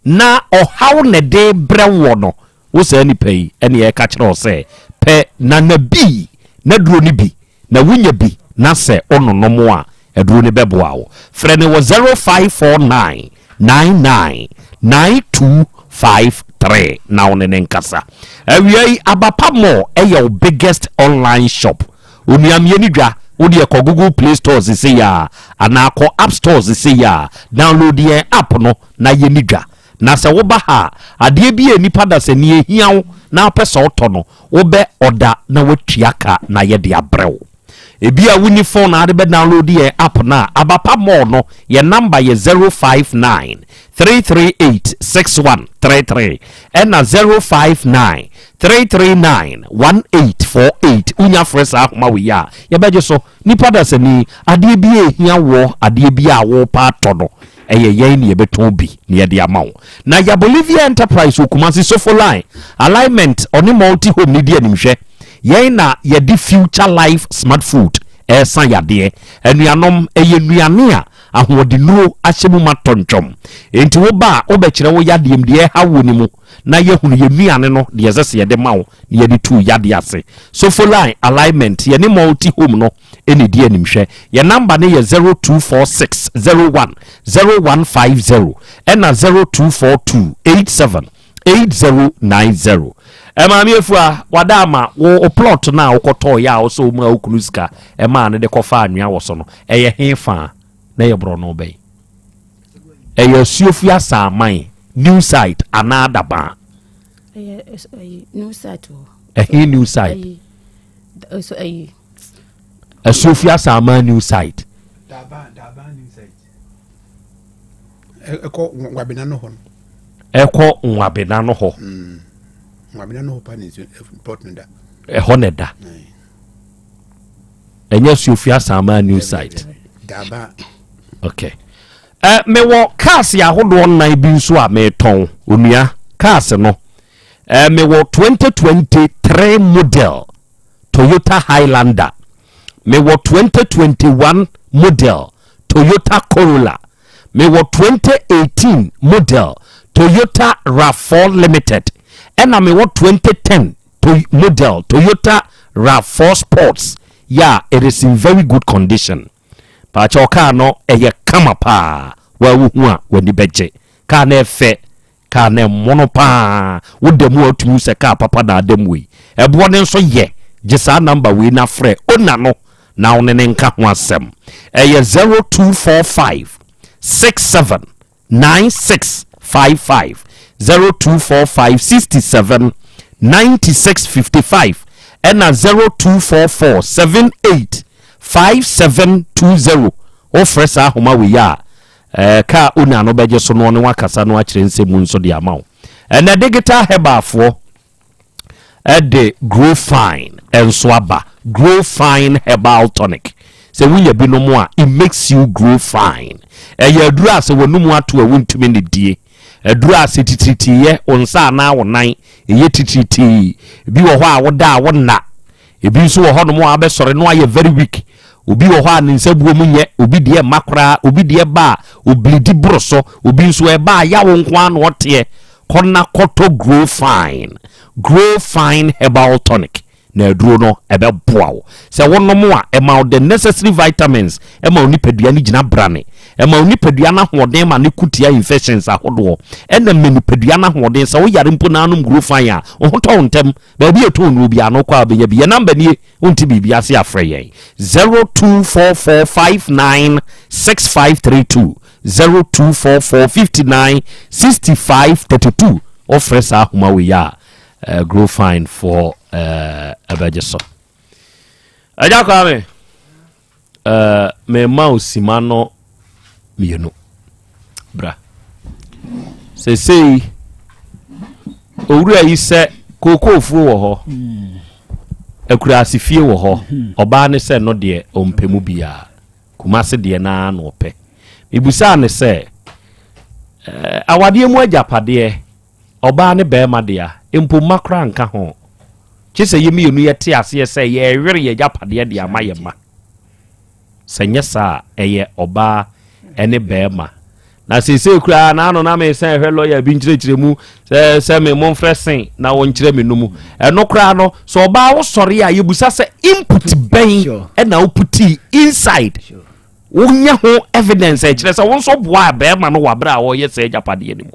na ɔhaw na ɛde brɛ wɔ no. Wo saa nipa yi ɛne ɛka kyerɛ wo sɛ pɛ nana bi n'aduro no bi na wunya bi na sɛ wononom a, aduro no bɛboa wo. Frɛ no wɔ 0549 99 9253 na wo ne no nkasa. Awia yi, Abapa Mall yɛ wo biggest online shop. Onua mmieni dwa, wo deɛ kɔ Google Play Store sesei ara anaa kɔ App Store sesei ara, download yɛn app no na yɛni dwa. Na sɛ woba ha a, adeɛ bi a nnipa dasani ahia wo na wopɛ sɛ wotɔ no, wobɛ ɔda na woatua ka na yɛde abrɛ wo. Ebia wonni phone a wode bɛ download yɛn app no a, Abapa Mall no, yɛn number yɛ 059 338 6133 ɛna 059 339 1848. Wonya frɛ saa ahoma wei a, yɛbɛgye so. Nnipa dasani, adeɛ bi a ɛhia woɔ, adeɛ bi a worepɛ atɔ no, ɛyɛ yɛn na yɛbɛtɔn bi na yɛde ama wo. Na ya Bolivia Enterprise wɔ Kumasi Sofo Line, Alignment, ɔne Multi Home no di animhwɛ. Yɛn na yɛde Future Life Smart Food ɛresa yadeɛ. Anuanom, ɛyɛ nnuane a ahoɔdennuro ahyɛ mu ma tɔntwɔm. Enti woba a, wobɛkyerɛ wo yadeɛ mu deɛ ɛreha wo no mu. na yɛahunu yɛn nnuane no deɛ ɛsɛ sɛ yɛde ma wo na yɛde tu yadeɛ ase. Sofoline Alignment, yɛne Multi Home no na ɛdi animhwɛ. Yɛn namba no yɛ 0246 01 0150 ɛna 0242 87 8090. Maame Afua, wada ama wo wo plot no a wokɔtɔɔeɛ a wo sɛ womaa wo kunu sika ɛmaa no de kɔfaa anwea wɔ so no, ɛyɛ he fa na ɛyɛ borɔno bɛn? Ɛyɛ Asuofi Asaman, New Site anaa Dabaa? Ɛyɛ New Site hɔ. Ɛhe New Site? Asuofi Asaman New Site. Dabaa, Dabaa New Site. Ɛkɔ Nwabena no hɔ no. Ɛkɔ Nwabena no hɔ. Mm. Nwabena no hɔ pa ne nsuo plot no da. Ɛhɔ na ɛda. Ɛnyɛ Asuofi Asaman New Site. Dabaa. Okay. Eh, mewɔ cars ahodoɔ nnan bi nso a metɔn onua cars no. Eh, mewɔ 2023 model Toyota Highlander. Mewɔ 2021 model Toyota Corolla. Mewɔ 2018 model Toyota RAV4 Limited. Ɛna mewɔ 2010 to model Toyota RAV4 Sports. Yeah, it is in very good condition. Paakyɛw kaa no ɛyɛ kama paa waa wohu a w'ani bɛgye. Kaa no ɛfɛ, kaa no ɛmono paa, woda mu a wotumi hu sɛ kaa papa na ada mu wei. Ɛboɔ no nso yɛ, gye saa number wei na frɛ owner no na wo ne no nka ho asɛm. Ɛyɛ 0245 67 9655 0245 67 96 55 ɛna 0244 78 5720 wofrɛ saa ahoma wei a ɛɛ kaa owner no bɛgye so no ɔne wakasa no akyerɛ nsɛm mu nso de ama wo ɛnɛ digital herbalfoɔ de Grow Fine nso aba. Grow Fine Herbal Tonic. Sɛ wonya bi nom a, it makes you grow fine. Ɛyɛ aduro a sɛ w'anum ato a wontumi ne die. Aduro a sɛ titiritii wo nsa anaa wo nan ɛyɛ titiritii. Ebi wɔ hɔ a woda a wonna. Ebi nso wɔ hɔnom a abɛsɔre no ayɛ very weak. Obi wɔ hɔ a ne nsa buo mu nyɛ, obi deɛ mma koraa, obi deɛ ba a oblidi boro so, obi nso ɛba a yawo nko ara na ɔteɛ. Kɔ na kɔtɔ Grow Fine, Grow Fine Herbal Tonic, na aduro no ɛbɛboa wo. Sɛ wonom a, ɛma wo the necessary vitamins, ɛma wo nipadua no gyina brane, ɛma wo nipadua no ahoɔden ma no ko tia infections ahodoɔ, ɛna ɛma nipadua no ahoɔden. Sɛ woyare mpo na anom Grow Fine a, wo ho tɔ wo ntɛm. Baabi a ɛtɔn nnuro biara no, wokɔ a wobɛnya bi. Yɛn number nie, wonte biribi ase a frɛ yɛn, 0244596532. 0244 59 65 32 wofrɛ saa ahoma wei a uh, grow fine foɔ ɛbɛgye so agya kwame uh, mema wo sima no mmienu bra sesei owura yi sɛ kookoofuo wɔ hɔ hmm. akuraase fie wɔ hɔ hmm. ɔbaa ne sɛ no deɛ ɔmpɛ mu biara Kumase deɛ no ara na ɔpɛ. Mebisaa no sɛ, Eh, awadeɛ mu agyapadeɛ, ɔbaa ne barima dea, mpo mma koraa nka ho. Kye sɛ yɛn mmienu yɛte aseɛ sɛ yɛrewere yɛn agyapadeɛ de ama yɛn mma. Sɛ nyɛ saa a, ɛyɛ ɔbaa ne barima. Na seesei koraa na ano na mesan hwɛ lɔya bi nkyerɛkyerɛ mu sɛ sɛ me momfrɛ sen na wɔnkyerɛ me no mu. Ɛno koraa no, sɛ ɔbaa wosɔre a yɛbusa sɛ input bɛn ɛna woputii inside. Wonya ho evidence a ɛkyerɛ sɛ wo nso boaa bɛrima no wɔ abere a wɔreyɛ saa agyapadeɛ no mu.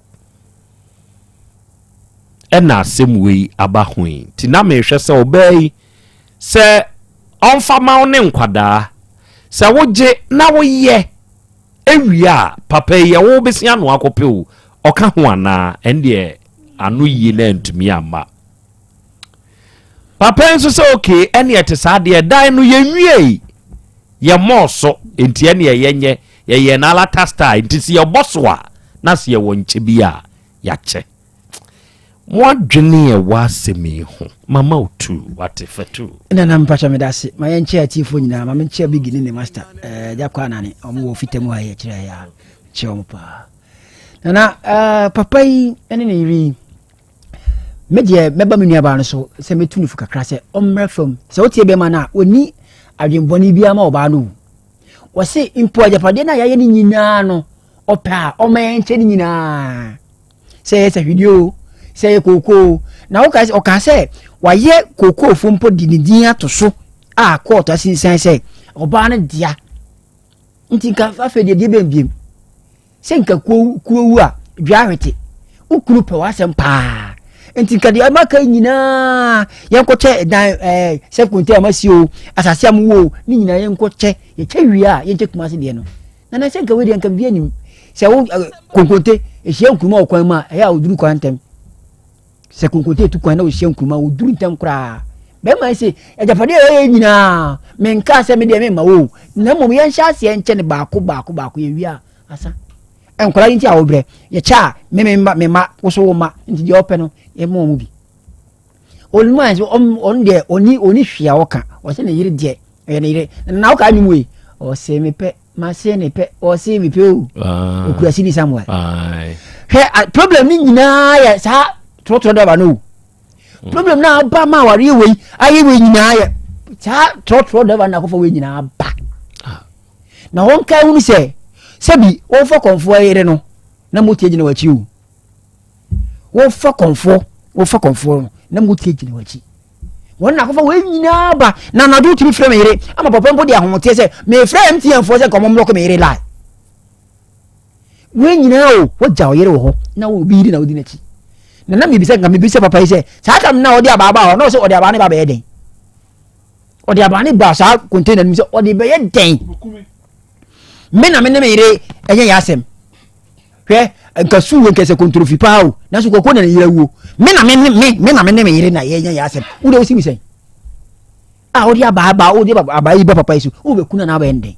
Ɛna asɛm wei aba ho yi. Nti na mehwɛ sɛ ɔbaa yi sɛ ɔmfa ma wo ne nkwadaa sɛ wogye na woyɛ Ewie a, papa yi ɛwo besi ano akɔpɛ o, ɔka ho anaa? Ɛndeɛ ano yie na antumi amma. Papa yi nso sɛ okay, ɛne ɛte saa deɛ dan no yɛnwiei, yɛmmɔɔ so, nti ɛneɛ yɛnyɛ, yɛyɛ no alata style, nti sɛ yɛbɔ so a, na sɛ yɛwɔ nkyɛ bi a, yɛakyɛ. Mo adwene a ɛwɔ asɛm yi ho mama wo tu wate fatu. Nana mpakyɛ meda ase ma yɛnkyɛ atiefoɔ nyinaa ma menkyɛ bigi ne ne master eh, agya kɔ anane ɔmo wɔ fita mu ha yɛ kyerɛ yɛ a kyɛ ɔmo paa nana eh, papa yi ne ne yere yi me deɛ mɛba me nuabaa no so sɛ mɛtu no fo kakra sɛ ɔmmra fam sɛ wotie bɛma no a ɔni adwenbɔne biara ma ɔbaa no o wɔse mpo agyapadeɛ no a yɛayɛ no nyinaa no ɔpɛ a ɔma yɛnkyɛ no nyinaa sɛ ɛyɛ sahwidie o Sɛ ɛyɛ kookoo na woka sɛ ɔkaa sɛ wayɛ kookoofo mpo de ne din ato so a kɔɔto asinsan sɛ ɔbaa no dea nti nka afei deɛ deɛ bɛn biem sɛ nka kuo kuo wu a dua ahwete wo kunu pɛ w'asɛm paa nti nka deɛ ɛma ka nyinaa yɛnkɔkyɛ dan ɛɛ eh, sɛ konta a masi o asase a mowɔ o ne nyinaa yɛnkɔkyɛ yɛkyɛ wie a yɛnkyɛ kumase deɛ no na na sɛ nka wei deɛ nka biribi anim sɛ wo eh, konkonte ɛhyia nkuruma wɔ kwan mu a ɛyɛ a ɔduru kwan ntɛm sɛ konkonte ɛtu kwan na ɔhyia nkuruma ɔduru ntɛm koraa bɛrima yi sɛ agyapadeɛ a ɛyɛ nyinaa menkaa sɛ medeɛ memma wo na mmom yɛnhyɛ aseɛ nkyɛ ne baako baako baako yɛwie a asa nkwadaa yi nti a wɔbrɛ yɛkyɛ a me me mma me mma woso wo mma nti deɛ ɔpɛ no yɛma wɔn bi oluma nso ɔno deɛ ɔni ɔni hwee a ɔka ɔsɛ ne yere deɛ ɛyɛ ne yere na ɔka anwom wei ɔsɛ me pɛ mase ne pɛ ɔsɛ me pɛ o ah. okura sini samuel hwɛ problem ne nyinaa yɛ saa trɔtrɔ dɔba no o hmm. problem na aba ma awareɛ wei ayɛ wei nyinaa yɛ saa trɔtrɔ dɔba no akɔfa wei nyinaa ba ah. na wɔn ka ehunu sɛ sɛbi wɔfa kɔnfoɔ yere no na mo tie gyina wɔn akyi o wɔfa kɔnfoɔ wɔfa kɔnfoɔ no na mo tie gyina wɔn akyi wɔn na akɔfa wɔn nyinaa ba na anadwo tumi frɛ me yere ama papa mpo de ahometeɛ sɛ mefrɛ mtn foɔ sɛ nka wɔn mmlɔko me yere line wɔn nyinaa o wɔgya ɔyere wɔ hɔ na obi yere na odi n'akyi na na mebisa nka mebisa papa yi sɛ saa tam na ɔde abaa ba hɔ na ɔsɛ ɔde abaa ne ba bɛyɛ dɛn ɔde abaa ne ba saa container no mu sɛ ɔde bɛyɛ dɛn me na me ne me yere ɛnyɛ yɛ asɛm hwɛ nka suu wɔ nkɛsɛ kontrofi paa o nanso kɔkɔ na ne yere awuo me na me ne me me na me ne me yere na yɛnyɛ yɛ asɛm wo de wosi mi sɛn a wode abaa ba wode abaa yi ba papa yi so wobɛku na na abɛyɛ ndɛn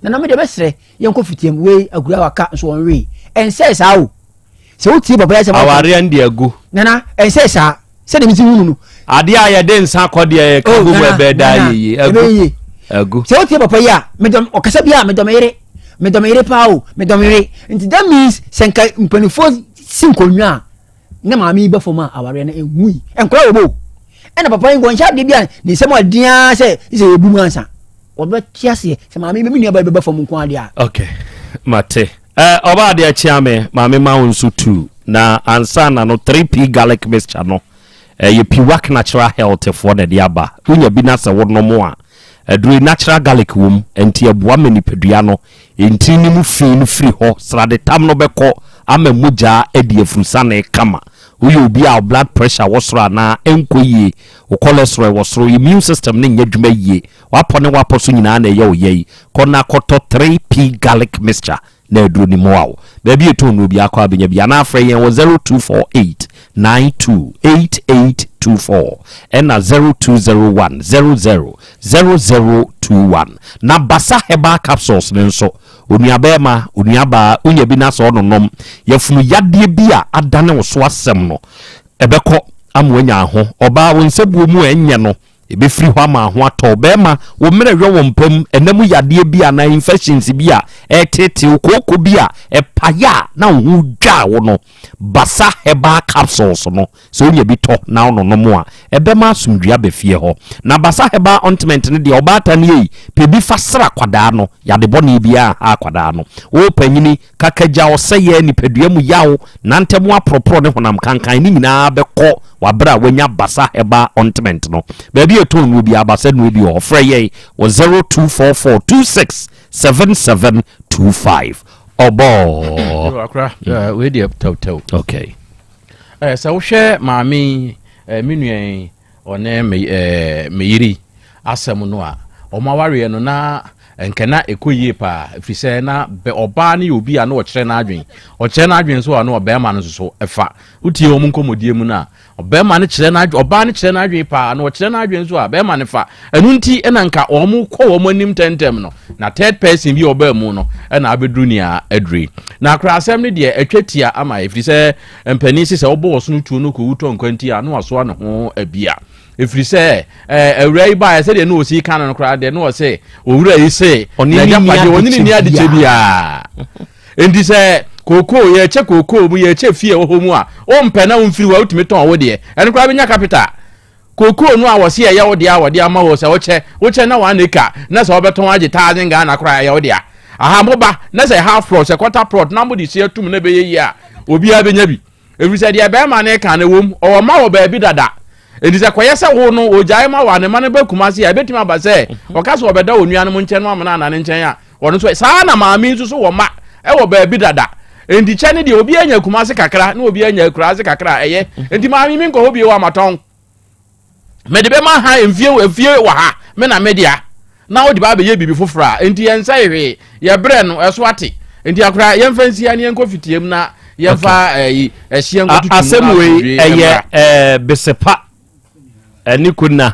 na na me de bɛsrɛ yɛnkɔ fitiam wei akura waka nso wɔn wee ɛnsɛ saa o sɛ wotie papa yi asɛm awareɛ ndi agu nana ɛnsɛ saa sɛdeɛ mesi hunu no adeɛ a yɛde nsa kɔ deɛ yɛka oh, gu mu ɛbɛɛ daa yeye agu agu sɛ wotie papa yi a medɔm ɔkasa bi a medɔm yere medɔm yere paa o medɔm yere nti that means sɛ nka mpanimfoɔ si nkonnwa a na maame yi bɛ fam a awareɛ no ɛnwu yi nkora wɔ bo ɛna papa yi nkɔnhyɛ adeɛ bi a ne nsɛm adeɛ ara sɛ sɛ yɛbu mu ansa wɔbɛte aseɛ sɛ maame yi bɛ me nua ba yi bɛba fam nko adeɛ a okay mate Eh ɔbaa adeɛ kyea me maame ma wo nso tu na ansa na no 3P garlic mixture no ɛyɛ Piwak natural health foɔ na ɛde aba wonya bi na sɛ wo nom a aduro yi natural garlic wɔ mu nti ɛboa ma nipadua no ntini no mu fi no firi hɔ sradetam no bɛkɔ ama mogya adi afurusane kama woyɛ obi a blood pressure wɔ soro anaa ɛnkɔ yie wo cholesterol wɔ soro immune system no nyɛ adwuma yie W'apɔ ne w'apɔ so nyinaa na ɛyɛ wo ya yi, kɔ na kɔtɔ 3P Garlic Mixture na aduro no mmoa wo. Baabi a yɛtɔn nnuro biara kɔ a bɛnya bi anaa frɛ yɛn wɔ 0248 92 8824 ɛna 0201 00 0021. Na Basa Herbal Capsules no nso, onuabarima, onuabaa, wonya bi na sɛ ɔnonom, yafunu yadeɛ bi a adane wo so asɛm no, ɛbɛkɔ ama woanya aho. Ɔbaa, wo nsabuo mu a ɛnyɛ no, Ebefiri hɔ ama ho atɔ wo. Bɛrima, wo mmerɛ yɔ wo mpa mu, ɛna mu yadeɛ bi anaa infections bi a ɛreteetee wo, kooko bi a ɛpae a na wo ho dwa wo no, Basa Herbal Capsules no, sɛ wonya bi tɔ na wononom a, ɛbɛma asomdwoeɛ aba fie hɔ. Na Basa Herbal Ointment no deɛ, ɔbaatan ei, pɛ bi fa sra akwadaa no, yade bɔne biara nha akwadaa no. Wo panyini, Kakagya, ɔsɛeɛ, nipadua mu yaw, nantɛm aporɔporɔ ne honam kankan ne nyinaa bɛkɔ wɔ aberɛ a wanya Basa Herbal Ointment no. Baabi a yɛtɔn nnuro biara, Basa nnuro bi wɔ hɔ. Frɛ yɛn wɔ 0244 26 77 25. Ɔbɔɔ. Yo, akora, eh, wei deɛ tɛwtɛw. Okay. Eh, sɛ wohwɛ maame yi, eh, me nua yi, ɔne me ɛɛ me yere asɛm no a, wɔn awareɛ no na nka na ɛkɔ yie paa ɛfiri sɛ na bɛ ɔbaa no yɛ obi a na ɔkyerɛ n'adwen ɔkyerɛ n'adwen nso a na ɔbɛrima no nso so ɛfa wotie wɔn nkɔmmɔdie mu no a ɔbɛrima no kyerɛ n'adwen ɔbaa no kyerɛ n'adwen paa na ɔkyerɛ n'adwen nso a bɛrima no fa ɛno nti ɛna nka wɔn kɔ wɔn anim tɛntɛm no na third person bi a ɔbaa mu no ɛna abɛduru nea aduru yi na akora asɛm no deɛ atwa tia ama ɛfiri sɛ Mpanin se sɛ wobɔ ɔsono tuo no kɔwu tɔ nkwa nti a na wasoa ne ho abia. Ɛfiri sɛ awura yi baeɛ sɛdeɛ na ɔsi ka no no koraa deɛ na ɔse owura yi se n'agyapadeɛ ɔne ne nni adekyɛ biara. Enti sɛ kookoo yɛkyɛ kookoo mu yɛkyɛ fie ɛwɔ hɔ mu a wompɛ na womfiri hɔ a wotumi tɔn wo deɛ ɛno koraa bɛnya capital. Kookoo no a wɔse ɛyɛ wo dea a wɔde ama wo sɛ wokyɛ, wokyɛ na one acre na sɛ wobɛtɔn agye thousand Ghana koraa ɛyɛ wo dea. Aha moba na sɛ half plot sɛ quarter plot na mode si atum na ɛbɛyɛ yie a obiara bɛnya bi. Ɛfiri sɛ deɛ bɛrima no ka no ɛwom, ɔwɔ mma wɔ baabi dada. Enti sɛ kɔyɛ sɛ wo no ɔgyae ma wo a, ne mma no ba Kumasi a, ɛbɛtumi aba sɛ ɔka sɛ ɔbɛda onuanom nkyɛn no amena anaa ne nkyɛn a, ɔno nso saa na maame nso so wɔ mma wɔ baabi dada. Enti kyɛ ne deɛ obi anya Kumasi kakra na obi anya akuraase kakra a ɛyɛ. Enti maame menkɔ hɔ bio a matɔn. Mede bɛma ha mfie efie wɔ ha me na me dea na wode ba abɛyɛ biribi foforɔ a enti yɛnsɛe hwee yɛbrɛ no ɛso ate enti akora yɛmfa nsia ne yɛnkɔ fitiam na yɛmfa ɛyi ɛhyeɛ nkɔtutu mu asɛm wei ɛyɛ ɛɛ besepa ɛne konna.